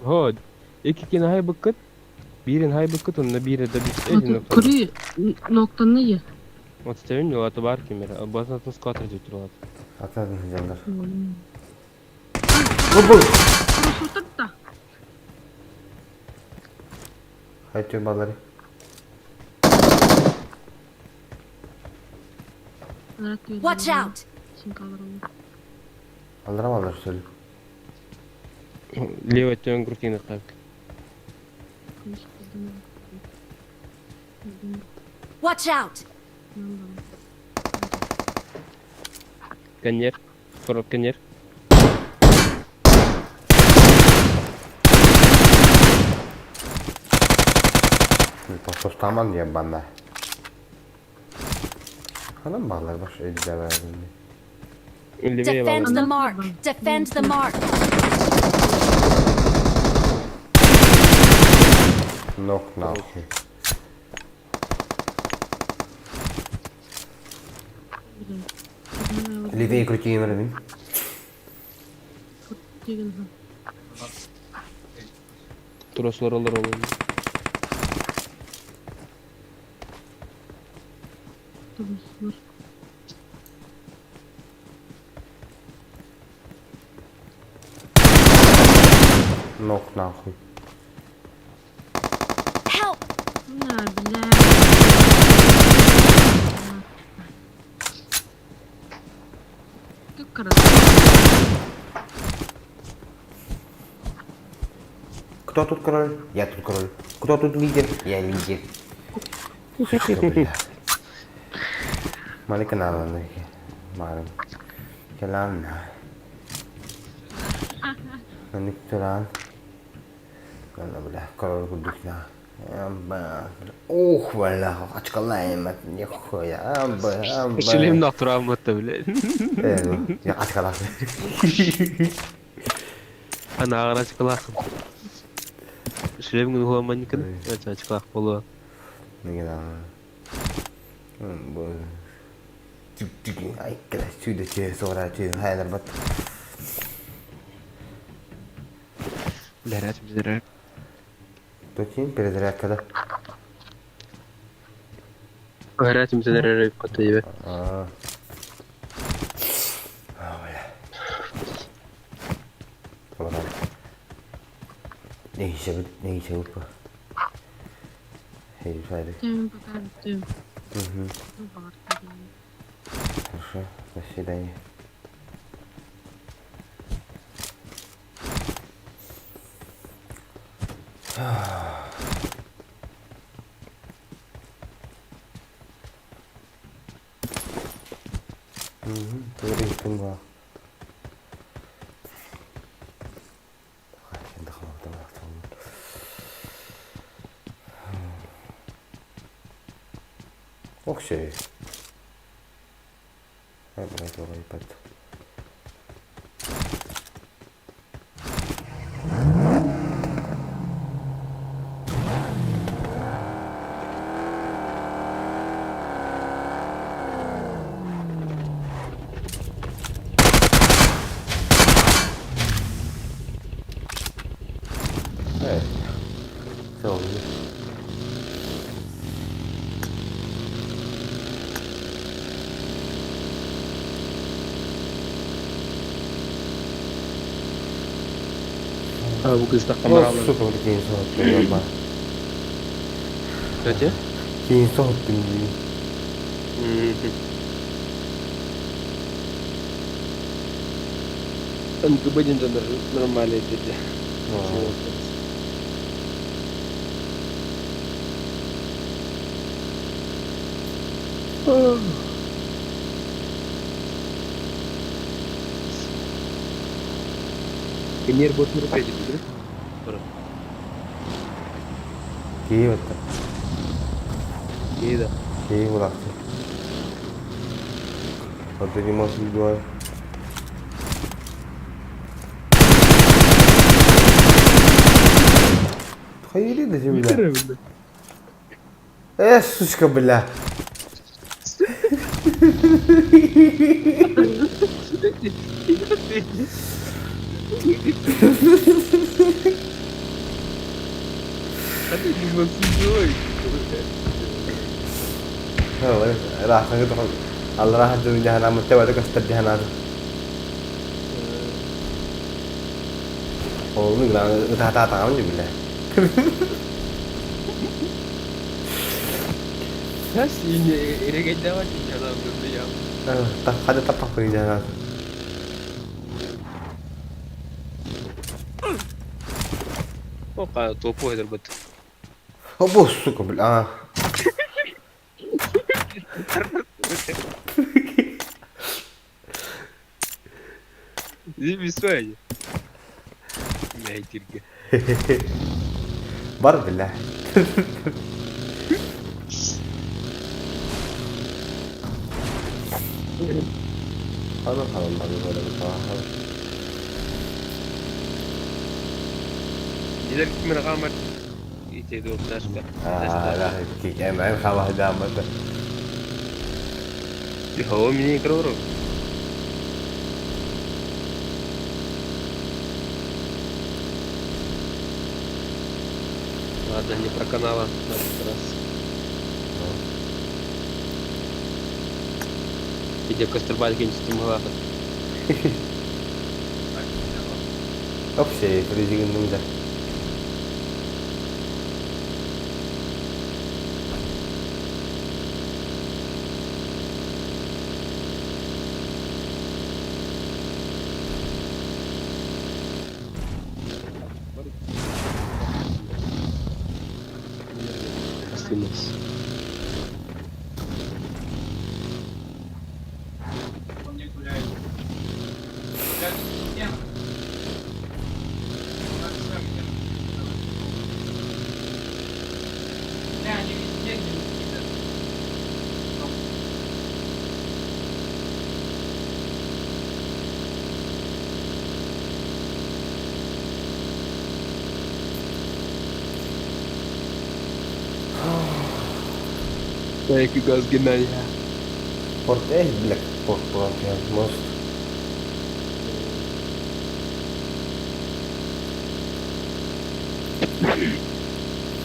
Хо, икки кин хай быккыт. Бирин хай быккыт, онно бире да бит. Көрү ноктаны е. Вот стевин ата бар кемер. Басатын скатер деп турат. Атадын жалдар. Бу да. Хайтю балары. Watch out! Алдырам алдар сөйле. Левый төн крутины как. Watch out! Конер. Корот конер. Тостаман диye bana. Hanım bağlar baş edile verdim. Defend the mark! Defend the mark! Нок нахуй. Левее крути Марвин. Трослар олар олар. Нок нахуй. Help! На, бля. Как хорошо. Кто тут король? Я тут король. Кто тут лидер? Я лидер. Сука, бля. Малика надо. Марин. Келан. Никторан. Ладно, бля, король кудукна. Ух, бля, ачкалайм, нихуя, аба, аба. Шлем на травма-то, блядь. Я ачкалах. Ана ағыр ачкалах. Шлем гын хуа никын. Ачкалах болу. Неге да. Бу. Ай, кела, сюда че, сора че, хайдар бат. Заряд, заряд. Точно, перезарядка, да? Заряд, заряд, котыйбы. А. А, бля. Ладно. Не, еще, не, еще, Хей, сайды. Пока, Угу. Хорошо, до свидания. Угу, говори, была. Оксей. Блядь, ебать. Эй, все, А, бу кыстакка О, баралар. сука, кийин соһуттум, ёба. Кстати? Кийин соһуттум дии. НКБ ден нормально дети. Нер бот мероприятие, да? Кийин это. Кийин, да. Кийин булакчы. Вот ты не можешь убивать. Хайри да земля. Сучка, бля. А ты не можешь راح الله راح تدوم جهنم متى كستر جهنم. Oh, ini bilang udah tangan juga lah. Hadi tapak jalan. وقع طوبو هذا البت. أبو السوق بالآه. زي بيسوي. ما هي تلقى. بر بالله. أنا حرام عليك ولا بصراحة. إذا من غامر يتيدو تاشكا. لا كي أنا خلاص دامت. هو مني كرورو. Ладно, не проканала на этот раз. Иди костербать какие-нибудь могла. Вообще, фризинг да. Остынец. Так, газ Геннадий. Порт эй, блядь, порт мост.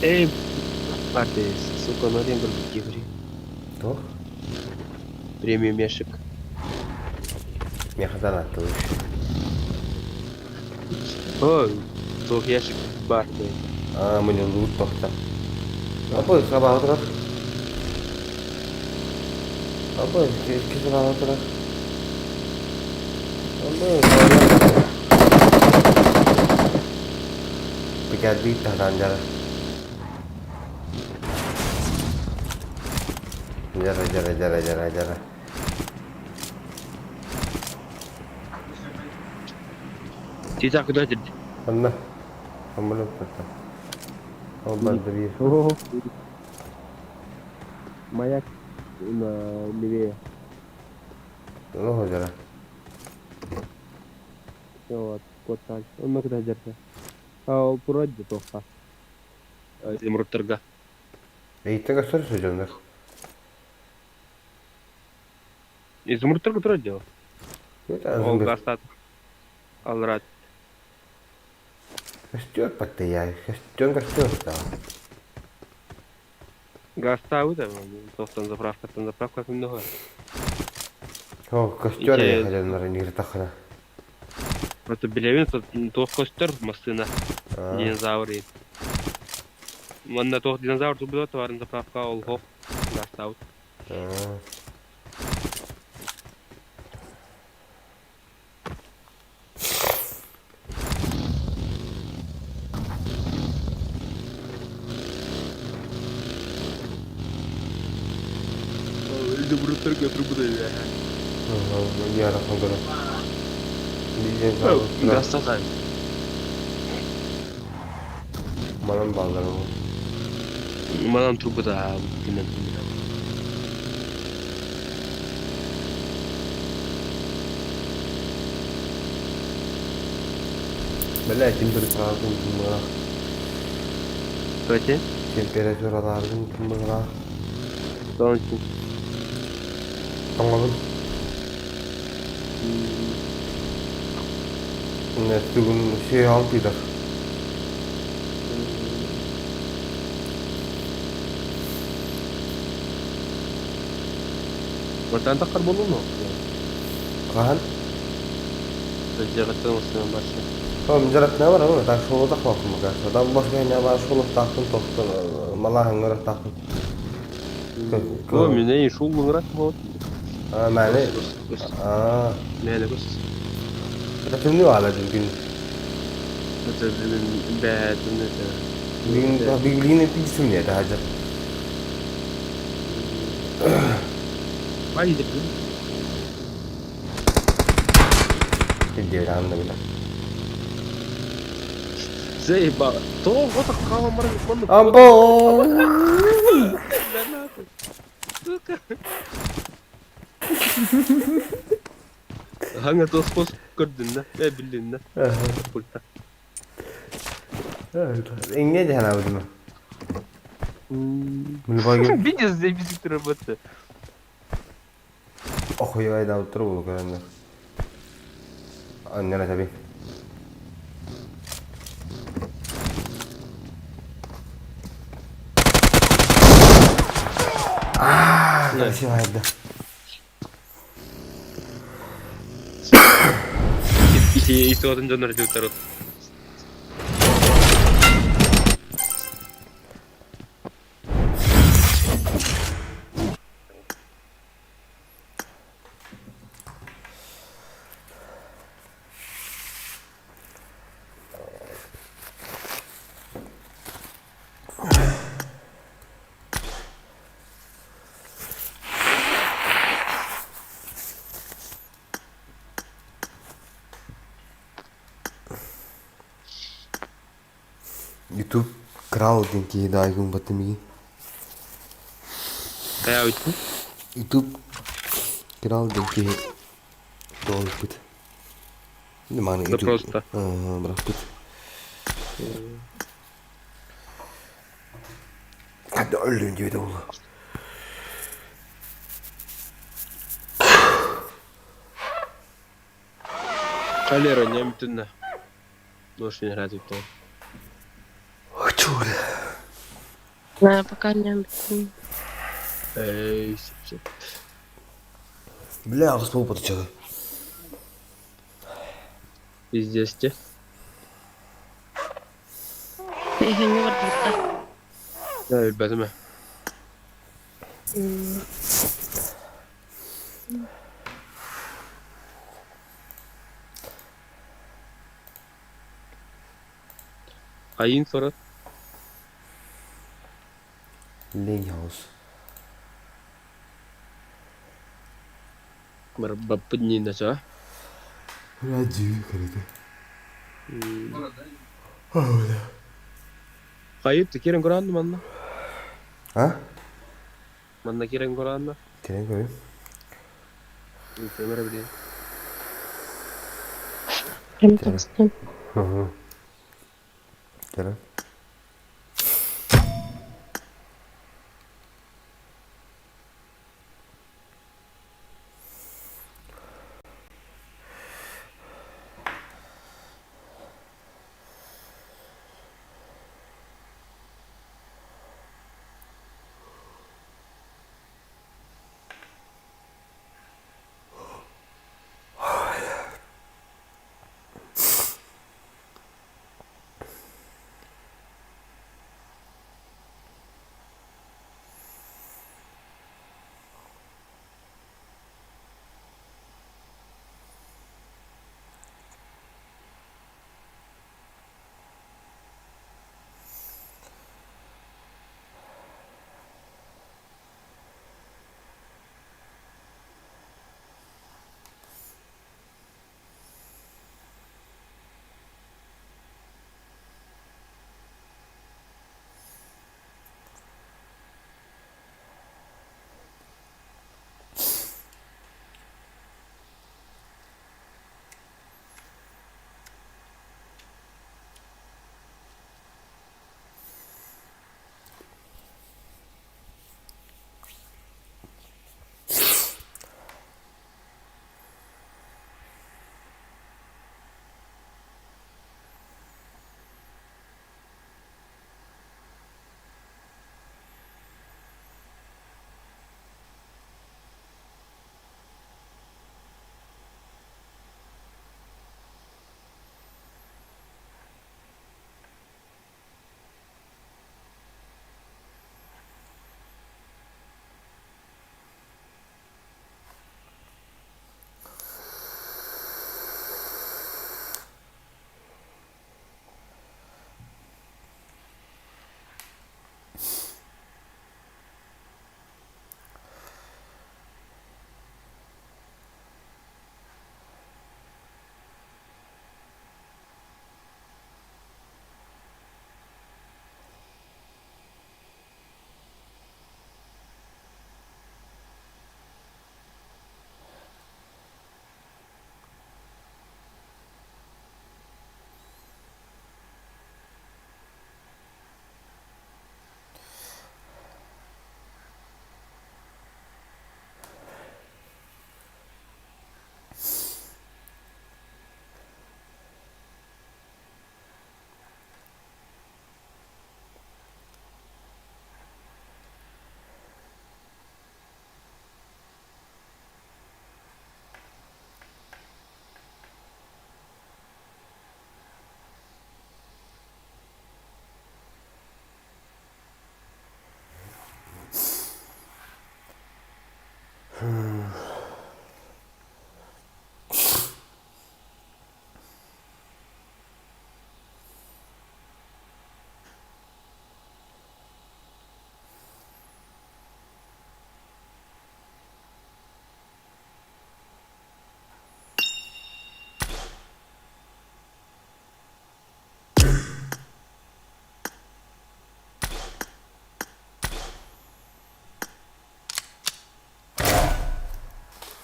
Эй, партия, сука, ну один горбативри. Что? Премиум ящик. Мне хазана ты О, туох ящик бар, да. А, мы не лут тохта. Apa sabar terus? Apa kita sabar terus? Apa? Pegadi tahan jalan. Jara jara jara jara jara. Tita куда ты? Anna. Amına koyayım. Allah bir. Маяк. На левее. Ну, хожара. Вот, квартал. Онно кыта дьарда. А ол турар дии туохха. Изумрудтарга. Эйиттэн көстөр сылдьаннар. Изумрудтарга турар дии ол. Ол гаастаат аллараа Көстүөр паттыйаай, көстүөн көстүө устаҕа. Гаастаабыт туохтан заправкаттан заправка кимнэ Оо, көстүөр эйиэхэ дьоннор инигиртаххына. Просто билэбин туох көстөр массыына динозавр иһин. Манна туох динозавр турбута товарын заправка ол хоох гаастаабыт. Изумрудтарга турбута үөһэ. Ярахан көрө. Гастатай. Манан бааллар ол. Манан турбута кинен. Бля, температураларын тымныга. Кстати? Температураларын тымныга. Тоҥ Тоҥобун. Бүгүн сиэ алтыйдар. Бартан таххар буолуо Хаһан? Дьиэҕиттэн устунан барса. Дьарыктана барабын, так школата хоппун Там босгайна бар школаттаахпын тохтон малааһыҥҥа ыраттаахпын. О, мине шул ыңырат болот. А, мээнэ. Аа. Мээнэ көс. Это тымныы баала бүгүн. Это бүгүн бээ тымныы Бүгүн бүгүн тымныы это хажар. Бай деп. Тиддиэр анна билэр. Заеба. То вот хаалан баран маннык. Амбо! Сука. Хаҥа тоспос көрдүннэ, э билиннэ. Пульта. Иҥҥэ дьаһанабытыма. Видишь, заебись работа. Охуевай да уттар буолу көрөннөр. Аннара таби. Аа, красивая да. Ити дьоннор дьуттар. YouTube крал диэн киһи даайгын баттым Хайа үттүн? YouTube крал диэн киһи туолбут. Маны Да просто. Бырахпыт. Хадда өллүн диэбитэ буолла. Холера не бүтүннэ. Может, не играть то. Чур. Да, пока не бүтүн. Эй, все. Бля, аҕыс буолбата чага. Пиздец те. Эһэни барбыта. Да, билбэтим. Айын сорот. Лень хаус. Бар баппыт нина ча. Радио көрөтө. Хайып ты кирен коранды манна. А? Манна кирен коранды. Кэлэн көрүм. Ыытыам эрэ билигин. Прям так Кэлэн.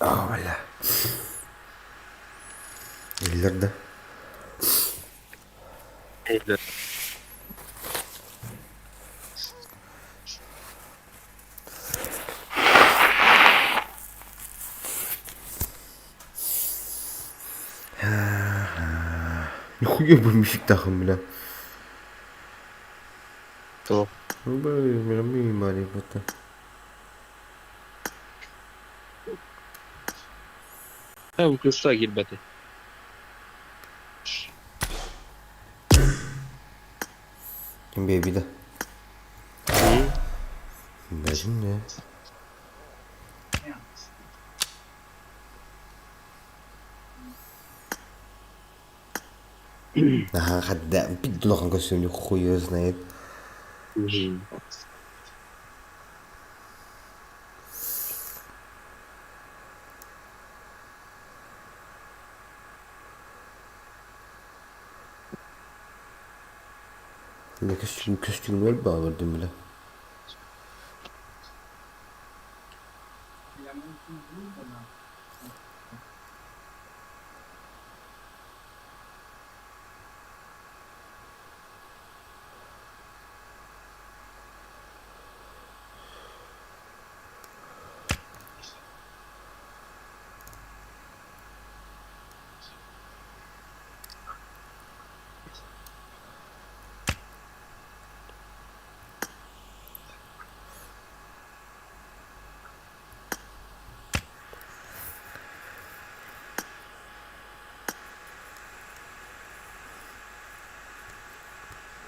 О, бля. Иллэр да. Нихуя бы мифик-тахым, бля. Туох? Бля, мимо, ребята. Ээ, кыста киирбэтэ. Ким бэйби да? Бэжин не? Ага, хадда, пидлохан костюм, хуй её знает. Костюм, костюм баҕардым бile.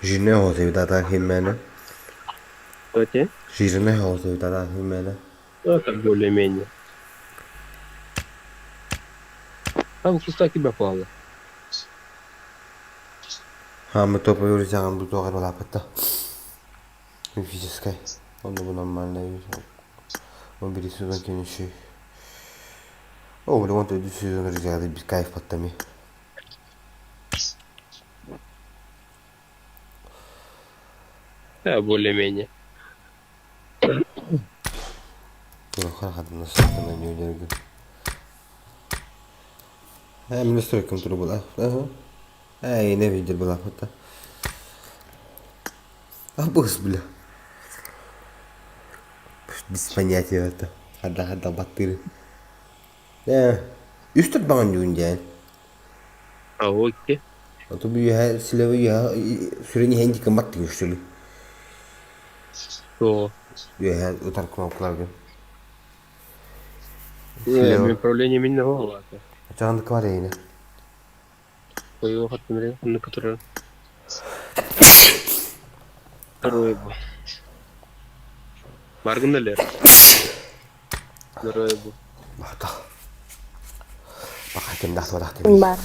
Жирная hotel химмәне. Что Жирная hotel химмәне. Ну, так более-менее. Там куста тебя плавно. Ха, мы топа юрзяган бу тугар балапатта. Мифической. Он бу нормальный. Он бери сезон кенеши. О, бля, он төдү сезон ризягады бир кайф паттами. Да, более-менее. Э, настройкам туру Ага. Эй, не видел была фото. А босс, бля. Без понятия это. Хада хада батыры. Э, үстөр баган жүгүн дьээн. А окей. А то бу силеви я сүрени хенди кымат тигүштүлү. Что? Үһэ утар кнопкаларгын. Не, управление мине голова. Чагандык бар эйне. Коюу хаттым на который Второй бу. Баргын элер. Второй бу. Бахта. Бахатым да сорахтым. Бар.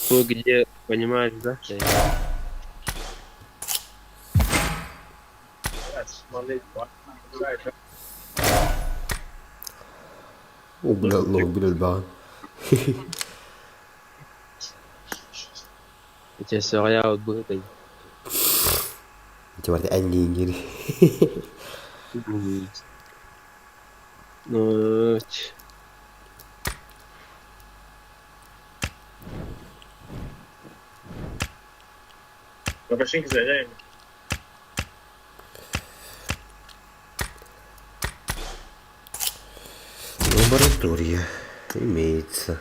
Кто где, понимаешь, да? О, бля, лох, бля, баган. Эти сырья вот был это. Эти вот они Ну, Лаборатория имеется.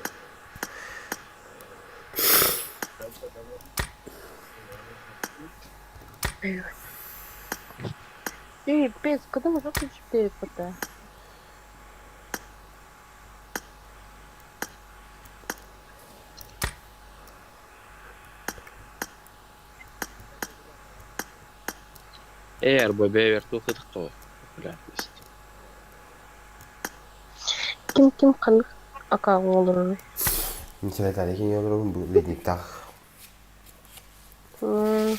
Эй, пес, когда мы закончим это? Эр, бабе, вертуха кто? Бля, Ким ким канык ака олорор. Мисалы тарихин yolurun bu ледниктах. Он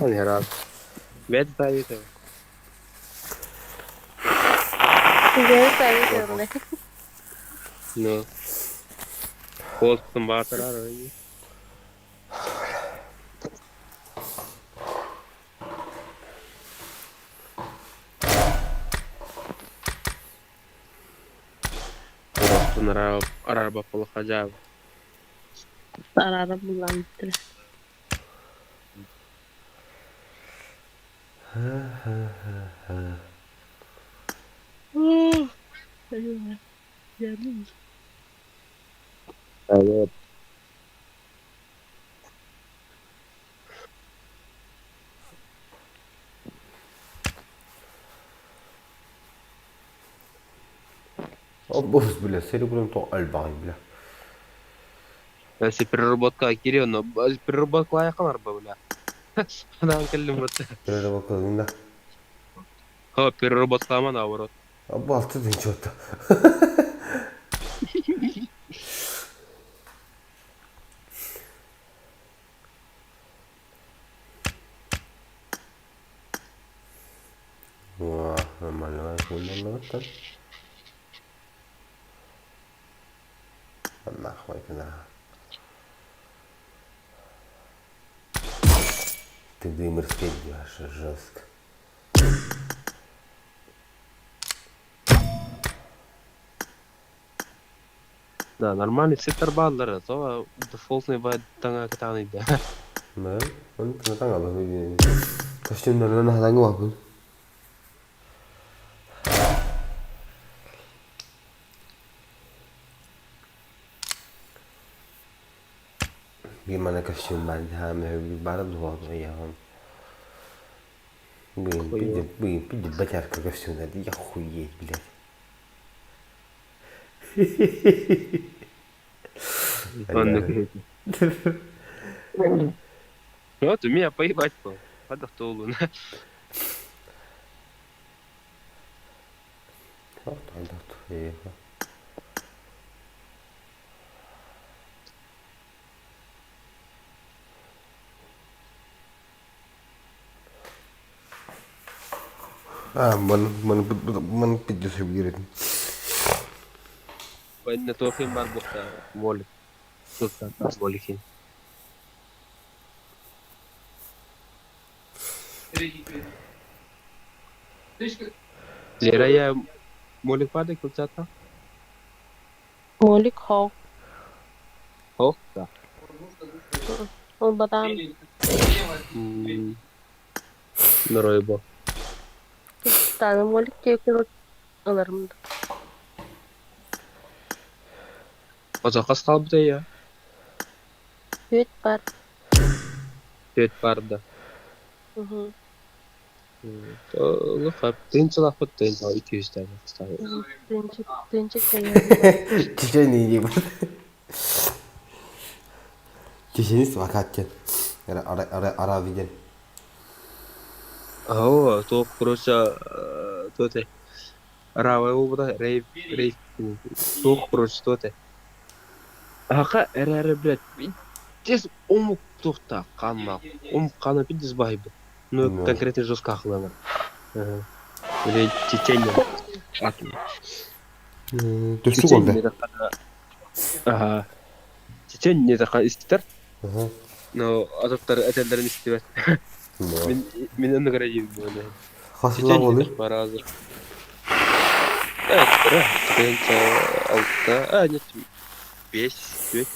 рад. Бед ставит. Ну. Холстом батырар. Просто араба полохадява. Арара булан битре. Вот. О, босс, бля, серебром то альбай, бля. Если переработка Кирилл, но переработка лайкалар бля. Она кэллим вот. Переработка да. О, переработка наоборот. А балты ты что-то. О, нормально, нормально, так. Нахуй, на. Ты дымер аж жестко. Да, нормальный сектор баллары, то дефолтный бай таңа катаны да. Да, он таҥа ба костюмнарынан хадаҥы бапын. Бир костюм бар, хаме бар дуа я. Блин, пиздец, блин, пиздец, батярка костюм, я хуеть, блядь. Оннук Вот у меня поебать был. Подохтолуна. Маны пиздец сөбүлүүр Онно туох бар буохта молик. Молики. Лера я молик пады кулчата? Молик хоо. Хоо? Да. Ол батаан Норойбо. Тааны молик диэки ыларым. Озакас калбыта я. Түөт бар. Төт бар да. Мгм. Лука, тынчылаппыт тынча 200 тәңе. Тынчы тынчы кэлэр. Чечен не бар. Чеченист вакат Ара виден. Оо, то короче, то те. Равай болбута, рейв, рейв. Туох короче, то те. Аха, эре блядь, пиздец омук тухта канна. Омук кана пиздец байбы. Ну, конкретно жестко ахлана. Или чечения. Төстүк oldu. Ага. Чечен не тахан иститер. Но азаптар этелдерин истибет. Мен мен оны көрөйүм буну. Хасыла болду. Бар азыр. Э, чечен алта, а нет, беш, беш,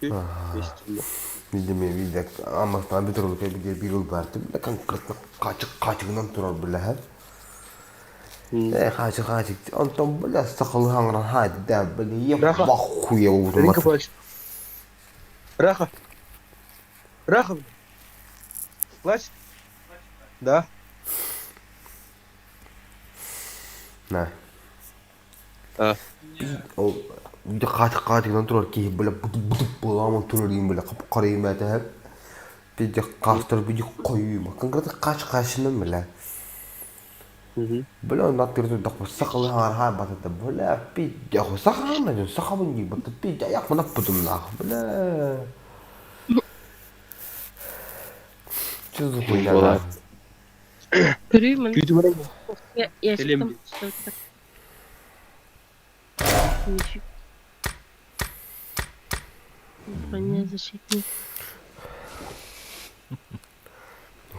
беш. Видимо, видя, амастан bir турулук bir bir yol бар. Бile конкретно качык качыгынан турар биле. Э, качык качык. Онтон биле сакалы хаңран хайды да биле. Бахуя Ринка плачет. Раха. Раха. Плачет? Да. На. А. Ол качык качыгынан турар ки биле бутуп бутуп буламын турар дейм биле кап карайым әтәп. Бир каштыр бир коюм. Конкретно кач качынан биле. Бля, натыр дак сакалы хаңар хай батата. Бля, пиздя, сахана, сахабын ди бата пиздя, як мына путум нах. Бля. Что за хуйня? Была. Көрүү Күйдүм Я я Элем. Броня защитник.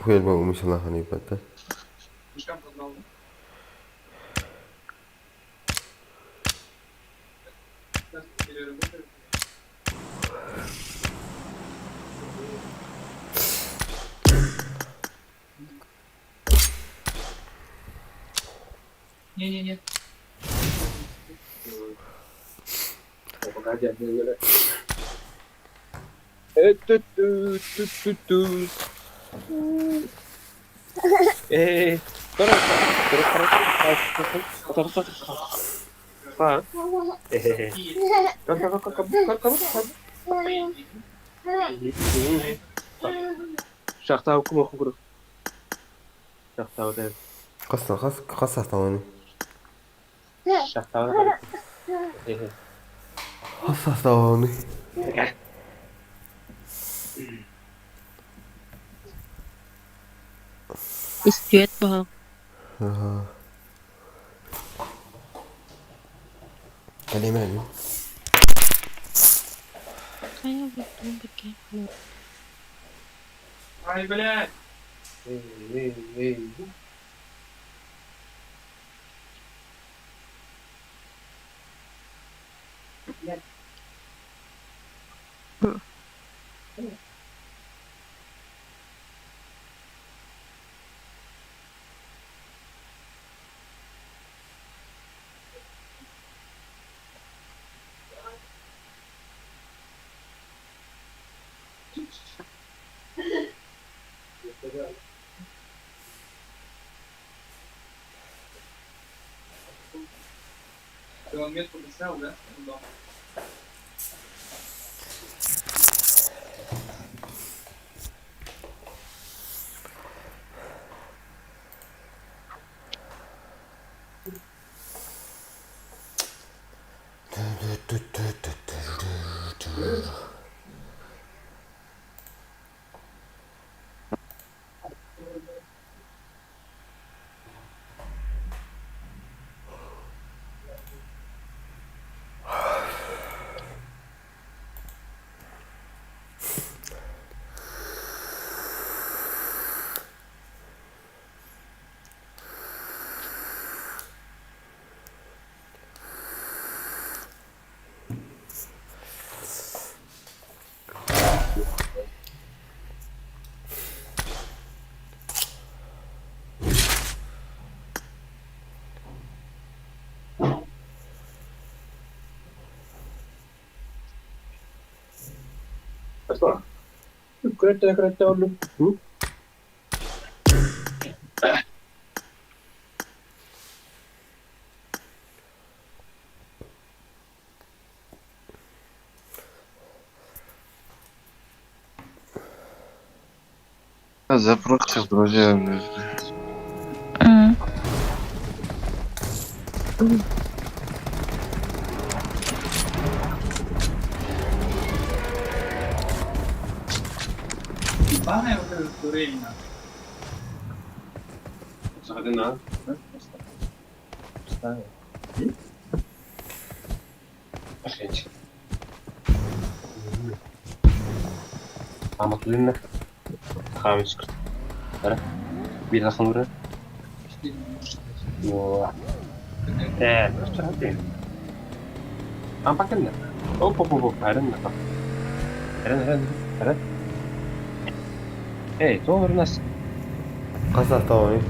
Хуя могу мисала хани бата. Не-не-не. Э, Қас қас қас астауны. Қас астауны. Истүөт баҕа. Ага. Калемен. Хайа бутун бикке. Ай, блядь! Запросил, друзья. Хас тоҕой?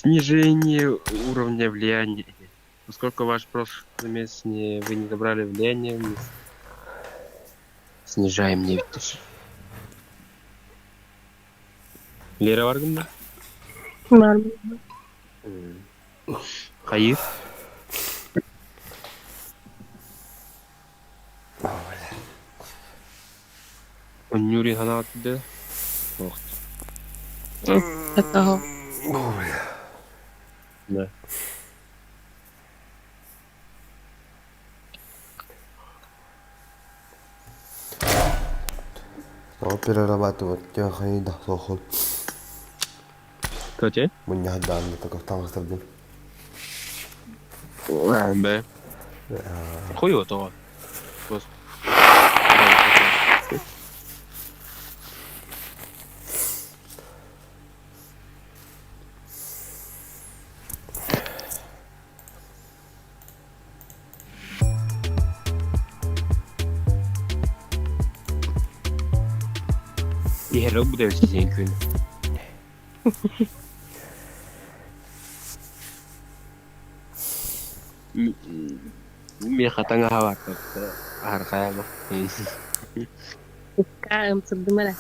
Снижение уровня влияния. Поскольку ваш прошлый месяц не, вы не забрали влияние, мы снижаем нефть. Лера Варган, Нормально. Хаир. Нюри Ханат, да? Ох, Это да. Тоҕо перерабатывать тиэхэй да суохун. Кто те? Мунньаһардаан да таҥастардын. Б. Хуй того. Просто. Иһэр бу сизен күн. Меха таҥаһа баар аһархайама. Ымсырдым эрэ.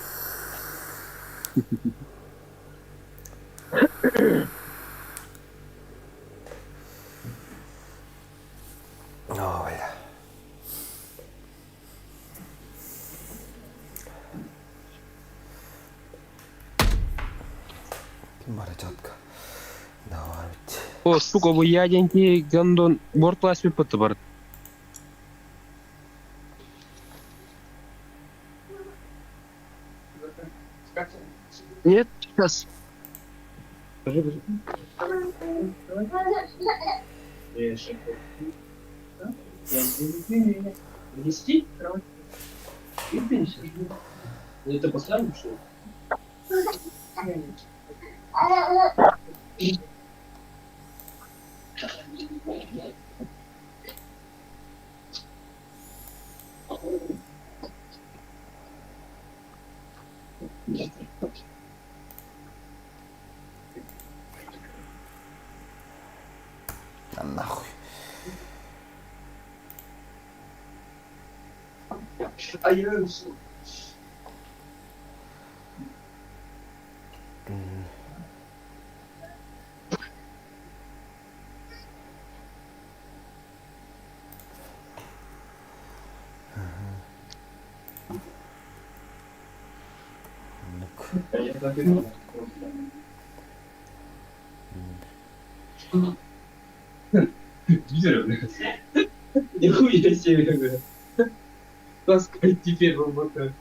Оо, бля. Ким бара четко. Давай. О, сука, бу я диэн киһи гондон борт пластик бар. Нет, сейчас. Это поставим, что ли? А нахуй. Нихуя себе, бля. Таскать теперь робота.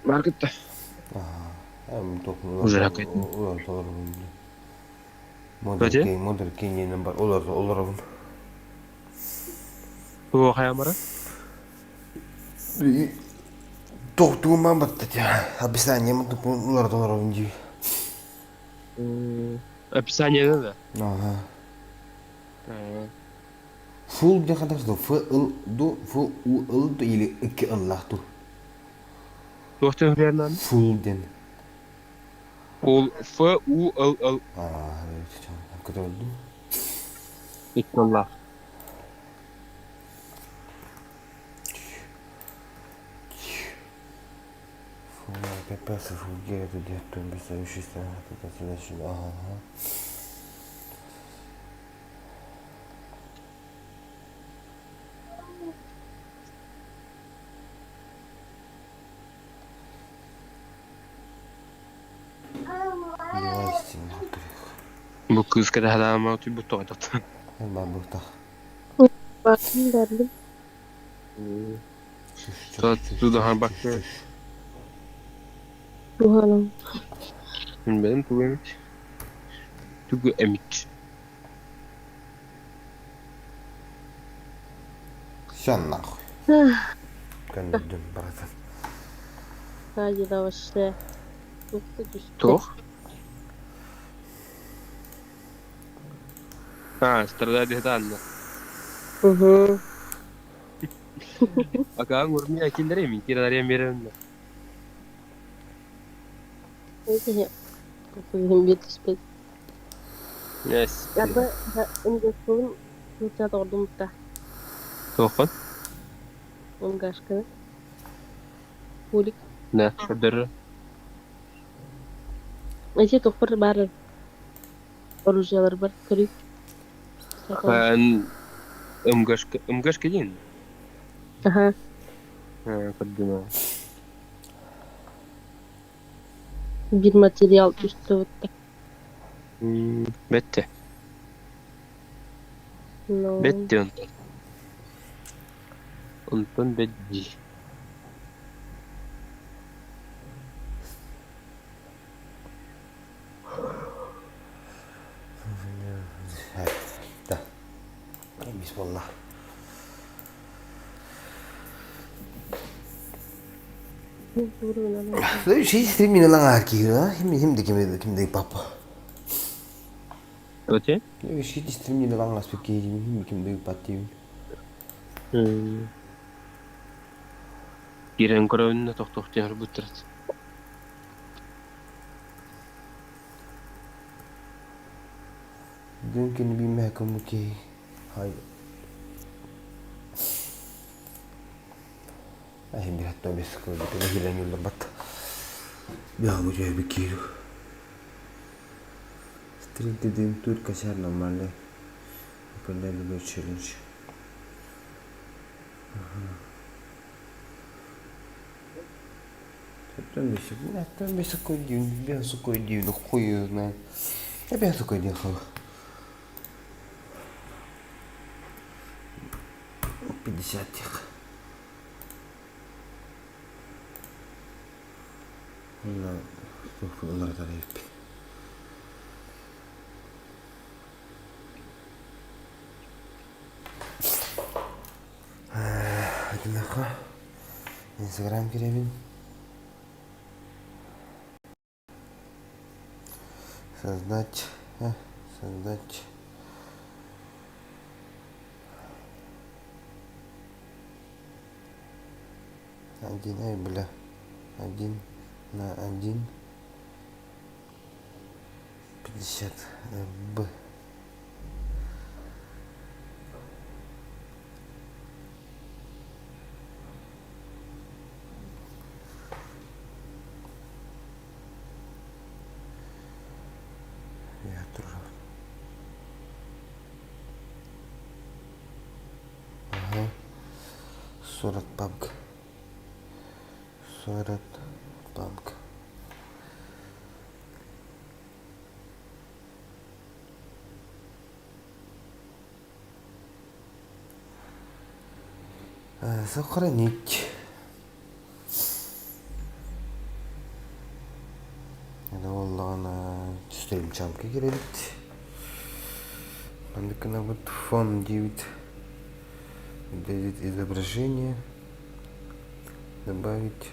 Маркетта. Уже Модер модер кейнен бар. Олар олар. Туох хаямара? Тохтууман баттатя. Описание олар олар ди. Описание да? Ага. Фул где хотя что Ф Л ду Ф У Л ду или К Л ту. Туохтан хренан? Фул ден. Ол Ф У Л Л. А, который ду. Иккаллах. Фу, ПП, Фу, Г, это где то Ага. Бу кыз кадахалаама бу тоҕотот. Бабухта. Бартым бардым. Тудахан бакты. Буһалам. Benim тугу эмит. Тугу эмит. Все нахуй. Көндөдүм, братан. Саҗида вообще. Тох? А, страдает Анна. Угу. Акаң урмия килдерем, кирарем берем. Yes. Ята МГС-ын Луча Тохон? МГшка. Кулик. Да, көдөрө. Эти тохпор бар. Оружиялар бар. Көрүк. Хан МГшка, МГшка дин. Ага. Көрдүм. Бир материал түстө бутта. Бетте. Но. Бетте онтон. Онтон бетти. Да. Бисмилlah. Şey streaming lan erkeği ha. Şimdi şimdi kimde kimde papa. Өте? Шит стримни лаҥаспыт киһи ким да ыыппат диибин. Киирэн көрөбүн да тохтуох диэн ырбыттарат. Бүгүн кини бииммэһэ бу киһи хай Эһин биһэтто бис кылбытын иһилэн юлларбат. Биһамы дьөһүбү кииру. Стрим дедим тур качар нормальный. Выполняй любой челлендж. Там бесик койдиин, бесик койдиин, хуй её знает. Я бесик койдиин хал. 50 тех. Одинаково. Инстаграм кирэбин. Создать, создать. Один, ай, бля. Один на один. 50 Б. Я тоже. Ага. 40 папка. 40 папка. Сохранить. Это буоллаҕына стримчамка кирэбит. Маннык гынабыт фон диэбит. Удалить изображение. Добавить.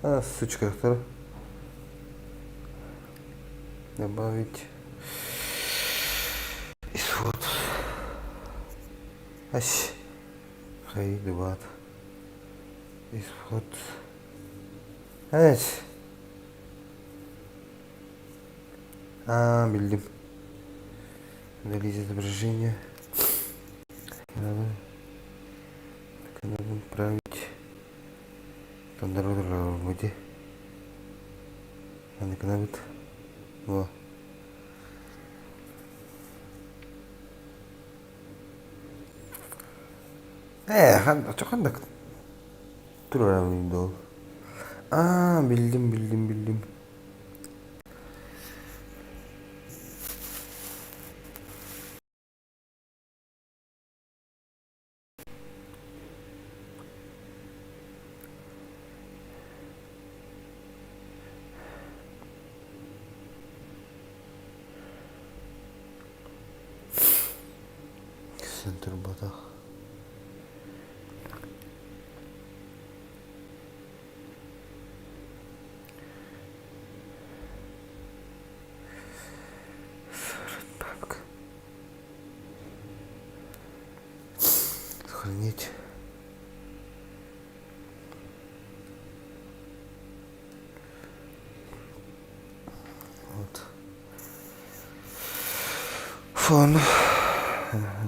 А, сучка, Добавить исход. Ась. Хайдыбат. Исход. Evet. А, билдим. Удалить изображение. Надо, надо править. Где? Надо Во. Ээ, ханнык турарабын доо. Аа, билдим, билдим, билдим. Центр батах. Папка. Сохранить. Вот. Фон. Ага.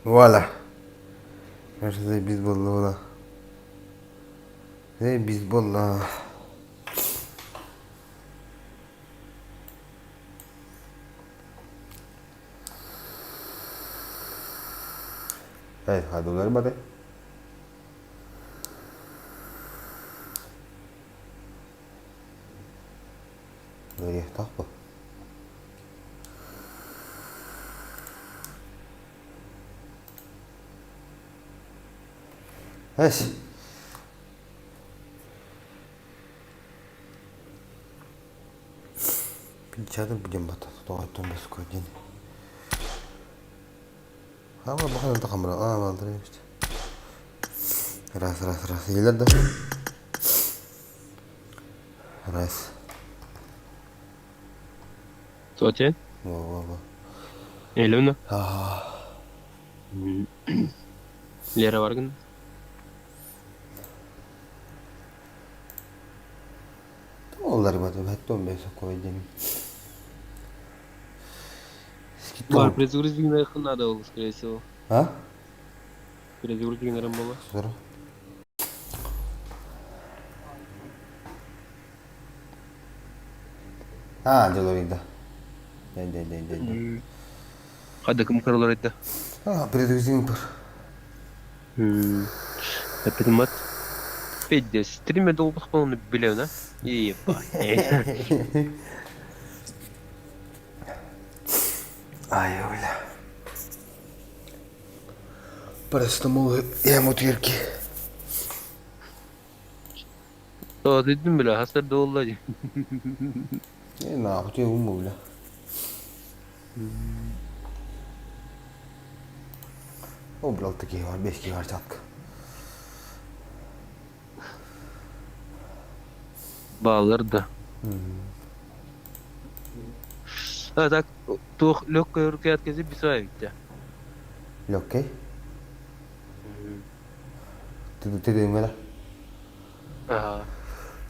Voilà. Заебись буолла. Заебись буолла. Эй, баты. Тахпа. Эс. Печатать будем бата. Тоҕоттон баско диэн. Ама бахан да хамра. Аа, балдыр эбит. Раз, раз, раз. Илер да. Раз. Соте? Во, во, во. Элена? Аа. Лера Варган? Олар бата, хаттон бес окой день. Бар, предзагрузить надо было, скорее всего. А? Перезагрузить, наверное, было. Здорово. А, дело да. Да, да, да, да, да. Хада кым каралар айтты. А, предупредим пар. Опять Пиздец, стриме долго полный билет, да? Ебать. Ай, бля. Парацетамол я мутирки. То дедим бля, хасар долла. Не нахуй, ты уму, бля. О, бля, такие арбейские гортятка. Баллар да. А так, туох легкая рука отказы бисаевите. Легкий? Ты ты дыңгара. Ага.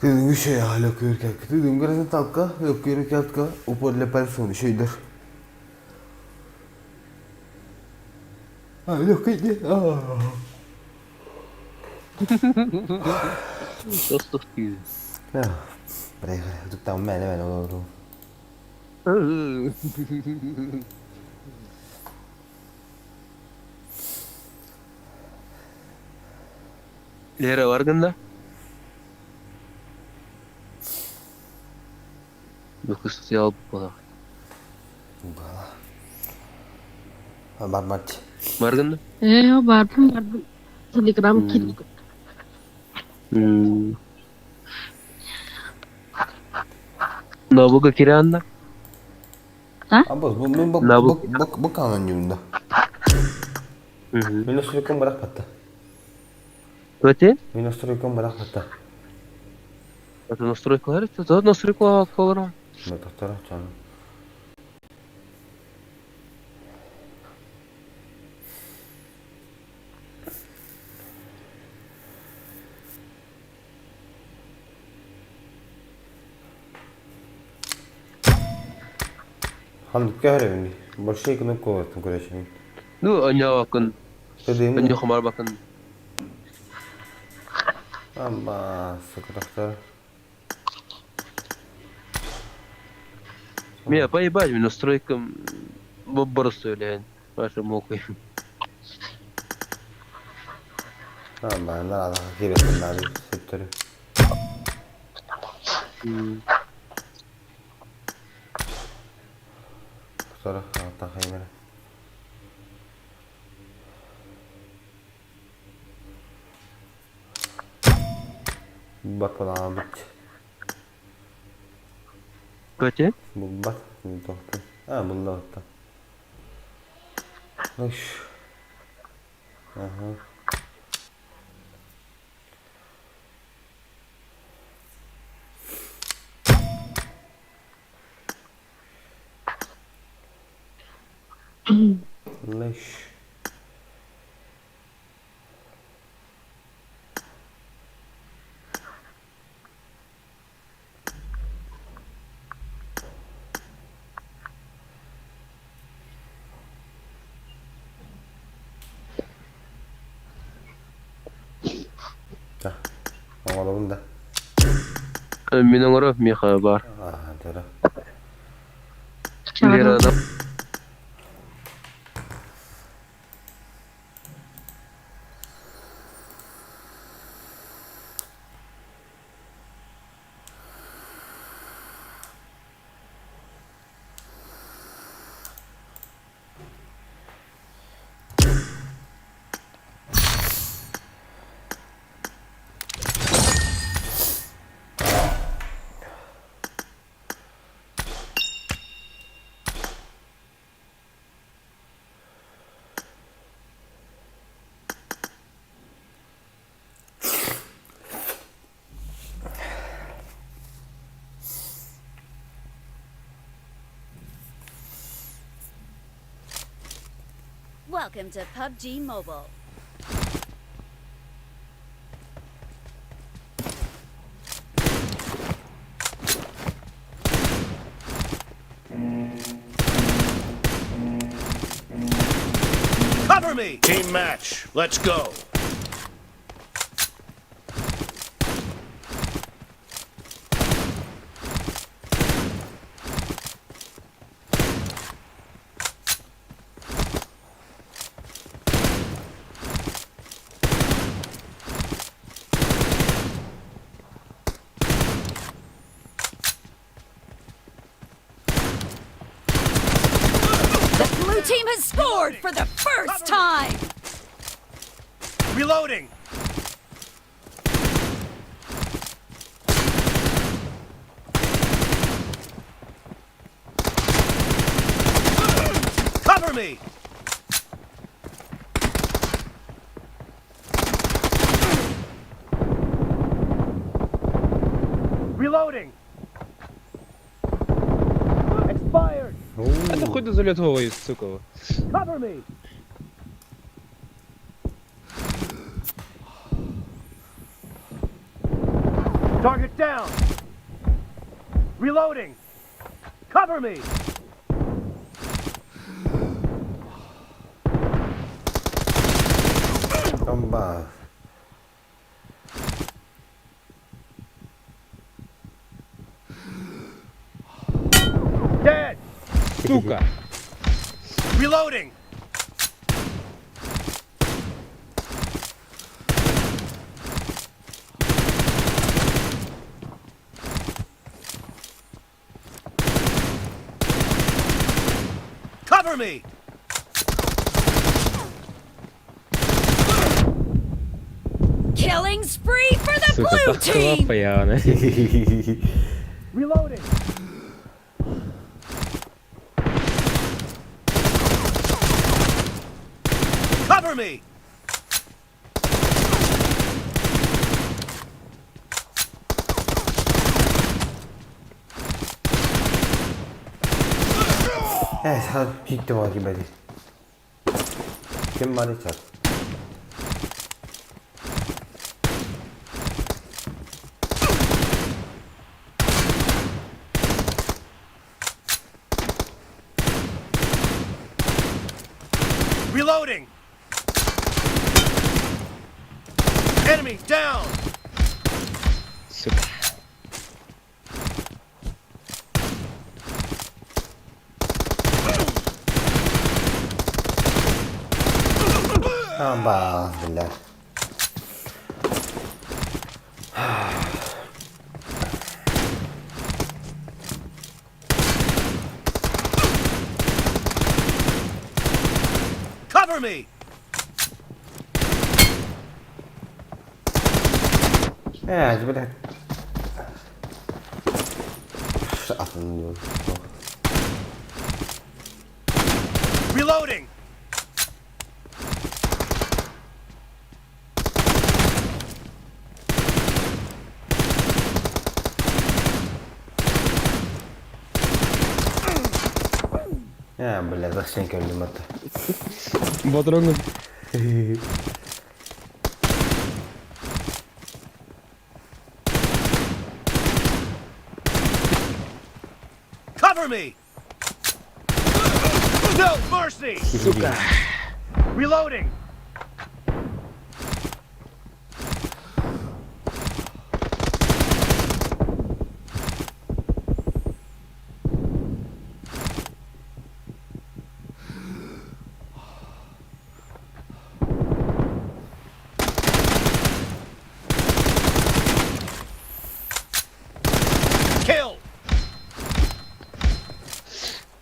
Ты дыңгы я легкий рука. Ты дыңгара талка, легкий рука упор для парфюм еще идешь. А, легкий, не? А. Доступ ты. Проехали. Тут там мене мене олору. Лера Варганда? Бу стоял была. Была. Бармат. Варганда? Э, бардым, бардым. Телеграм кирдик. Набуга Киранна? А бос, бу мен бу Набук. бу бу канон юнда. Мен настройкам барах батта. Өте? Мен настройкам барах батта. Это настройкалар, это настройкалар колор. Мен тоқтара чан. Хандык кәрәвни. Большой кнопка var короче. Ну, аня бакын. Dedim. Аня хумар бакын. Амма, сука, тоқтара. Мен поебать, мен настройкам бабарсы ойлайын. Ваша мокой. Амма, на, киресин, на, септері. Тоқтара, аттан хаймера. Бат баламыт. Көте? Бат, тоқты. А, бұлда атта. Үш. Ага. Леш. Да. Оңолобун да. Мен оңоро меха бар. Аа, тора. Лера на Welcome to PUBG Mobile. Cover me. Team match. Let's go. The blue team has scored for the first time. Reloading. Cover me. Reloading. Expired. А ты хуй ты залет головой, сука. Cover me. Target down. Reloading. Cover me. Бомба. Dead. Сука. Reloading. Cover me. Killing spree for the Сука, blue так team. пьяный. Reloading. Cover me. Э, хитте бар кибәди. Кем бар ичат? Reloading. Enemy down. Сука. Амба, бля. Cover me. Э, бля. Атын Reloading. Э, бля, зачем көрдүм аты. Батронга. Cover me. No mercy. Сука. Reloading. Kill.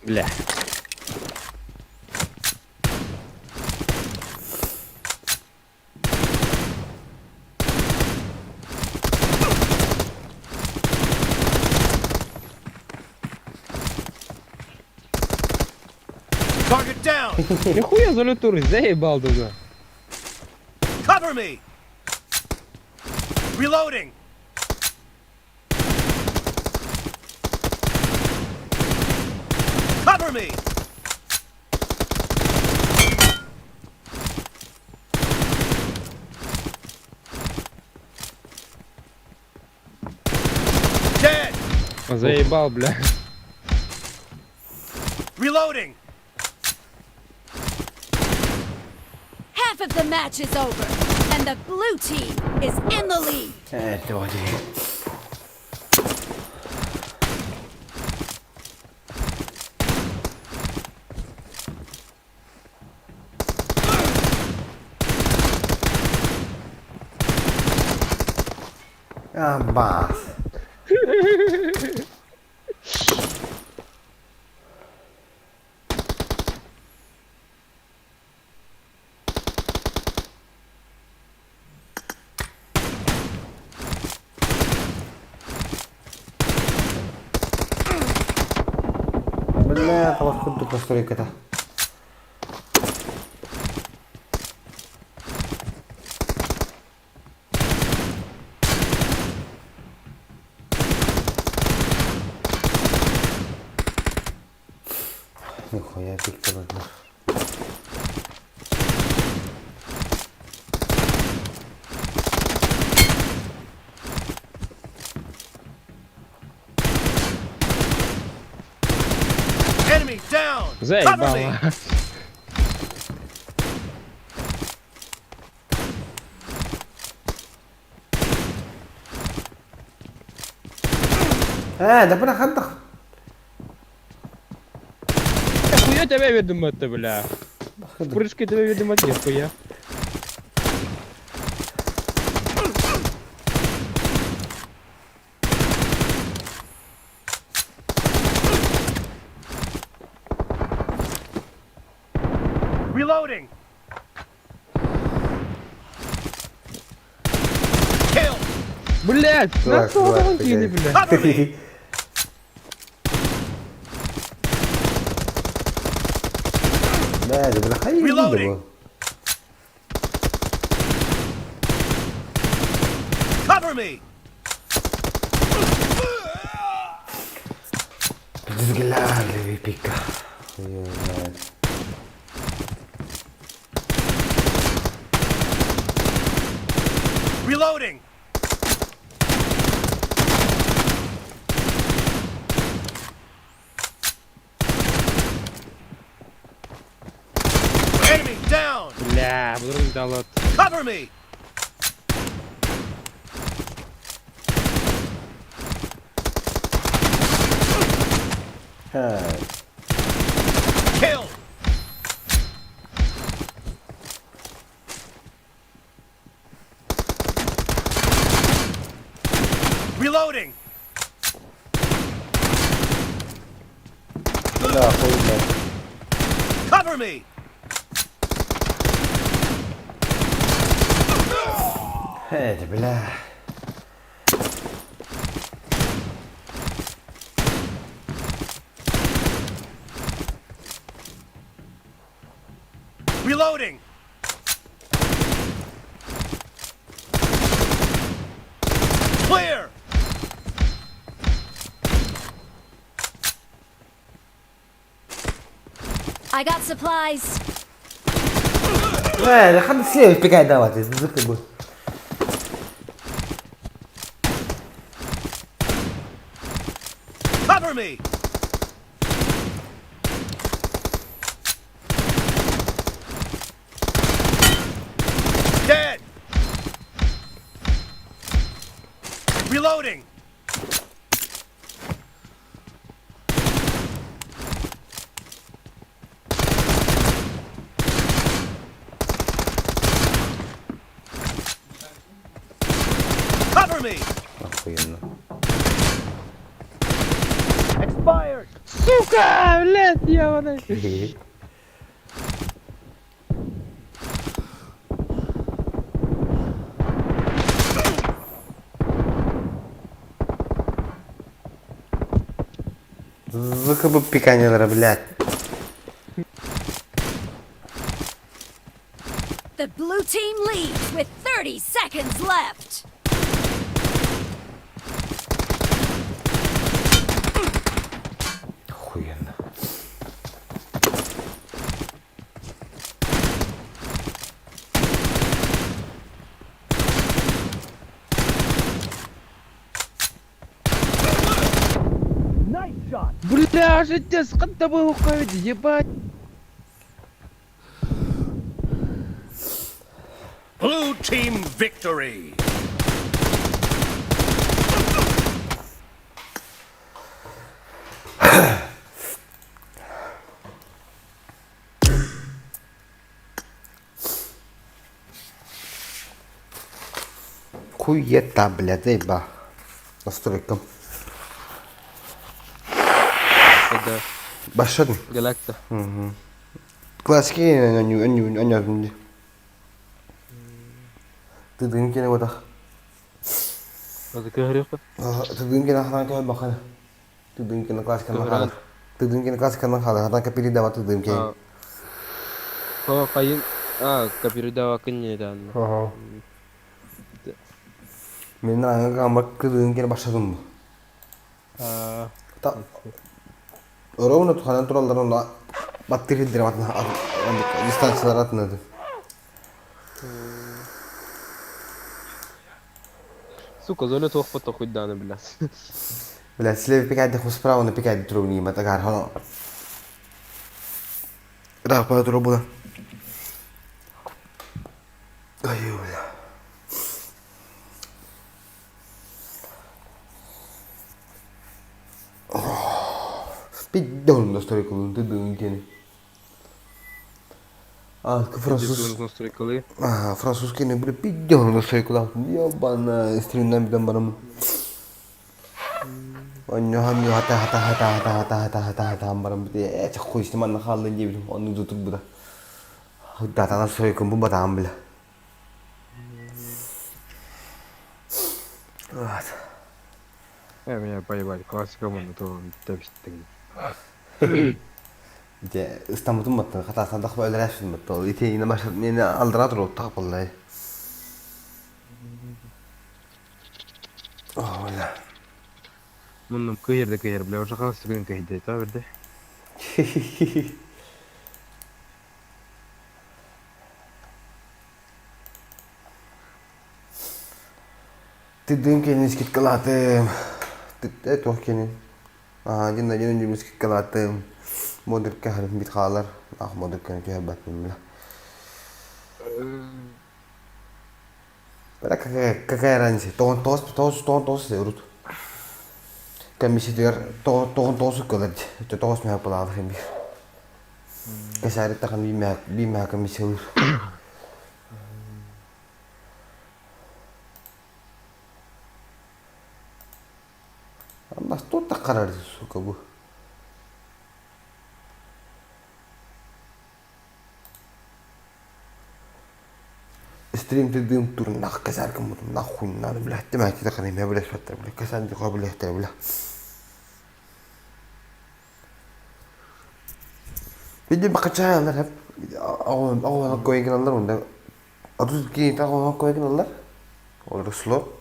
Бля. Target down. Нихуя залет тур, заебал дуга. Cover me. Reloading. Cover me. Заебал, бля. Reloading! Half of the match is over, and the blue team is in the lead. Ээ, Аббас. Бля, талах курдук постройката. Нихуя пик Enemy down! Cover me! Заебало. Ээ, да бына хантах. Хуя тебя видимо-то, бля. Прыжки тебя видимо нихуя. Reloading! Kill! Блять, на Так, что так, он кине, блядь. бля? Cover me! Бля, да бына хай Reloading. Cover me! Взгляды пика. Хуй знает. Reloading! Enemy down! Бля, вдруг дало. Cover me! Kill! Reloading! Бля, хуй знает. Cover me! Это, бля. Reloading! Clear! I got supplies. Бля, да ханна слева пикай давать, зыкы бы. Cover me! Dead! Reloading! Cover me! Охуенно. Expired! Сука, блядь, ебаный. Зыкы бы пиканелары, блядь. The blue team leads with 30 seconds left. Охуенно. Nice shot! Бля, життес, қанта бұл ебать. Blue team victory! Хуета, блядь, заеба. Настройка. Это Başladım. Galacta. Hı. Klasik önü Тыдын кene батах. Hadi кыһырыахпыт. Тыдын кene хатан кene бакана. Тыдын кene классика хала. Тыдын кene классика хала. Хатан капири дава тыдын кene. Хоо кайын а капири дава кынне дан. Ага. Мен аңа камбак тыдын кene başladım. Ta Ровно туханан тураллар баттыр хилдер батын дистанциялар атынады. Сука, золе туохпут хуйданы блядь. Бля, слева пикать деху справа на пикать трубни, матагар хано. Да, по трубу. Ай, бля. Пидон настройку, ты дынкин. А, француз. А, французский не буде пидон настройку, да. Ёбана, стрим нам барам. Онно хата хата хата хата хата хата хата хата барам. Э, хуй с ним на не билим. Он идут буда. Да, та настройку бу батам бля. Вот. Э, меня поебали, классика мон, то тепстин. Де İstanbul'un battı. Hatta da böyle resim battı. İti yine başladı. Yine aldırar o tak vallahi. Oh valla. Муннум кыйырды кыйыр, бля, уже халас түгін кыйды, та берде. Тыдын кенин скидкалатым. Э тох кенин. Ага, дин один дин скидкалатым. Модерка харым бит халар. Ах, модерка не бат бля. Бля, какая разница? Тоғын тоғыз, тоғыз, тоғын тоғыз урут. Комиссия тоғын тоғыз кылар. Тоғыз мә палады хем бир. Кәсәре тахын би мә комиссия ур. Amma что қарар, сука, bu. Стрим ты дым тур нах касар кым нахуй надо, блядь, ты мать так не блядь, фаттер, блядь, касан ди блядь, бля. Види бакача hep ağam ağam koyun alır onda. 32 ta ağam koyun alır. Olur slow.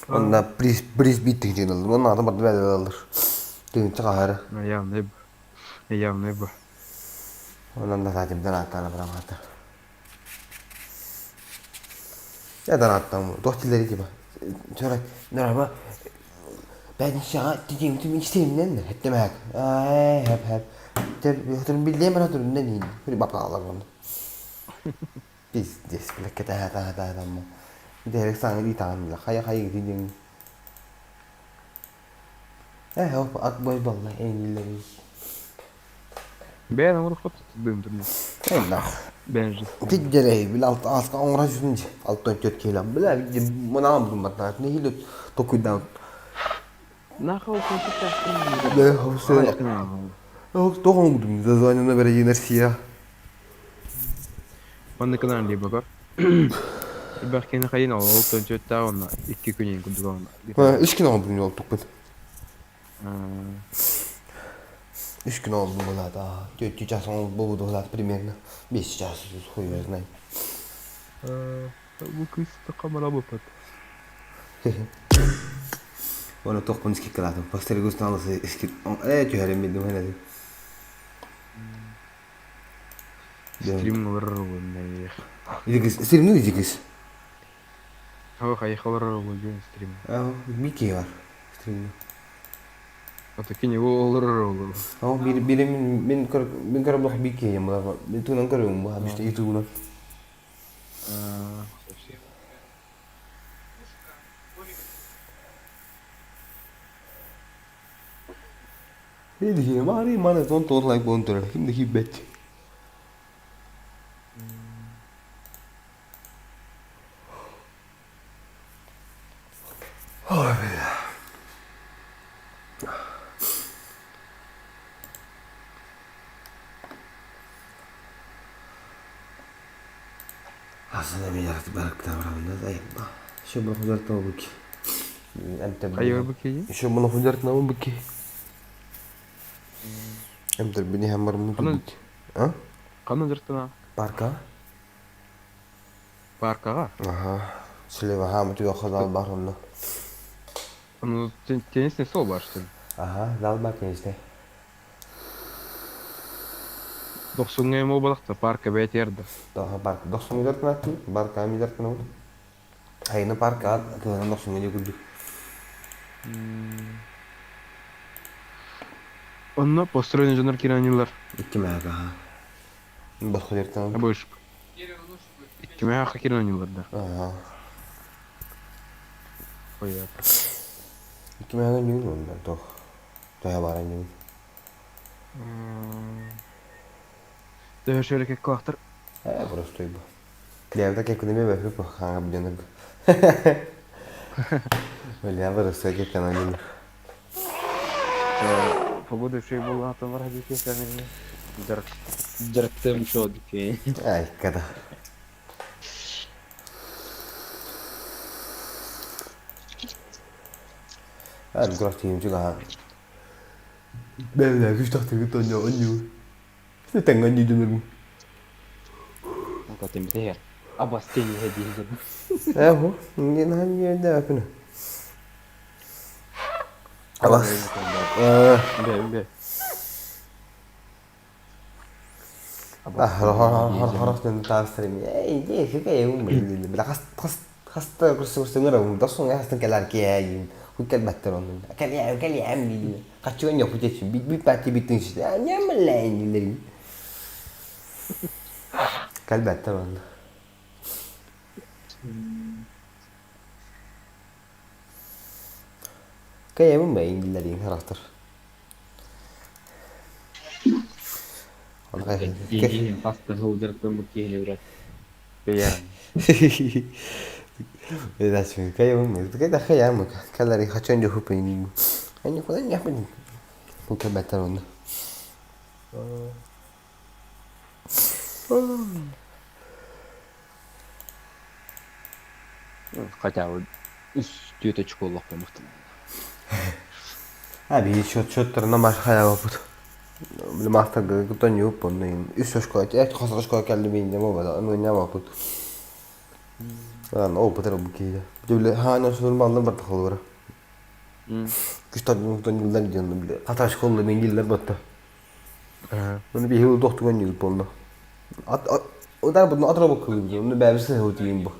Onda bris bris bitti alır. Onda adam bardı böyle alır. Dün çıkar. Явно явно б. Ondan da zaten bir tane bana hatta. Ya da attım. Dohtileri gibi. Sonra normal ben şaha dediğim tüm isteyim ne? Hep demek. Ay hep hep. Hatırım bildiğim ben hatırım ne diyeyim. Bir bak Allah onu. Biz des bile kete hata hata hata mı. Derek sana bir tane bile. Kaya kaya gideyim. Eh hop at boy vallahi en iyileri. Бен урхот дым турни. Nah. Бен же. Тиджерей бил алт аска оңра жүзүнчү. Алттан төрт кило. Била мына алдым батна. Не хилет токуйдан. Нахуй Да, все. Ох, тоғоңдум. Зазвонил на береги Россия. Манны канал либо кор. Бәркені қайын ол олтон чөттә онна икки күнен күндүг онна. Үч күн алдым жол тукпын. Үч күн алдым болады. Төрт час болду болады примерно. 5 час хуй его знает. Бу кыз камара бопат. Оны тоқпын скидкаладым. Постер густан алысы скид. Э, түһәрем бидим хәле. Стрим олар Идигиз, стрим не идигиз. Хо хай холор стрим. А, Микки бар. Стрим. Ата кини олорор олорор. Ол биир биир мин мин көр мин көрө блох биир киһи була. Мин туунан көрүм бу биште ютубунан. Види, мари мана тон тон лайк бон турар. Ким да хиббет. Ой, бля. Aslında bir yaratık барактабырамда Şu bunu hujartma bu ki. Хайыр бу киһи? Şu bunu hujartma bu ki. Эмтер бини хамар му Ханан А? ханан дьарыктана? Парка? Паркаҕа? Аха. Слева хама түйө хазал бар онно. Ну, теннисный стол бар, что ли? Аха, зал бар теннисте. Дохсуҥҥа эми буолбатах парка бэйэтэ эрдэ. Тоха парк. Дохсуҥҥа дьарыктанааттым. Барка эми дьарыктанабыт. Айны парка кыһынан дохсуҥҥа диэ курдук. Онно построенный дьоннор киирэн оонньууллар. Икки мэһэк аха. Босхо дьарыктанабыт. Абыш. Икки мэһэххэ киирэн оонньууллар да. Аха. Ой, Икки мэһэк оонньуубун онно тох. Тоһа баар оонньуубун. Төһө шөрөкө кылахтар Э, простой бу. Левда кекунеме бэхэ бу хаҥа бденерг. Бля, простой кекананин. Погода үчүгэй буоллаҕына бар диэки Дьарык дьарыктыам шоу диэки. Ай, када. Ан күрэхтиим чугаһаан. Бэйэлээх үс тахтыгы тонньо онньуу. Тэҥҥэ онньуу Катым битэр. Абас тени хедиһин. Эху, не на не да күнэ. Абас. Э, Бе бе. Хорох таастарым. Эй, дии, хикэ юм била хас хас хаста курсу курсу досун хастан кэлэр киэйин. Хуккел баттер онун. Кэл я кэл я ми. Качуэн я хутечи. Бит бит пати битин ши. Нямлайн лерин. Кэл баттер онун. Кэйэбин бэйин лерин харахтар. Хаста хылдыртын бу киһини брат. Бэйэн. Видать, кэйэбин кэйда хэйэм кэлэри хачуэн жохупин. Они куда не ходят. Хуккел баттер онун. Хотя бы үс түөт очко олохпомухтун. А, би счет счетторuna машхая опыт. Били мастер кутон юп онно үс очко эт хос очко келди бин демо бада ону ня опыт. Ан опыт ра бу киде. Били хана шур малны бар тахылбара. Күстан кутон юлдар дигән били. Ката школда мен елләр батта. Оны би хил доктуган юл болду. Ат удар буну атра бу кылды. Оны бәбисе хотием бу.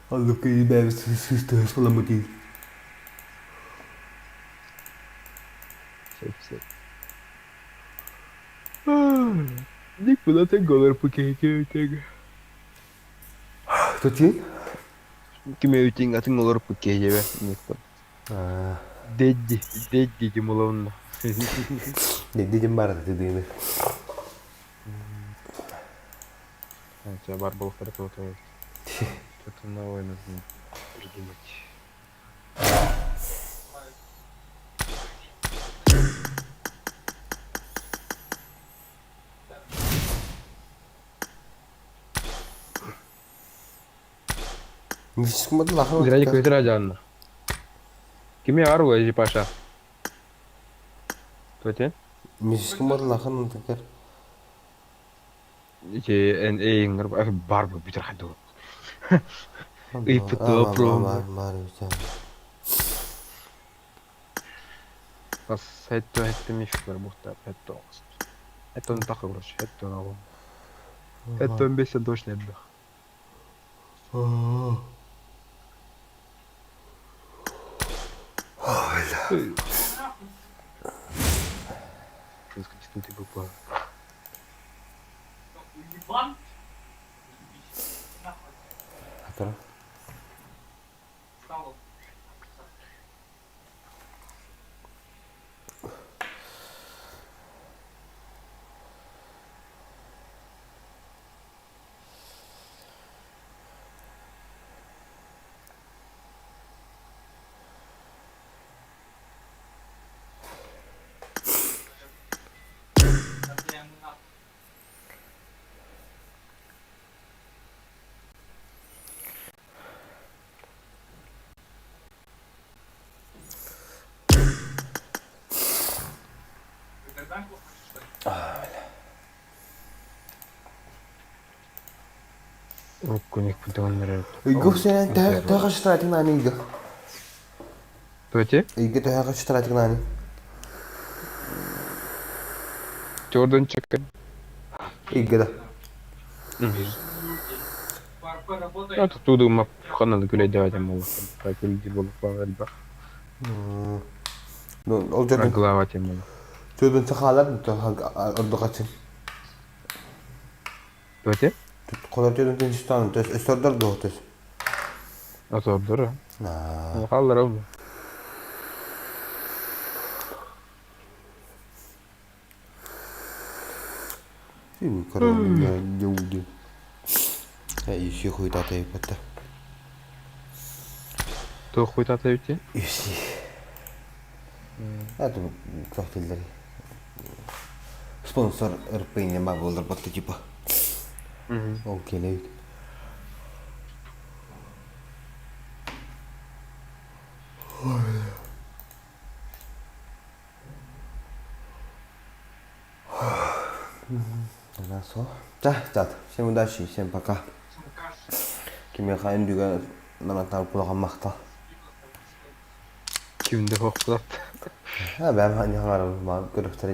Аллы кый бәбисе сүстө саламы дейт. Сөп сөп. Ник булатын голор пукеке. Тутин? Киме үтин атын голор пукеке бе. Ник. Дедди, дедди димуловна. Дедим бар дедими. У тебя бар был хорошо, что-то новое нужно придумать. Зря көтөр ажанна. Кими ару эжи Паша? Төте? Мисиским лахан текер. Ичи эн эйиңер бар бу бүтөр хаду. Ыйпыты про. Бас хэтто хэтто миф бар бухта хэтто. Хэтто тахы короче, хэтто нагу. Хэтто бесе точно элбэх. Атара. Ыйга сенен төһө штратик наани ыйга? Төте? Ыйга төһө штратик наани? Jordan чеккен. Ыйга да. Оттуда ма ханан күлэйдээбэтим буолла. Күлдир буолук элбэх. Ну, ол Jordan Глава тем буолла. Jordan сахалар ордук ачын. Төте? Колор Jordan тинчтан, то есть өстөрдөр дуо, то есть. Отордор. Халлар ол. Люди. Еще хуй тата и потта. То хуй тата үти? Юси. Это тохтеллери. Спонсор РП нема болдыр батты типа. Ол келейт. Хорошо. Да, да. Всем удачи, всем пока. Кимиэхэ үндүгэ манаттан кулахан махтал. Кимде хохпулат. Ha, ben hani hangarım, көрөхтөр.